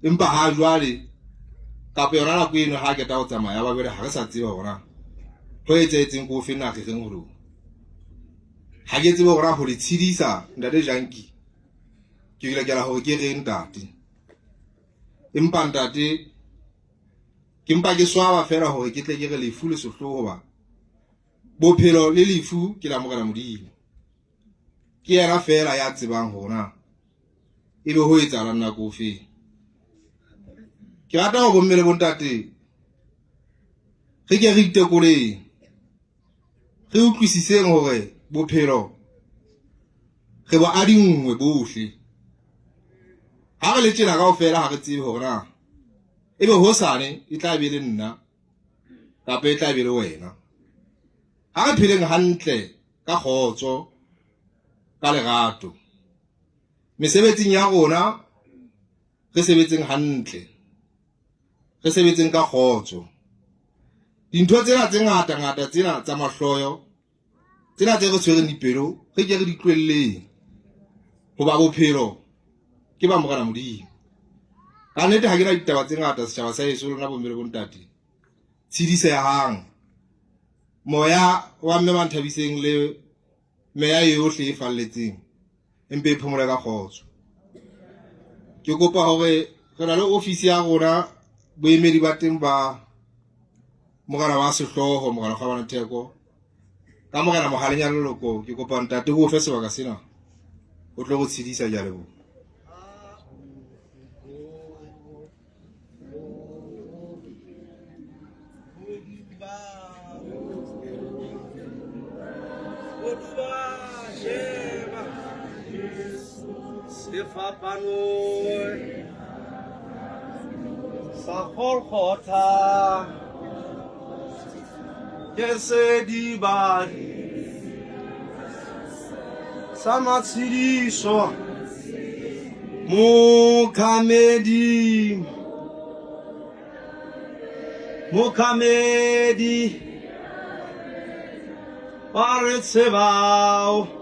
empa ha jwale kapa yona nako eno ha keta ho tsamaya ba jwale ha re sa tseba hore na ho etsahetseng ko fe na re reng ho lona ha ke tsebe hore na ho le tshedisa ntate Janki ke lokela hore ke reng ntate empa ntate ke mpa ke swaba fela hore ke tle ke re lefu le sehloho hoba bophelo le lefu ke la Morena Modimo ke yena fela ya tsebang hore na ebe ho etsahalang nako ofe ke rata ho bomme le bontate re ke re itekoleng re utlwisiseng hore bophelo re bo adinngwe bohle ha re le tjena kaofela ha re tsebe hore na ebe hosane e tla be le nna kapa e tla be le wena ha re pheleng hantle ka kgotso ka lerato mesebetsing ya rona re sebetseng hantle re sebetseng ka kgotso dintho tsena tse ngata ngata tsena tsa mahloyo tsena tse re tshwereng dipelo re ke re di tlohelleng hoba bophelo ke ba Morena Modimo ka nnete ha ke na ditaba tse ngata setjhaba sa heso lona bomme le bontate tshedisehang moya wa mme ba nthabiseng le meya yohle e falletseng empe e phomole ka kgotso ke kopa hore re na le ofisi ya rona boemedi ba teng ba morena wa sehlooho morena Kgwabana Theko ka morena Mohalenya Leloko ke kopa ntate o fe sebaka sena o tlo go tshedisa ke a leboha. Sefapano sa Golgotha ke sediba sa matshediso Mokhamedi Mokhamedi ba re tsebao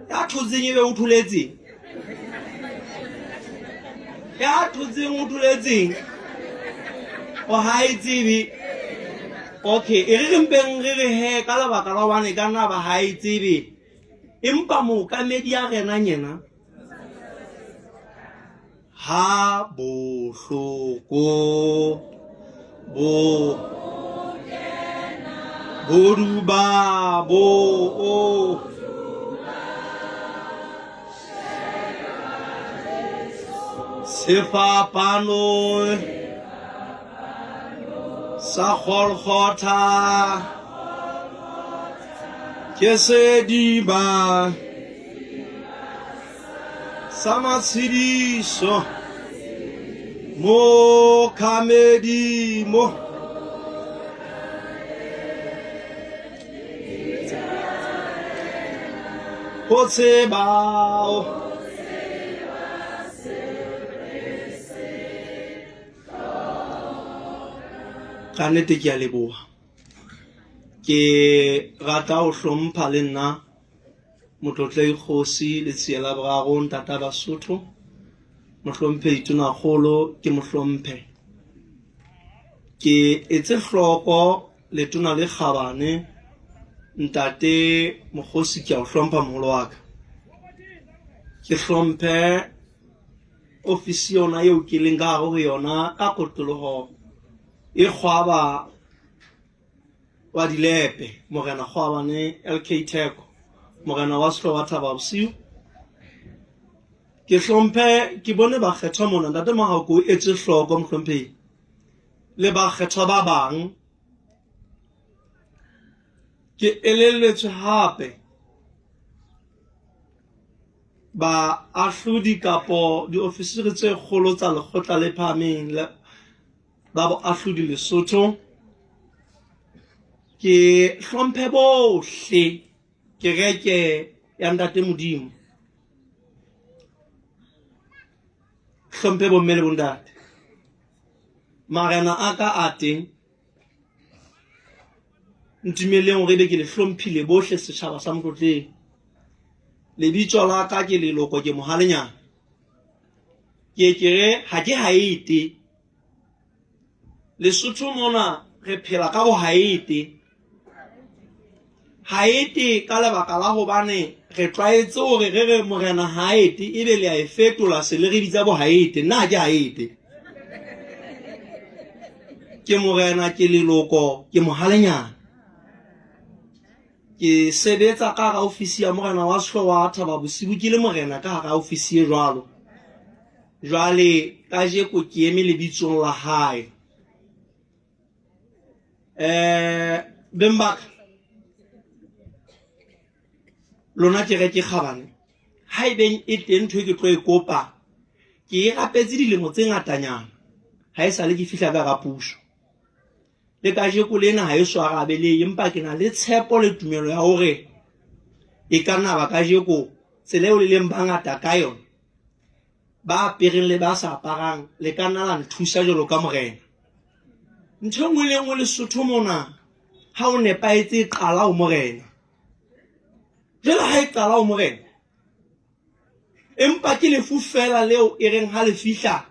ya thotseng ebe o tholetseng ya thotseng o tholetseng o ha e tsebe okay e re re mpeng re re he ka lebaka la hobane ka nna ba ha e tsebe empa mookamedi ya renang yena ha bohloko bo boduba bo o sefapano sa Golgotha ke sediba sa matshediso mokhamedi mo ho tsebao ka nnete ke a leboha ke rata ho hlompha le nna. Motlotlei Kgosi Letsie la Boraro, Ntata Basotho, Mohlomphehi Tonakgolo, ke mohlomphe. Ke etse hloko letona le kgabane, Ntate Mokgosi, ke a o hlompha moholo wa ka. Ke hlomphe ofisi yona eo ke leng ka hare ho yona ka kotloloho e kgwaba wa Dilepe, Morena Kgwabane LK Theko, Morena wa Sehlowa Thaba Bosiu. Ke hlomphe ke bone bakgethwa mona, Ntate Mahako o etse hloko mohlomphehi le bakgethwa ba bang. Ke elelletswe hape baahlodi kapo diofisiri tse kgolo tsa lekgotla le phahameng la boahlodi Lesotho. Ke hlomphe bohle kereke ya Ntate Modimo. Hlomphe bomme le bontate. Marena a ka a teng. Ntumeleng hore ebe ke le hlomphile bohle setjhaba sa Motlotleng. Lebitso la ka ke leloko ke Mohalenyana. Ke ke re ha ke haete. Lesotho mona re phela ka bohaete. Haete ka lebaka la hobane re tlwaetse hore re re morena haete ebe le a e fetola se le re bitsa bohaete. Nna ha ke haete. Ke morena, ke leloko, ke mohalenyana. Ke sebetsa ka hara ofisi ya morena wa Sehlowa Thaba Bosiu ke le morena ka hara ofisi e jwalo. Jwale kajeko ke eme lebitsong la hae. Eh beng ba ka lona kereke kgabane ha e beng e teng ntho e ke tlo e kopa ke e rapetse dilemo tse ngatanyana ha e sale ke fihla ka hara puso. Le kajeko lena ha e so arabelehe, empa ke na le tshepo le tumelo ya hore e ka nna ba kajeko tsela eo le leng bangata ka yona, ba apereng le ba sa aparang, le ka nna la nthusa jwalo ka morena. Ntho e nngwe le e nngwe Lesotho mona ha o nepahetse e qala ho morena. Jwale ha e qala ho morena, empa ke lefu feela leo e reng ha le fihla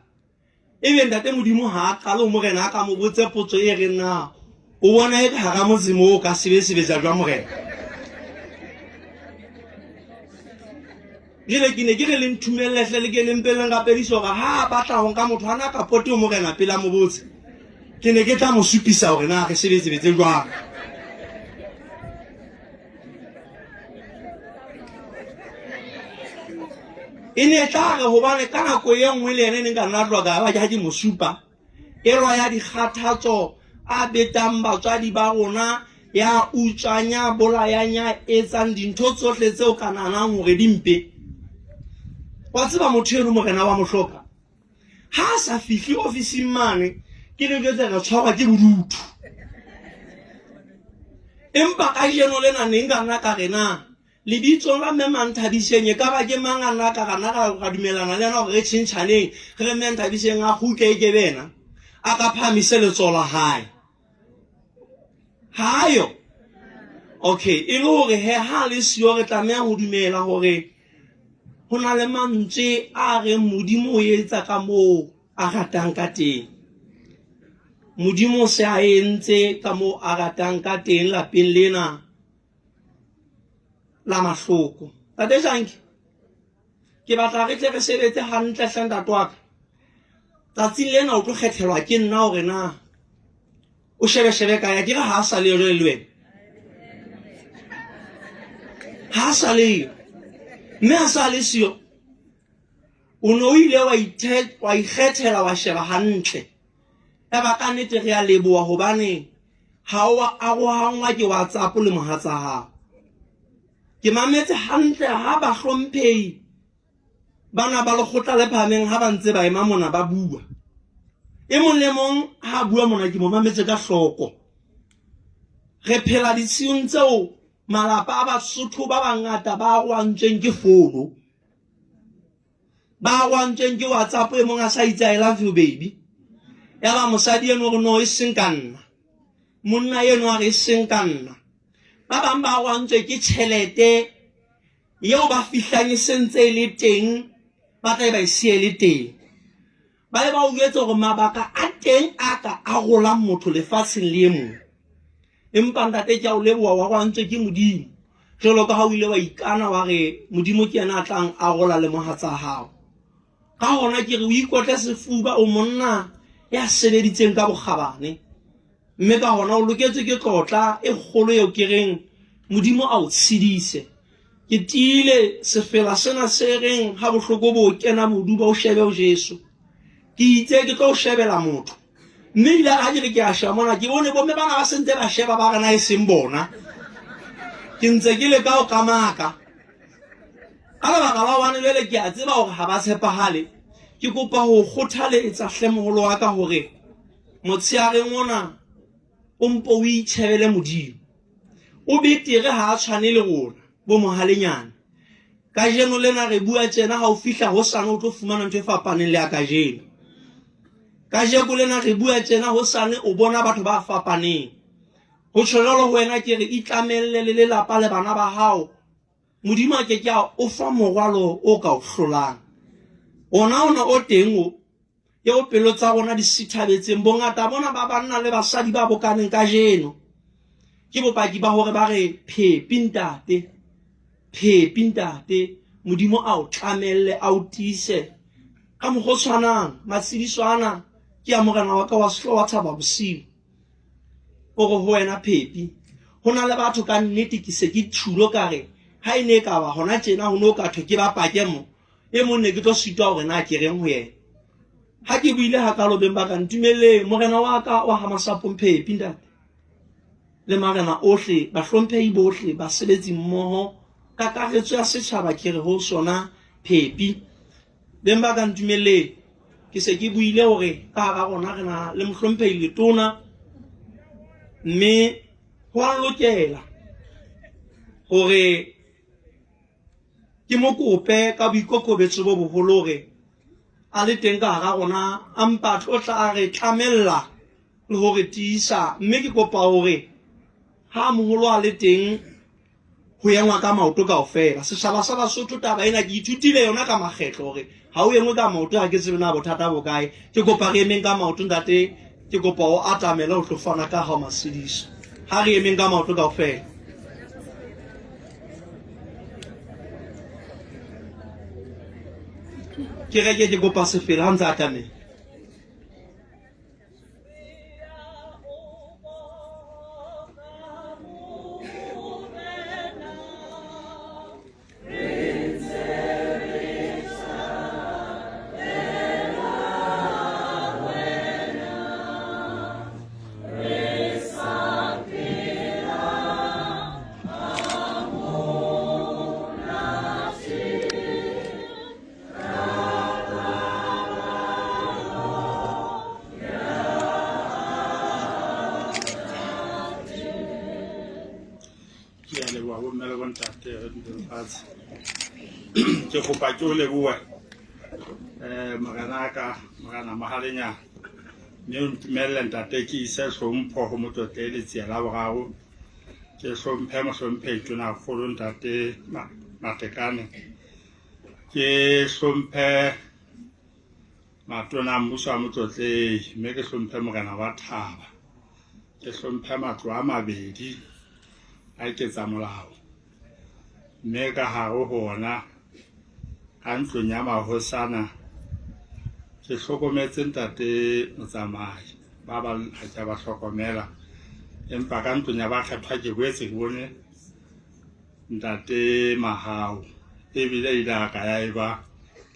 Ebe Ntate Modimo ha a qale ho morena a ka mo botse potso e reng na o bona e ka hara motse moo o ka sebesebetsa jwa morena. Jele ke ne ke re le nthumelle hle le ke le mpe le nrapedise hore ha a batla ho nka motho a na ka pote ho morena pele a mo botse. Ke ne ke tla mo supisa hore na re sebetsebetse jwang. E ne e tla re hobane ka nako e nngwe le yena e neng ka nna tloha ka ba ke ha ke mo supa e rwa ya dikgathatso a betang batswadi ba rona ya utswang ya bolayang ya etsang dintho tsohle tseo ka nahanang hore di mpe. Wa tseba motho eno morena wa mo hloka. Ha a sa fihle ofising mane ke le jwetse re tshwarwa ke bodutu. Empa kajeno lena ne nka nna ka re na Lebitsong la Mme Manthabiseng, e ka ba ke mang a nna ka ra nna ra dumelana le yena hore re tjhentjhaneng, re re Mme Nthabiseng a kgutle e ke be yena a ka phahamise letsoho la hae. Ha yo. Okay, e le hore he ha le siyo re tlameha ho dumela hore ho na le mantswe a reng Modimo o etsa ka moo a ratang ka teng. Modimo o se a entse ka moo a ratang ka teng lapeng lena. la mahloko. Ntate Janki, ke batla re tle re sebetse hantle hle ntate wa ka. Tsatsing lena o tlo kgethelwa ke nna hore na o shebeshebe kae. Akere ha a sa leyo jwale le wena. Ha a sa leyo. Mme ha sa le siyo, o ne o ile wa ikgethela wa sheba hantle. Yaba ka nnete re a leboha hobane ha o a arohanngwa ke WhatsApp le mohatsa hao. Ke mametse hantle ha bahlomphehi bana ba lekgotla le phahameng ha ba ntse ba ema mona ba bua. E mong le mong ha bua mona ke mo mametse ka hloko. Re phela ditshiung tseo malapa a Basotho ba bangata ba arohantsweng ke fono. Ba arohantsweng ke WhatsApp e mong a sa itse I love you baby. Ya ba mosadi eno re no e seng ka nna. Monna eno a re e seng ka nna. Ba bang ba arohantswe ke tjhelete. eo ba fihlang e sentse e le teng ba tla e ba e siye e le teng. Ba be ba o jwetse hore mabaka a teng a ka arolang motho lefatsheng le e mong. Empa ntate ke a o leboha wa rwantswe ke Modimo. Jwalo ka ha o ile wa ikana wa re Modimo ke yena a tlang arola le mohatsa hao. Ka hona ke re o ikotle sefuba o monna ya sebeditseng ka bokgabane. Mme ka hona o loketswe ke tlotla e kgolo eo ke reng Modimo a o tshedise. Ke tiile sefela sena se reng ha bohloko bo kena boduba o shebe ho Jesu. Ke itse ke tlo shebela motho. Mme ile ha ke re ke a sheba mona ke bone bomme bana ba sentse ba sheba ba rena e seng bona. Ke ntse ke leka ho kamaka. Ka lebaka la hobane jwale ke a tseba hore ha ba tshepahale. Ke kopa ho kgothaletsa hle moholo wa ka hore motsheareng ona o mpo o itjhebele Modimo. O betere ha a tshwane le rona bo mohalenyana. Kajeno lena re bua tjena ha o fihla hosane o tlo fumana ntho e fapaneng le ya kajeno. Kajeko lena re bua tjena hosane o bona batho ba fapaneng. Ho tjho jwalo ho wena ke re itlamelle le lelapa le bana ba hao. Modimo a ke ke a o fa morwalo o ka o hlolang. Ona ona o teng o eo pelo tsa rona di sithabetseng. Bongata bona ba banna le basadi ba bokaneng kajeno ke bopaki ba hore ba re phepi ntate, phepi ntate, Modimo a o tlamelle, a o tiise. Ka mokgwa o tshwanang, matshediso ana ke a morena wa ka wa sehlo wa Thaba Bosiu. O re ho wena phepi, ho na le batho ka nnete ke se ke thulo ka re ha e ne e ka ba hona tjena ho ne o ka thwe ke ba pake mo. E mong ne ke tlo sitwa hore na ke reng ho yena. Ha ke buile hakalo beng ba ka ntumeleng morena wa ka wa ha Masapong Phepi ntate le marena ohle bahlomphehi bohle basebetsi mmoho kakaretso ya setjhaba ke re ho sona Phepi beng ba ka ntumeleng ke se ke buile hore ka hara rona re na le mohlomphehi letona mme ho a lokela hore ke mo kope ka boikokobetso bo boholo hore a le teng ka hara rona a mpa a tlo tla a re tlamella le ho re tiisa mme ke kopa hore ha moholo a le teng ho engwa ka maoto kaofela. Setjhaba sa Basotho taba ena ke ithutile yona ka makgetlo hore ha o engwe ka maoto ha ke tsebe na bothata bo kae. Ke kopa re emeng ka maoto ntate, ke kopa o atamele o tlo fana ka hao masediso. Ha re emeng ka maoto kaofela. Kereke ke kopa sefela ha ntse atamela. Ke a leboha bomme le bontate re dule fatshe. Ke kopa ke o lebohe um morenaka morena Mohalenyana mme o ntumelle ntate ke ise hlompho ho motlotlehi Letsie la boraro ke hlomphe mohlomphehi tonakgolo ntate Matekane ke hlomphe matona a mmuso a motlotlehi mme ke hlomphe morena wa thaba ke hlomphe matlo a mabedi a ketsa molao mme ka hare ho ona ka ntlong ya mahosana ke hlokometse ntate motsamai ba bang ha ke ba hlokomela empa ka ntlong ya bakgethwa ke boetse ke bone ntate Mahao ebile ile a ka ya eba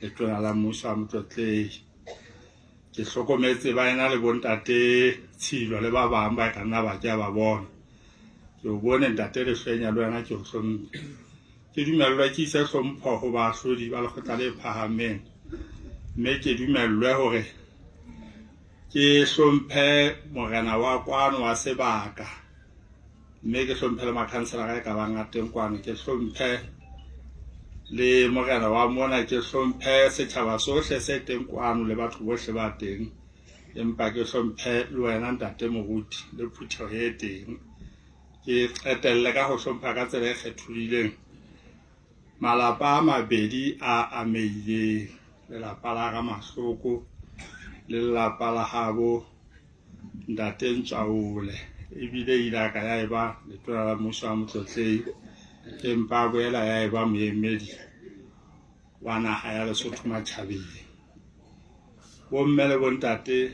letona la mmuso a motlotlehi ke hlokometse ba ena le bontate Tshilo le ba bang ba ka nna ba ke ba bona ke o bone ntate Lehlwenya le wena ke o hlomphe ke dumellwe ke ise hlompho ho baahlodi ba lekgotla le phahameng mme ke dumellwe hore ke hlomphe morena wa kwano wa sebaka mme ke hlomphe le makhanselara e ka bang a teng kwano ke hlomphe le morena wa mona ke hlomphe setjhaba sohle se teng kwano le batho bohle ba teng empa ke hlomphe le wena ntate moruti le phutheho e teng ke qetelle ka ho hlompha ka tsela e kgetholileng. Malapa a mabedi a amehileng, lelapa la Ramahloko le lelapa la habo Ntate Ntswaole. Ebile e ile ya ka ya eba letona la mmuso wa Motlotlehi, empa a boela ya eba moemedi wa naha ya Lesotho matjhabeng. Bomme le bontate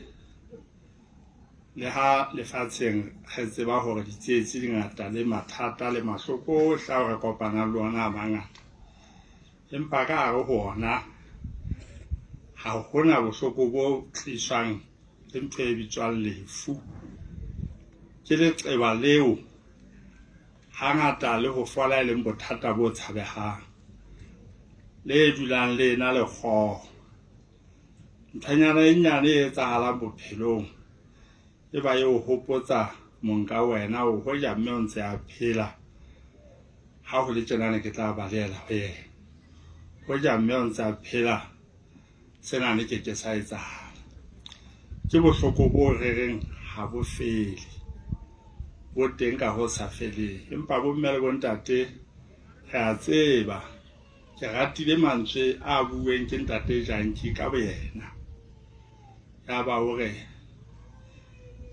le ha lefatsheng re tseba hore ditsietsi di ngata le mathata le mahloko ohle ao re kopanang le ona a mangata, empa ka hare ho ona ha hona bohloko bo tliswang ke ntho e bitswang lefu. Ke leqeba leo hangata le ho fola e leng bothata bo tshabehang, le dulang le ena le kgoho. Nthonyana e nyane e etsahalang bophelong e ba e o hopotsa monka wena o hoja mme o ntse a phela ha ho le tjena ne ke tla balehela ho yena. Hoja mme o ntse a phela sena ne ke ke sa etsahala. Ke bohloko bo re reng ha bo fele, bo teng ka ho sa feleng. Empa bomme le bontate re a tseba. Ke ratile mantswe a bueng ke Ntate Janki ka boyena. Yaba o re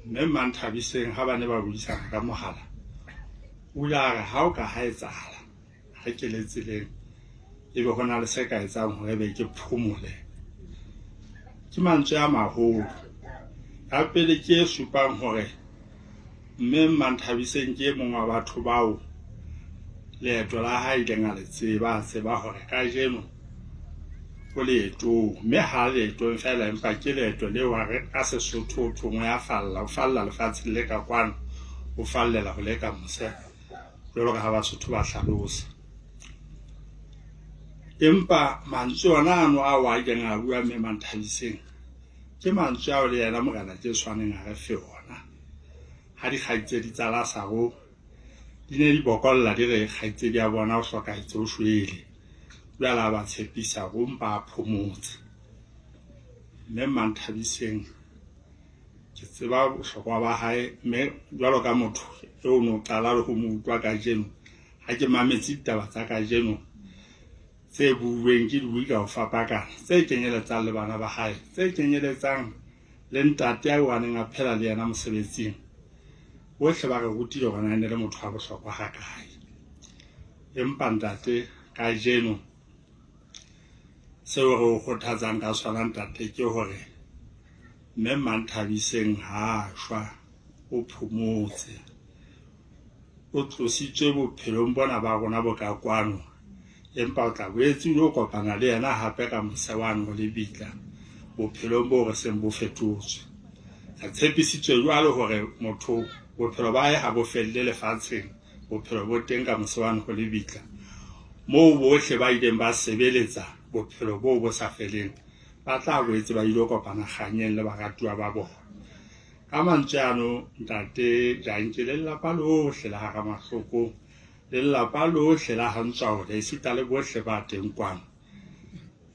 Mme Mmanthabiseng ha ba ne ba buisana ka mohala, o ile a re ha o ka ha etsahala re ke le tseleng ebe ho na le se ka etsang hore be ke phomole. Ke mantswe a maholo. Ya pele ke e supang hore Mme Mmanthabiseng ke e mong wa batho bao leeto la hae ileng a le tseba, a tseba hore kajeno o leetong, mme ha leetong feela empa ke leeto leo a re ka Sesotho ho thong o ya falla, o falla lefatsheng le ka kwano, o fallela ho le ka mose, jwalo ka ha Basotho ba hlalosa. Empa mantswe ona ano ao a ileng a bua Mme Manthabiseng ke mantswe ao le yena Morena Jesu a neng a re fe ona ha dikgaitsedi tsa Lasaro di ne di bokolla di re kgaitsedi ya bona o hlokahetse o shwele. Jwale a ba tshepisa hore o mpa a phomotse. Mme Mmanthabiseng ke tseba bohlokwa ba hae mme jwalo ka motho eo no qala le ho mo utlwa kajeno ha ke mametse ditaba tsa kajeno tse buuweng ke dibui ka ho fapakana tse kenyeletsang le bana ba hae tse kenyeletsang le ntate ao a neng a phela le yena mosebetsing. Bohle ba re rutile hore na e ne le motho wa bohlokwa hakae. Empa ntate kajeno seo re o kgothatsang ka sona ntate ke hore mme Mmanthabiseng ha a shwa o phomotse. O tlositswe bophelong bona ba rona bo ka kwano, empa o tla boetse o lo kopana le yena hape ka mose wane ho lebitla bophelong boo re seng bo fetotswe. Re tshepisitswe jwalo hore motho bophelo ba hae ha bo felle lefatsheng, bophelo bo teng ka mose wane ho lebitla, moo bohle ba ileng ba sebeletsa bophelo boo bo sa feleng ba tla boetse ba ilo kopana kganyeng le baratuwa ba bona. Ka mantswe ano, Ntate Janke le lelapa lohle la hara Mahloko, le lelapa lohle la ha Ntswaole, esita le bohle ba teng kwano,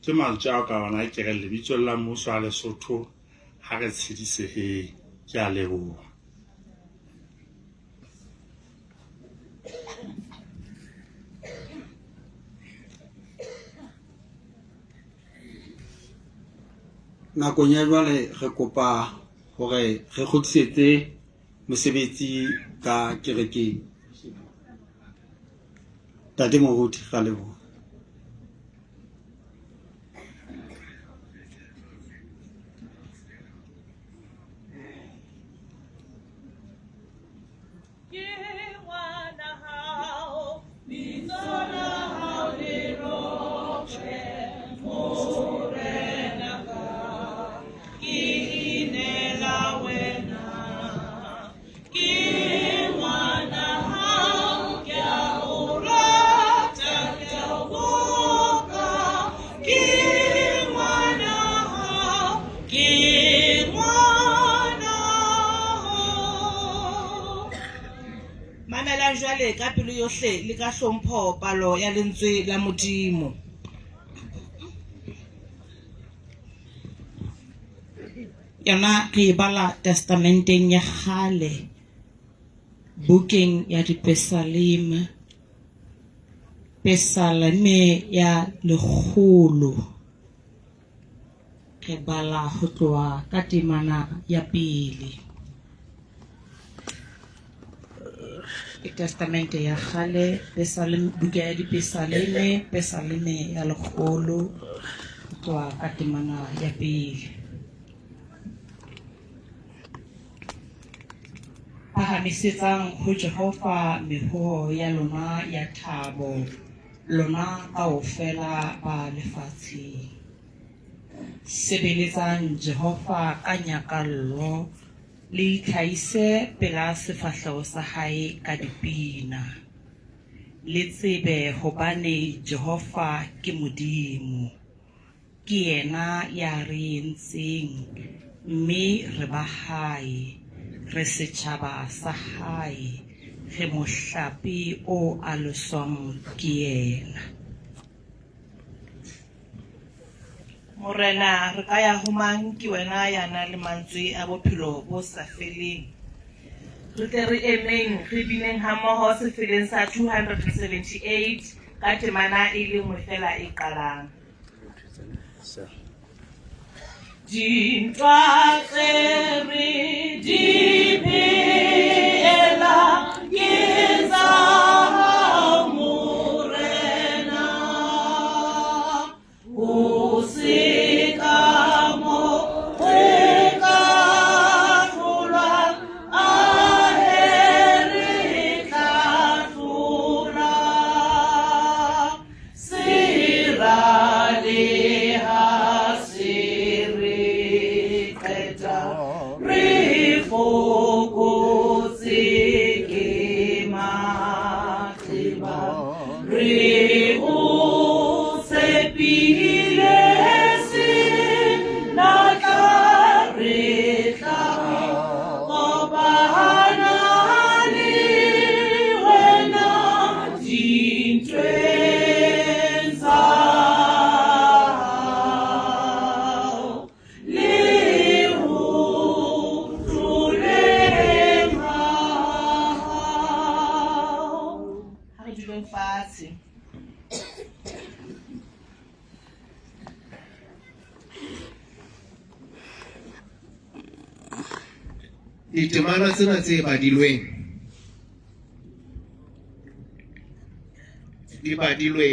ke mantswe ao ka ona ke reng lebitsong la mmuso wa Lesotho ha re tshediseheng. Ke a leboha. Nakong ya jwale re kopa hore re kgutlisetse mosebetsi ka kerekeng. Ntate Moruti, ra leboha. Mamelang jwale ka pelo yohle le ka hlompho palo ya lentswe la Modimo. Yona re e bala Testamenteng ya Kgale, bukeng ya Dipesaleme. Pesaleme ya lekgolo. Re bala ho tloha ka temana ya pele. Ke Testamente ya kgale, Pesaleme, buka ya Dipesaleme, Pesaleme ya lekgolo, ho tloha ka temana ya pele. Phahamisetsang ho Jehova mehoo ya lona ya thabo, lona kaofela ba lefatsheng. Sebeletsang Jehova ka nyakallo, le itlhahise pela sefahleho sa hae ka dipina. Le tsebe hobane Jehova ke Modimo. Ke yena ya re entseng, mme re ba hae, re setjhaba sa hae, re mohlape o aloswang ke yena. Morena, re ka ya ho mang? Ke wena ya nang le mantswe a bophelo bo sa feleng. Re tle re emeng, re bineng hammoho sefeleng sa 278 ka temana e le nngwe feela e qalang. Dintwa tse re di phelang ke tsa hao Morena. Ho se ka moo ho ka hlolwang, ahe re tla hlola. Sera leha se re qeta, re fokotse ke maqeba. Re o tshepile senatla, re tla kopana le wena dintweng tsa hao le ho hloleng ha hao. Ha re duleng fatshe. Ditemana tsena tse badilweng di badilwe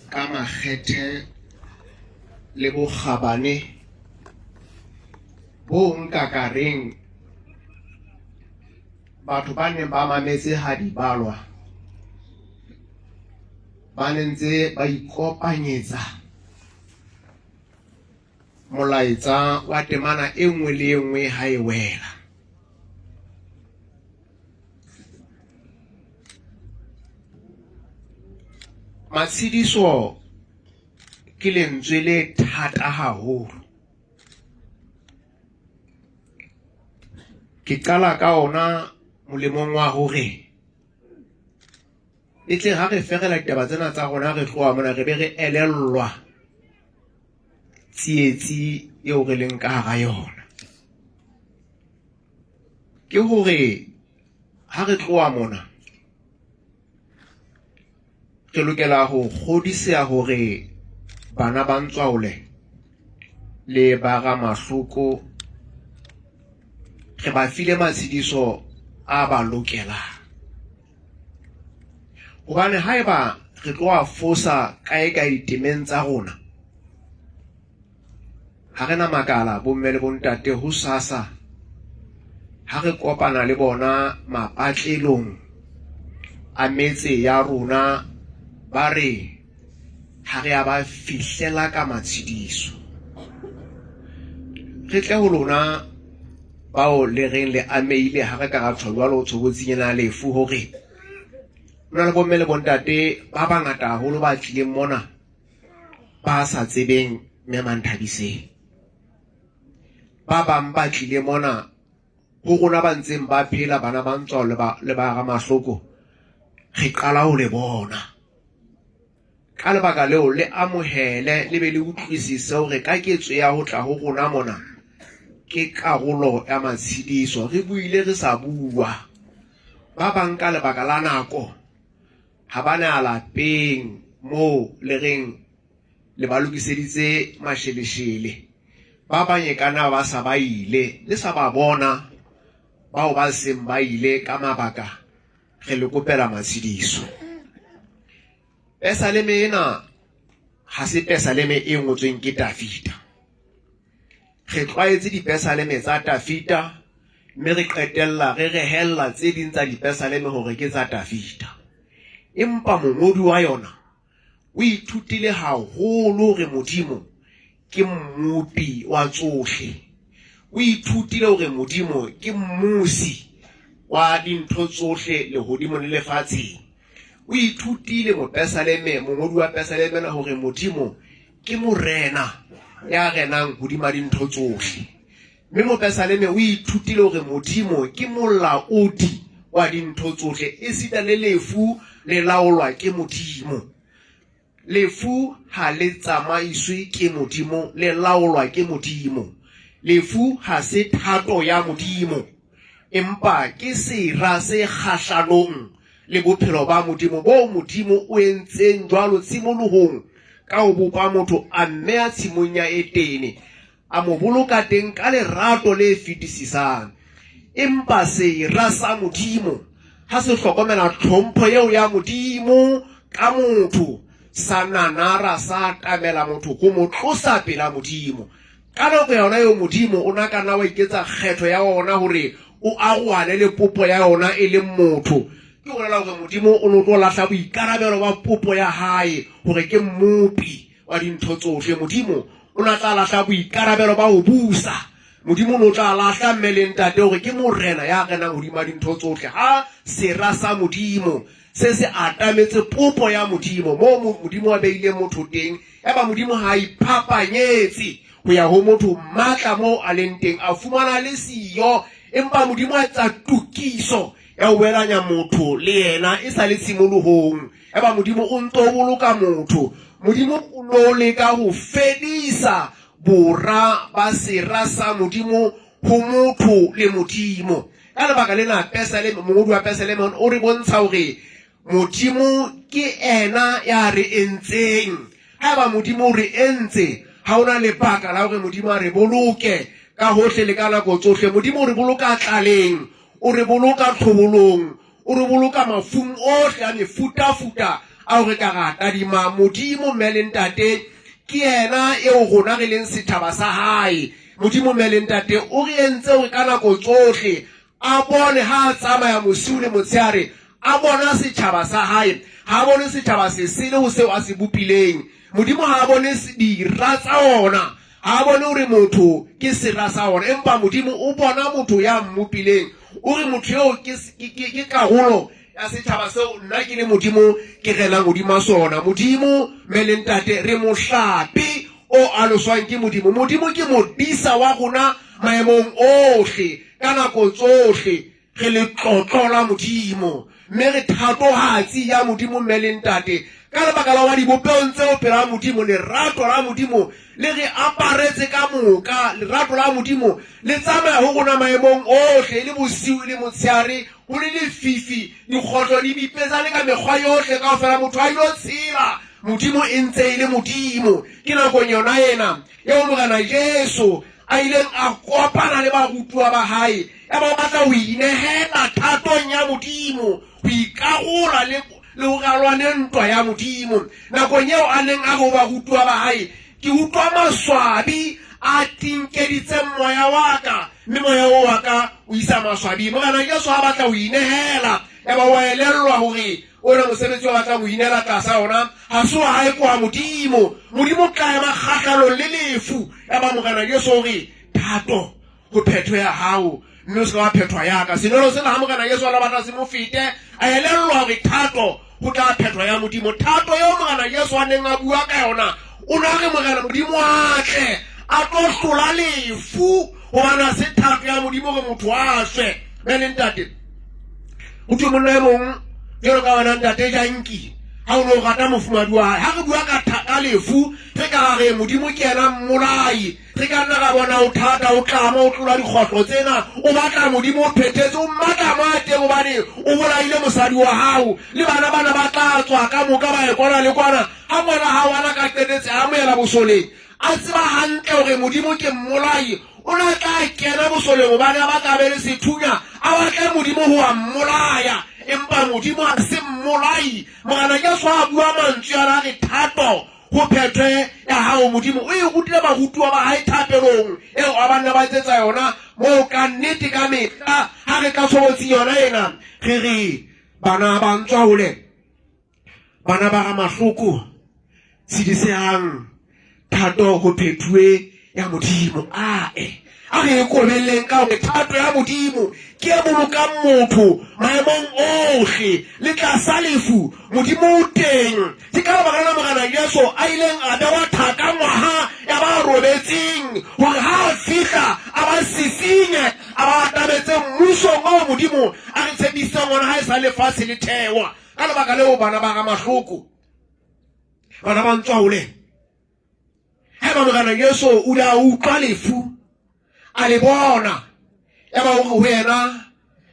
ka makgethe le bokgabane bo nka ka reng batho ba neng ba mametse ha di balwa ba ne ntse ba ikopanyetsa molaetsa wa temana e nngwe le e nngwe ha e wela. Matshediso ke lentswe le thata haholo. Ke qala ka ona molemong wa hore e tle ha re ferela ditaba tsena tsa rona re tloha mona re be re elellwa tsietsi eo re leng ka hara yona. Ke hore ha re tloha mona re lokela ho kgodiseha hore bana ba Ntswaole le ba Ramahloko re ba file matshediso a ba lokelang. Hobane haeba re tlo a fosa kae kae ditemeng tsa rona, ha re na makala bomme le bontate hosasa ha re kopana le bona mapatlelong a metse ya rona ba re ha re a ba fihlela ka matshediso. Re tle ho lona bao le reng le amehile ha re ka ra tjho jwalo tshobotsing ena ya lefu hore ho na le bomme le bontate ba bangata haholo ba tlileng mona ba sa tsebeng Mme Manthabiseng. Ba bang ba tlile mona ho rona ba ntseng ba phela bana ba Ntswao le ba le ba Ramahloko re qala ho le bona. Ka lebaka leo le amohele le be le utlwisise hore ka ketso ya ho tla ho rona mona ke karolo ya matshediso. Re buile re sa bua. Ba bang ka lebaka la nako. Ha ba na lapeng moo le reng le ba lokiseditse masheleshele. Ba bang e ka na ba sa ba ile, le sa ba bona bao ba seng ba ile ka mabaka, re le kopela matshediso. Pesaleme ena ha se pesaleme e ngotsweng ke Davida. Re tlwaetse dipesaleme tsa Davida mme re qetella re rehella tse ding tsa dipesaleme hore ke tsa Davida. Empa mongodi wa yona o ithutile haholo hore Modimo ke mmopi wa tsohle. O ithutile hore Modimo ke mmusi wa dintho tsohle lehodimong le lefatsheng. O ithutile mopesaleme, mongodi wa pesaleme na hore Modimo ke morena ya renang hodima dintho tsohle. Mme mopesaleme o ithutile hore Modimo ke molaodi wa dintho tsohle, esita le lefu le laolwa ke Modimo. Lefu ha le tsamaiswe ke Modimo, le laolwa ke Modimo. Lefu ha se thato ya Modimo, empa ke sera se kgahlanong le bophelo ba Modimo boo Modimo o entseng jwalo tshimolohong ka ho bopa motho a mmea tshimong ya Etene, a mo boloka teng ka lerato le fetisisang. Empa sera sa Modimo ha se hlokomela tlhompho eo ya Modimo ka motho, sa nanara sa atamela motho ho mo tlosa pela Modimo. Ka nako yona eo Modimo o na ka nna wa iketsa kgetho ya ona hore o arohane le popo ya yona e leng motho. Ke ho bolela hore Modimo o no tlo lahla boikarabelo ba popo ya hae hore ke mmopi wa dintho tsohle. Modimo o ne a tla lahla boikarabelo ba ho busa. Modimo o ne o tla lahla mme le ntate hore ke morena ya renang hodima dintho tsohle. Ha sera sa Modimo se se atametse popo ya Modimo, moo Modimo a beileng motho teng, yaba Modimo ha a iphapanyetse ho ya ho motho matla moo a leng teng, a fumana le siyo, empa Modimo a etsa tokiso ya ho boelanya motho le yena e sa le tshimolohong. Eba Modimo o ntso boloka motho. Modimo o no leka ho fedisa bora ba sera sa Modimo ho motho le Modimo. Ka lebaka lena Pesaleme, mongodi wa Pesaleme o re bontsha hore Modimo ke ena ya re entseng. Haeba Modimo o re entse, ha ona lebaka la hore Modimo a re boloke ka hohle le ka nako tsohle. Modimo o re boloka tlaleng, o re boloka tlhobolong, o re boloka mafung ohle a mefutafuta ao re ka ra tadima. Modimo mme le ntate ke yena eo rona re leng setjhaba sa hae. Modimo mme le ntate o re entse hore ka nako tsohle a bone ha a tsamaya bosiu le motshehare, a bona setjhaba sa hae. Ha a bone setjhaba se sele ho seo a se bopileng. Modimo ha a bone dira tsa ona, ha a bone hore motho ke sera sa ona, empa Modimo o bona motho ya mmopileng. O re motho eo ke karolo ya setjhaba seo nna ke le Modimo ke renang hodima sona. Modimo mme le ntate re mohlape o aloswang ke Modimo. Modimo ke modisa wa rona maemong ohle, ka nako tsohle. Re letlotlo la Modimo mme re thatohatsi ya Modimo mme le ntate. Ka lebaka la hoba dibopehong tseo pela Modimo, lerato la Modimo le re aparetse ka moka. Lerato la Modimo le tsamaya ho rona maemong ohle, e le bosiu e le motshehare, ho le lefifi, dikgotlo di bipetsane ka mekgwa yohle kaofela, motho a ilo tshela, Modimo e ntse e le Modimo. Ke nakong yona ena eo Morena Jesu a ileng a kopana le barutuwa ba hae, yaba o batla ho inehela thatong ya Modimo, ho ikarola le le hore a lwane ntwa ya Modimo. Nakong eo a neng a re ho barutuwa ba hae, Ke utlwa maswabi a tinkeditseng moya wa ka, mme moya o wa ka o isa maswabing. Morena Jesu ha batla ho inehela, yaba o elellwa hore ona mosebetsi wa batlang ho inela tlasa ona ha se wa hae, ke wa Modimo. Modimo o tla ema kgahlanong le lefu. Yaba Morena Jesu o re, Thato ho phetho ya hao, mme o se ka wa phethwa ya ka. Senwelo sena ha Morena Jesu a batla se mo fete, a elellwa hore thato ho tla phethwa ya Modimo. Thato eo Morena Jesu a neng a bua ka yona, o ne a re Morena Modimo a tle a tlo hlola lefu, hobane ha se thato ya Modimo hore motho a shwe. Mme le ntate, ho thwe monna e mong jwalo ka wena ntate Janki, ha o ne o rata mofumadi wa hae. Ha re bua ka ka lefu, re ka ra re Modimo ke yena mmolai. Re ka nna ra bona o thata, o tlama, o tlola dikgohlo tsena, o batla Modimo o phethetse, o mmatla mo a teng hobane o bolaile mosadi wa hao. Le bana bana ba tla tswa ka moka ba ye kwana le kwana. Ha ngwana hao a na ka qetetse a amohela bosoleng, a tseba hantle hore Modimo ke mmolai, o na tla kena bosoleng hobane a batla a be le sethunya, a batle Modimo ho a mmolaya. Empa Modimo ha se mmolai. Morena Jesu a bua mantswe ana a re, Thato ho phethwe ya hao. Modimo o e rutile barutuwa ba hae thapelong eo a ba nna ba etsetsa yona moo. Ka nnete ka mehla ha re tla tshobotsing yona ena, re re bana ba ntswa hole, bana ba Ramahloko, tshedisehang, thato ho phethuwe ya Modimo. Ae, a re e kobelleng ka hore thato ya Modimo ke e bolokang motho maemong ohle le tlasa lefu. Modimo o teng. Ke ka lebaka lena Morena Jesu a ileng a bewa thaka ngwaha ya ba robetseng, hore ha a fihla a ba sisinye, a ba atametse mmusong oo Modimo a re tshepisitseng ona ha e sa lefatshe le thewa. Ka lebaka leo, bana ba Ramahloko, bana ba Ntswaole, haeba Morena Jesu o ile a utlwa lefu, a le bona, ya ba hore ho yena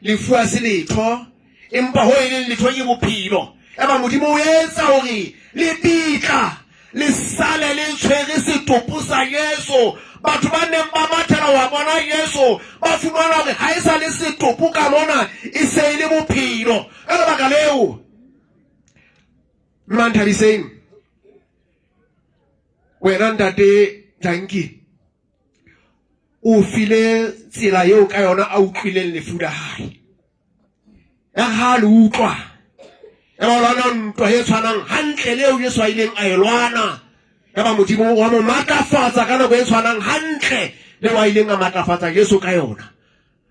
lefu a se letho, empa ho e leng letho ke bophelo. Ya ba Modimo o etsa hore lebitla le sale le tshwere setopo sa Jesu. Batho ba neng ba mathela wa bona Jesu ba fumana hore ha e sa le setopo ka mona, e se e le bophelo. Ka lebaka leo, Mmanthabiseng, wena ntate Danki, o file tsela eo ka yona a utlwileng lefu la hae. Ya ha le utlwa, ya ba lwana ntwa e tshwanang hantle le eo Jesu a ileng a e lwana. Ya ba Modimo wa mo matlafatsa ka nako e tshwanang hantle le wa ileng a matlafatsa Jesu ka yona.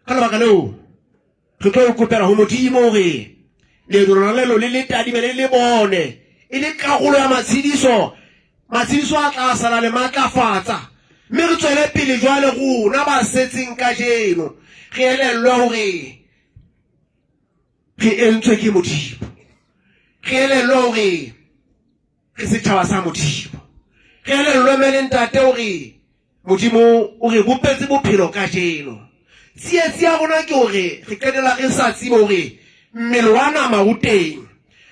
Ka lebaka leo, re tlo kopela ho Modimo hore leeto lona lelo le le tadime le le bone e le karolo ya matshediso, matshediso a tla sala le matlafatsa, mme re tswele pele jwale rona ba setseng kajeno re elellwe hore re entswe ke Modimo, re elellwe hore re setjhaba sa Modimo, re elellwe mme le ntate hore Modimo o re bopetse bophelo kajeno. Tsietsi ya rona ke hore re qetela re sa tsebe hore mmele wa nama o teng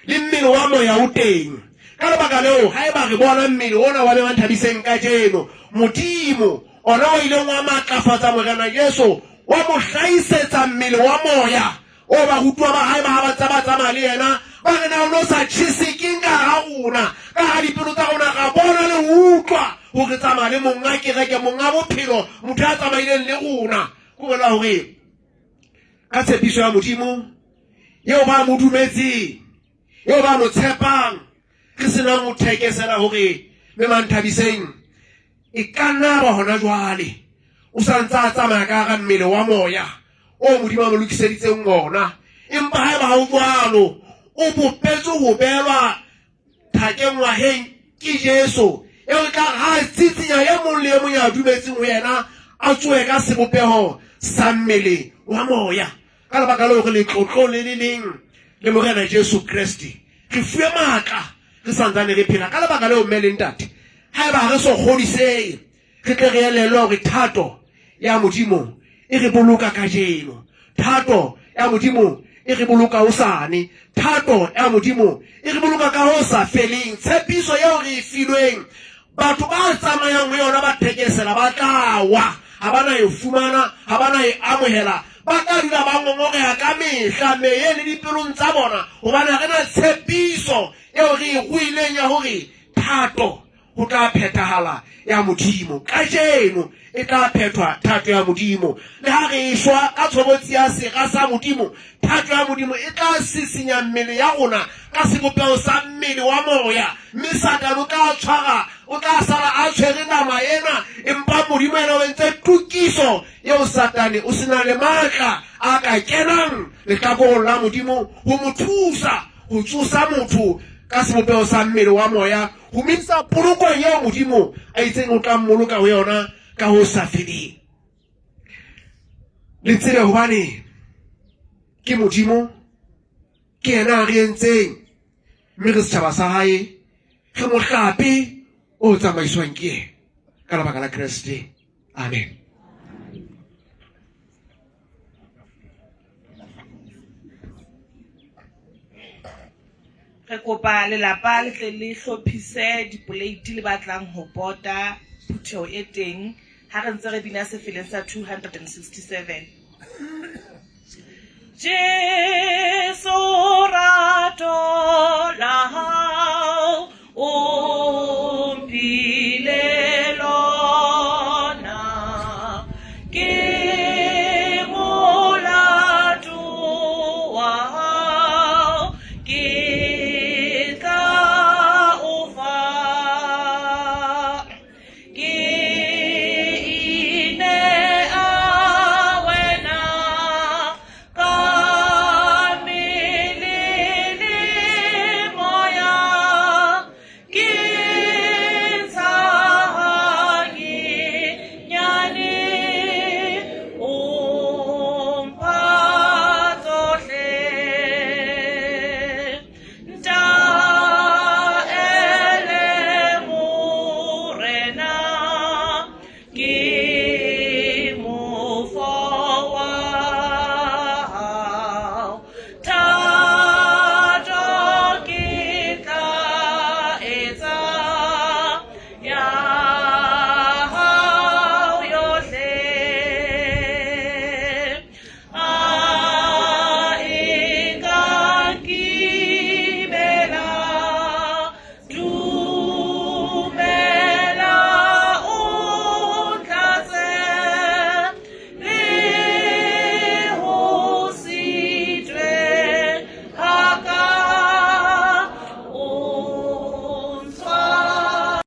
le mmele wa moya o teng. Ka lebaka leo, haeba re bona mmele ona wa Bema Nthabiseng kajeno, Modimo ona o ileng wa matlafatsa Morena Jesu, wa mo hlahisetsa mmele wa moya o barutuwa ba hae ba ha ba tsa ba tsamaya le yena, ba re na o no sa tjhese keng ka hara rona, ka hara dipelo tsa rona, ra bona le ho utlwa hore tsamaya le monga kereke, monga bophelo, motho ya tsamaileng le rona. Ko bolela hore ka tshepiso ya Modimo eo ba mo dumetseng, eo ba mo tshepang, re senang ho thekesela hore mme Manthabiseng e ka nna ba hona jwale o sa ntse a tsamaya ka hara mmele wa moya o Modimo a mo lokiseditseng ona. Empa haeba ha o jwalo, o bopetswe ho beelwa thakeng ngwaheng ke Jesu, eo e tla re ha a tsitsinya e mong le e mong ya dumetseng ho yena a tsohe ka sebopeho sa mmele wa moya. Ka lebaka leo re letlotlo le le leng le Morena Jesu Kreste, re fuwe matla re santsane re phela. Ka lebaka leo, mme le ntate, haeba ha re so kgodisehe, re tle re elellwe hore thato ya Modimo e re boloka kajeno, thato ya Modimo e re boloka hosane, thato ya Modimo e re boloka ka ho sa feleng. Tshepiso eo re e filweng, batho ba tsamayang ho yona ba thekesela, ba tla wa, ha ba na e fumana, ha ba na e amohela, ba tla dula ba ngongoreha ka mehla meyeng le dipelong tsa bona, hobane ha re na tshepiso eo re e ruileng ya hore thato ho tla phethahala ya Modimo. Kajeno e tla phethwa thato ya Modimo. Le ha re eshwa ka tshobotsi ya sera sa Modimo, thato ya Modimo e tla sisinya mmele ya rona ka sebopeho sa mmele wa moya, mme Satane o tla tshwara, o tla sala a tshwere nama ena, empa Modimo yena o entse tokiso eo Satane o se na le matla a ka kenang lehlakoreng la Modimo ho mo thusa ho tsosa motho ka sebopeho sa mmele wa moya, ho mo isa polokong eo Modimo a itseng o tla mmoloka ho yona ka ho sa feleng. Le tsebe hobane ke Modimo, ke yena a re entseng, mme re setjhaba sa hae, re mohlape o tsamaiswang ke yena ka lebaka la Kreste. Amen. Re kopa lelapa le tle le hlophise dipoleiti le batlang ho pota phutheho e teng ha re ntse re bina sefeleng sa 267. Jesu rato.